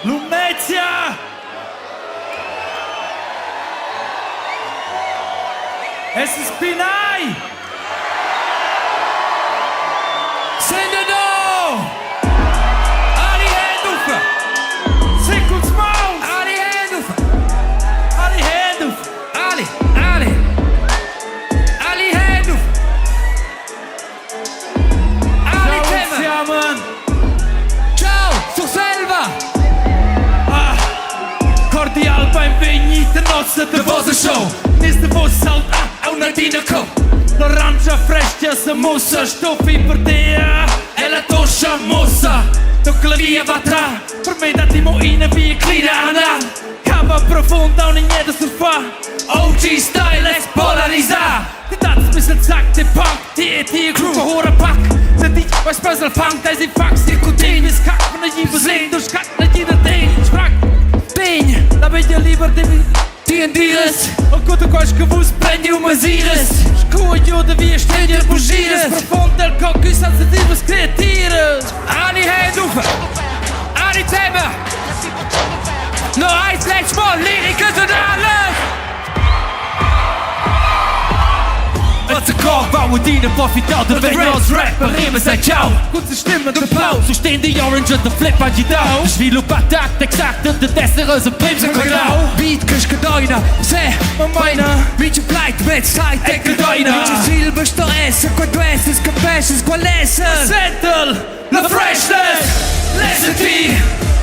Speaker 10: Lumnezia! Es ist Pinai! Sind ihr da? Alle Hände auf! Sick und Maus! Alle Hände auf! Alle Hände auf! Alle! Alle! Alle Hände auf! Alle zusammen! Ciao, Surselva! Ah, cordial benvegnita nossa de vossa show. Neste vosso salto, ah, una dinaco. L'orange fresca se mossa, stoffi per te. E la toscia mossa. Tocca la via va tra. Per me da timo in via clina. Cava profonda, un niente surfa. OG style, let's polarizar. Die das bisschen zack, die Punk, die die Crew, hoher Pack. Se dich, was special Funk, da sie Fax, die Kutin, bis kack, von der Jibu sehen, du skack, nicht jeder den, sprach. Den, da bin ich lieber dem Tiendiris. O quanto quase que vos prende umas iras. Escolho de via estender bugiras. Profundo del coco e sensitivas criaturas.
Speaker 4: Alle Hände auf! Alle zusammen! Noch eins letztes Mal, Lyriker und alles!
Speaker 10: Was der Korb bauen deine Profit der wenn als Rapper immer sagt Ciao. Kurze Stimme, der Pau, so stehen die Orange und der Flip an die Dau. Sviluppa takt exakt und der Desser als ein Bremse genau.
Speaker 4: Beat Kushkadoina, se,
Speaker 10: Meina,
Speaker 4: Minche Pleit, met Zeit,
Speaker 10: Eckedoina.
Speaker 4: Minche Silber, esse, quanto esses, cabeças, qual esse?
Speaker 10: Settle, la freshness, Lessity,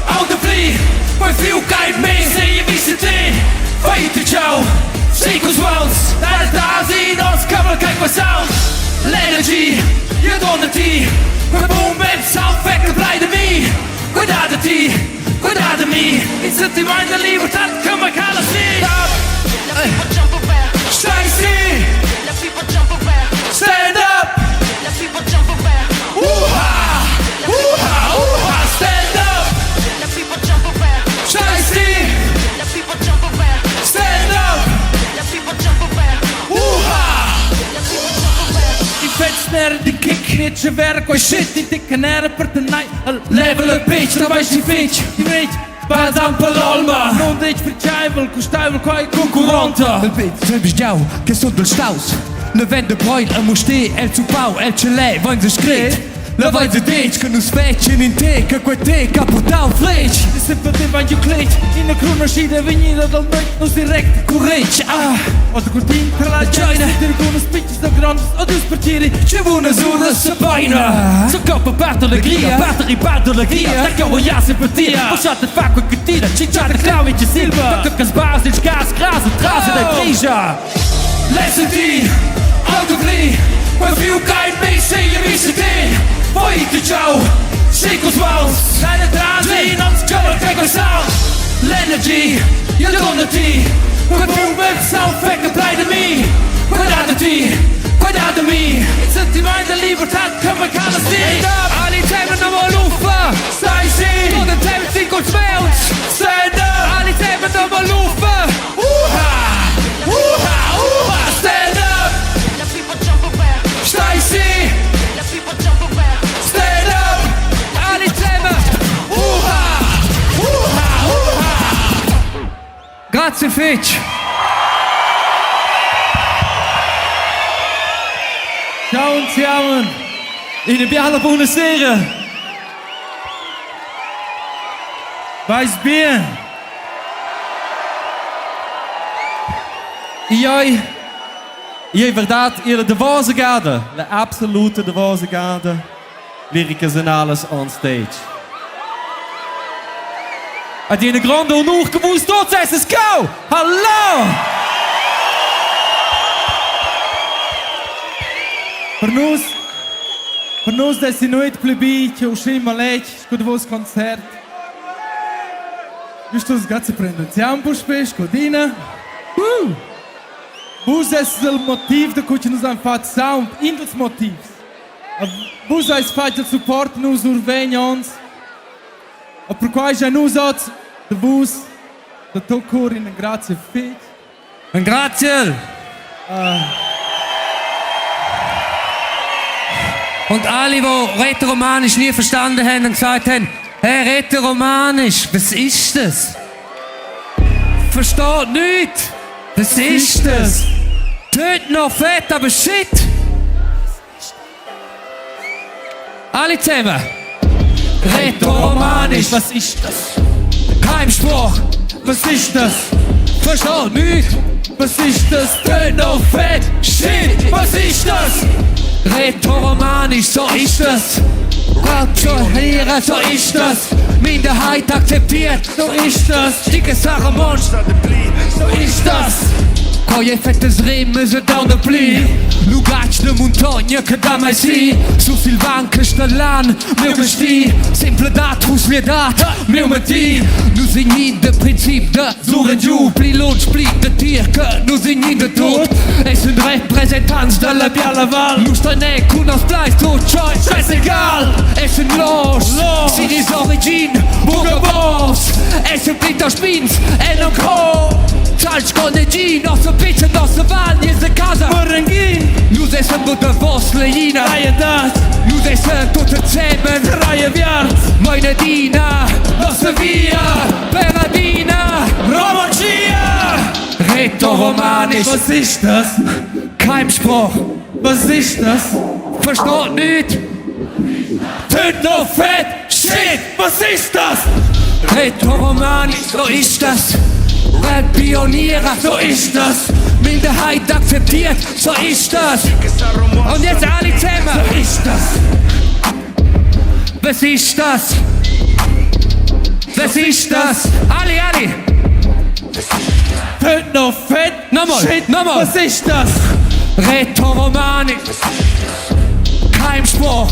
Speaker 10: out the flea, poi viel kein mehr, sehe wie sie die, Weiter ciao, Sequence Wells, da da sie, das kann man kein Sound, L'energy, je donneti, we boom bam, sound wekken, blijde me, guardate guardate me, in sentiment lieber, dat kan man alles niet. Stacy! Stand up! Oeha! Oeha! Oeha! Stand up! Stacy! Stand up! Oeha! Die vet die kick, niet je werk, oh shit, die dikke nerven per de night. Level up bitch, dan was je bitch, je weet. Bad Palma, non dich vertwijfel, kustuivel, quai concurrente.
Speaker 4: Il beat, selbst jau, che sotto il staus. Le vent de Breul, el musté, el zupau, el celè, vain se scrit. La vainsa detg che nus fetschien in tec, che quei tec ha purtau fletg.
Speaker 5: E sempre vevan giu cletg, ina crunaschida vegnida dal notg nus direct curretg. Ah! Oz curtin tra la giaina, alcunas pitgas da grondas o dus partiri,
Speaker 4: Che bunas uras se paina. So coppa parte allegria, parte riparto allegria, da che voglià simpatia, lasciate fa quel che tira, cicciate clavi e silva, tocca che sbasi il gas, grasa, trase dai grigia. Lessity, Autogli, quel più kein Messi, mi te, poi ti ciao, Secos Maus, deine Trase, non schiova te quel L'energy, io donna ti, quel più bel sound fecca play de mi, guardate ti, guardate mi, il sentimento di libertà come canasti. Alle zusammen nochmal laufen.
Speaker 10: Sei sie,
Speaker 4: Und dann zusammen sind gut schmelz.
Speaker 10: Stand up,
Speaker 4: Alle zusammen nochmal laufen.
Speaker 10: Uha, uha, uha, stand up. Stay sie, stand up.
Speaker 4: Alle zusammen.
Speaker 10: Uha, uha, uha.
Speaker 4: Grazie Fitch.
Speaker 5: Ciao zusammen. Ina biala buonasera. Vais bien? Iai, iai verdad, ihre davosa gada, la absolute davosa gada, Lyricas Analas on stage. Ad ina grande onur che vus tots esses cau! Hallo! Per nus, per nus dessi nuit pli bi che uscì maletg sco vos concert. Giustus grazie prendere tempo spes codina. Uh! Vus es il motiv da cui nus han fatg sound, in dels motivs. Vus eis fatg il support nus urvegn ons. E perquai già nus oz de vus de tot cor in grazie fetg.
Speaker 4: Un grazie. Und alle, die Rätoromanisch nie verstanden haben und gesagt haben, hey, Rätoromanisch, was ist das? Versteht nichts. Was ist das? Tönt noch fett, aber shit. Alle zusammen. Rätoromanisch,
Speaker 5: Was ist das?
Speaker 4: Keimspruch,
Speaker 5: Was ist das?
Speaker 4: versteht nichts.
Speaker 5: Was ist das?
Speaker 4: Tönt noch fett, shit,
Speaker 5: Was ist das?
Speaker 4: Rätoromanisch, so ist das. Hier, so ist das. Minderheit akzeptiert,
Speaker 5: So ist das.
Speaker 4: Dicke Sache, Monster, so ist das. Koje fettes Rime se down de pli Lugatsch de Montagne che da mai si Su Silvan che stellan Meu mesti Simple dat hus mir dat Meu meti Nu signin de Prinzip de Suren giu Pli lunsch pli de Tier che nu signin de tot Es sind Repräsentants della
Speaker 5: biala Val.
Speaker 4: Nu sta ne cun aus Fleisch tot Scheißegal Es sind los
Speaker 5: Los.
Speaker 4: Si is origin Burger Boss Es sind Peter Spins En und Co Salz con G Nossa pizza, nossa Val Nies casa
Speaker 5: Morangin,
Speaker 4: Nus essen butter Vosleina
Speaker 5: Reihe dat,
Speaker 4: Nus essen tutte zusammen
Speaker 5: Reihe Viart,
Speaker 4: Meine Dina Nossa Via Bernardina
Speaker 5: Romancia!
Speaker 4: Rätoromanisch
Speaker 5: Was ist das?
Speaker 4: Keimspruch
Speaker 5: Was ist das?
Speaker 4: Versteht nicht
Speaker 5: Tönt noch fett! Shit! Was ist das?
Speaker 4: Rätoromanisch, so ist das. Pioniere, so ist das. Minderheit akzeptiert, so ist das. Und jetzt alle zusammen.
Speaker 5: So ist das!
Speaker 4: Was ist das? Was ist das? Alle, alle.
Speaker 5: Tönt noch fett!
Speaker 4: Nochmal,
Speaker 5: Shit!
Speaker 4: nochmal.
Speaker 5: Was ist das?
Speaker 4: Rätoromanisch. Keimspruch.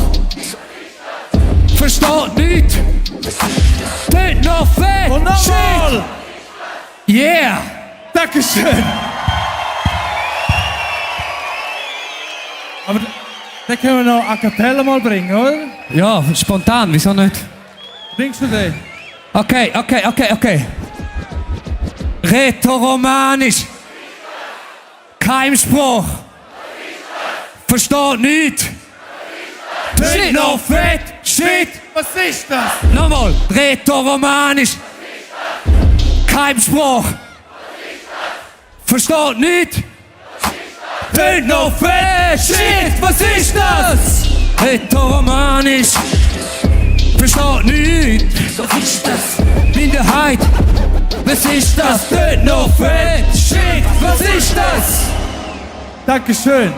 Speaker 4: Versteht nichts. Tönt noch fett.
Speaker 5: Und nochmal!
Speaker 4: Shit. Yeah.
Speaker 5: Dankeschön! Aber den können wir noch a cappella mal bringen, oder?
Speaker 4: Ja, spontan, wieso nicht?
Speaker 5: Bringst du den?
Speaker 4: Okay, okay, okay, okay. Rätoromanisch. Keimspruch. Versteht nichts. Tönt noch fett. Shit.
Speaker 5: Was ist das?
Speaker 4: Nochmal. Rätoromanisch. Keimspruch. Versteht nichts. Tönt noch fett. Shit. Was ist das? Rätoromanisch Versteht nichts So ist das Minderheit Was ist das? Tönt noch fett Shit, was ist das?
Speaker 7: Dankeschön.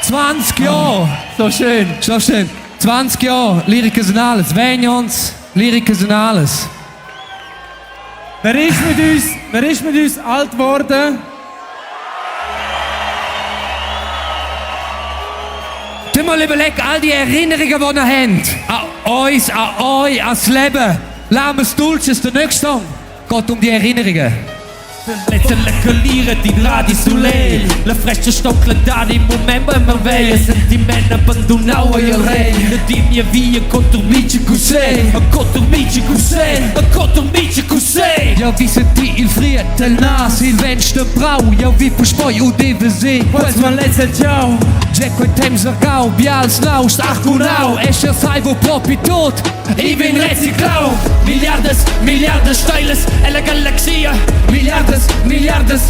Speaker 4: 20 Jahre.
Speaker 7: So schön.
Speaker 4: So schön. 20 Jahre, Lyriker sind alles. Venions, Lyriker sind alles.
Speaker 7: Wer ist mit uns, wer ist mit uns alt geworden?
Speaker 4: Tu mal überlegen, all die Erinnerungen, die ihr habt. An uns, an euch, ans Leben. Lames Dulces, der nächste Song geht um die Erinnerungen.
Speaker 9: Letterlijke lieren die radi soleil La fresca stockla dadi moment merveille Sentiment abbandonau il re La di mia via contro mici cos'è Contro mici cos'è Contro mici cos'è
Speaker 4: Ja, wie sind die il Frietel nas, il venster brau, ja, wie verspoi u deve se.
Speaker 7: Quels man letzte ciao.
Speaker 4: Jack und Temser gau, bials naust, ach gunau, escher sei wo propi tot.
Speaker 9: Ich bin Reciclau Milliardes, Milliardes Steiles Alla Galaxia
Speaker 4: Milliardes, Milliardes,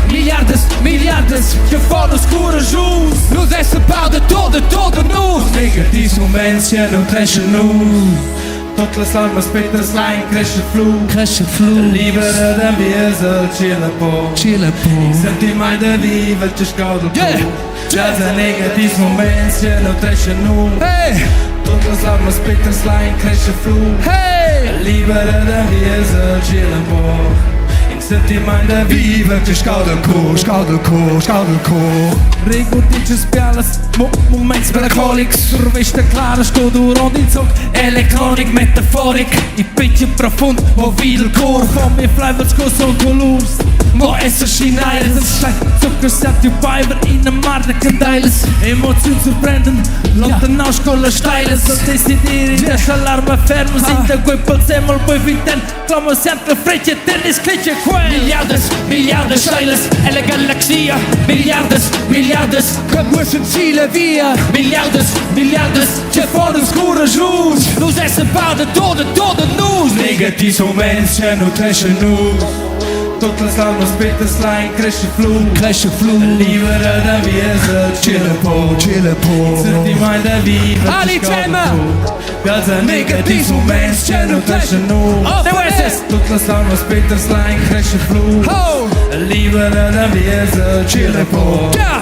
Speaker 4: Milliardes, Milliardes,
Speaker 9: Che fanno scuro giù
Speaker 4: Nus essen par de tode, tode nus.
Speaker 5: Negativs moments, ja, nu cresce nu. Tot las almas petras lain cresce flu.
Speaker 4: Cresce flu.
Speaker 5: Libera da miesa, chilla po.
Speaker 4: Chilla po.
Speaker 5: Sentiment da viva, ci scaldo
Speaker 4: Yeah.
Speaker 5: Yeah. Già negativs moments, ja, nu cresce nu.
Speaker 4: Hey.
Speaker 5: Tot las almas petras lain cresce flu.
Speaker 4: Hey.
Speaker 5: Libera da miesa, chilla po. Sentiment da viva, ci scaldo
Speaker 4: Co, scaldo co, scaldo co.
Speaker 5: Regotices pialas, mo moments melancholics Survesta clara, sto durant il zog
Speaker 9: Electronic, metaforic I picci profund, ho vid il cor
Speaker 5: Fammi flavors co son colors
Speaker 9: Mo esser schinailes
Speaker 5: Zucker sent you fiber in a mar de candeiles Emozion surprenden, lontan scola steiles So desideri, yeah. Alarma fermo, sinta quei palsemo, poi vinten Clamo sempre frecce, tennis, clice, quel
Speaker 9: Milliardes, Milliardes Steiles Alla Galaxia Milliardes, Milliardes
Speaker 4: Komm, sind Ziele wir.
Speaker 9: Milliardes, Milliardes
Speaker 4: Che fanno scuro gius.
Speaker 9: Nus essen par de tode, tode nus
Speaker 5: Negativs moments, ja, nu cresce nu Tot las almas petras lain cresce flu
Speaker 4: Cresce flu.
Speaker 5: Libera da miesa, chilla po
Speaker 4: Chilla po.
Speaker 5: Sentiment da viva,
Speaker 4: Ali zusammen.
Speaker 5: Piazza negativs moments, ja, nu cresce nu
Speaker 4: Auf
Speaker 7: SS!
Speaker 5: Tot las almas petras lain cresce flu
Speaker 4: Ho!
Speaker 5: Libera da miesa, chilla po
Speaker 4: Ja!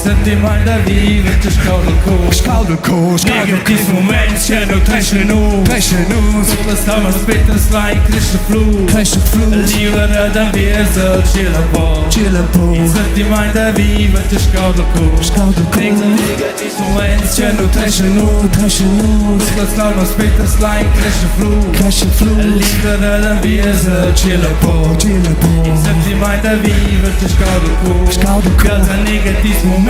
Speaker 5: Sentiment da viva, ci scaldo co
Speaker 4: Scaldo co, scaldo
Speaker 5: Negativs moments, ja, nu cresce nu
Speaker 4: Cresce nus.
Speaker 5: Tot las almas petras lain cresce flu
Speaker 4: Cresce flu.
Speaker 5: Libera da miesa, chilla po
Speaker 4: Chilla po.
Speaker 5: Sentiment da viva, ci scaldo co
Speaker 4: Scaldo co.
Speaker 5: Negativs moments, ja, nu cresce nu
Speaker 4: Cresce nus.
Speaker 5: Tot las almas petras lain cresce flu
Speaker 4: Cresce flu.
Speaker 5: Libera da miesa, chilla po
Speaker 4: Chilla po.
Speaker 5: Sentiment da viva, ci scaldo co
Speaker 4: Scaldo co.
Speaker 5: Piazza negativs moments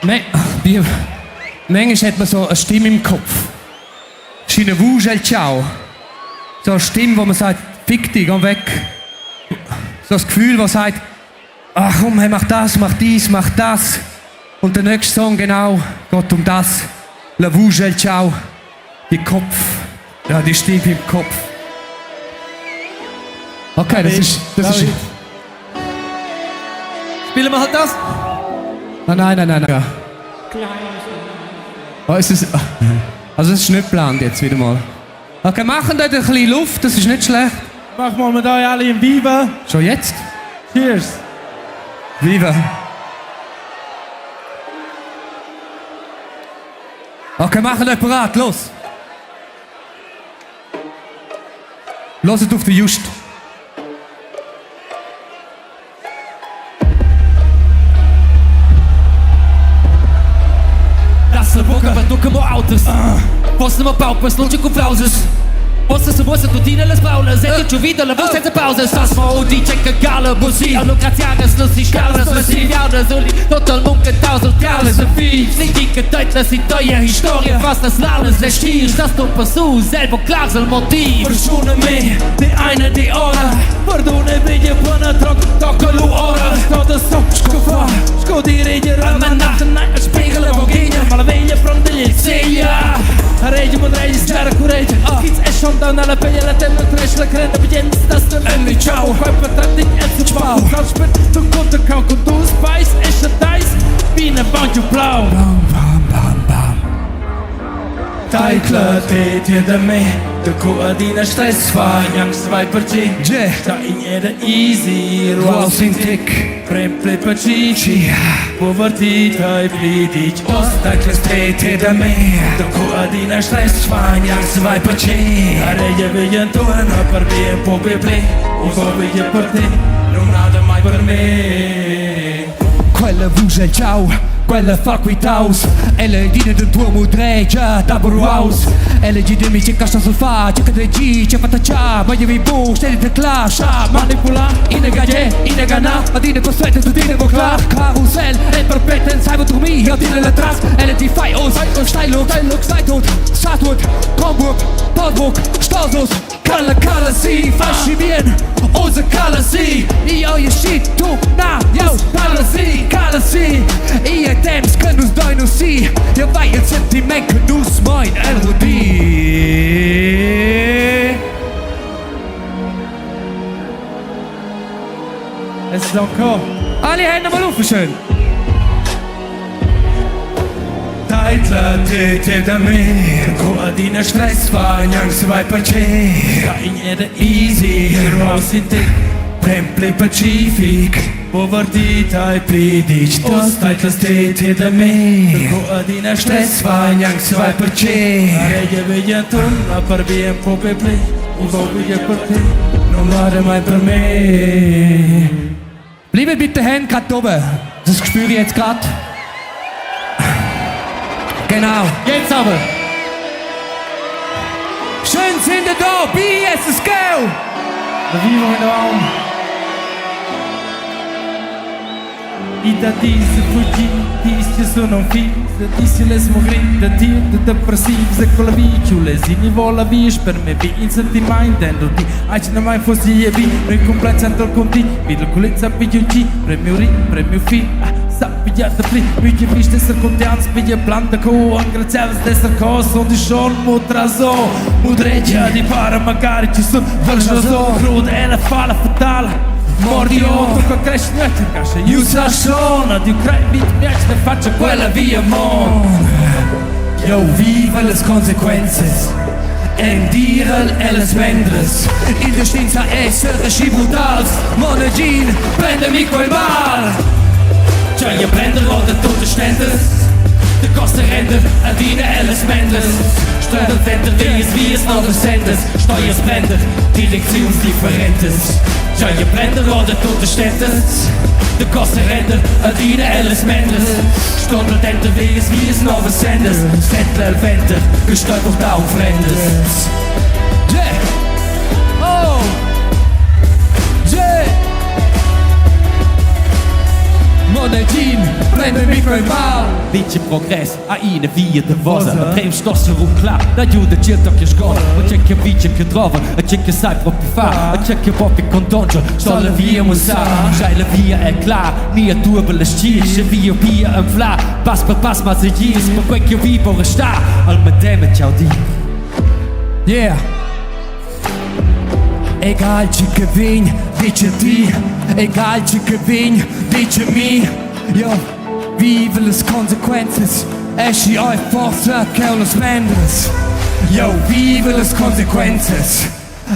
Speaker 4: Me, wie, manchmal hat man so eine Stimme im Kopf. Scheine Wugel Ciao. So eine Stimme, wo man sagt, fick dich, geh weg. So das Gefühl, das sagt, ach komm, hey, mach das, mach dies, mach das. Und der nächste Song, genau, geht um das. La Wugel Ciao. Die Kopf. Ja, die Stimme im Kopf. Okay, das ist. Das ist
Speaker 7: Spielen wir halt das?
Speaker 4: Ah, nein, nein, nein, nein. Oh, ist es, also es ist nicht geplant jetzt wieder mal. Okay, machen dort ein bisschen Luft, das ist nicht schlecht.
Speaker 5: Machen wir mit euch alle im Viva.
Speaker 4: Schon jetzt?
Speaker 5: Cheers.
Speaker 4: Viva. Okay, machen euch bereit, los. Loset auf den Just.
Speaker 9: Das boca per mo autos Posso paupas, non c'è conflauses Posso se vuoi tuttina le spaule Se ti vida la voce senza pausa Sas mo dice che gala busi Allo grazianes lo si scala So si viada so li Total munke tausend Jahre so viel Nicht die Deutsche si teuer Historie Was das Landes der Stier Das du passu selber klar soll Motiv
Speaker 5: Persone me, de eine de ora Perdone veglie buona troc, tocca l'ora Sto da so, sco fa, sco di regge
Speaker 9: Ma
Speaker 4: Seglia Regia modregia scara curegia Kids è schon down alla peglia la tenna trash la crena bien stas en ciao Quai patrat in el su pau Salzspit tu conta cau con dus pais e schatais Bine banjo blau Bam bam bam bam
Speaker 20: Teitla te tier da me Da co adina stress fa Gnanc vai per te Sta in era easy Ruaus in tic Premple pacici Povertita e pli ditg Oz teitlas te tier da me Da co adina stress fa Gnanc vai per te Areia veglia torna per me un po' per pli Un po' veglia per te Non ha mai per me
Speaker 9: Quella vusch el tgau, quella fa quitaus. Ella è dina d'entuorn mudregia da ruaus. Ella gi de mi che casta sul fa, che che gi, che fatta cha, ma io vi bu, stedi te cla, scha, manipula, ina gaje, ina gana, adina costretta, tuttina vo clar, Karussell, e perpeten, sai dormir, io dina la tras, ella ti fai os, stai look, stai tot, satut, Comburg, Podburg, Stasus, Kalla kalla si, fasci bien, oza kalla si, io io shit tu, na, yo, kalla si, kalla si, ia temps che nus doi nus si, io vai il sentiment che nus mein el rudi.
Speaker 5: Es ist encore.
Speaker 9: Alle Hände mal auf, schön.
Speaker 20: Teitla te te da me Co adina stress fa gnanc vai per ce Sta in era easy Ruaus in te Prempli pacific Povertita e pli ditg Oz teitlas te te da me Co adina stress fa gnanc vai per ce Areia veglia torna per via un po' per pli Un po' via per te Non vale mai per me
Speaker 9: Bleiben bitte Hände gerade oben. Das spüre ich jetzt gerade. Genau.
Speaker 7: Jetzt aber.
Speaker 9: Schön sind ihr da. BSS Go!
Speaker 5: Vivo in Raum. Ita disse fuggi, disse sono fiz, disse les mogrin, da dir, da depressivs, e con la viciule, si mi vola vies per me vi in sentiment, dentro di, ai non mai fossi e vi, noi complet sento il conti, vi la culezza pigliuci, premio ri, premio fi, ah, sappi ja da pli, müge bist esser contians, piglia planta co, angraziavas d'esser cos, und schon mutraso, mudregia di para magari ci son, verso cruda e la fala fatale. Mordio, tocca crescere, cascia, io sa schon, addio crei, mit mi ne faccia quella via mon.
Speaker 9: Yo, viva las consequences. Endirel elles mendres. Il destin sa esser aschi brutals. Monegin, prendemi quel mal.
Speaker 4: Cioè io prenderò da tutte stendes De kosten render, adina elles mendres Steuerventer, wie es wie es noch sendes Steuersprender, Direktionsdifferentes Cioè io prenderò da tutte stendes De kosten render, adina elles mendres Steuerventer, wie es wie es noch sendes Zettel venter, gestolpert auf Fremdes
Speaker 9: Yeah. Oh. Yeah. Monegin, prendemi quel mal.
Speaker 4: Dice progress, a ine via de vosa Prem stosse rum klar, da jude circa che scola O c'è che vice che trova, e c'è che sai proprio fa E c'è che proprio condongia, sto la via musa Schei la via è klar, nia turbele schier Se via pia en fla, pass per pass ma se gis Per quel che vivo resta, al medeme ciao di
Speaker 9: Yeah. Egal ci che vegn, dice ti. Egal ci che vegn, dice mi. Yo, vive las consequences. Esci oi forza che las mendres. Yo, vive las consequences.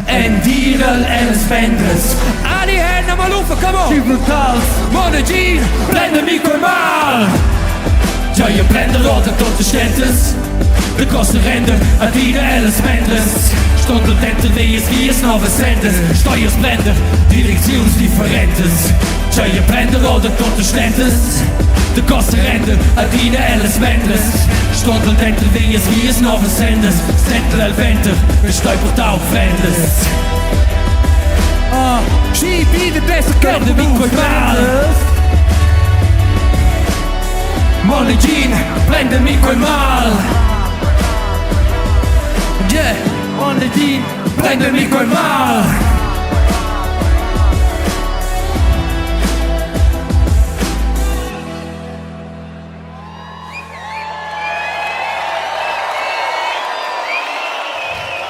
Speaker 9: Endirel elles mendres. Ali Hände mal auf, come on!
Speaker 4: Brutals,
Speaker 9: Monegin,
Speaker 4: prendemi quel mal Cioè io prenderò da tutte stendes De kosten render, adina elles mendres Stundel wie es wie es noch sendes Steuersprender, Direktionsdifferentes Cioè io prenderò da tutte stendes De kosten render, adina elles mendres Stundel wie es wie es noch sendes Zettel venter, gestolpert auf Fremdes
Speaker 9: Ah, schi, bitte besser
Speaker 4: Prendemi quel mal Monegin, prendemi quel mal
Speaker 9: Yeah,
Speaker 4: Monegin, prendemi quel mal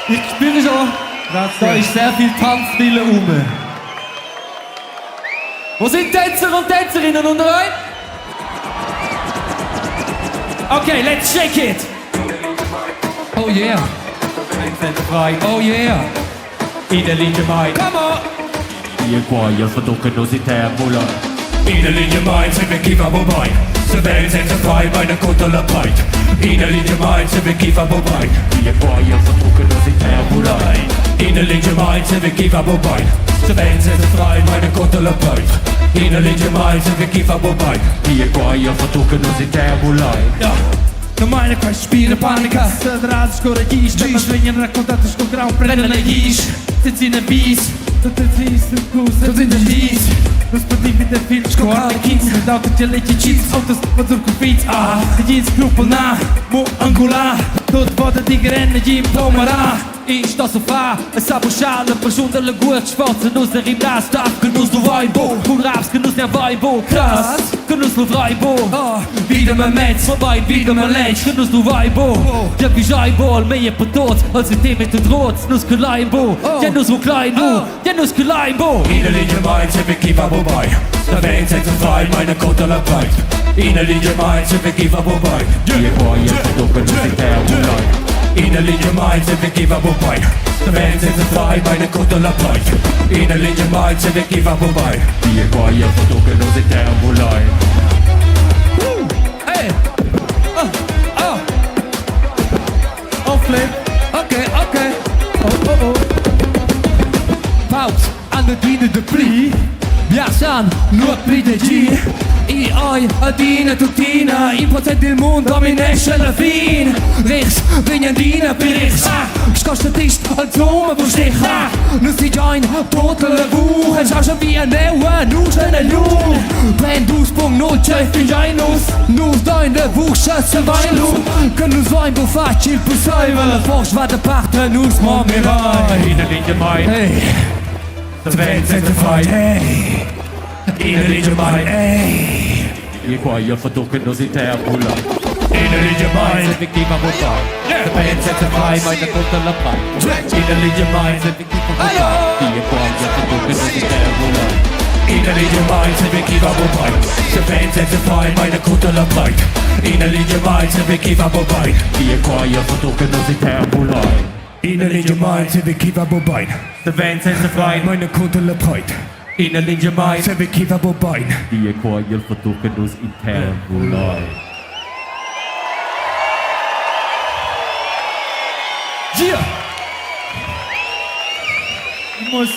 Speaker 4: Ich spüre schon, da ist sehr viel Tanzwille rum. Wo sind Tänzer und Tänzerinnen unter euch? Okay, let's shake it!
Speaker 9: Oh yeah.
Speaker 4: Oh yeah.
Speaker 9: In der Linie mein.
Speaker 4: Come on!
Speaker 9: Die Guaia verducken us in Termula.
Speaker 10: In der Linie mein, sind wir Kiefer vorbei. Se Welt sind sie frei, meine Kuttele breit. In der Linie mein, sind wir Kiefer vorbei.
Speaker 9: Die Guaia verducken us in Termula.
Speaker 10: In der Linie mein, sind wir Kiefer vorbei. Se Welt sind sie frei, meine Kuttele breit. In der Linie mein, sind wir Kiefer vorbei.
Speaker 9: Die Guaia verducken us in Termula.
Speaker 4: Ja. Non meine quest spira panica Se vengono raccontate scontrà un prendere le gis Senza in bis Tutte triste Tutte in der Das Prinzip der Film Scorte Kids Mit Auto die Leche Chips Autos was zur Confits Ah Die Jeans Gruppe na Mo Angola Tot vor der Tiger Jim Pomara Ich das so fa Es abuschale Persundele gut Schwarze Nuss der im das Darf Genuss du Weinbo Kun Raps Genuss der Weinbo Krass Genuss du Weinbo Wieder me Metz vorbei wieder me Lech Genuss du Weinbo Ja wie Scheinbo Al meje patot Als wir dem mit den Rot Nuss Kleinbo Ja Nuss wo klein du Ja Nuss Kleinbo
Speaker 10: In der Linie mein, sind wir Kiefer vorbei. Der Welt sind sie frei, meine Kuttele breit. In der Linie mein, sind wir Kiefer vorbei.
Speaker 9: Die Guaia verducken us in Termula.
Speaker 10: In der Linie mein, sind wir Kiefer vorbei. Der Welt sind sie frei, meine Kuttele breit. In der Linie mein, sind wir Kiefer vorbei.
Speaker 9: Die Guaia verducken us in Termula.
Speaker 4: Hey! Oh, oh! Oh, flip! Okay, okay! Oh, oh, oh! Paus, an der Dine de Pli Biasan, nur pli de G I oi, adina tuttina 1% del mondo domination la fin Rechts, vignandina per rechts Scostatist, al zomer wo stich Nu si join, total Wuchen Schau schon wie ein Neue, nu schöne Lu Brennt 2.0, c'è fingiainus Nus deine Wuchschätze Weinlu Können us wein, wo facil possible Forsch war der Partner, nus mor mir rein
Speaker 10: In der Linie mein,
Speaker 4: Hey!
Speaker 10: Der Welt sind sie frei. Hey! In der Linie mein, ey!
Speaker 9: Die Guaia verducken us in Termula.
Speaker 10: In der Linie mein,
Speaker 9: Sind wir Kiefer vorbei. Der Band setzt frei, meine Kuttele breit.
Speaker 10: In der Linie mein,
Speaker 9: Sind wir Kiefer vorbei. Die Guaia verducken us in Termula.
Speaker 10: In der Linie mein, sind wir Kiefer vorbei. Der Welt sind sie frei, meine Kuttele breit. In der Linie mein, sind wir Kiefer vorbei.
Speaker 9: Die Guaia verducken us in Termula.
Speaker 10: In der Linie mein, sind wir Kiefer vorbei.
Speaker 4: Der Band setzt frei,
Speaker 10: Meine Kuttele breit.
Speaker 4: In der Linie mein
Speaker 10: Sind wir Kiefer vorbei.
Speaker 9: Die Guaia verducken us in Termula.
Speaker 4: Yeah! Ich muss.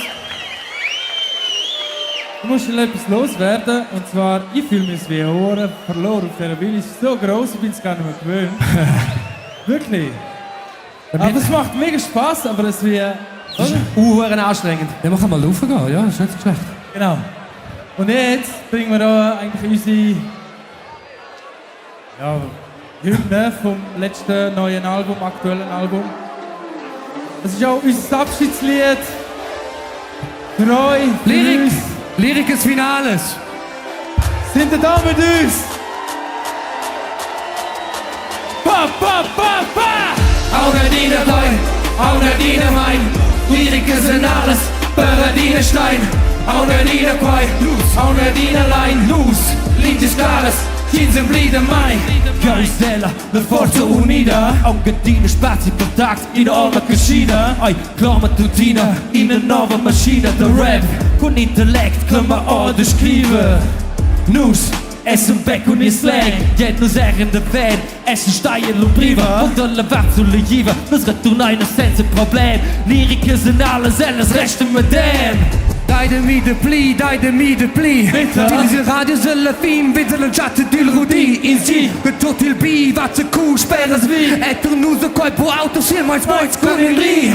Speaker 4: Ich muss schnell etwas loswerden. Und zwar, ich fühle mich wie Ohren verloren auf dieser Bühne. Es ist so gross, ich bin es gar nicht mehr gewöhnt. Wirklich. Aber es macht mega Spaß, aber es wie. Oder?
Speaker 6: Uhuren anstrengend.
Speaker 9: Ja, man kann mal laufen gehen, ja, ist nicht so schlecht.
Speaker 4: Genau. Und jetzt bringen wir da eigentlich unsere ja, Hymne vom letzten neuen Album, aktuellen Album. Das ist auch unser Abschiedslied. Für euch, für
Speaker 9: Lyrik,
Speaker 4: uns.
Speaker 9: Lyrik des Finales.
Speaker 4: Sind ihr da mit uns? Pa, pa, pa, pa!
Speaker 9: Augen dine Bein, Augen dine mein, Lyriker sind alles, Berger Stein. Augen dine Quai, Augen dine Lein, Luz, Lindes Klares, Jeans und Blieder mein.
Speaker 4: Carousella, la forza unida Anche spazi per tax in alla cucina Ai, clama tutina in una nuova macchina da rap Con intellect, clama a de scrive Nus, essen back und is slang Jet nu zeggen de fan, essen steien lo priva Und alle le jiva, nus retornaina senza problem Lyriker sind alles, alles rechte mit dem
Speaker 9: Dai mi de pli, dai de mi de pli.
Speaker 4: Bitte?
Speaker 9: Till radio sulla fin, bitte la chat dil rudi in si. Tot il bi, wat ku sperres vi. Etter nu so koi po auto sil mais moins kun in ri.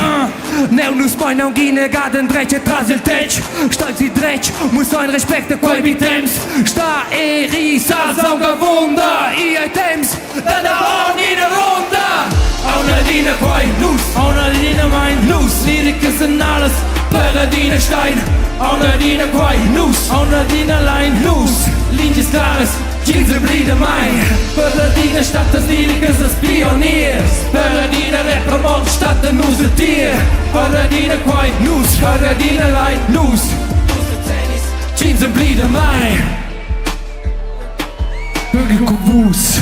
Speaker 9: Neu nus mein ang gine gaden dreche trasil tech. Steig sie drech, muss ein Respekt de koi bi temps. Sta e ri sa sauga wunder, i items. Da da on in ronda.
Speaker 4: Auna dine Quai, Nus, Auna dine mein, Nus, Lyriker sind alles, Berger Stein, Auna dine Quai, Nus, Auna dine Lein, Nus, Linjes Klares, Ch'ins emblida mai. Per ladina stattan liricas als pioniers, per adina rap romontsch stattan nus a tir. Per adina quai nus, per adina lai nus. Ch'ins emblida mai. Vögl cun vus.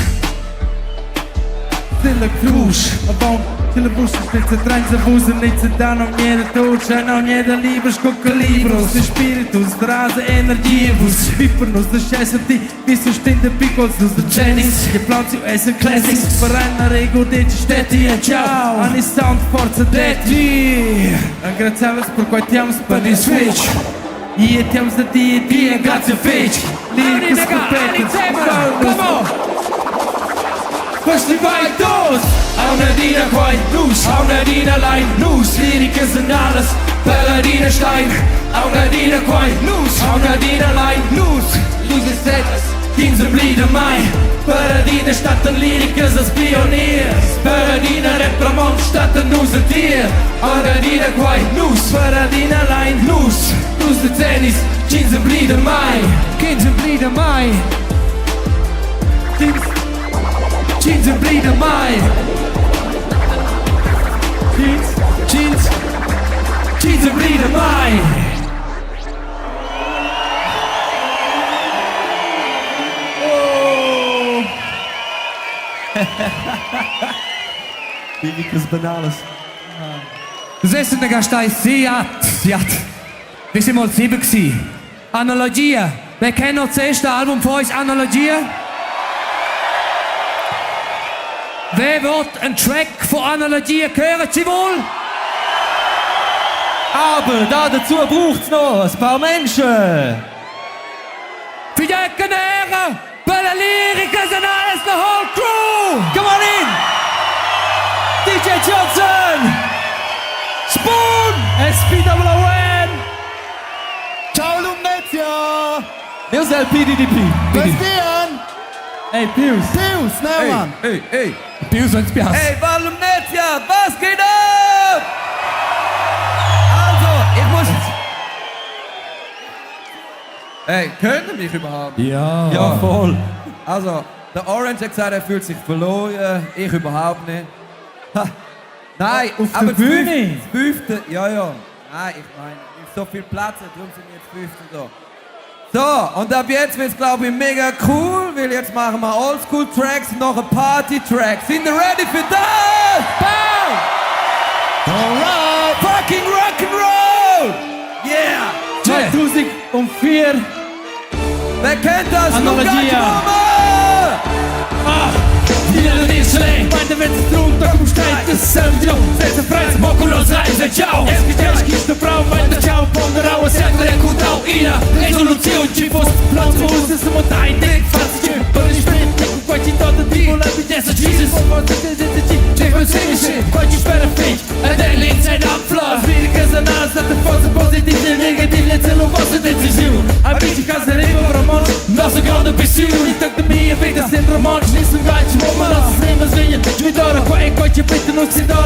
Speaker 5: Stilla crusch avant che la vusch senza trenza vus e da non niente dolce non niente libero sco calibros de spiritus brasa energia vus viper nus de scesserti vi sostende piccos nus de cenis che planziu esser classics per rego de stetti e ciao ani sound forza detti Engraziavas per quei temps per il switch Ie temps da di di grazie fetg Liricas
Speaker 4: Come on! Questi vai dos! Aunadina quai nus, aunadina lein nus, Liricas en alles, Paladina Stein. Aunadina quai nus, aunadina lein nus, Luse set, ch'ins emblida mai. Paradina stattan liricas als pioniers, Paradina rap romontsch stattan nus a tir. Aunadina quai nus, Paradina lein nus, nus decennis, ch'ins emblida mai. Ch'ins emblida mai. Ch'ins emblida mai. Ch'ins, ch'ins, ch'ins emblida mai.
Speaker 6: Oh! Liricas banalas.
Speaker 9: Das Essen der Gastei Siat, Siat. Wir sind mal sieben gsi. Analogia. Wer kennt noch das erste Album von uns, Analogia? Wer wird einen Track von Analogia hören? Sie wohl?
Speaker 6: Aber da dazu braucht es noch ein paar Menschen.
Speaker 9: Für die Ehre, Bella Lyricas and alles, the whole crew!
Speaker 6: Come on in! DJ Johnson! Spoon! SPWN!
Speaker 14: Ciao Lumnezia!
Speaker 6: Nus LPDDP.
Speaker 14: Bastian!
Speaker 6: Hey Pius!
Speaker 14: Pius, Neumann!
Speaker 6: Hey, hey!
Speaker 9: Pius und Pius.
Speaker 6: Hey, Val Lumnezia, was geht ab? Also, ich muss...
Speaker 21: Hey, könnt ihr mich überhaupt?
Speaker 6: Ja. Ja, voll.
Speaker 21: Also, der Orange hat gesagt, er fühlt sich verloren. Ich überhaupt nicht. Ha. Nein,
Speaker 6: Auf
Speaker 21: aber
Speaker 6: der Bühne?
Speaker 21: Das fünfte, ja, ja. Nein, ich meine, nicht so viel Platz, darum sind wir jetzt fünfte da. So, und ab jetzt wird's, glaube ich, mega cool, weil jetzt machen wir Oldschool-Tracks und noch ein Party-Track. Sind ihr ready für das? Bam! Alright! Fucking Rock'n'Roll! Yeah!
Speaker 6: 2004.
Speaker 21: Wer kennt das?
Speaker 6: Analogia.
Speaker 4: Ah, Meine Wette drunter, komm steigt das Sembio Senza frezza, poco lo sai, ciao Eschi brau, meine ciao, ponderau, sempre cutau ina Resoluzione ci fosse, plazzo, usa, siamo dai, dick, fazzi, per il sprit, qua ci tolto, tipo la vitesse, Jesus Quite benefit, en den in aflas Lyricas en alles, dat de forza positief en negatief, net zelf was het decisief. Een beetje gas en even roman, nossa grande passione. Niet dat de mia vita sembra romanzo, nessun gancio, ma la sembra sveglia. Ci qua e qua ci pette non si dà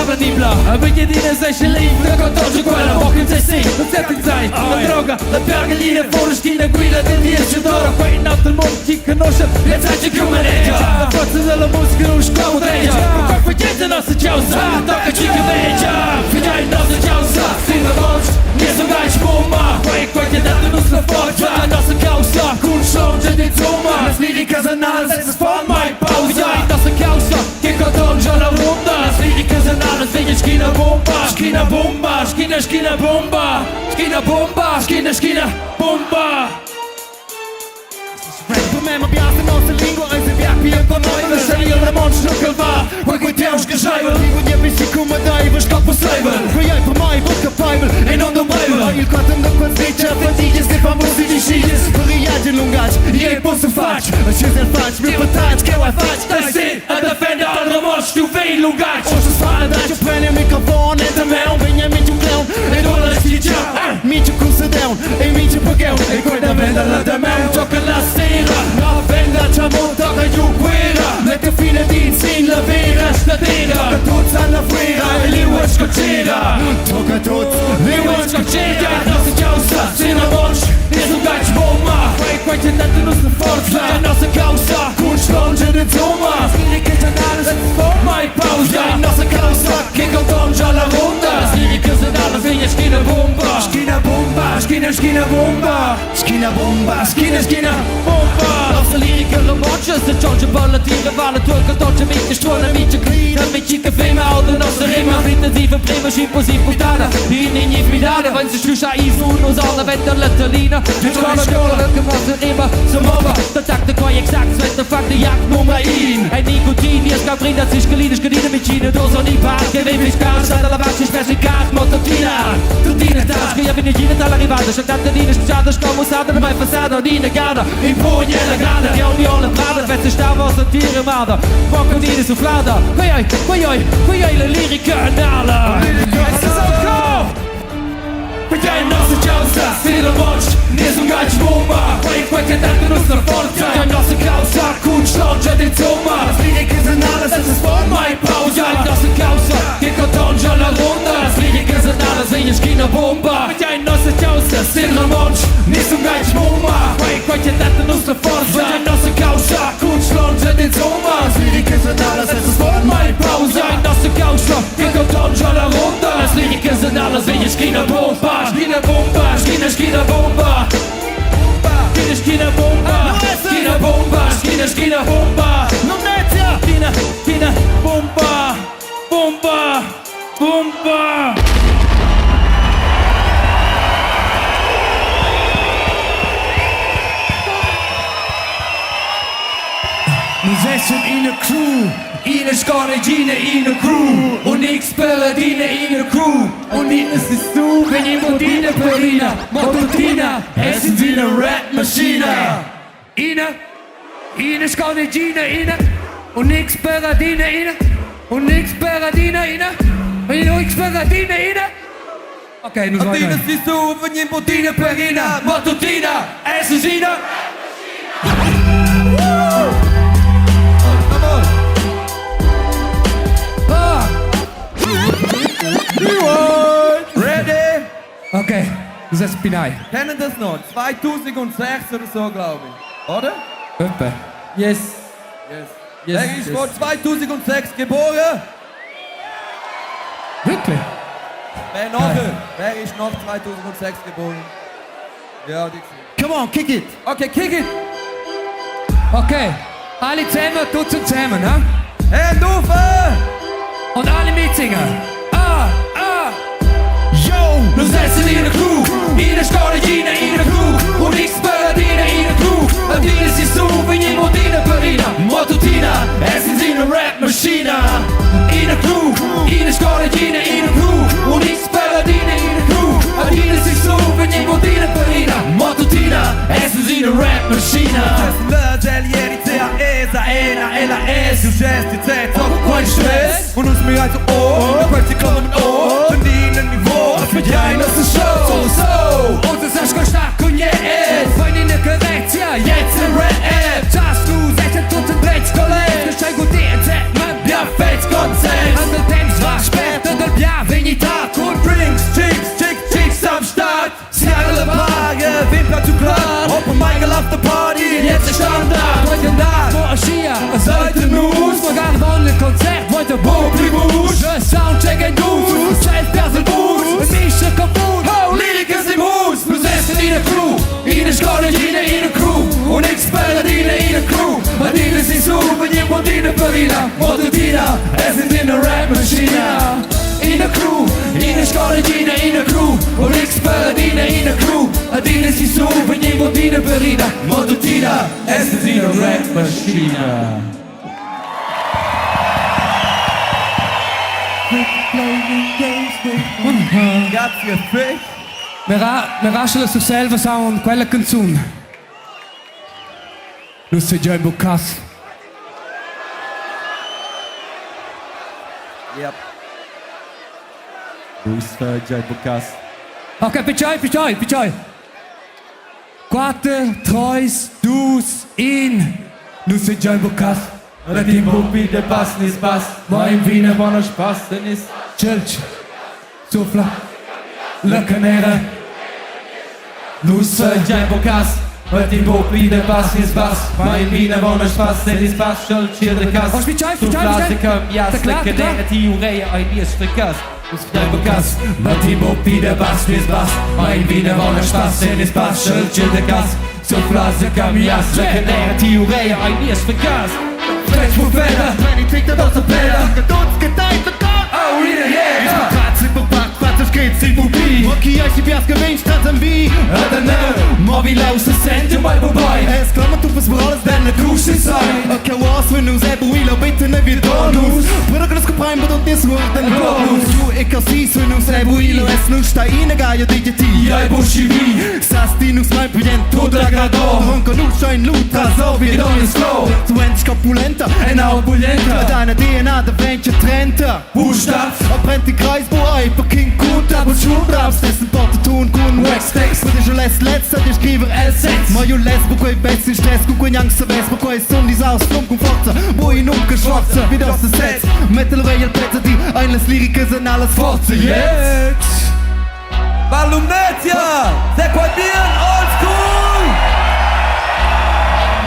Speaker 4: la nibla. A vedi sei scellito, contorce quella, bocca in sé, non senti sai, la droga, la piaga fuori guida del 10 d'oro, qua in alto il mondo ci conosce, le sai che maneggia. La forza della musica non scopo treggia, per cui facete nostra causa, tocca ci che veggia, fino il nostro causa, sin la voce, nessun gancio, bomba, qua e qua ti ha dato nostra forza, la nostra causa, con songe di insomma, las liricas anales, es forma in pausa, la nostra causa, che contorge la ronda, las liricas anales, vegna schina bomba, schina bomba, schina schina bomba, schina bomba, schina schina bomba.
Speaker 14: Per me piace la nostra lingua e se piace per noi
Speaker 4: Non sei il romanzo che va, quel che ti schiacciava,
Speaker 14: Lingua di amici come dai,
Speaker 4: scappo saivel,
Speaker 14: Poi hai per mai bocca Bible
Speaker 4: e non dobbiamo.
Speaker 14: Il quattro da quel switch, fatighe se famosi di scies Per i lungaggi,
Speaker 4: Io posso farci,
Speaker 14: ci se faccio, mi pataccio, che vuoi faccio?
Speaker 4: Dai sì, a difendere il romanzo, tu vei lungaggio.
Speaker 14: Och så svarar jag prende mikrofon, inte med om Benjamin tu clown
Speaker 4: E dove la si già,
Speaker 14: Minchia crusadão, e minchia pagão
Speaker 4: E quella venda la da me, gioca la sera, la venda c'è monta che giù quella, mette fine di in la vera statera,
Speaker 14: Tocca tutti alla
Speaker 4: fiera e li scocciera,
Speaker 14: Tocca tutti,
Speaker 4: li scocciera, nostra causa, se la voce, nessun gancio bomba, quei qua Quai che dat nus la forza La nossa causa Cun schlongia d'insomma Las liricas analas Mai pausa La nossa causa Che contongia la runda Las liricas analas Vegna schina bomba Schina bomba Schina schina bomba Schina bomba Schina schina bomba Nossa lirica romontscha Se tschontscha per la tira Vale turca dolce Mica struona Mica clean Mica fema Oder nossa rima Intensiva prima Schimpo simultana In in midana Wenn sie schluscha is uno Sonne Wenn der Letterlina Scola scola Che posso immer Zum Ober Der Tag der quai exakt Wenn der Fakt der Jagd Nummer in Ein Nikotin Hier ist Brinda sich gelina Gelina mit China Doso ni Park Che vi scarsa Dalla bassa Spesi cart Mototina Tutina tasca Io vino gina Dalla arrivata Sciattata Nina Sciata Scomusata Mai passata Nina Gada In pugno la grada Di ogni olla Prada Fezze stava a sentire Mada Poco di sufflata Quei ai Quei ai Quei ai La lirica anala Es ist okay Perché nossa causa Se la voce Ne sun gaic bomba Quei quei che dat nus la forza La nossa causa Cun schlongia d'insomma Las liricas analas Senza sport mai pausa La nossa causa Che contongia la ronda Las liricas analas Vegna schina bomba Perché nossa causa Se la voce Ne sun gaic bomba Quei quei che dat nus la forza La nossa causa Cun schlongia d'insomma Las liricas analas Senza sport mai pausa La nossa causa Che contongia la ronda Las liricas analas Vegna schina bomba Schina bomba Schina schina bomba Schina schina bomba Schina bomba Schina schina bomba Lumnezia Schina schina bomba Bomba Bomba
Speaker 9: Nus essan ina crew, ina scorregina, ina crew. Und x Paladina, ina crew. Und ina sisu, vegnim ina perina, matutina, essens ina rap-maschina. Ina, ina scorregina, ina. Und x Paladina, ina. Und x Paladina, ina. Und x Paladina, ina. Ok, nus
Speaker 21: Adina sisu, vegnim
Speaker 9: Tina perina, matutina, essens ina.
Speaker 21: Ready?
Speaker 9: Okay, nus essan pinai.
Speaker 21: Kennen das noch? 2006 oder so, glaube ich. Oder?
Speaker 9: Etwa.
Speaker 21: Yes. Yes.
Speaker 9: Yes,
Speaker 21: Er ist
Speaker 9: yes.
Speaker 21: vor 2006 geboren.
Speaker 9: Wirklich?
Speaker 21: Wer nachher? Wer ist nach 2006 geboren? Ja, die.
Speaker 6: Come on, kick it!
Speaker 21: Okay, kick it!
Speaker 9: Okay, alle zusammen, tut's zusammen, ha?
Speaker 21: Hände auf!
Speaker 9: Und alle mitsingen. Ah, ah! Yo! Nus essan ina crew, ina scorregina, ina crew. Und x Paladina, ina crew. Adina sisu, vegnim ina perina, matutina, essens ina rap-maschina. Ina crew, ina scorregina, ina crew. Und x Paladina, ina crew. Adina sisu, vegnim ina perina, matutina, essens ina rap-maschina.
Speaker 21: L, G, L, I, C, A, E, S, A, N, A, L, A, S, U, G, S, T, Z, O, kein Stress. Und uns mir also O, und questi kommen O, verdienen Niveau, für die eine Show.
Speaker 9: So, so, und es ist ganz stark und yeah, Fein in der Carezia, jetzt im Rap. Just du, 16 Dutzend Dreckskolleg. Geschenk und DNZ, man, ja, Fels-Konzert. An der Temps war später, der Bia, Venita,
Speaker 21: Cool Drinks, Chicks, Chicks, Chicks am Start. Seattle Wagen, Wimpler zu klar. Open Michael After Party,
Speaker 9: Jetzt ist Standard. Heute Nacht, wo Aschia, sollte Nus. Wir gehen wollen Konzert, heute Publimus. Soundcheck in Dus, Zeltperselbus. Mische kaputt,
Speaker 21: Ho, Lyrikers im Haus.
Speaker 9: Wir setzen in der Crew, in der Skorregina, in der Crew. Und ich Paladina in der Crew. Adina sisu, vegnim ina perina, matutina, essens ina rap-maschina. Ina crew, ina scorregina, ina crew. Und x Paladina in der Crew. Adina sisu, vegnim ina perina, matutina, essens ina rap-maschina.
Speaker 21: Grazie, Fisch.
Speaker 9: Wir rascheln su selva sound quella canzun. Nus segiain buccas.
Speaker 21: Yep. Nus fagiain buccas.
Speaker 9: Ok, picciai, picciai, picciai. 4, 3, 2, 1. Nus segiain buccas.
Speaker 5: Retin Puppi, de Pass nis Pass, ma in Wiener buona Spaß nis.
Speaker 9: Church, Sufla, La Canera. Nus fagiain buccas.
Speaker 4: Metti propi da pass ils pass, ma in vinavon a spass ed ils pass sch'el tschia da cass.
Speaker 9: Oh, spitgai,
Speaker 4: Sun
Speaker 9: spitgai,
Speaker 4: flase
Speaker 9: spitgai.
Speaker 4: cambias,
Speaker 9: Da
Speaker 4: la
Speaker 9: klar, da
Speaker 4: cadena
Speaker 9: klar.
Speaker 4: ti ureia ei nies fracass. Nus fidai bucas, metti propi da pass ils pass, ma in vinavon a spass ed ils pass sch'el tschia da cass. Sun flase cambias, la cadena ti ureia ei nies fracass. Fetg bufeda,
Speaker 21: Val Lumnezia! Se quai bien old school!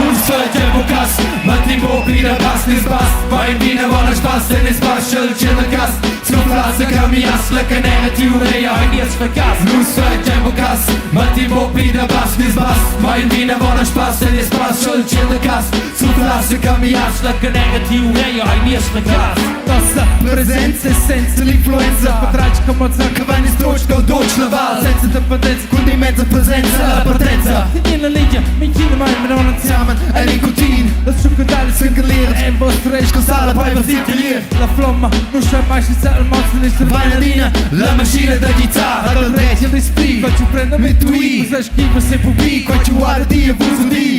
Speaker 4: Nus fagevo cas, Mattimo pida pass nis pass, va in vinavon a spass en is pass sch'el tschia da cass. Sco flase camias, la canera ti ureia ei nies fracass. Nus fagevo cas, Mattimo pida pass nis pass, va in vinavon a spass en is pass sch'el tschia da cass. Sco flase camias, la canera ti ureia ei nies fracass.
Speaker 5: Nossa presenza è senza l'influenza Patratg come che va in struc col dolce la val Senza dipendenza, con immensa presenza alla partenza
Speaker 4: In la linea, minchina mai non
Speaker 5: Siamo e nicotin
Speaker 4: La succodale
Speaker 5: Singulier
Speaker 4: En vostro
Speaker 5: Con sala poi per sintilier
Speaker 4: La flomma non c'è mai senza il mozzo di
Speaker 5: Vainalina, la macchina da chitarra Dal re, il respiro
Speaker 4: Faccio prendere
Speaker 5: Metto i
Speaker 4: Cosa schifo se
Speaker 5: Pi, qua ci guarda Dio, buso di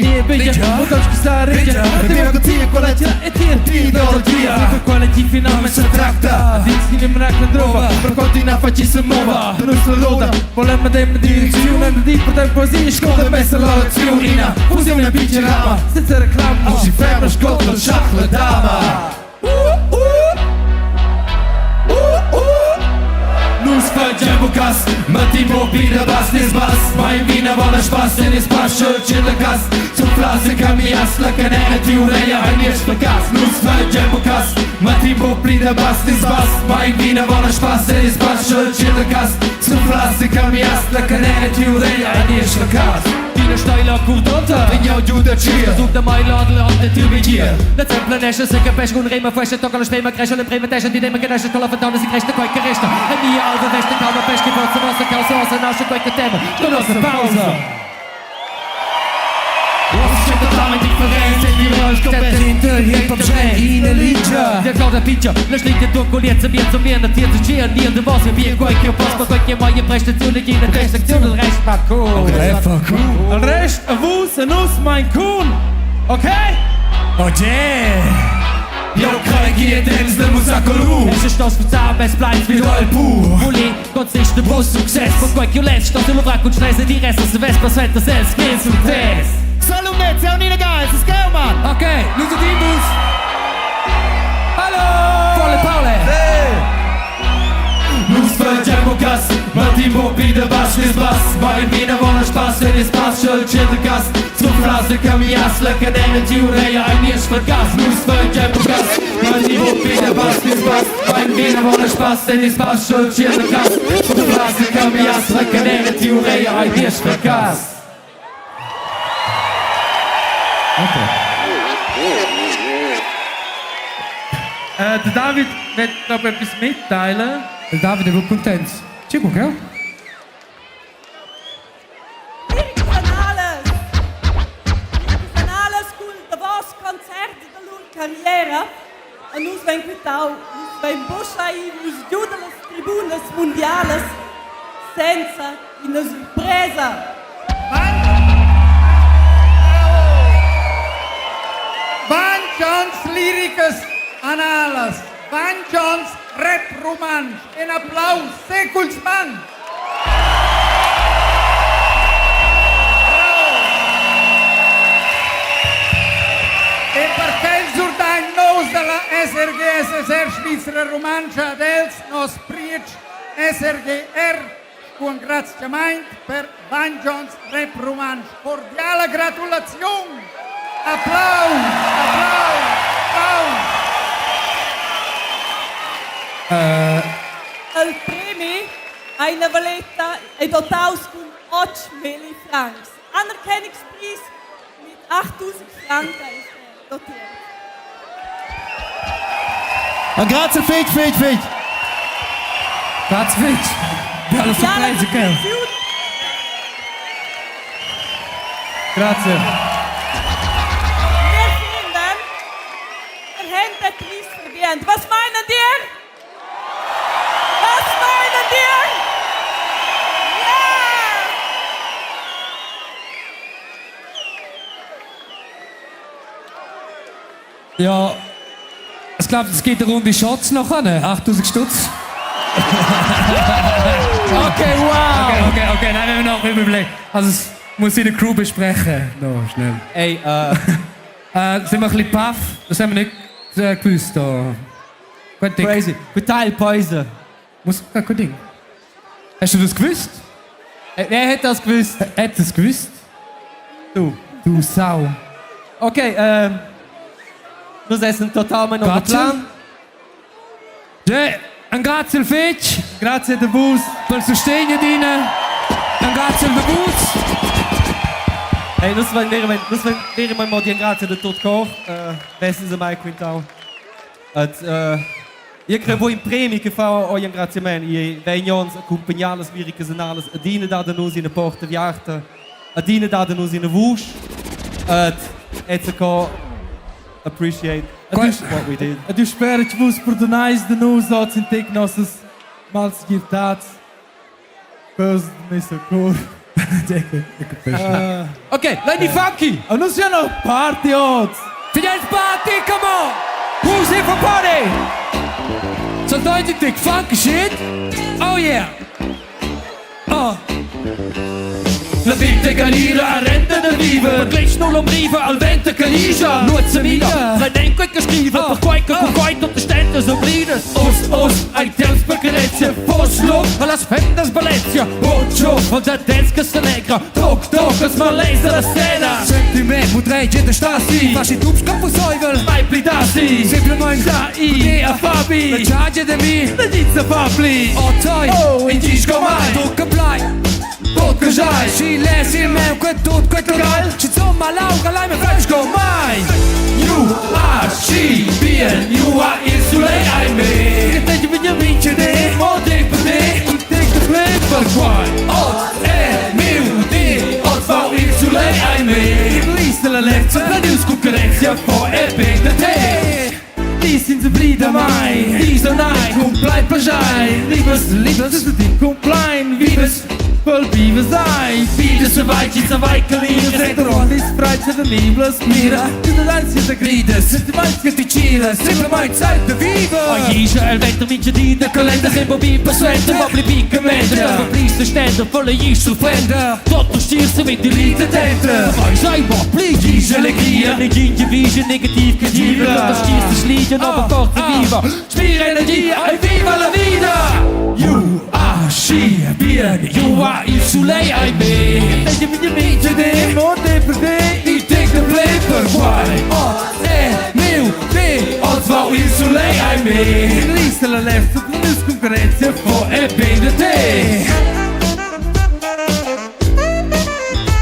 Speaker 4: Finalmente
Speaker 5: si tratta
Speaker 4: Dici mrac drova
Speaker 5: Per continua a farci si muova Per nostra loda
Speaker 4: Volem dem direzione di poter così
Speaker 5: Scoda messa la lezione Fusione piccirama
Speaker 4: Senza reclamo
Speaker 5: Si ferma, scotta, sciacca la dama
Speaker 4: Nus fagevo cas, Mattimo pida bas nis bas, ma in vinavon a spass en is pass sch'el tschia da cass. Sun flase camias, la canera ti ureia ei nies fracass. Nus fagevo cas, Mattimo pida bas nis bas, ma in vinavon a spass en is pass sch'el tschia da cass. Sun flase camias, la canera ti ureia ei nies fracass. Dina steila curdonta
Speaker 5: Vegniamo giù da cia
Speaker 9: Sucht der Mailand, land der Tür hier. La Zemplanesche, se capisce un rema, fasce, tocca la sprema, cresce le prima tesce, di dema, che nasce, tolla fantana, si cresce, qualche resta. E mia alva veste, calma, pesce, forza, vostra causa, ossa, nasce, qualche tema. Conosce pausa. Der Claudia Piccia, la schlitte Turkuliezza, mir zu mir, na tier zu schier, nier, de was, wir qualche posto, qualche mai prestazione, gina prestazione, il rest fa cool.
Speaker 4: Il rest a vus e nus mein Kuhn. Ok?
Speaker 5: Oh yeah!
Speaker 4: Io crei dens de musacolu.
Speaker 9: Es ist das Verzahmen, es bleibt
Speaker 4: Wie dal pu.
Speaker 9: Bulli, Gott sich de Brust Success, von qualche les, sto sullo vrac und stress, di rest, se Vespa, svetta, sels, che success.
Speaker 5: Salumnezia, unine guys, es geht, Mann!
Speaker 4: Ok, nus udimus. Hallo!
Speaker 9: Volle Paule.
Speaker 4: Nus fagevo cas, Mattimo pida bas nis bas, ma in vinavon a spass en is pass sch'el tschia da cass. Sun flase camias, la canera ti ureia ei nies fracass. Nus fagevo cas, Mattimo pida bas nis bas, ma in vinavon a spass en is pass sch'el tschia da cass. Sun flase camias, la canera ti ureia ei nies fracass.
Speaker 5: Äh, der David wird glaub ich, etwas mitteilen.
Speaker 4: Der David è contento. C'è qua, gell?
Speaker 15: Canales. Canales cul davos concert da lur carriera. A nus ven quitau, nus ven buschai, nus giu dallas tribunas mundialas senza ina surpresa.
Speaker 22: Vengeance líricas anales, vengeance rap romans, en applaus, seculs man! E perché il Zurdain nous della SRG SSR Svizzera Romancia dels nos Prietsch SRGR. Cun engraziament per Vangions Rap Rumantsch. Cordiala gratulaziun! Applaus! Applaus! Applaus!
Speaker 15: Il premi ha ina valeta è dotaus cun 8.000 francs. Anerkennungspreis mit 8000 Franken ist er dotiert.
Speaker 4: Ah, grazie fetg, fetg, fetg. Grazie fetg. Bella surpresa che.
Speaker 5: Grazie.
Speaker 15: Wir finden, wir haben den Preis verdient. Was meinen dir? Was meinen dir? Ja!
Speaker 4: Ja, ich glaube, es gibt eine Runde Shots nachher, ne? 8000 Stutz.
Speaker 7: Okay, wow!
Speaker 4: Okay, okay, okay, nein, wir noch überlegen. Also, es muss in der Crew besprechen. No, schnell.
Speaker 6: Ey, äh.
Speaker 4: äh, sind wir ein bisschen paff? Das haben wir nicht äh, gewusst. Da. Gut Ding.
Speaker 6: Crazy. Teil Päuse.
Speaker 4: Muss gar kein Ding. Hast du das gewusst?
Speaker 6: Äh, wer hat das gewusst?
Speaker 4: Hat das gewusst?
Speaker 6: Du.
Speaker 4: Du Sau.
Speaker 6: Okay, ähm. Wir essen total mein
Speaker 4: Grazie.
Speaker 6: Plan.
Speaker 4: Ja, ein grazie fetg.
Speaker 5: Grazie de vus.
Speaker 4: Per sostegno dine. Ein grazie de vus.
Speaker 6: Hey, nus vein verament, nus vein verament mo dir grazie de tot cor. Äh, vessen se mai quintau. Et, äh, io creo voi in premi che fa oi ringraziament. I vegnons accompagnar las liricas analas, adina da da nus in porta viarta, adina da da nus in vusch. Et, et co appreciate what we did.
Speaker 5: Ed io spero che vus perdonais de nus oz in tec nossas malsegirtads. Quels de messo cor.
Speaker 6: Uh, ok, let me funky!
Speaker 5: Ah, non siamo party oz!
Speaker 4: Fidels Party, come on!
Speaker 6: Who's here for party?
Speaker 4: So deutlich dick funky shit. Oh yeah. Oh.
Speaker 9: La vita galira a renda da viver Glitsch null umriva al vento che ligia Nuot mida, la quel che scrive Per quai che con quai tutte stente sobrinas Os, os, ai temps per carezia Fos lo, alla sfendas balezia Ocho, volta dance che s'allegra Toc, toc, es malesa la scena
Speaker 4: Sentiment, potrei gente stassi Fasci tu scapo soivel
Speaker 9: Mai plidassi
Speaker 4: Simplement
Speaker 9: Sa I, a Fabi
Speaker 4: La charge de mi
Speaker 9: La dizza Fabli
Speaker 4: Oh toi,
Speaker 9: Oh, in disco mai
Speaker 4: Tocca plai
Speaker 9: Tocca giai
Speaker 4: Si les il meu que tot que cal Ci insomma lauga lai me fresco mai
Speaker 9: You are she, bien, you are il soleil ai me Che te voglio vincere, mo de per te Take the play per quai Ot, e, miu, di, ot fa il soleil ai me Lisa la lezza, la news concorrenzia, fo e ben da te Di senza brida mai, di sonai, complai pajai Libes, libes, di complain, vives Pel vives ai, vives se vai, ci se vai calina Sento rondis, freit, de niblas, mira Tu da ansia da grida, se ti vai che ti gira
Speaker 4: Simplement Zeit de viver
Speaker 9: Aisha, el vento mince di da calenda Sembo bipa suente, ma pli picca mente Ma pli se stende, volle jisu fende Tutto stier se mit die lite tente Vai sei ma pli jise allegria Ne ginge vision negativ che gira Da stier se schliegen, aber forza viva Spira energia, e viva la vida You are she, bien, you are il soleil ai me Te mi mince de, mo de per te I take the play per guai
Speaker 4: Oh, e, miu, di
Speaker 9: Ot va il soleil ai me
Speaker 5: Lisa la left, news concorrenzia,
Speaker 9: Fo e ben de te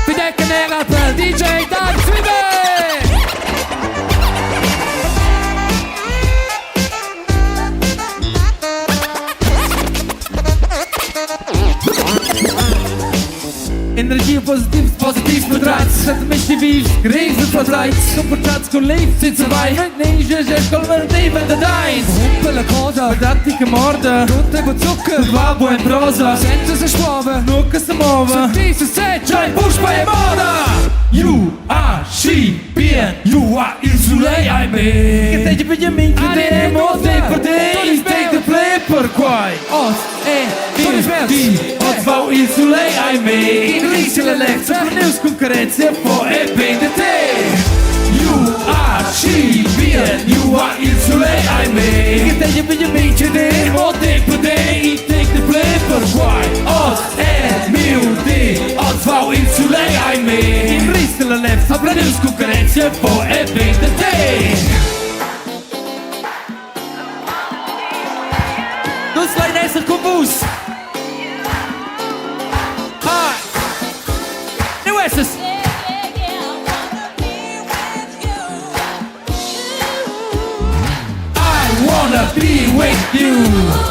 Speaker 4: Bedecken era per DJ Dan Zwiebel
Speaker 5: Energia positiv, positiv verdraht. Seit mich die Wies, Riesen verdreit. Supercharts con Leif, sind vorbei. Nee, je, je, colmer, David, the Dein.
Speaker 4: Rumpele cosa,
Speaker 5: Verdattige Morde.
Speaker 4: Tutte con zuccher,
Speaker 5: Va buon prosa.
Speaker 4: Senza se spuove,
Speaker 5: Nur che se muove.
Speaker 4: Sentite se
Speaker 9: C'hai push by moda You are she, bien, you are il soleil ai me
Speaker 5: Che te voglio mince de, mo de per te.
Speaker 4: Toni
Speaker 5: Take the play per quai.
Speaker 4: Ot, e, Toni
Speaker 5: Di, ot va il soleil ai me.
Speaker 4: Lisa la left,
Speaker 5: News concorrenzia, fo e ben de te.
Speaker 9: You are she, bien, you are il soleil ai me
Speaker 5: Che te voglio mince de,
Speaker 9: Mo de per te, I take the play per
Speaker 4: Perquai oz è miu di, oz vau il sulegl ai me. In rista la lefza prenus cu carezia po e vegn da te. Nus lein esser cun vus. Hi. Nu esses. I wanna be with you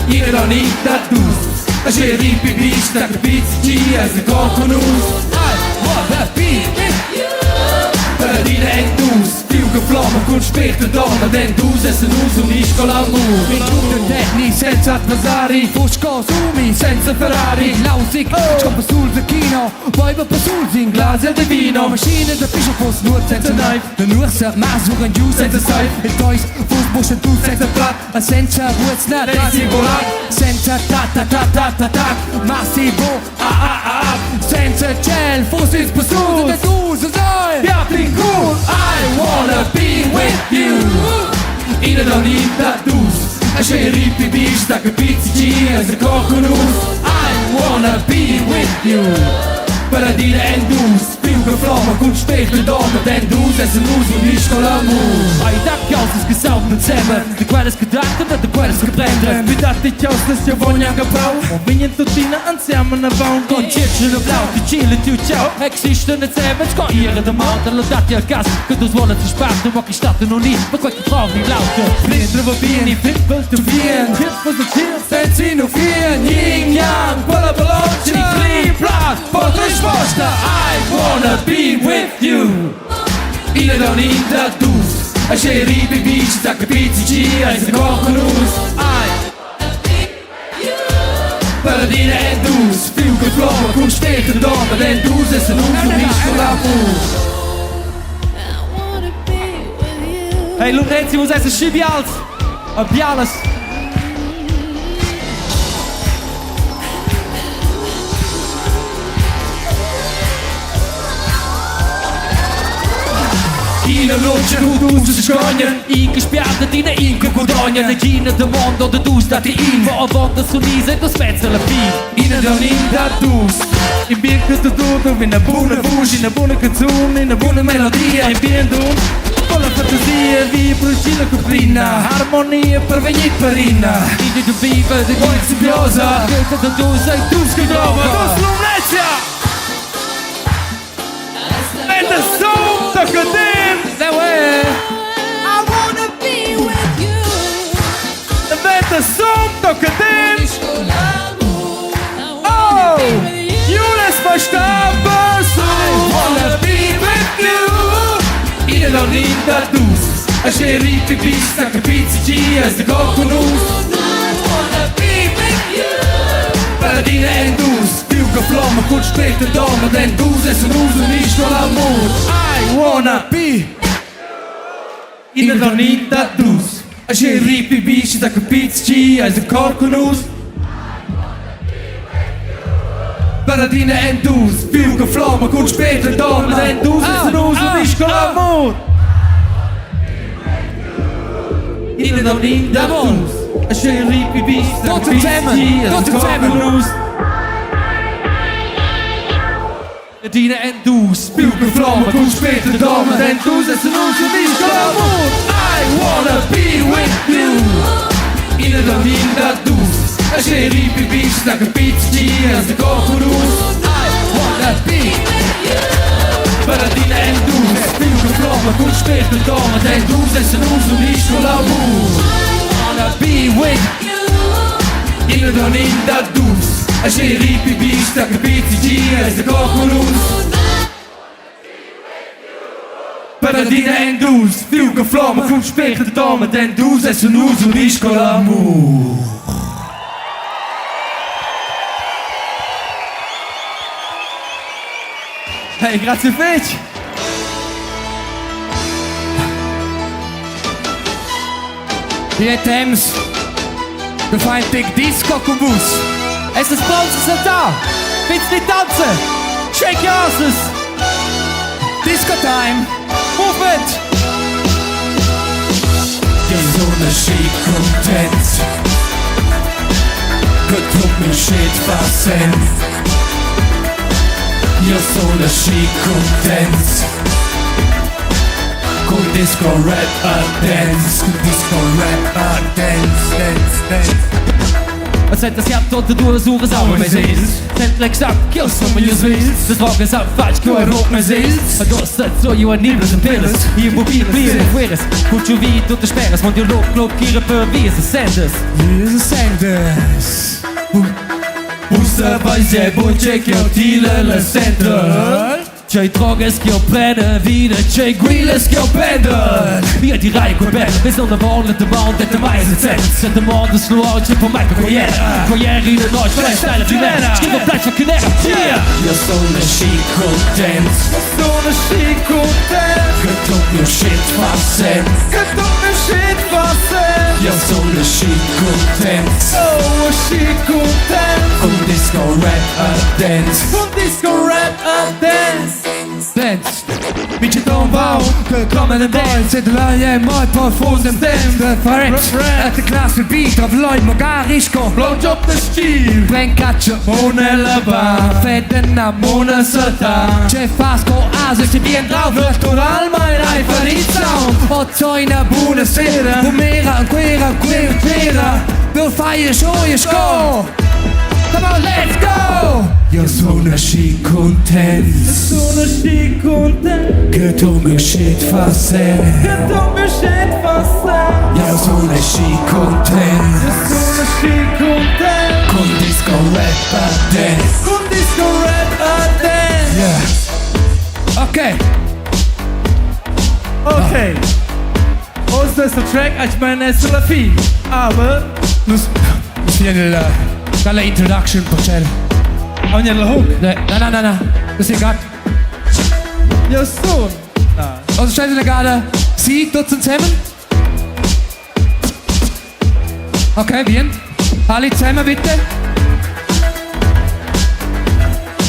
Speaker 4: Ina donita dus Lascia ripi vista che pizzi es il cor con nus I wanna be with you Per adina en dus Più che flomma cun spirto donna Den dus es nus unisco l'amor Minchun tecni senza adversari Fusco sumi senza Ferrari Lausig, oh. scoppa sul kino Beiber per sul in glas de vino Maschine da pischa fos nur senza knife La nursa masuran giu senza seif Il tois fus buschen tu senza plat A senza vuozna da volat Senza ta ta ta ta ta ta Massivo a a a Senza gel fos ils persuls Da dus sei Ja pli cool I wanna be with you Ina donita dus A sceripi bista che pizzici es il cor con nus I wanna be with you Per adina en dus Più che flomma cun spirto donna Den dus es nus unisco l'amor Ai da causas che saupen zusammen De quelles che datten e de quelles che prenden Vi datti causas che vogliono caprau O vignen tuttina ansiamo avon Con circolo blau ti chile tiu ciao Existen net zusammen sco ihre de mountain Lo datti al gas che dus wollen zu sparten Ma che statten non ni Ma quel che trovi l'auto Blind va bien, pimpel tu bien Tippel tu tier, senza no fien Yin yang, quella ballonci Pli plat, por risposta I wanna be with you Ina donita dus A sceripi bici, zacca pizzici, es il cor con nus I Per adina en dus Più che flomma cun spirto donna Den dus es nus unisco l'amor Hey Lumnezia, vus esses schi bials e bialas. Ina luce cu dus scogna, in che spiarda tina in che gudogna, nagina domanda de dus dati in, va avant da sunisa e da spezza la fin.
Speaker 5: Ina donita dus In bien che tu tu una buona voce, una buona canzone, una buona melodia, in bien dun Con la fantasia, via pulcina coprina, harmonia per venire perina.
Speaker 4: Ide du vive, de
Speaker 5: Poi simbiosa,
Speaker 4: de dus e dus
Speaker 5: che trova, dus Lumnezia! E da sotto che dem!
Speaker 1: I wanna be with you.
Speaker 5: Vete sotto che dem! Oh! Jules Verstappen su! I wanna be with you! Ina donita dus A sceripi pista che pizzici es de cor con nus Per adina en dus Più che flomma cun spirto donna Den dus es nus unisco l'amor I wanna be Ina donita dus A sceripi pista che pizzici es de cor con nus Per adina en dus Più che flomma cun spirto donna Den dus es nus unisco l'amor Ina donita dus A sceripi pista
Speaker 4: Tutti
Speaker 5: che
Speaker 4: insieme,
Speaker 5: pizzici es
Speaker 4: tutti
Speaker 5: de cor
Speaker 4: insieme.
Speaker 5: con nus Adina en dus Più che flomma cun spirto donna Den dus es nus unisco l'amor I wanna be with you Ina donita dus A sceripi pista che pizzici es de cor con nus I wanna be with you Per adina en dus Più che flomma cun spirto donna Den dus es nus unisco l'amor Wanna be with you Ina donita dus A sceripi pista che pizzici es de cor con nus Per adina en dus Più che flomma cun spirto donna Den dus es nus unisco l'amor
Speaker 4: Hey, grazie fetg.
Speaker 9: Die temps de far in tic disco con vus.
Speaker 4: Es ist pronto a saltar. Bitte tanzen. Shake your asses.
Speaker 9: Disco time.
Speaker 4: Movement.
Speaker 10: Die Sonne schick und tänzt.
Speaker 4: Che tut miu shit fa senn. Io sun aschi cuntents. Cul disco rap a dance, cul disco rap a dance, dance, dance. Senta siat tot duas uvas au mes ils Sent l'exact ch'jeu sun megliers vils Las drogas han fatg ch'jeu hai rut mes ils Ad ussa zo jeu a niblas e pillas Immobiliers e fueras Cun tscheu vi tuttas speras Mond jeu luc luc ira per vias e sendas Vias e sendas Ussa veis jeu buc tgei ch'jeu tilel e sentel Tgei drogas ch'jeu prenda vida, tgei guilas ch'jeu prendel. Via di rai quei bel, ves non avon la damaun detta mai senza Se damonda sluau c'è per mai quei era. Quei era ina notg festa la primera. Scrivo plaids per canera. Yeah! Io sono aschi content.
Speaker 21: Sono aschi content.
Speaker 4: Che tut miu shit fa senn.
Speaker 21: Che tut miu shit fa senn.
Speaker 4: Io sono aschi content.
Speaker 21: Oh, aschi content.
Speaker 4: Cun disco rap a dance.
Speaker 21: Cun disco rap a dance.
Speaker 4: Dance. Bitte ton vau, che kommen en boy, se de la mai profundem dem French. At the class will beat of Lloyd Mogarischko.
Speaker 5: Blowjob de stil.
Speaker 4: Brancaccia
Speaker 5: Monella va.
Speaker 4: Fedena
Speaker 5: Mona sata.
Speaker 4: C'è fasco ase se bien drauf
Speaker 5: Naturalmein einfach nicht sound.
Speaker 4: Ozoina buna sera Bumera ancora quera quera Du fai show sco. Come on, let's go! Io sono aschi content.
Speaker 5: Sono aschi content.
Speaker 4: Che tu mi shit fa sen.
Speaker 5: Che tu mi shit fa sen.
Speaker 4: Io sono aschi content.
Speaker 5: Io sono aschi content.
Speaker 4: Con disco rap a dance.
Speaker 21: Con disco rap a dance.
Speaker 4: Yeah. Ok.
Speaker 5: Okay. Oz questo track ich meine es sulla fin. Aber
Speaker 4: Nus nus viene il dalla introduction per
Speaker 5: Ogni la hook.
Speaker 4: Ne, na na na na. Das ist egal.
Speaker 5: Ja so.
Speaker 4: Also stellen Sie gerade Sie tutzen zusammen. Okay, bien. Alle zusammen bitte.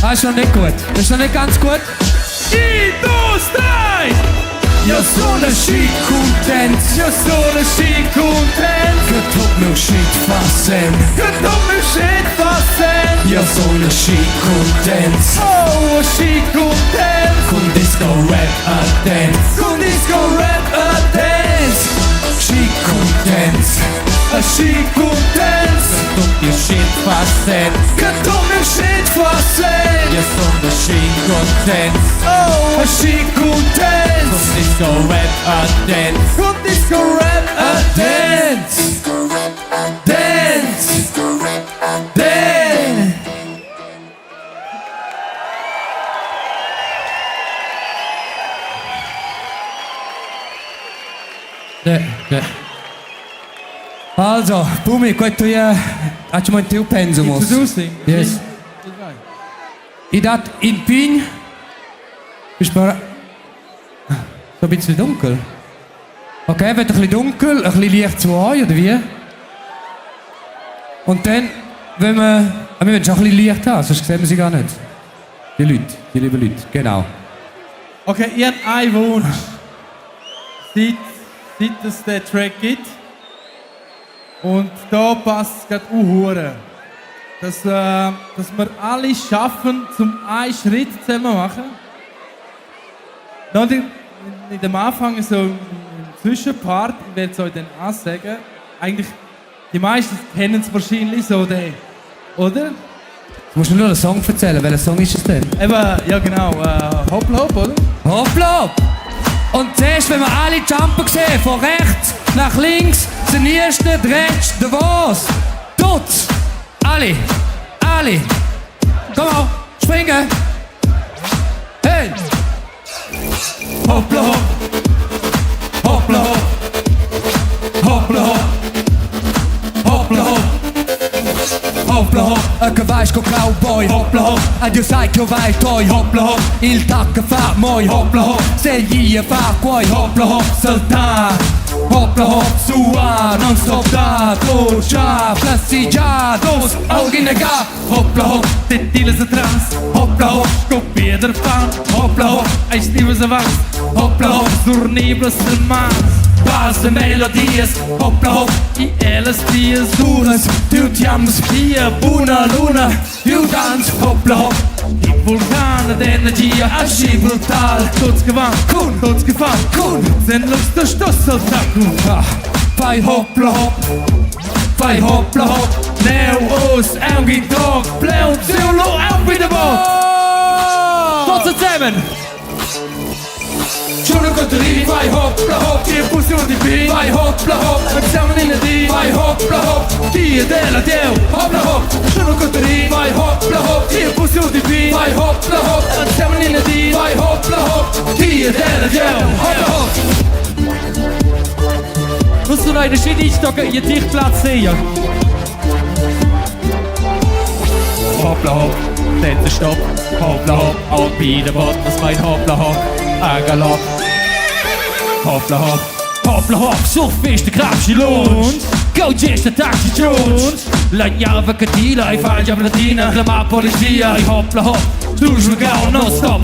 Speaker 4: Ah, ist noch nicht gut. Das ist noch nicht ganz gut.
Speaker 5: I, dos, drei!
Speaker 4: Io sono aschi content.
Speaker 5: Io sono aschi content.
Speaker 4: Che tut miu shit fa senn.
Speaker 5: Che tut miu shit fa senn.
Speaker 4: Io sono aschi content.
Speaker 5: Oh, aschi content.
Speaker 4: Con disco rap a dance.
Speaker 5: Con disco rap a dance.
Speaker 4: Aschi content.
Speaker 5: Aschi content.
Speaker 4: Tut miu shit fa senn.
Speaker 5: Che tut miu shit fa senn.
Speaker 4: Io sono aschi content.
Speaker 5: Oh, aschi content.
Speaker 4: Con disco rap a dance.
Speaker 5: Con disco rap a dance. Dance. Dance.
Speaker 4: Ne, ne. Also, Bumi, gut, du ja, hast du mal ein tiu pensum?
Speaker 5: Introducing.
Speaker 4: Yes. I dat in pign. Bist du So ein bisschen dunkel. Okay, wird ein bisschen dunkel, ein bisschen Licht zu euch, oder wie? Und dann, wenn wir... Ah, wir wollen schon ein bisschen Licht haben, sonst sehen wir sie gar nicht. Die Leute, die lieben Leute, genau.
Speaker 5: Okay, ich habe einen Wunsch. Seit, seit es den Track gibt. Und da passt es gerade auch dass, dass wir alle schaffen, zum einen Schritt zusammen machen. Noch nicht, nicht am Anfang, so im Zwischenpart, ich werde es euch dann auch sagen. Eigentlich, die meisten kennen es wahrscheinlich so, den, oder?
Speaker 4: Du musst mir nur den Song erzählen. Welcher Song ist es denn?
Speaker 5: Eben, ja genau, Hoppla Hopp, oder?
Speaker 4: Hoppla Hopp! Und zuerst, wenn wir alle Jumper sehen, von rechts nach links, den ersten, rechts, der was? Tut's! Alle! Alle! Komm auf, springen! Hey!
Speaker 5: Hoppla hopp! Hoppla hopp! Hoppla hopp! Hoppla hopp!
Speaker 4: Hoppla hopp, che vai con cowboy. Hoppla hopp, ed sai che vai toi. Hoppla hopp, il tac fa moi. Hoppla hopp, se gli fa cuoi. Hoppla hopp, salta. Hoppla hopp, sua, non stop da, già, plassi già, dos, auginega.
Speaker 5: Hoppla hopp, de tielen ze trans. Hoppla hopp, scoppia der fan. Hoppla hopp, hij stieve ze was. Hoppla hopp, sur nibbles del mas.
Speaker 4: Bars e melodias, hoppla hop, i ellas tias dunas, tiu tiams via buna luna, tiu dans, hoppla hop, il vulcan d'energia aschi brutal, tuts che van cun, tuts che fan cun, sen lux da stoss al tacun, fa, fai hoppla hop, fai hoppla hop, neu us, aunc in toc, pleun siu lu aunc wieder bot. Tuts zusammen! Sono contadini, vai hopla hop, ti possiamo di più, vai hopla hop, siamo in di, vai hopla hop, ti della deo, hopla hop, sono contadini, vai hopla hop, ti possiamo di più, vai hopla hop, siamo in di, vai hopla hop, ti della deo, hopla hop. Musst du noch einen Schritt einsteigen, ihr Tischplatz sehen. Hoppla hopp, setze Stopp, hoppla hopp, auf Bienenbot, was mein hoppla hopp, ein Galopp. Hoppla hopp, hoppla hopp, so ist der Krabschi lohnt. Go gesta taxi Jones. La java catila, i fa già latina, la polizia, i hoppla hopp, du schmagau non stop.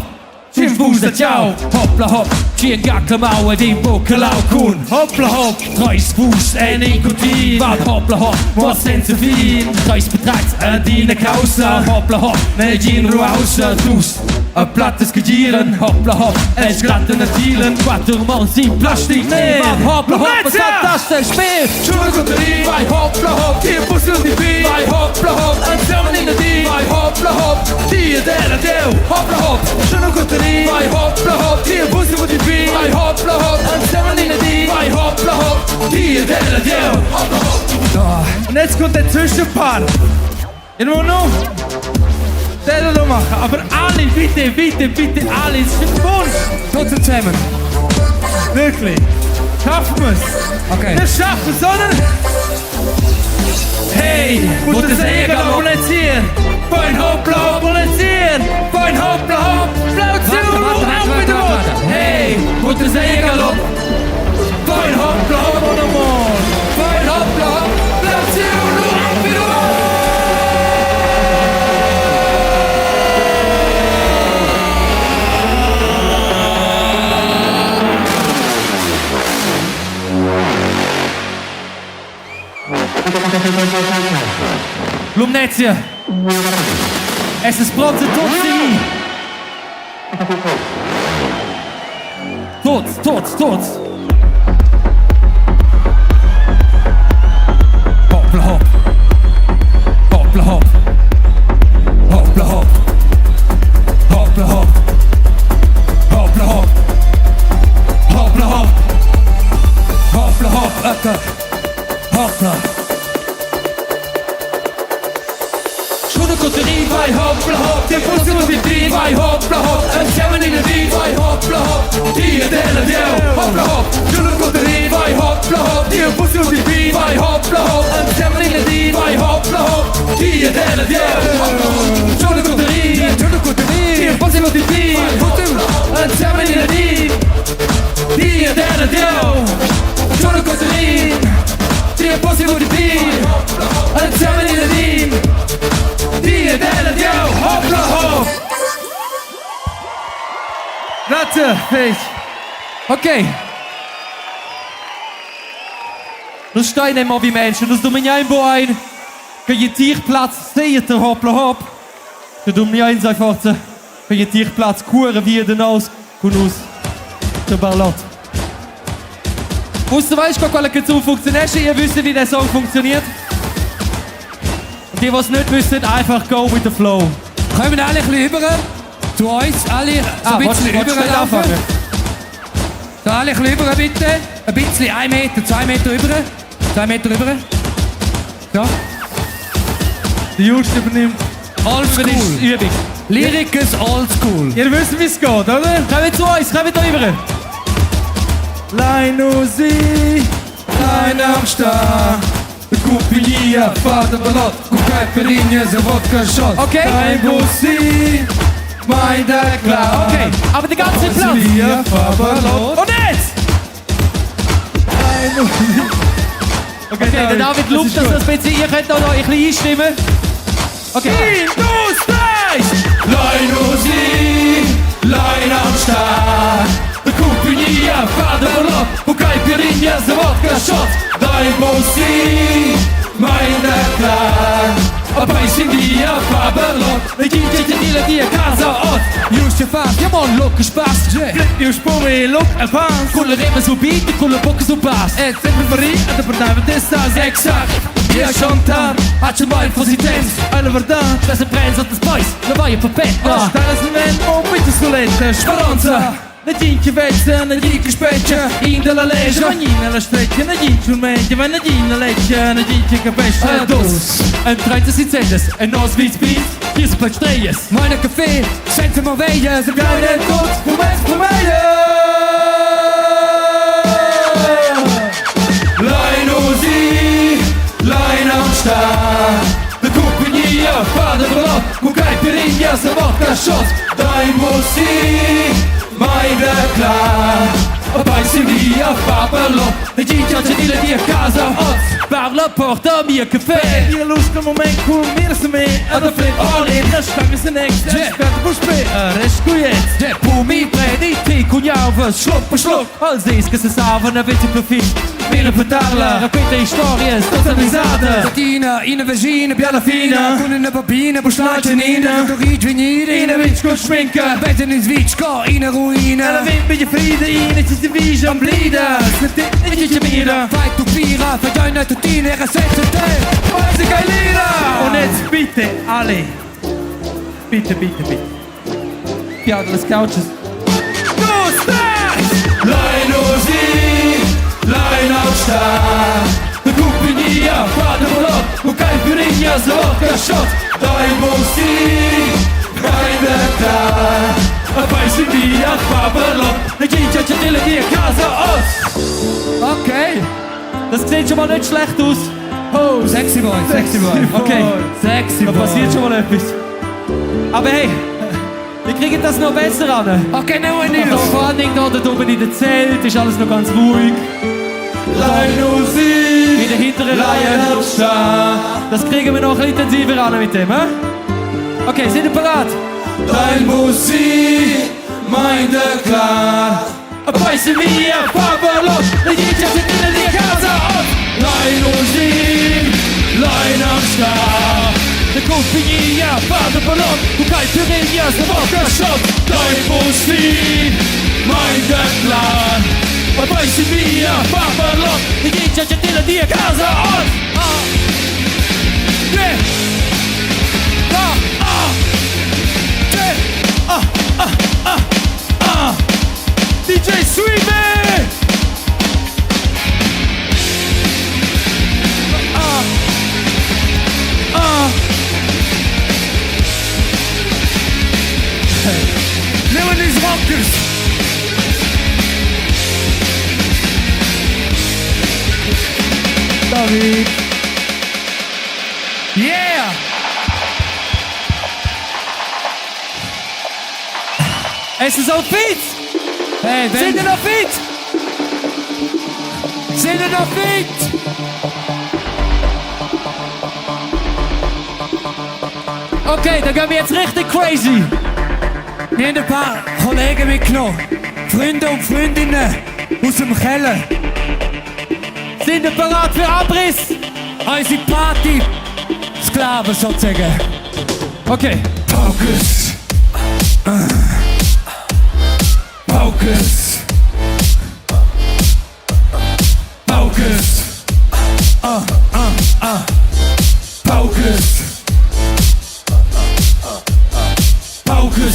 Speaker 4: Cin fusa ciao, hoppla hopp, cin gaclamau ed in boccalau cun hoppla hopp, treis fuß en in cutin, wat hoppla hopp, was senza fin, treis betrags ad ina causa, hoppla hopp, negin ruausa, dus a plattes gegieren, hoppla hopp, es glatten tilen, quatter mans in plastic, nee, wat hoppla hopp, was hat das denn Spiel? Sono contadini, vai hoppla hopp, ti possiamo di più, vai hoppla hopp, andiamo in di, vai hoppla hopp, ti della deo, hoppla hopp, sono contadini, vai hoppla hopp, ti possiamo di più, vai hoppla hopp, andiamo in di, vai hoppla hopp, ti della deo, hoppla hopp.
Speaker 5: So. Und jetzt kommt der Zwischenpart. Ich muss noch den noch machen. Aber alle, bitte, bitte, bitte, alle. Es ist ein Wunsch.
Speaker 21: Trotzdem zusammen.
Speaker 5: Wirklich. Schaffen wir es.
Speaker 21: Okay.
Speaker 5: Wir schaffen es, oder? Hey, muss das Egal kommunizieren. Fein hoppla kommunizieren. Fein hoppla hopp. Blau zu, auf mit dem Mund. Hey, muss das Egal ob. Fein hoppla hopp und nochmal. Fein hoppla hopp. Blau zu, auf mit dem Mund.
Speaker 4: Lumnezia. Es ist pronto tutti. Tots, tots, tots. Hoppla hopp. Hoppla hopp. Hoppla hopp. Hoppla hopp. Hoppla hopp. Hoppla hopp. Hoppla hopp. Öcker. Hoppla. Sono contadini, vai hoppla hopp, ti possiamo di più, vai hoppla hopp, andiamo in di, vai hoppla hopp, ti della deo, hoppla hopp, sono contadini, vai hoppla hopp, ti possiamo di più, vai hoppla hopp, andiamo in di, vai hoppla hopp, ti della deo, sono contadini, sono contadini, ti possiamo di più, andiamo in di, ti della deo, sono contadini, ti possiamo di più, andiamo in di, ti della deo, hoppla hopp.
Speaker 5: Grazie, Fech.
Speaker 4: Okay. Nus stein immer wie Menschen, nus dumignein bo ein, che je Tierplatz seht der hoppla hopp. Che dumignein sei forza, che je Tierplatz cura via den aus, con us, der Ballot. Wusst du, weißt du, quella canzone funktioniert? Ihr wisst, wie der Song funktioniert? Und die, die es nicht wissen, einfach go with the flow.
Speaker 21: Kommen alle ein bisschen rüber? Zu uns, alle so
Speaker 4: Ah,
Speaker 21: ein bisschen
Speaker 4: willst- willst du
Speaker 21: rüberlaufen.
Speaker 4: anfangen?
Speaker 21: So, alle ein bisschen rüber, bitte. Ein bisschen, 1 Meter, 2 Meter rüber. 2 Meter rüber. So.
Speaker 5: Der Just übernimmt.
Speaker 21: Oldschool.
Speaker 4: Ist Übung.
Speaker 21: Lyrikers Oldschool.
Speaker 5: Ihr wisst, wie es geht, oder?
Speaker 4: Kommt zu uns, kommt da rüber.
Speaker 5: Lein Lein am Start. Compagnia, fate ballot, con caipirinhas e vodka shot.
Speaker 4: Okay.
Speaker 5: Dein Bussi, mein der klar.
Speaker 4: Okay, aber der ganze Platz.
Speaker 5: Und
Speaker 4: Und jetzt!
Speaker 5: Okay,
Speaker 4: Okay, der David lupft das ein bisschen. Ihr könnt auch noch ein bisschen einstimmen. Okay.
Speaker 5: Lein Lein am Start. Compagnia, fate ballot, con caipirinhas.
Speaker 4: caipirinhas e vodka shot. Dai musì, meine klar. A poi si via fa berlot, e chi chi chi la dia casa ot. Just fa, ja mon loc Spaß.
Speaker 5: Flip io spume loc e pass.
Speaker 4: Con le reme su beat, con le bocca su bass.
Speaker 5: E sempre varì, e per testa
Speaker 4: Exakt. Ja chantar, hat schon mal Präsident.
Speaker 5: Alla verità,
Speaker 4: Das ist Brenz und das Boys, la vai perfetta.
Speaker 5: Stare oh bitte soletta, speranza. Na ginche vezza, na ginche specchia, in della legge, magnina la streccia, na ginche un meglio, va na gina leccia, na ginche capesce.
Speaker 4: Dos, en 30 centes, en nos vits beat, hier ist Platz Streyes.
Speaker 9: Meine Kaffee, senza moveias,
Speaker 5: Keine tot, Moment, Moment.
Speaker 4: Lein Lein am Start. De compagnia fa de berlot, con caipirinhas e vodka shot. Dai musì, meine klar. A poi si via fa berlot, e gigia c'è di la via casa ot. Parla porta mia caffè.
Speaker 5: Ihr Lust im Moment, cool, mir ist me,
Speaker 4: An der Flip,
Speaker 5: all in, der Stange ist next,
Speaker 4: Yeah.
Speaker 5: später später, rest gut jetzt.
Speaker 4: Der Pumi predi ti cugnaves, schluck per schluck, als is che se saven a vece profit. Mille petarla, racconta storie, tutta risata.
Speaker 9: Tina, in vagina,
Speaker 4: Piana fina.
Speaker 9: Con una babina,
Speaker 4: Buschlatschenina.
Speaker 9: Venire,
Speaker 4: In witch gut schminken.
Speaker 9: Betten ins Witsch, in eine Ruine.
Speaker 5: Alla wind mit Friede, in es ist wie am Blieder.
Speaker 4: Nicht wieder.
Speaker 9: Fai tu pira, fai deine tutine, senza te.
Speaker 5: Und jetzt bitte alle. Bitte, bitte, bitte. Ja, das Couches.
Speaker 4: Du stars! Lein Osi, Lein am Start. De compagnia fa de bolot, con caipirinhas e vodka shot. Dai musì, meine klar. A poi si via fa berlot, e gigia c'è delle via casa os.
Speaker 9: Okay.
Speaker 4: Das sieht schon mal nicht schlecht aus.
Speaker 9: Oh, sexy boy, sexy boy.
Speaker 4: Okay,
Speaker 9: Sexy
Speaker 4: da
Speaker 9: boy.
Speaker 4: passiert schon mal etwas. Aber hey, wir kriegen das noch besser an.
Speaker 9: Okay, no one
Speaker 4: Der Spannung da, da oben in der Zelt ist alles noch ganz ruhig. In der hinteren Reihe. Das kriegen wir noch ein bisschen intensiver an mit dem, hä? Okay, sind wir bereit?
Speaker 5: Dein Musik, meine klar.
Speaker 4: Poi via, Faberlos, le dice se tiene di casa. Lein Musik, Lein am Start. De compagnia, Faberlos, du caipirinhas, de vodka shot.
Speaker 5: Dein Musik, meine klar.
Speaker 4: Poi via, Faberlos, le dice se tiene di casa. Ah, yeah. Ah, ah, yeah. Ah, ah, ah, ah.
Speaker 5: DJ Sweetie!
Speaker 4: Ah. Ah.
Speaker 9: Leonis Rockers.
Speaker 4: David.
Speaker 9: Yeah!
Speaker 4: Es ist auch fit!
Speaker 9: Hey,
Speaker 4: Sind ihr noch fit?
Speaker 9: Sind ihr noch fit?
Speaker 4: Okay, dann gehen wir jetzt richtig crazy.
Speaker 9: Wir haben ein paar Kollegen mitgenommen. Freunde und Freundinnen aus dem Keller.
Speaker 4: Sind ihr bereit für Abriss?
Speaker 9: Unsere Party. Sklaven sozusagen.
Speaker 4: Okay.
Speaker 9: Focus. Focus. Focus. Ah, ah, ah. Focus.
Speaker 4: Focus.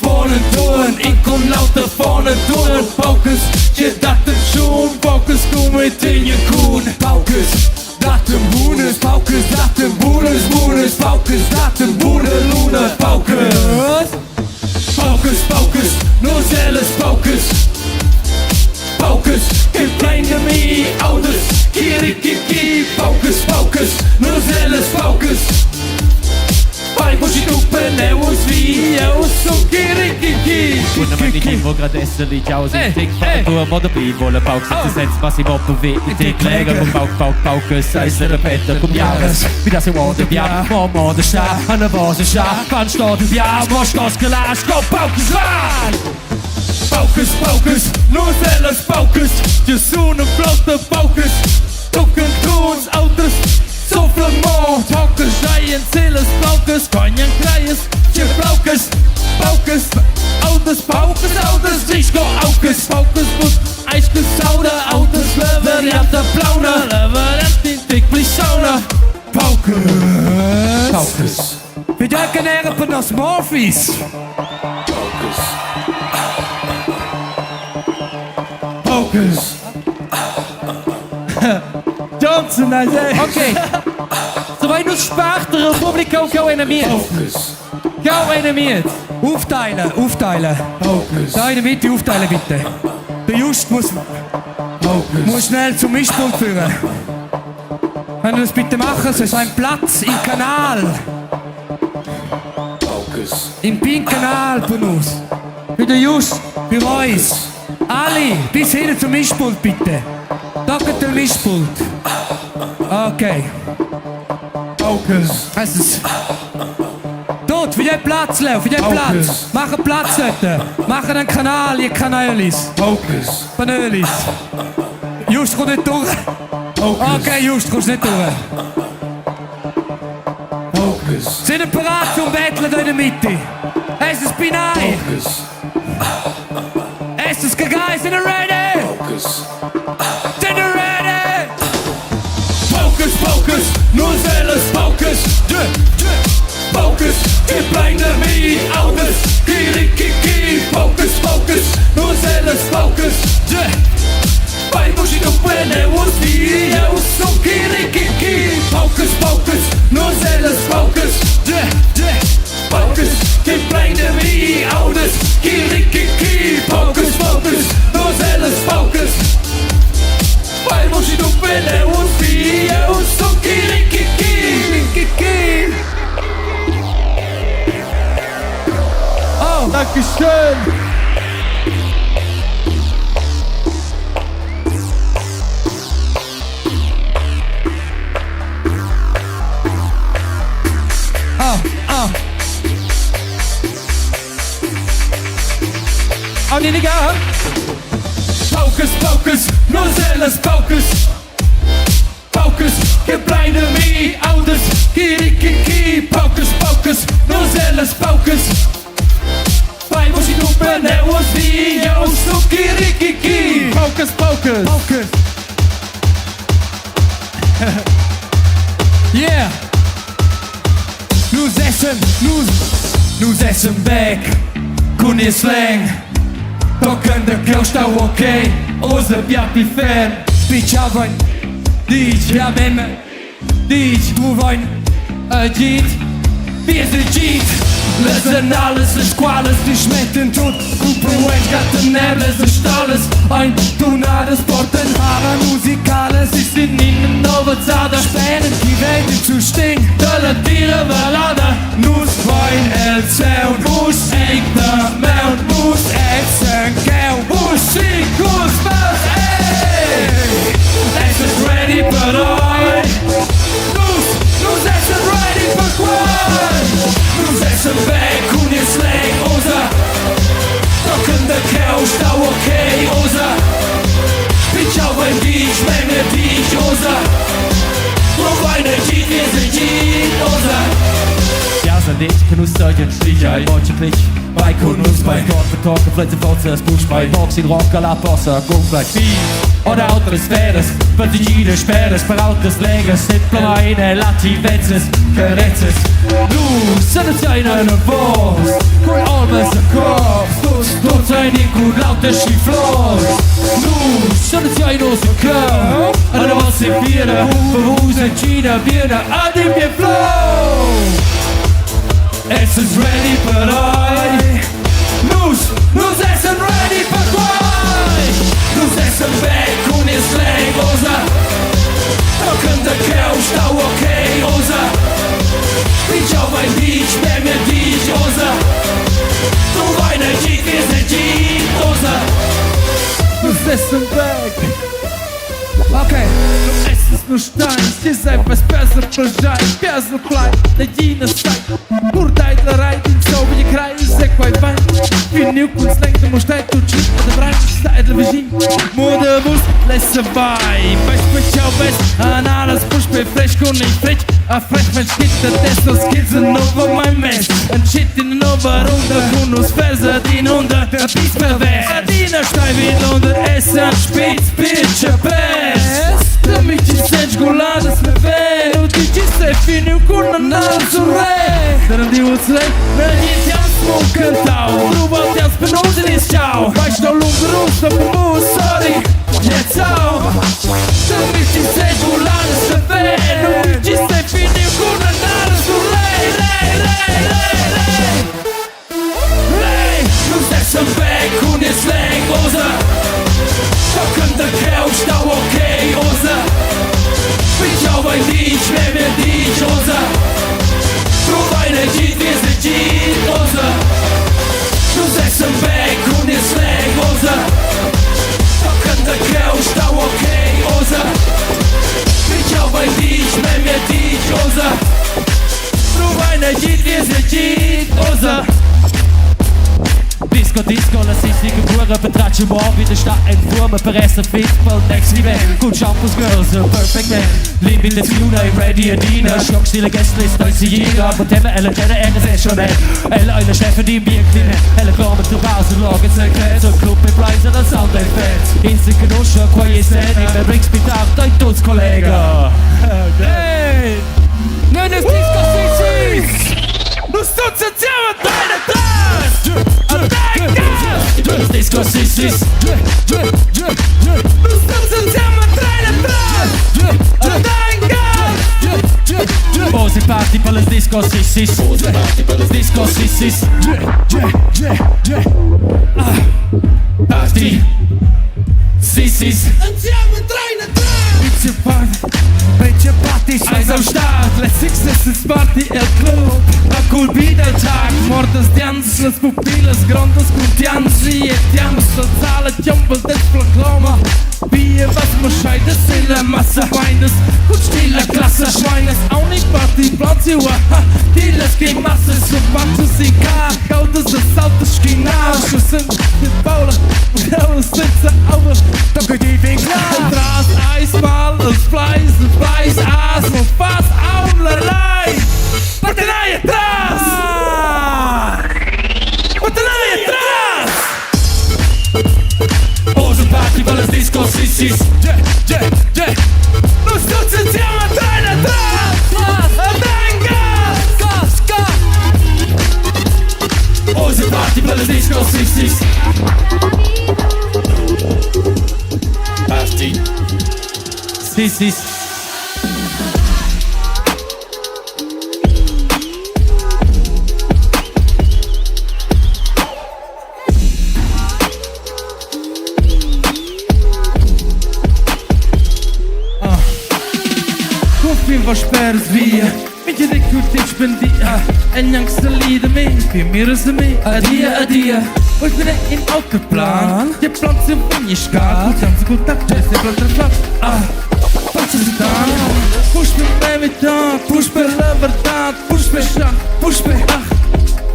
Speaker 4: Vorne durch, ich komm lauter vorne durch. Focus, je dat het schoen. Focus, komm mit in je Kuhn.
Speaker 9: Focus. Dat een boenes, Focus, dat een boenes, boenes, Focus, dat een boene,
Speaker 4: Lune, Focus. Focus, Focus, nur alles Focus. Focus, geen kleine me ouders. Kirikiki, focus, focus, nur alles Focus. Vai, muss ich duppen, aus wie aus, so kirikiki. Paucas, paucas, nus ellas paucas, Ti sunan flauta paucas, tocan tuns auters, soflan mo tocas, giaien sillas plaucas, cognan creias, Tge plaucas, paucas, auters, paucas, auters, disco aucas, paucas, bus, aiscas, sauda, auters, la varianta plauna, la varianta in tic pli sauna, paucas.
Speaker 21: Paucas. Wir danken era per nos Morphys.
Speaker 10: Paucas. Paucas.
Speaker 21: Johnson, I say.
Speaker 7: Ok. So vai nus sparter il publicum cheu enamiez. Cheu enamiez.
Speaker 21: Aufteilen, aufteilen. Da in der Mitte aufteilen bitte. Der Just muss, muss schnell zum Mischpult führen. Können wir das bitte machen? Es ist ein Platz im Kanal. Im Pink Kanal von uns. Für den Just, für uns. Alle, bis hin zum Mischpult bitte. Da geht der Mischpult. Okay.
Speaker 10: Paucas.
Speaker 21: Es ist. Dort, für den Platz, Leo, für den
Speaker 10: Paucas.
Speaker 21: Platz. Machen Platz dort. Machen einen Kanal, ihr Kanälis.
Speaker 10: Paucas.
Speaker 21: Kanälis. Just kommt nicht durch. Okay, Just, kommst nicht durch.
Speaker 10: Paucas.
Speaker 21: Sind ihr bereit zum Betteln da in der Mitte? Es ist Binei.
Speaker 10: Paucas.
Speaker 21: Es ist Gagai, sind ihr ready?
Speaker 10: Paucas.
Speaker 21: Sind ihr ready?
Speaker 4: Paucas, paucas, nus ellas paucas, de, de, paucas, che pleina mi auters, kirikiki, paucas, paucas, nus ellas paucas, de, vai musi no pene us vi, eu sou kirikiki, paucas, paucas, nus ellas paucas, de, de, paucas, che pleina mi auters, kirikiki, paucas, paucas, nus ellas paucas. Vai musi no pene us vi, eu sou kirikiki, kirikiki.
Speaker 21: Oh.
Speaker 7: Dankeschön.
Speaker 21: Ah, ah.
Speaker 7: Angelika.
Speaker 4: Paucas, paucas, nus ellas paucas. Paucas, che pleina mi auters, kirikiki, paucas, paucas, nus ellas paucas. Vai musi no pene us vi, eu sou kirikiki.
Speaker 7: Paucas, paucas.
Speaker 21: Paucas. Yeah. Nus essen, nus,
Speaker 4: Nus essen back, cun il slang. Tochen da cheu stau ok, oz bia pli ferm.
Speaker 21: Spitgavan,
Speaker 4: Ditg,
Speaker 21: ja mem,
Speaker 4: ditg,
Speaker 21: druvain,
Speaker 4: agid, wir sind Jeet. Les alles, les quales, die schmecken tut. Cupruens, gatten, nebles, les stalles, ein tunades, porten
Speaker 21: Haare musicales,
Speaker 4: Sie sind in novazada,
Speaker 21: spänen die Welt zu stehen.
Speaker 4: dalla tira valada, nus vain el ceu, vus egna meun, vus
Speaker 21: Essen, geu,
Speaker 4: Musicus was, ey! Es ist ready per oi! Nus, nus essen ready per quai! Nus essen back cun il slang, osa! Tochen da cheu stau ok, osa! Spitschau beim Dich, memme dich, osa! Provain agid, wir sind Jeet, osa!
Speaker 9: Ja, sen ditg che nus seigien schligiai Voce clic, vai cun nus bei Corpo tocca, flezza forza, spush bei Boxing, rock alla possa, gonflai Oder altres sferas, per digire speras, per altres legas, semplamein lativezzas, carezzas. Nus senaziaina nervos, cun olmas e corps, tuts, tuts ein in cun l'auter schiflos. Nus senaziaina su cheu, alla se viera, per vus en China, Viena, ad in bien flow.
Speaker 4: Es ist ready per oi. Nus, nus essen ready per quai. Nus essen back cun il slang, osa. Tochen da cheu stau ok, osa. Spitschau beim Beach, memme dich, osa. Du weine Jeet, wir sind Jeet, osa.
Speaker 7: Nus essen back.
Speaker 21: Okay.
Speaker 7: Es ist nur Stein, ti sei pas besser plžaj, besser plaj, Nadina saj, Purdaj la raj, in so vi kraj, se quai vain.
Speaker 4: Finiu cun slang de Mustér tut schlitt da Brein sta el vischin. Mo de vus lesse vai Vess speciau vess Analas puspei fresc cun il fretg A frech mein schitta testo skills en nova mai mess En shit in nova runda cun nus vers ad in unda A pis pervers Adina stai vidlunder essan spitz bitch a pes Da mi ci sen sguladas me ven U ti ci sei finiu cun anal surre Daran di us lei Nagin ti has muncantau Truvau ti has penus in is ciao Vai sto lungerus da per vus sorry Jetzt au Da mi ci sei sguladas me ven U ti ci sei finiu cun anal surre Re, re, re, re Lei, nus essan back cun il slang osa Tochen da cheu stau ok osa Pigliau vai ditg, memia ditg osa Truvai negin vies agid osa Nus essan back cun il slang osa Tochen da cheu stau ok osa Pigliau vai ditg, memia ditg osa Truvai negin vies agid osa Disco, Disco, la Sissi geboren, betratsch mo wie der Stadt en Form per esser fit pel next event. Cun Shampoos Girls, a perfect man. Living the tuna, ready Adina. Schock stille Guestlist, neuze Jäger. Von Thema, elle, elle, elle, schon Elle, eine Stephanie, wirklich. Elle, kommen zu Hause, loggen sie, zur Club mit Preise, das Sound Effect. Instant Genusser, qua je sen, immer bringst mit auf, dein Kollege. Hey! Nön es disco Sissis! Nus tuts ensieme deine tras! Disco Sissis! Nus tuts ensieme deine tras! Osi party per les disco Sissis! Disco Sissis! Party! Sissis!
Speaker 1: Ensieme treine
Speaker 4: Bitche Party, Bitche Party, Scheiß am Start, Let's Success is Party, El Club, a colpì del Tag, mortes dians, las pupillas grondas cun tians, e tians, la sala tiombel desplacloma, Bier, was man scheidet, silla massa Weines, gut stille Klasse Schweines, auch nicht Party, Platz, ha, Dillas che massa, so fatto si ca, caudas e saltos schinaus, sind mit Paula, senza Auge, da geht die Winkler, Tras, Eismal, das Fleiß, das Fleiß, Aas, und Fass, Aumlerei, Partenaia, Tras! Partenaia, Tras! Osa party per les disco Sissis Yeah, yeah, yeah Nus tuts ensieme treine tras! Tras! Gas! Gas, gas! Osa party per les disco Sissis Party Sissis Confin va spers via Mincha di cu ti spendia En gnanc salida me Pi miras a me Adia, adia Vuoi finire in auter plan Ti plan si vegni scal Tanz col taccio se planta flap Ah, faccio stan Push per verità Push per la verità Push per schach Push per ach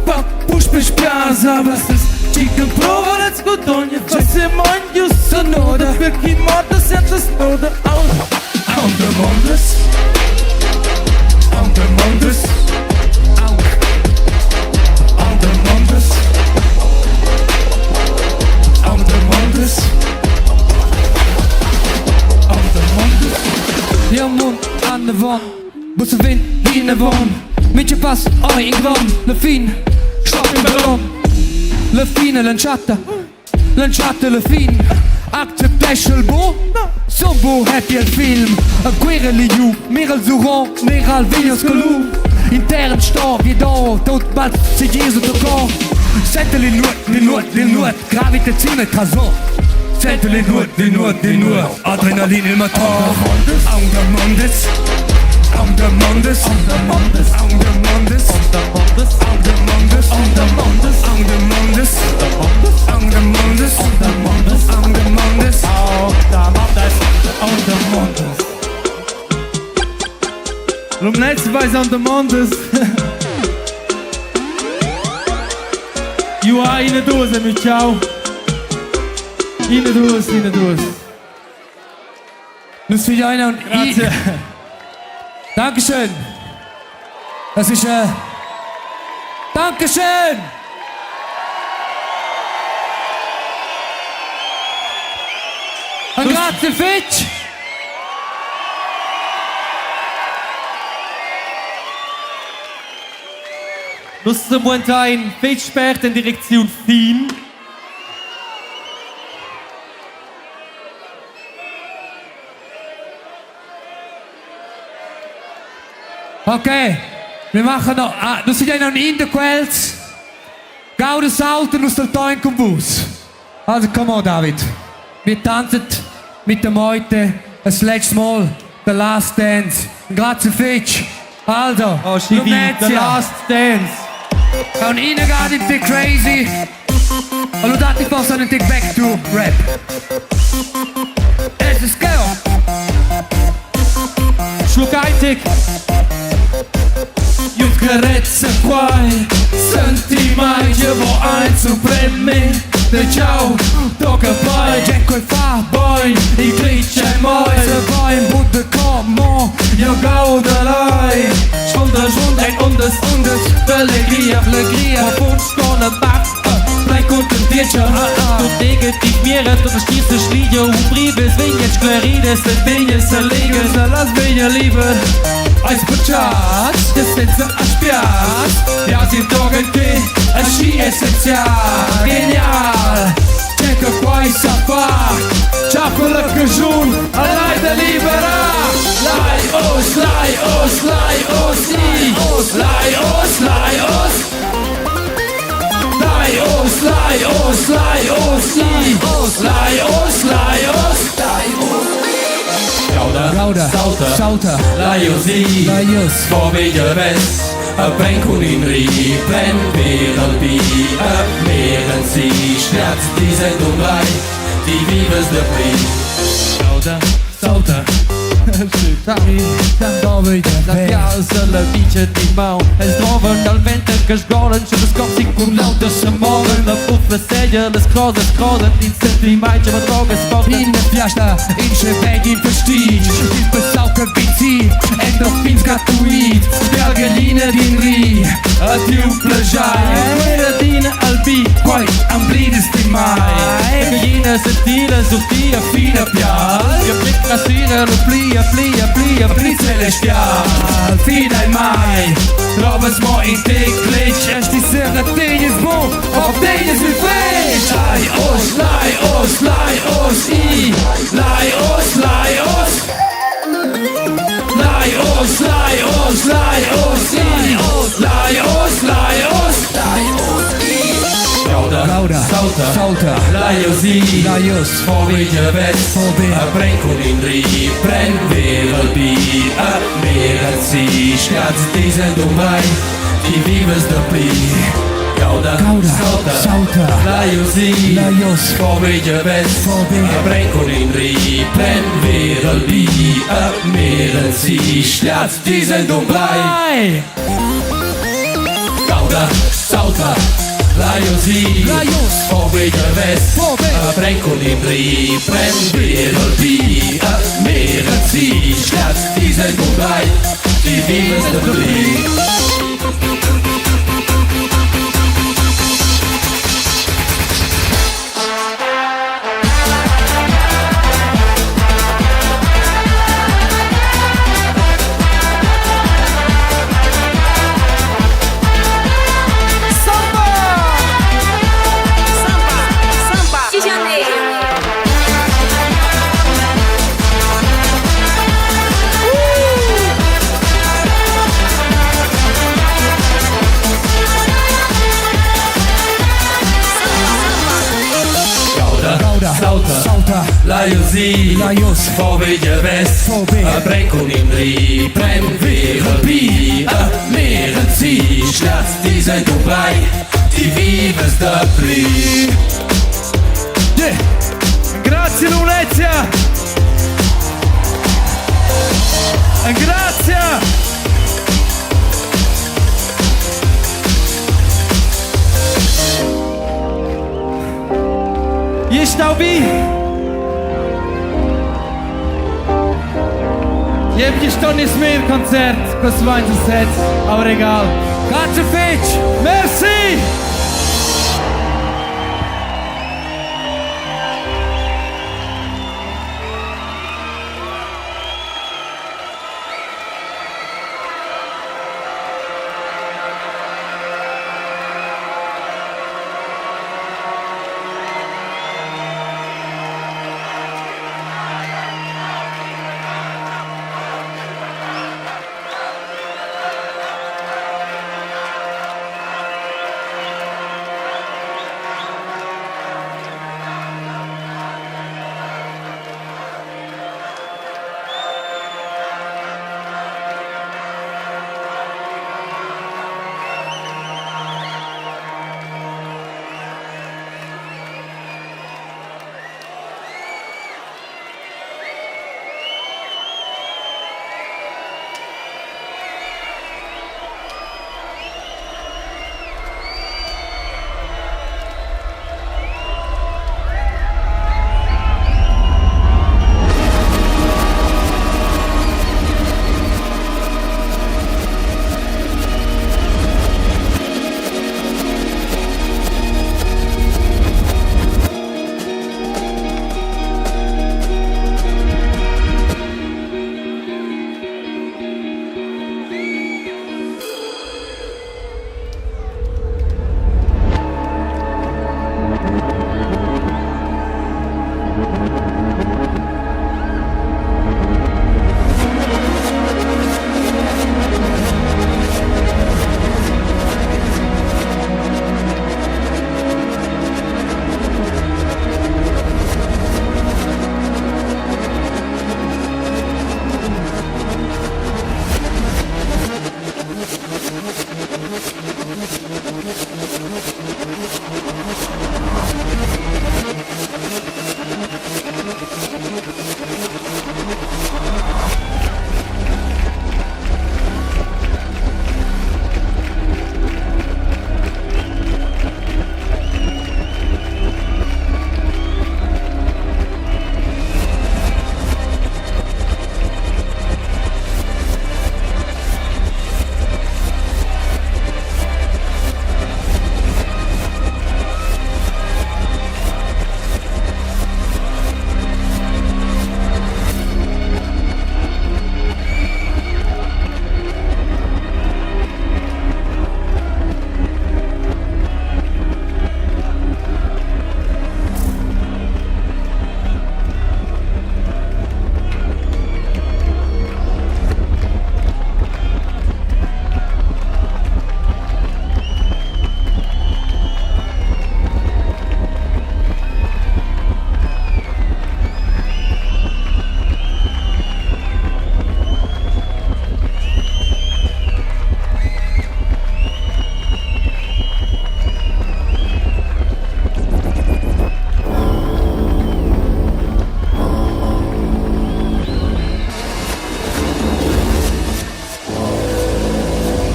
Speaker 4: Pa, push per spiasa Was ist Chicken prova let's go dogna Fasse mangiu sonoda Per chi morda senza snoda Au Ander Mondes Ander Mondes Ander Mondes Ander Mondes Ander Mondes
Speaker 9: Ja mund anavon, buca vegn vinavon Mintga pass ei in grond, la fin stop in ballon La fin l'entschatta, l'entschatta la fin Acceptescha il bu, son bu happy el film A Cuera liu, mira il suron, nera al video sco Intern sto viedon, tot bal segirs e toccon Sente il nuot, il nuot, il nuot, gravitazione trason Sente il nuot, il nuot, il nuot, adrenalin il motor Ander Mondes, Ander Mondes, Ander Mondes, Ander Mondes, Ander Mondes, Ander Mondes, Ander Mondes, Ander Mondes, Ander Mondes, Ander Mondes, Ander Mondes,
Speaker 4: Ander Mondes Lumnezia vais Ander Mondes. Giuà ina duas amic, ciao. Ina duas, ina duas.
Speaker 11: Nus figliaina un
Speaker 4: Grazie.
Speaker 11: Dankeschön. Das ist äh Dankeschön. Un grazie fetg.
Speaker 4: Nus semuentein fetg spert en direcziun fin.
Speaker 11: Okay, wir machen noch. Ah, nus figliain aunc in da quels. Gauda salta, nus saltain cun vus. Also come on David. Wir tanzen mit der Meute das letzte Mal, the last dance. Grazie fetg. Also,
Speaker 4: oh, Schivi, the last dance.
Speaker 11: Und ihnen geht in crazy. Allora dati posso un take back to rap. Es ist geil.
Speaker 4: Schluck eintig.
Speaker 10: Io carezza quai Senti mai che vo ein zu premi De ciao, tocca poi
Speaker 11: Jack e fa
Speaker 10: boy Il glitch è moi
Speaker 11: Se vai in Budde come
Speaker 10: Io gaudelai Schwunde, schwunde, ein undes, undes Allegria, allegria Funstone, bach Plei contentietscha Tut negativ mira Tot stisa schligia Un prives vegna sclaridas Se vegna se lega Se las vegna liber Eis perciats Che senza aspiats Ja si toga te Aschi essenzial Genial C'è che quai sa fa Ciao la cagiun Alai da libera Lai os, lai os, lai os, i os, lai os, lai os Lai os, lai os, lai os, i os, lai os, lai os, lai os. Gauda,
Speaker 11: Gauda,
Speaker 10: salta,
Speaker 11: salta,
Speaker 10: Laios i,
Speaker 11: Laios.
Speaker 10: Vorwege West, a brenn cun in ri, pren per al bi, a meren si, schnerz die Sendung rei, die vives de pli.
Speaker 4: Gauda, salta.
Speaker 11: David,
Speaker 4: La piazza, la bicia di mau Es trovan dal venter che sgolan Che scorsi con l'auto se muoven La puffa sedia, le scrose scrodan In sentimai che va droga sporta
Speaker 11: In fiasta, in scheveg, in prestige Il pesau che vizi, endorfins gratuit Per gallina din ri,
Speaker 10: A tiu plegiai,
Speaker 4: Quella al bi,
Speaker 10: quai amblides ti mai.
Speaker 4: La gallina sentila sortia fina pial Che picca sira lo plia, plia, plia,
Speaker 10: Pli celestial, fidai mai Trovas mo in te glitch
Speaker 11: Esti sera tegnes bon, op tegnes il fetg
Speaker 10: Lai os, lai os, lai os, i Lai os, lai os Lai os, lai os, lai os, i Lai os, lai os, lai os, i Gauda,
Speaker 11: Gauda,
Speaker 10: salta,
Speaker 11: salta,
Speaker 10: Laios i,
Speaker 11: Laios,
Speaker 10: Vorwege West,
Speaker 11: VW.
Speaker 10: A brenn cun in ri, pren ver al bi, a meren si, scherz die Sendung rei, die vives de pli. Gauda,
Speaker 11: Gauda,
Speaker 10: salta,
Speaker 11: salta,
Speaker 10: Laios i,
Speaker 11: Laios,
Speaker 10: Vorwege West,
Speaker 11: VW.
Speaker 10: A brenn cun in ri, pren ver al bi, a meren si, scherz die Sendung rei. Gauda, salta, Laios i,
Speaker 11: Laios,
Speaker 10: Vorwege West,
Speaker 11: VW.
Speaker 10: A brenn cun in ri, pren ver al bi, a meren si, scherz die Sendung rei, die vives de pli.
Speaker 1: Samba! De Janeiro.
Speaker 10: Gauda,
Speaker 11: Gauda,
Speaker 10: salta,
Speaker 11: salta,
Speaker 10: Laios i,
Speaker 11: Laios,
Speaker 10: Vorwege West,
Speaker 11: VW.
Speaker 10: A brenn cun in ri, pren ver al bi, a meren si, scherz die Sendung rei, die vives de pli.
Speaker 11: Yeah.
Speaker 4: Grazie Lumnezia! Grazie! stau bi? Jeb gli sto nis mir concert, quest vain sez, aber egal.
Speaker 11: Grazie fetg!
Speaker 4: Merci!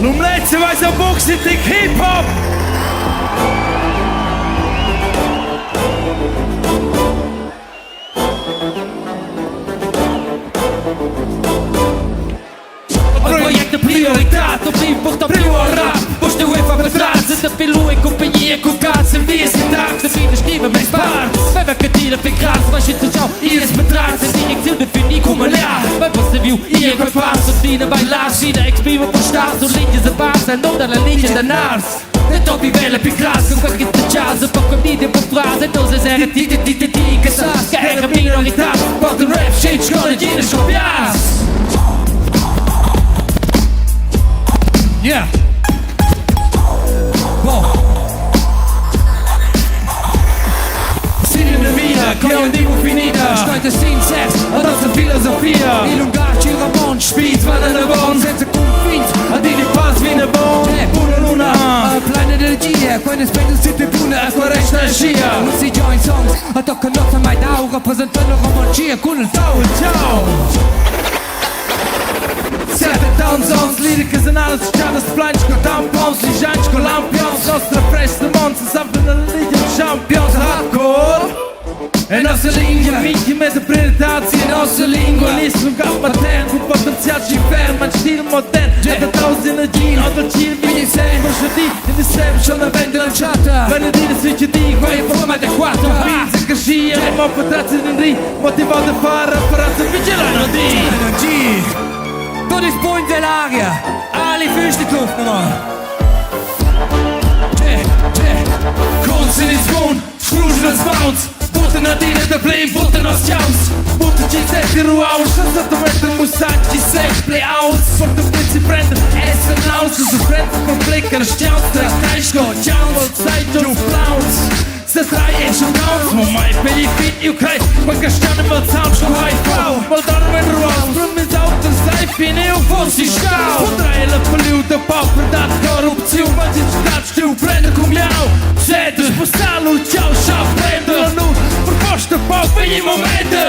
Speaker 12: Lumnezia vai sa buc tic hip hop!
Speaker 4: Project priorità, to pli porta più al rap Poste UEFA betrat, de pilu e compagnia con cazzo in via si tracht De bieden schrijven mijn spaart Wij werken dieren vind graas, waar zit het jou? Hier is betracht, en directie de vind ik kom ja Wij was de wiel, hier bij paas, we dienen bij laas Zie de exprime van staat, zo liedjes de baas En dan een liedje daarnaast De toppie wel heb je gras, con qualche jazz, poco di tempo frase, dose sere ti ti ti ti ti che sa, che era minorità, porta rap shit, scuola, gira, scoppias.
Speaker 11: Yeah. Bon.
Speaker 4: Sine via, che non dico finita
Speaker 11: Steigt sincers,
Speaker 4: a nostra filosofia
Speaker 11: Il lungaci, il ramon,
Speaker 4: Spitz, va nella bon, senza confins, a dire pass viene bon, pure luna,
Speaker 11: Plena energia, quando spendo si tribuna,
Speaker 4: qua resta scia.
Speaker 11: Non si join songs, a tocca nozza mai dau, rappresentando romancia con il tau,
Speaker 4: ciao. Siete tons, liriche sind alles Chadas, Fleisch, tampons, Lijanch, Lampions, nostra festa, monza, sempre nella Liga Champions, hardcore.
Speaker 12: È nossa lingua, minchia mezza priorità è nossa lingua, l'islam cap matern, con potenzial ci ferma, in stil modern, e da taus energie, o dal ciel vieni sempre, di, in sempre, schon vende lanciata, venerdì si di, qua in forma adeguata, pizza crescia, e mo potrazzi in ri, motivato a fare, apparazzo vigilano di.
Speaker 11: Energie! Du dis Point dell'aria! Alle Füße in die Luft nochmal!
Speaker 12: Kunst in is woon, scrooge als bounce. Butten naar dienen de blame, butten als jams. Butten ci setti ruaus, senza mettere musacci sempre aus. Porto pezzi prendere, essen aus, so fred per flicker, stiaus, tra caisco, ciao, sai giù flaus. Se drei in schon raus, mo mai per i fit you crei, ma che stanno mal zaun schon hai frau. Mal dann wenn ruaus, brum is auto sai fine u fossi stau. Potrei la paluta pauper dat corruzione, ma ci sta stu prende cum iau. Sete spostarlo, ciao, ciao, prendere nu, proposta pauc, vegni momento.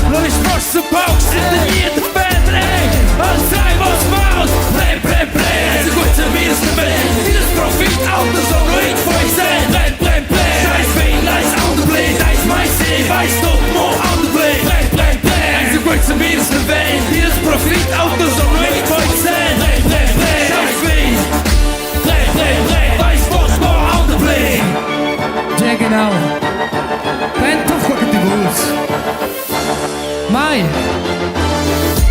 Speaker 12: La risposta pauc, siete niente pedre, ey, al sai was maus. Pre, pre, pre, se gut zu mir ist der Jedes Profit, Auto, so nur ich vor ich seh. Pre, pre, pre, scheiß Bein, leis Auto, play, da ist mein See, weiß doch, mo, Auto, play. Pre, pre, pre, se gut zu mir ist der Jedes Profit, Auto, so nur ich vor ich seh. Pre, pre, pre, scheiß Bein, pre, pre, pre, weiß doch, mo, Auto, play.
Speaker 11: Ja, genau. Brennt auf gegen die Wolves. Mai.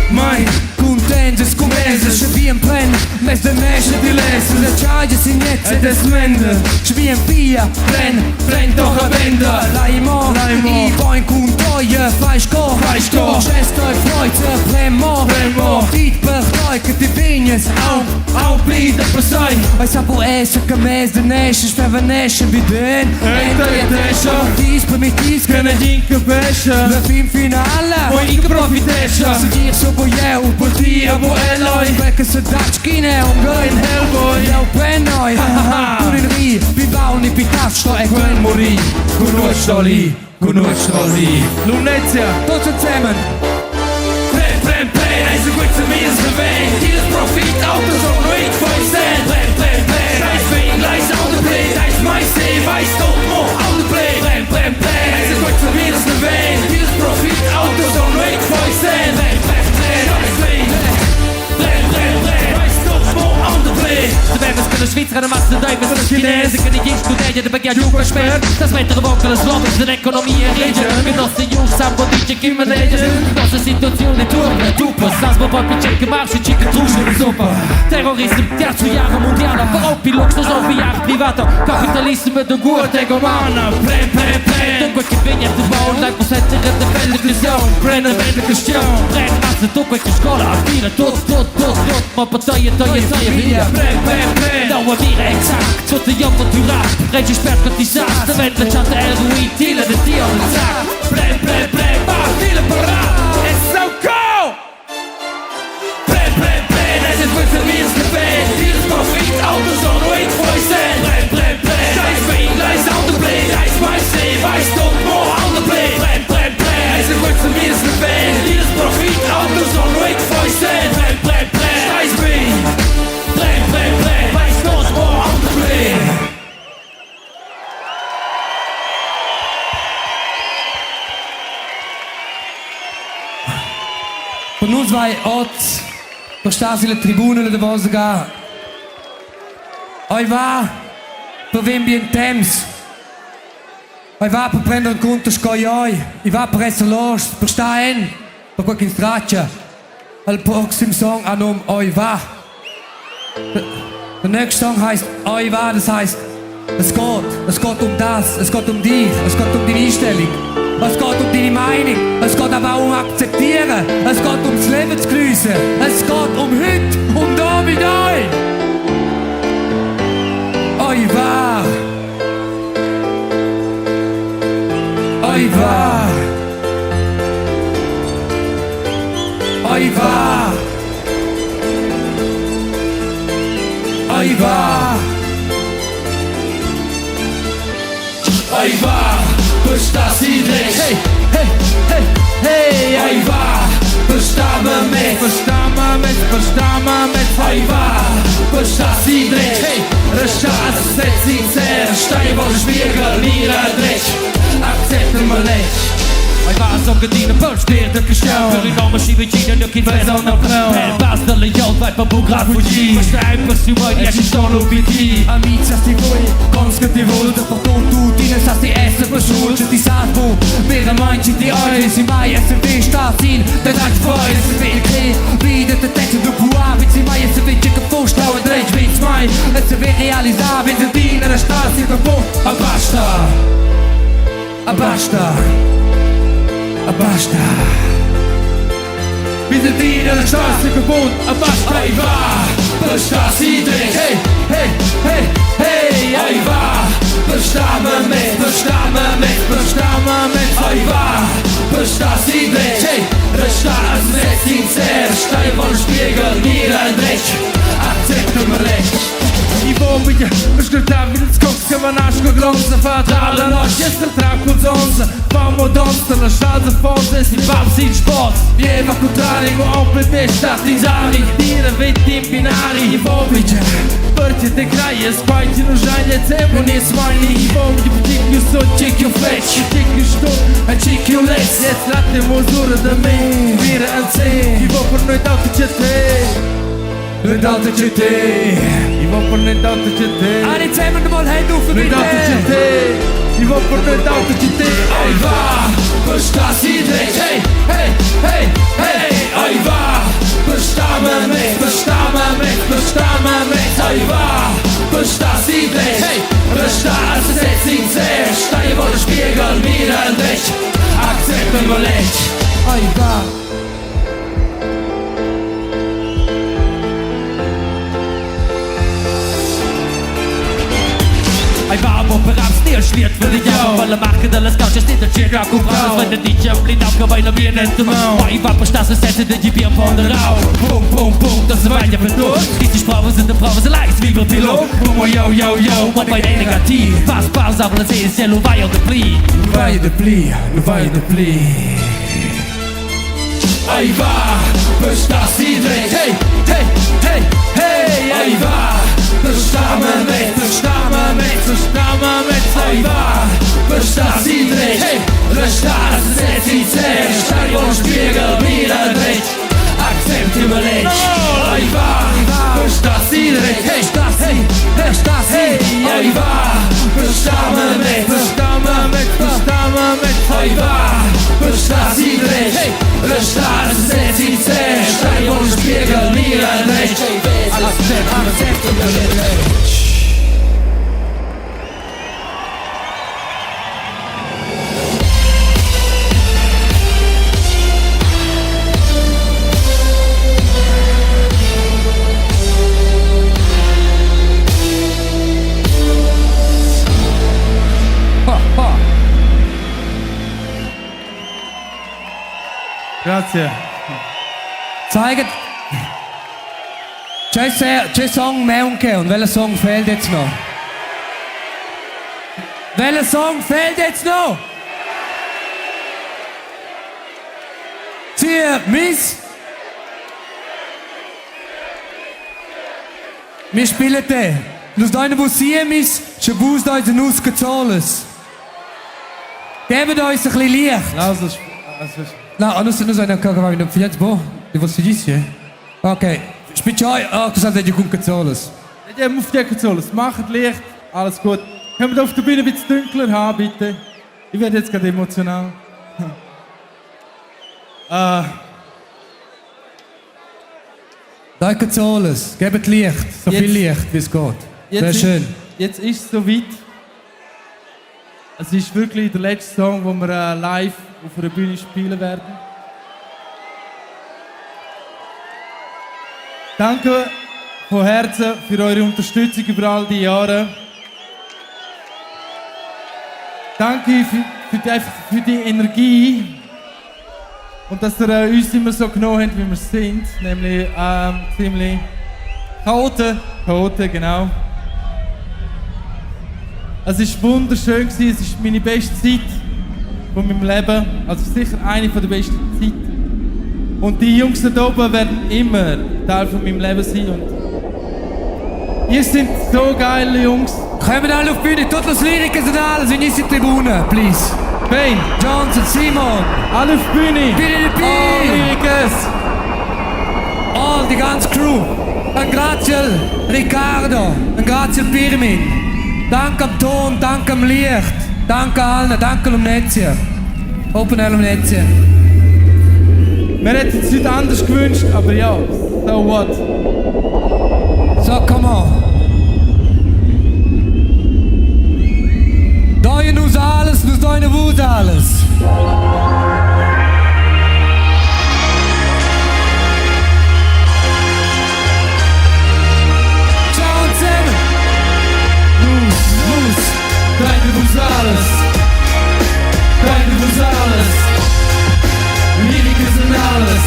Speaker 12: Mai.
Speaker 11: Contentes, commeses, je vi en plen, mes de mesce di lesse, le charge signette
Speaker 12: E desmende.
Speaker 11: Je vi en pia,
Speaker 12: plen, plen doch a bende.
Speaker 11: Laimo,
Speaker 12: Laimo.
Speaker 11: I voin kun toie, faisko,
Speaker 12: Faisko.
Speaker 11: Chester, Freude, Premo,
Speaker 12: Premo.
Speaker 11: Dit per toi, che ti vignes,
Speaker 12: Au, au, pli de passai.
Speaker 11: Ai sapo esse che mes de nesce, speva nesce, biden.
Speaker 12: Ente tescia.
Speaker 11: Dis per mi tis,
Speaker 12: Che ne ginke pesce.
Speaker 11: La fin finale.
Speaker 12: Poi inke profitesce.
Speaker 11: Se dir so bo jeu,
Speaker 12: Bo ti a bo eloi.
Speaker 11: Perché se dacchine un
Speaker 12: In Hellboy.
Speaker 11: Jau penoi, tu in ri, pi bauni, pi tasto e
Speaker 12: Quel morì, conosco lì, conosco lì. Lumnezia.
Speaker 11: Tutti insieme.
Speaker 12: Pre, pre, pre, also gut zu mir ist der Weg. Jedes Profit, Auto, so nur ich vor ich seh. Pre, pre, pre, scheiß Bein, leis Auto, play, da ist mein See, weiß doch, mo, Auto, play. Pre, pre, pre, also gut zu mir ist der Weg. Jedes Profit, Auto, so nur ich vor ich seh. Pre, pre, pre, scheiß Bein, pre, pre, pre, weiß doch, mo, Auto, play.
Speaker 9: De bevers kunnen Schweizer en de masse duivels de Chinezen kunnen geen studeren, de begär Jugendspert. Das weitere Wochen, Lobby, de economie in rege. Genosse Jungs, sambo DJ, Kimmerleger. Nossa situazione turbe, duper. Sasmo poi checken, marche, chicken, truschen, super. Terrorism, terzo jahre mondiale. Opi, luxus, auf jahre privater. Kapitalisme, de goert, egomane. Pre, pre, pre. Dunque che vegna te bouwen, lijkt me zetten, de belle vision. Brennan, belle question. Brennan, masse, dunque che scuola, affine, tot, tot, tot, tot. Ma partijen, partijen, partijen, via. Pre, pre, pre. Nou, we weer exact. Tot de Jan van Dura. Rijtje spert met die zaak. De wet met Chante ROI, Tiele, de Tiel, de zaak.
Speaker 12: Pre, pre, pre, va, Tiele, para. Es so go! Pre, pre, pre, das ist gut für mir ist der Weg. Jedes Profit, Auto, so nur ich vor ich seh. Pre, pre, pre, scheiß Bein, leis Auto, play, da ist mein See, weiß doch, mo, Auto, play. Pre, pre, pre, das ist gut für mir ist der Weg. Jedes Profit, Auto, so nur ich vor ich seh. Pre, pre, pre, scheiß Bein. Pre, pre, pre, weiß doch, mo, Auto, play.
Speaker 11: Per nus vai ot, per star sulla tribuna da Vosga. Oi va, per ven bien temps. Oi va per prendere in conto scoi oi. I va per essere los, per star en, per qualche straccia. Il prossimo song ha nome Oi va. Der nächste Song heißt Oi va, das heißt, es geht, es geht um das, es geht um dich, es geht um deine Einstellung, es geht um deine Meinung, es geht aber auch um Akzeptieren, es geht ums Leben zu geniessen, es geht um heute, um da mit euch. Oi va. Oi va. Oi va. Oi va.
Speaker 12: Oi va, per sta si dres. Hey, hey, hey, hey, oi va, per sta me met, per sta me met, per sta me met. Oi va, per sta si dres. Hey, Restà a sesez sincer, stai avon il spieghel, mira dretg, accepta il maletg. Ei va so che dina per spir da cristian Per il nome si vicina ne chi vesa una Per basta le jolt vai per bugra fugi Questa è per su mai e ci sono obiettivi
Speaker 11: Amici asti voi, cons che ti vol, per tu ti ne sa si esser per schuld, ti sa bu, veramente ti oi, si mai esser vi sta sin, te dai voi, se vi che vide te testa du buà, vi si mai esser vi che posta o dretg vins mai, se vi realisar, vi se di nella sta si per bu,
Speaker 12: A basta A basta A basta Vi sind die in der Straße gewohnt, a basta Ei va, per sta si dretg Hey, hey, hey, hey Ei va, per sta me mez, per sta me mez, per sta me mez Ei va, per sta si dretg Hey, resta a sesez sincer, stai avon il spieghel, mira dretg, accepta il maletg
Speaker 5: I vomita, ascoltavi il scocco che vanasco gronza fa tra la notte e tra col zonza Famo donza, la schalza forse si va sin sport Vieva contrari, mo ample testa tinzari Dire vetti in binari I vomita, perché te crai e spagli non žalje temo ne smanji I vomita, pticchio so, cicchio fetch Cicchio sto, e cicchio less Jetzt latte mosura da me, vira an se I vo per noi d'auto c'è te Noi d'auto c'è te I vo per noi d'auto c'è te
Speaker 11: Alle zusammen mal Hände auf,
Speaker 5: Noi d'auto c'è
Speaker 11: bitte!
Speaker 5: te I vo per noi d'auto c'è te
Speaker 12: Ei va, per sta si dretg Hey, hey, hey, hey Ei va, per sta me mez, per sta me mez, per sta me mez Ei va, per sta si dretg Hey, resta a sesez sincer, stai avon il spieghel, mira dretg, accepta il maletg
Speaker 11: Ei va!
Speaker 4: Ei va mo per abs nel schliert für die Jahre Weil marca della scalcia stetta circa comprau Wenn dice blindau che vai la mia netta Vai va per sta sette de GP ponderau Pum pum pum das vai ja per tu Die Sprache sind de Brause likes wie per pilot Pum yo yo yo ma vai negativ Pass pass aber la se lo vai de pli
Speaker 11: Vai de pli, vai de pli.
Speaker 12: Ei va, per sta si dretg Hey, hey, hey, hey Ei va, per sta me mez, per sta me mez, per sta me mez Ei va, per sta si dretg Hey, resta a sesez sincer, stai avon il spieghel, mira dretg, accepta il maletg Ei va, per sta si dretg Hey, hey, hey, hey Ei va, per sta me mez, per sta me mez, per sta me mez Ei va, per sta si dretg Hey, resta a sesez sincer, stai avon il spieghel, mira dretg, accepta, accepta il maletg
Speaker 11: Ha, ha.
Speaker 5: Grazie.
Speaker 11: Zeigt. C'è c'è Song mehr und welcher Song fehlt jetzt noch? Welcher Song fehlt jetzt noch? Zieh, Miss. Wir spielen den. Nus deine wo sie mis, sche vus deine nus gezoles. Gebt uns ein bisschen Licht. No, non so, non so neanche come non figliați bo, devo si dice. Ok, spicciai, ah, tu sai con cazzoles.
Speaker 5: Ja, auf die Cazzolas. Macht Licht, alles gut. Können wir da auf der Bühne ein bisschen dunkler haben, bitte? Ich werde jetzt gerade emotional. Äh,
Speaker 11: Dai cazzoles, gebt Licht, so viel Licht, wie es geht.
Speaker 5: Jetzt
Speaker 11: Sehr
Speaker 5: ist,
Speaker 11: schön.
Speaker 5: Jetzt ist es soweit. Es ist wirklich der letzte Song, den wir äh, live auf einer Bühne spielen werden. Danke von Herzen für eure Unterstützung über all die Jahre. Danke für, für, die, einfach für die Energie und dass ihr äh, uns immer so genommen habt, wie wir sind, nämlich ähm, ziemlich Chaoten. Chaoten, genau. Es ist wunderschön gewesen. Es ist meine beste Zeit von meinem Leben. Also sicher eine von der besten Zeit. Und die Jungs da oben werden immer Teil von meinem Leben sein. Und Ihr sind so geil, Jungs.
Speaker 11: Kommen alle auf die Bühne, tut los Lyriker sind alles, in die Tribüne, please.
Speaker 5: Bane.
Speaker 11: Johnson, Simon.
Speaker 5: Alle auf die Bühne.
Speaker 11: Bitte, bitte.
Speaker 5: All Lyrikers.
Speaker 11: All, die ganze Crew. Ein grazie al Riccardo, ein grazie al Pirmin. Danke am Ton, danke am Licht. Danke allen, danke Lumnezia. Open Air Lumnezia.
Speaker 5: Wir hätten es heute anders gewünscht, aber ja, so what?
Speaker 11: So, come on. Dein us alles, nus deine vus alles. Ciao zusammen.
Speaker 12: Nus, nus, deine vus alles. Deine vus alles. Lyriker sind alles.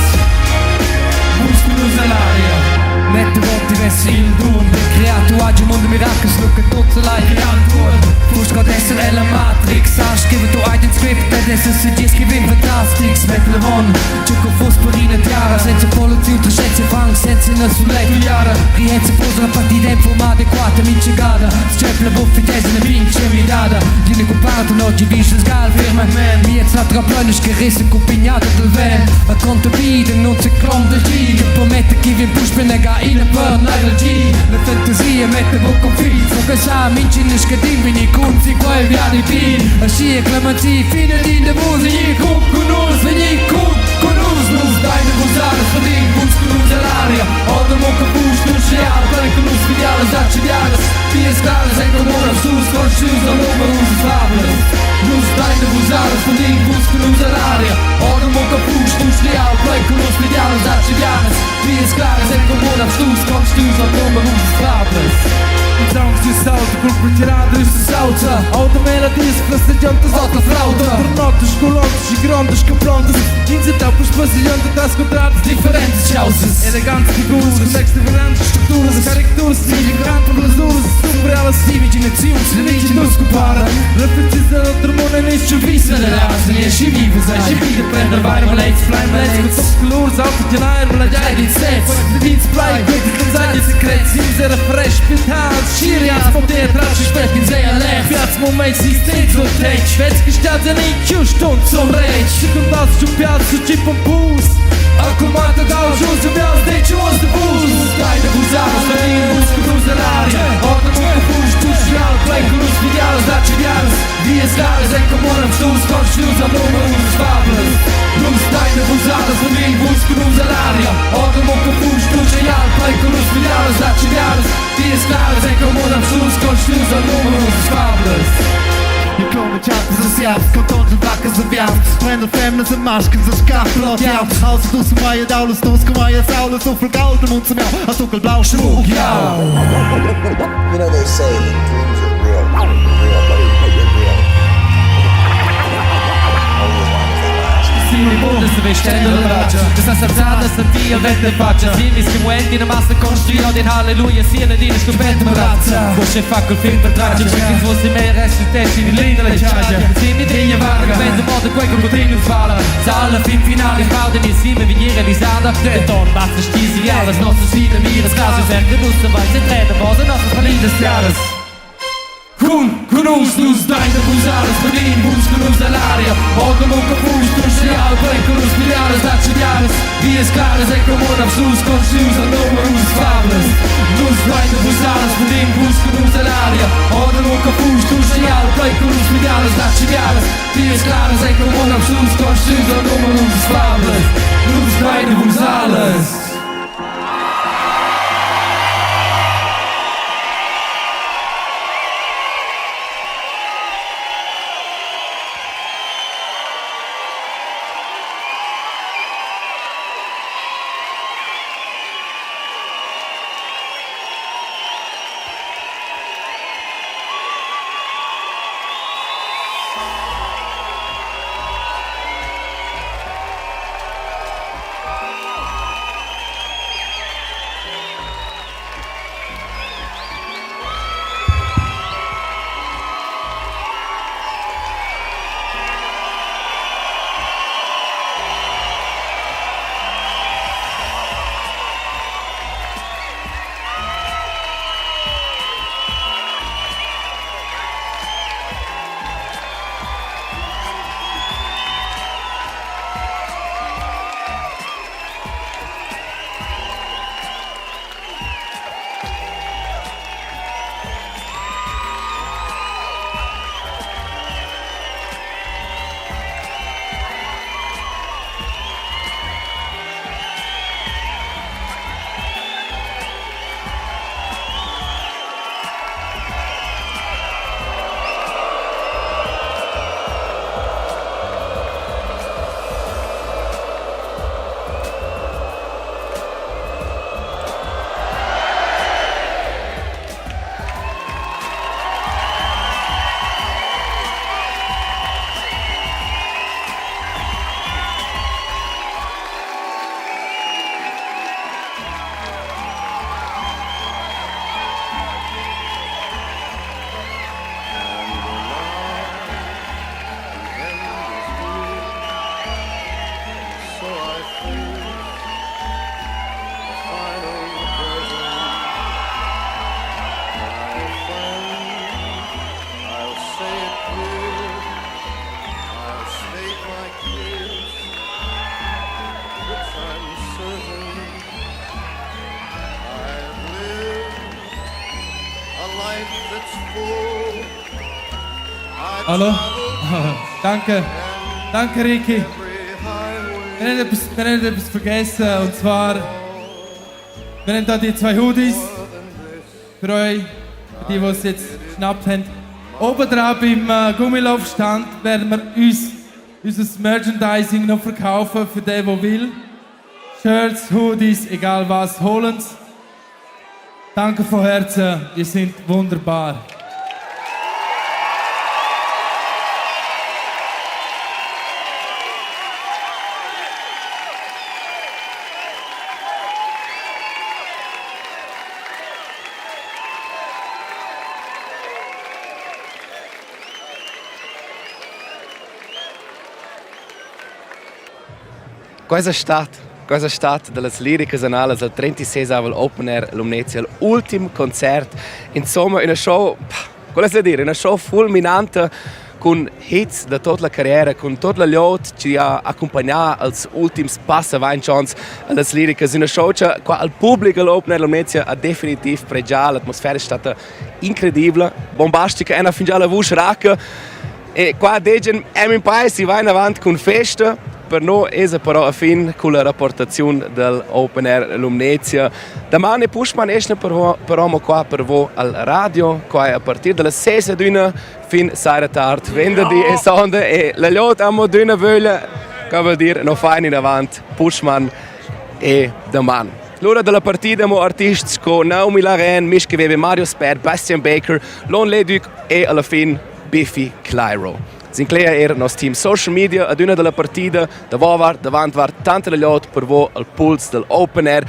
Speaker 12: Musculus all'aria.
Speaker 11: Mette votti verso il dun Creato oggi un mondo miracolo Look tutto lai creato Fusco ad essere la Matrix Ah, scrive tu eigen script Adesso se ti scrivi fantastics Mettle von Gioco fosforina chiara Senza polizia, senza fang Senza una sulle chiara Rienza fosse una partita in forma adeguata Mincegata Scepla buffi tesina vince mi dada Di comparato oggi vince sgal firma Mi è stata planisch gerissen Copignata del vent A conto bide non si clon del G Che promette chi vien push per nega in per la G La fantasia mette bocca fil So che sa minci ne schedin Vini kun si quel via di pin A scia clemenzi fine din de musica Kun kun us vini kun kun us
Speaker 12: Nus deine vus alles verdien Vus con us all'aria Oder mucca bus tu scial Quel con us figliales accidiales Vies clares e comune sus conscius al numerus fables Nus deine vus alles verdien Vus con us all'aria Oder mucca bus tu scial Quel con us figliales accidiales Vies clares e comune sus conscius al numerus fables
Speaker 5: Songs di salto, colpo tirato, si salta Auto melodies, flesseggiantes, alta flauta Per notas, colonnes, grandes, caplantes 15 tapas, passegiantes, das contratos
Speaker 12: Differentes causas
Speaker 5: Elegantes figuras, extravagantes estruturas Caricaturas, significantes, blasuras Superelas, imaginações, limite nos compara Repetição, outro mundo, nicht schon wissen
Speaker 12: La si vive, sai, si vive prendere vai, ma lei fly, ma lei
Speaker 5: Colors, auto gennaio, ma la già di sets Dienst blei, gut, dann seid ihr sekret Simsere fresh, Pital, Schirias, von der Trasche sprechen sehr leicht Piaz, moment, si steht so tech Festgestellt, in Houston, zum Recht Sekundas, su piazza, chip und Boost Accomanda da giusto, abbiamo dei giusti boost
Speaker 12: Deine busales, verdienen bus, genus all'aria Order mucca fus, tu scial, play con us figliales, accidiales Vies clares, e comune am Schluss, conscius al numerus fables Nus deine busales, verdienen bus, genus all'aria Order mucca fus, tu scial, play con us figliales, accidiales Vies clares, e comune am Schluss, conscius al numerus fables
Speaker 17: Je komen chatten ze zelf, kanton ze wakker ze werft. Brände Fremde sind Masken, sie Skafel ja. Haus du zum Eier, Daulus, dus, komm Eier, Saulus, so viel Gold im Mund zum Jau, als dunkelblau, Schmuck, ja.
Speaker 19: You know they say that dreams are real, real, real, real. Only as long as they last.
Speaker 4: Simili bunde se vestendo la braccia Questa salzata stantia vette faccia Simili schimuenti in massa costruito in halleluja Siene di stupenda marazza Voce fa col film per traccia Perché fosse me resti testi di linea le ciagia Simili degna varga Mezzo modo quel coccodrillo sbala Sala fin finale Baude insieme venire risada De ton basta stisi alles Nostre sine mire scaso Serve nusse weise Träne Vose nostre verlientes Jahres
Speaker 12: Kun, kun us, nus, deine busales, verdien, bus, kun us all'aria Order mucca fus, tu scial, play con us figliales, accidiales Vies clares e comune am Schluss, conscius al numerus fables Nus, deine busales, verdien, bus, kun us all'aria Order mucca fus, tu scial, play con us figliales, accidiales Vies clares e comune am Schluss, conscius al numerus fables Nus, deine busales Hallo? Danke. Danke, Ricky. Wir haben, etwas, wir haben etwas vergessen und zwar, wir haben da die zwei Hoodies für euch, für die, die es jetzt geschnappt haben. Oben drauf beim äh, Gummilaufstand werden wir uns unser Merchandising noch verkaufen für den, der will. Shirts, Hoodies, egal was, holen's. Danke von Herzen, ihr sind wunderbar.
Speaker 2: Questa stat, questa stat dallas liricas analas al 36avel Open Air Lumnezia, l'ultim concert. Insomma, una show, quella è dire, una show fulminante cun hits da tut la carriera, cun tut la glieud chi ha accumpagnà als ultims passa 20 ons las liricas. Una show che qua al pubblic all'Open Air Lumnezia ha definitiv pregià, l'atmosfera è stata incredibile, bombastica, ena fingià la vusch racca. E qua degen em in paese va in avant cun festa. Per noi esa però a fin con la rapportaziun del Open Air Lumnezia. Daman e puschman esna per vo, però mo qua per vo al radio, qua a partir delle 6 d'una fin saira tard, venderdi e sonda e la glieud amo d'üna vöglia, che vuol dir no fain in avant Puschman e daman. L'ora della partida mo artists co Naomi Laren, Mischke Weber, Mario Sper, Bastian Baker, Lon Leduc e alla fin Biffy Clyro. Sinclair er nos team social media ad una della partida da vovar davant var tanta la glieud per vo al puls del open air.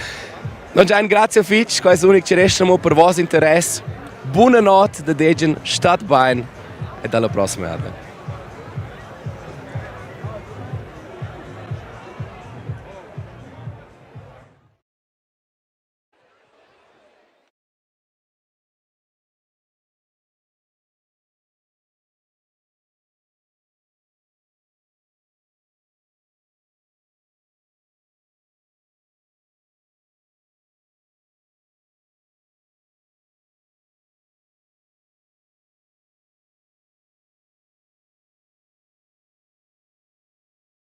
Speaker 2: Non già grazie fitch, quai è l'unic che resta mo per vos interess. Buona notte da Degen, stat bein e alla prossima.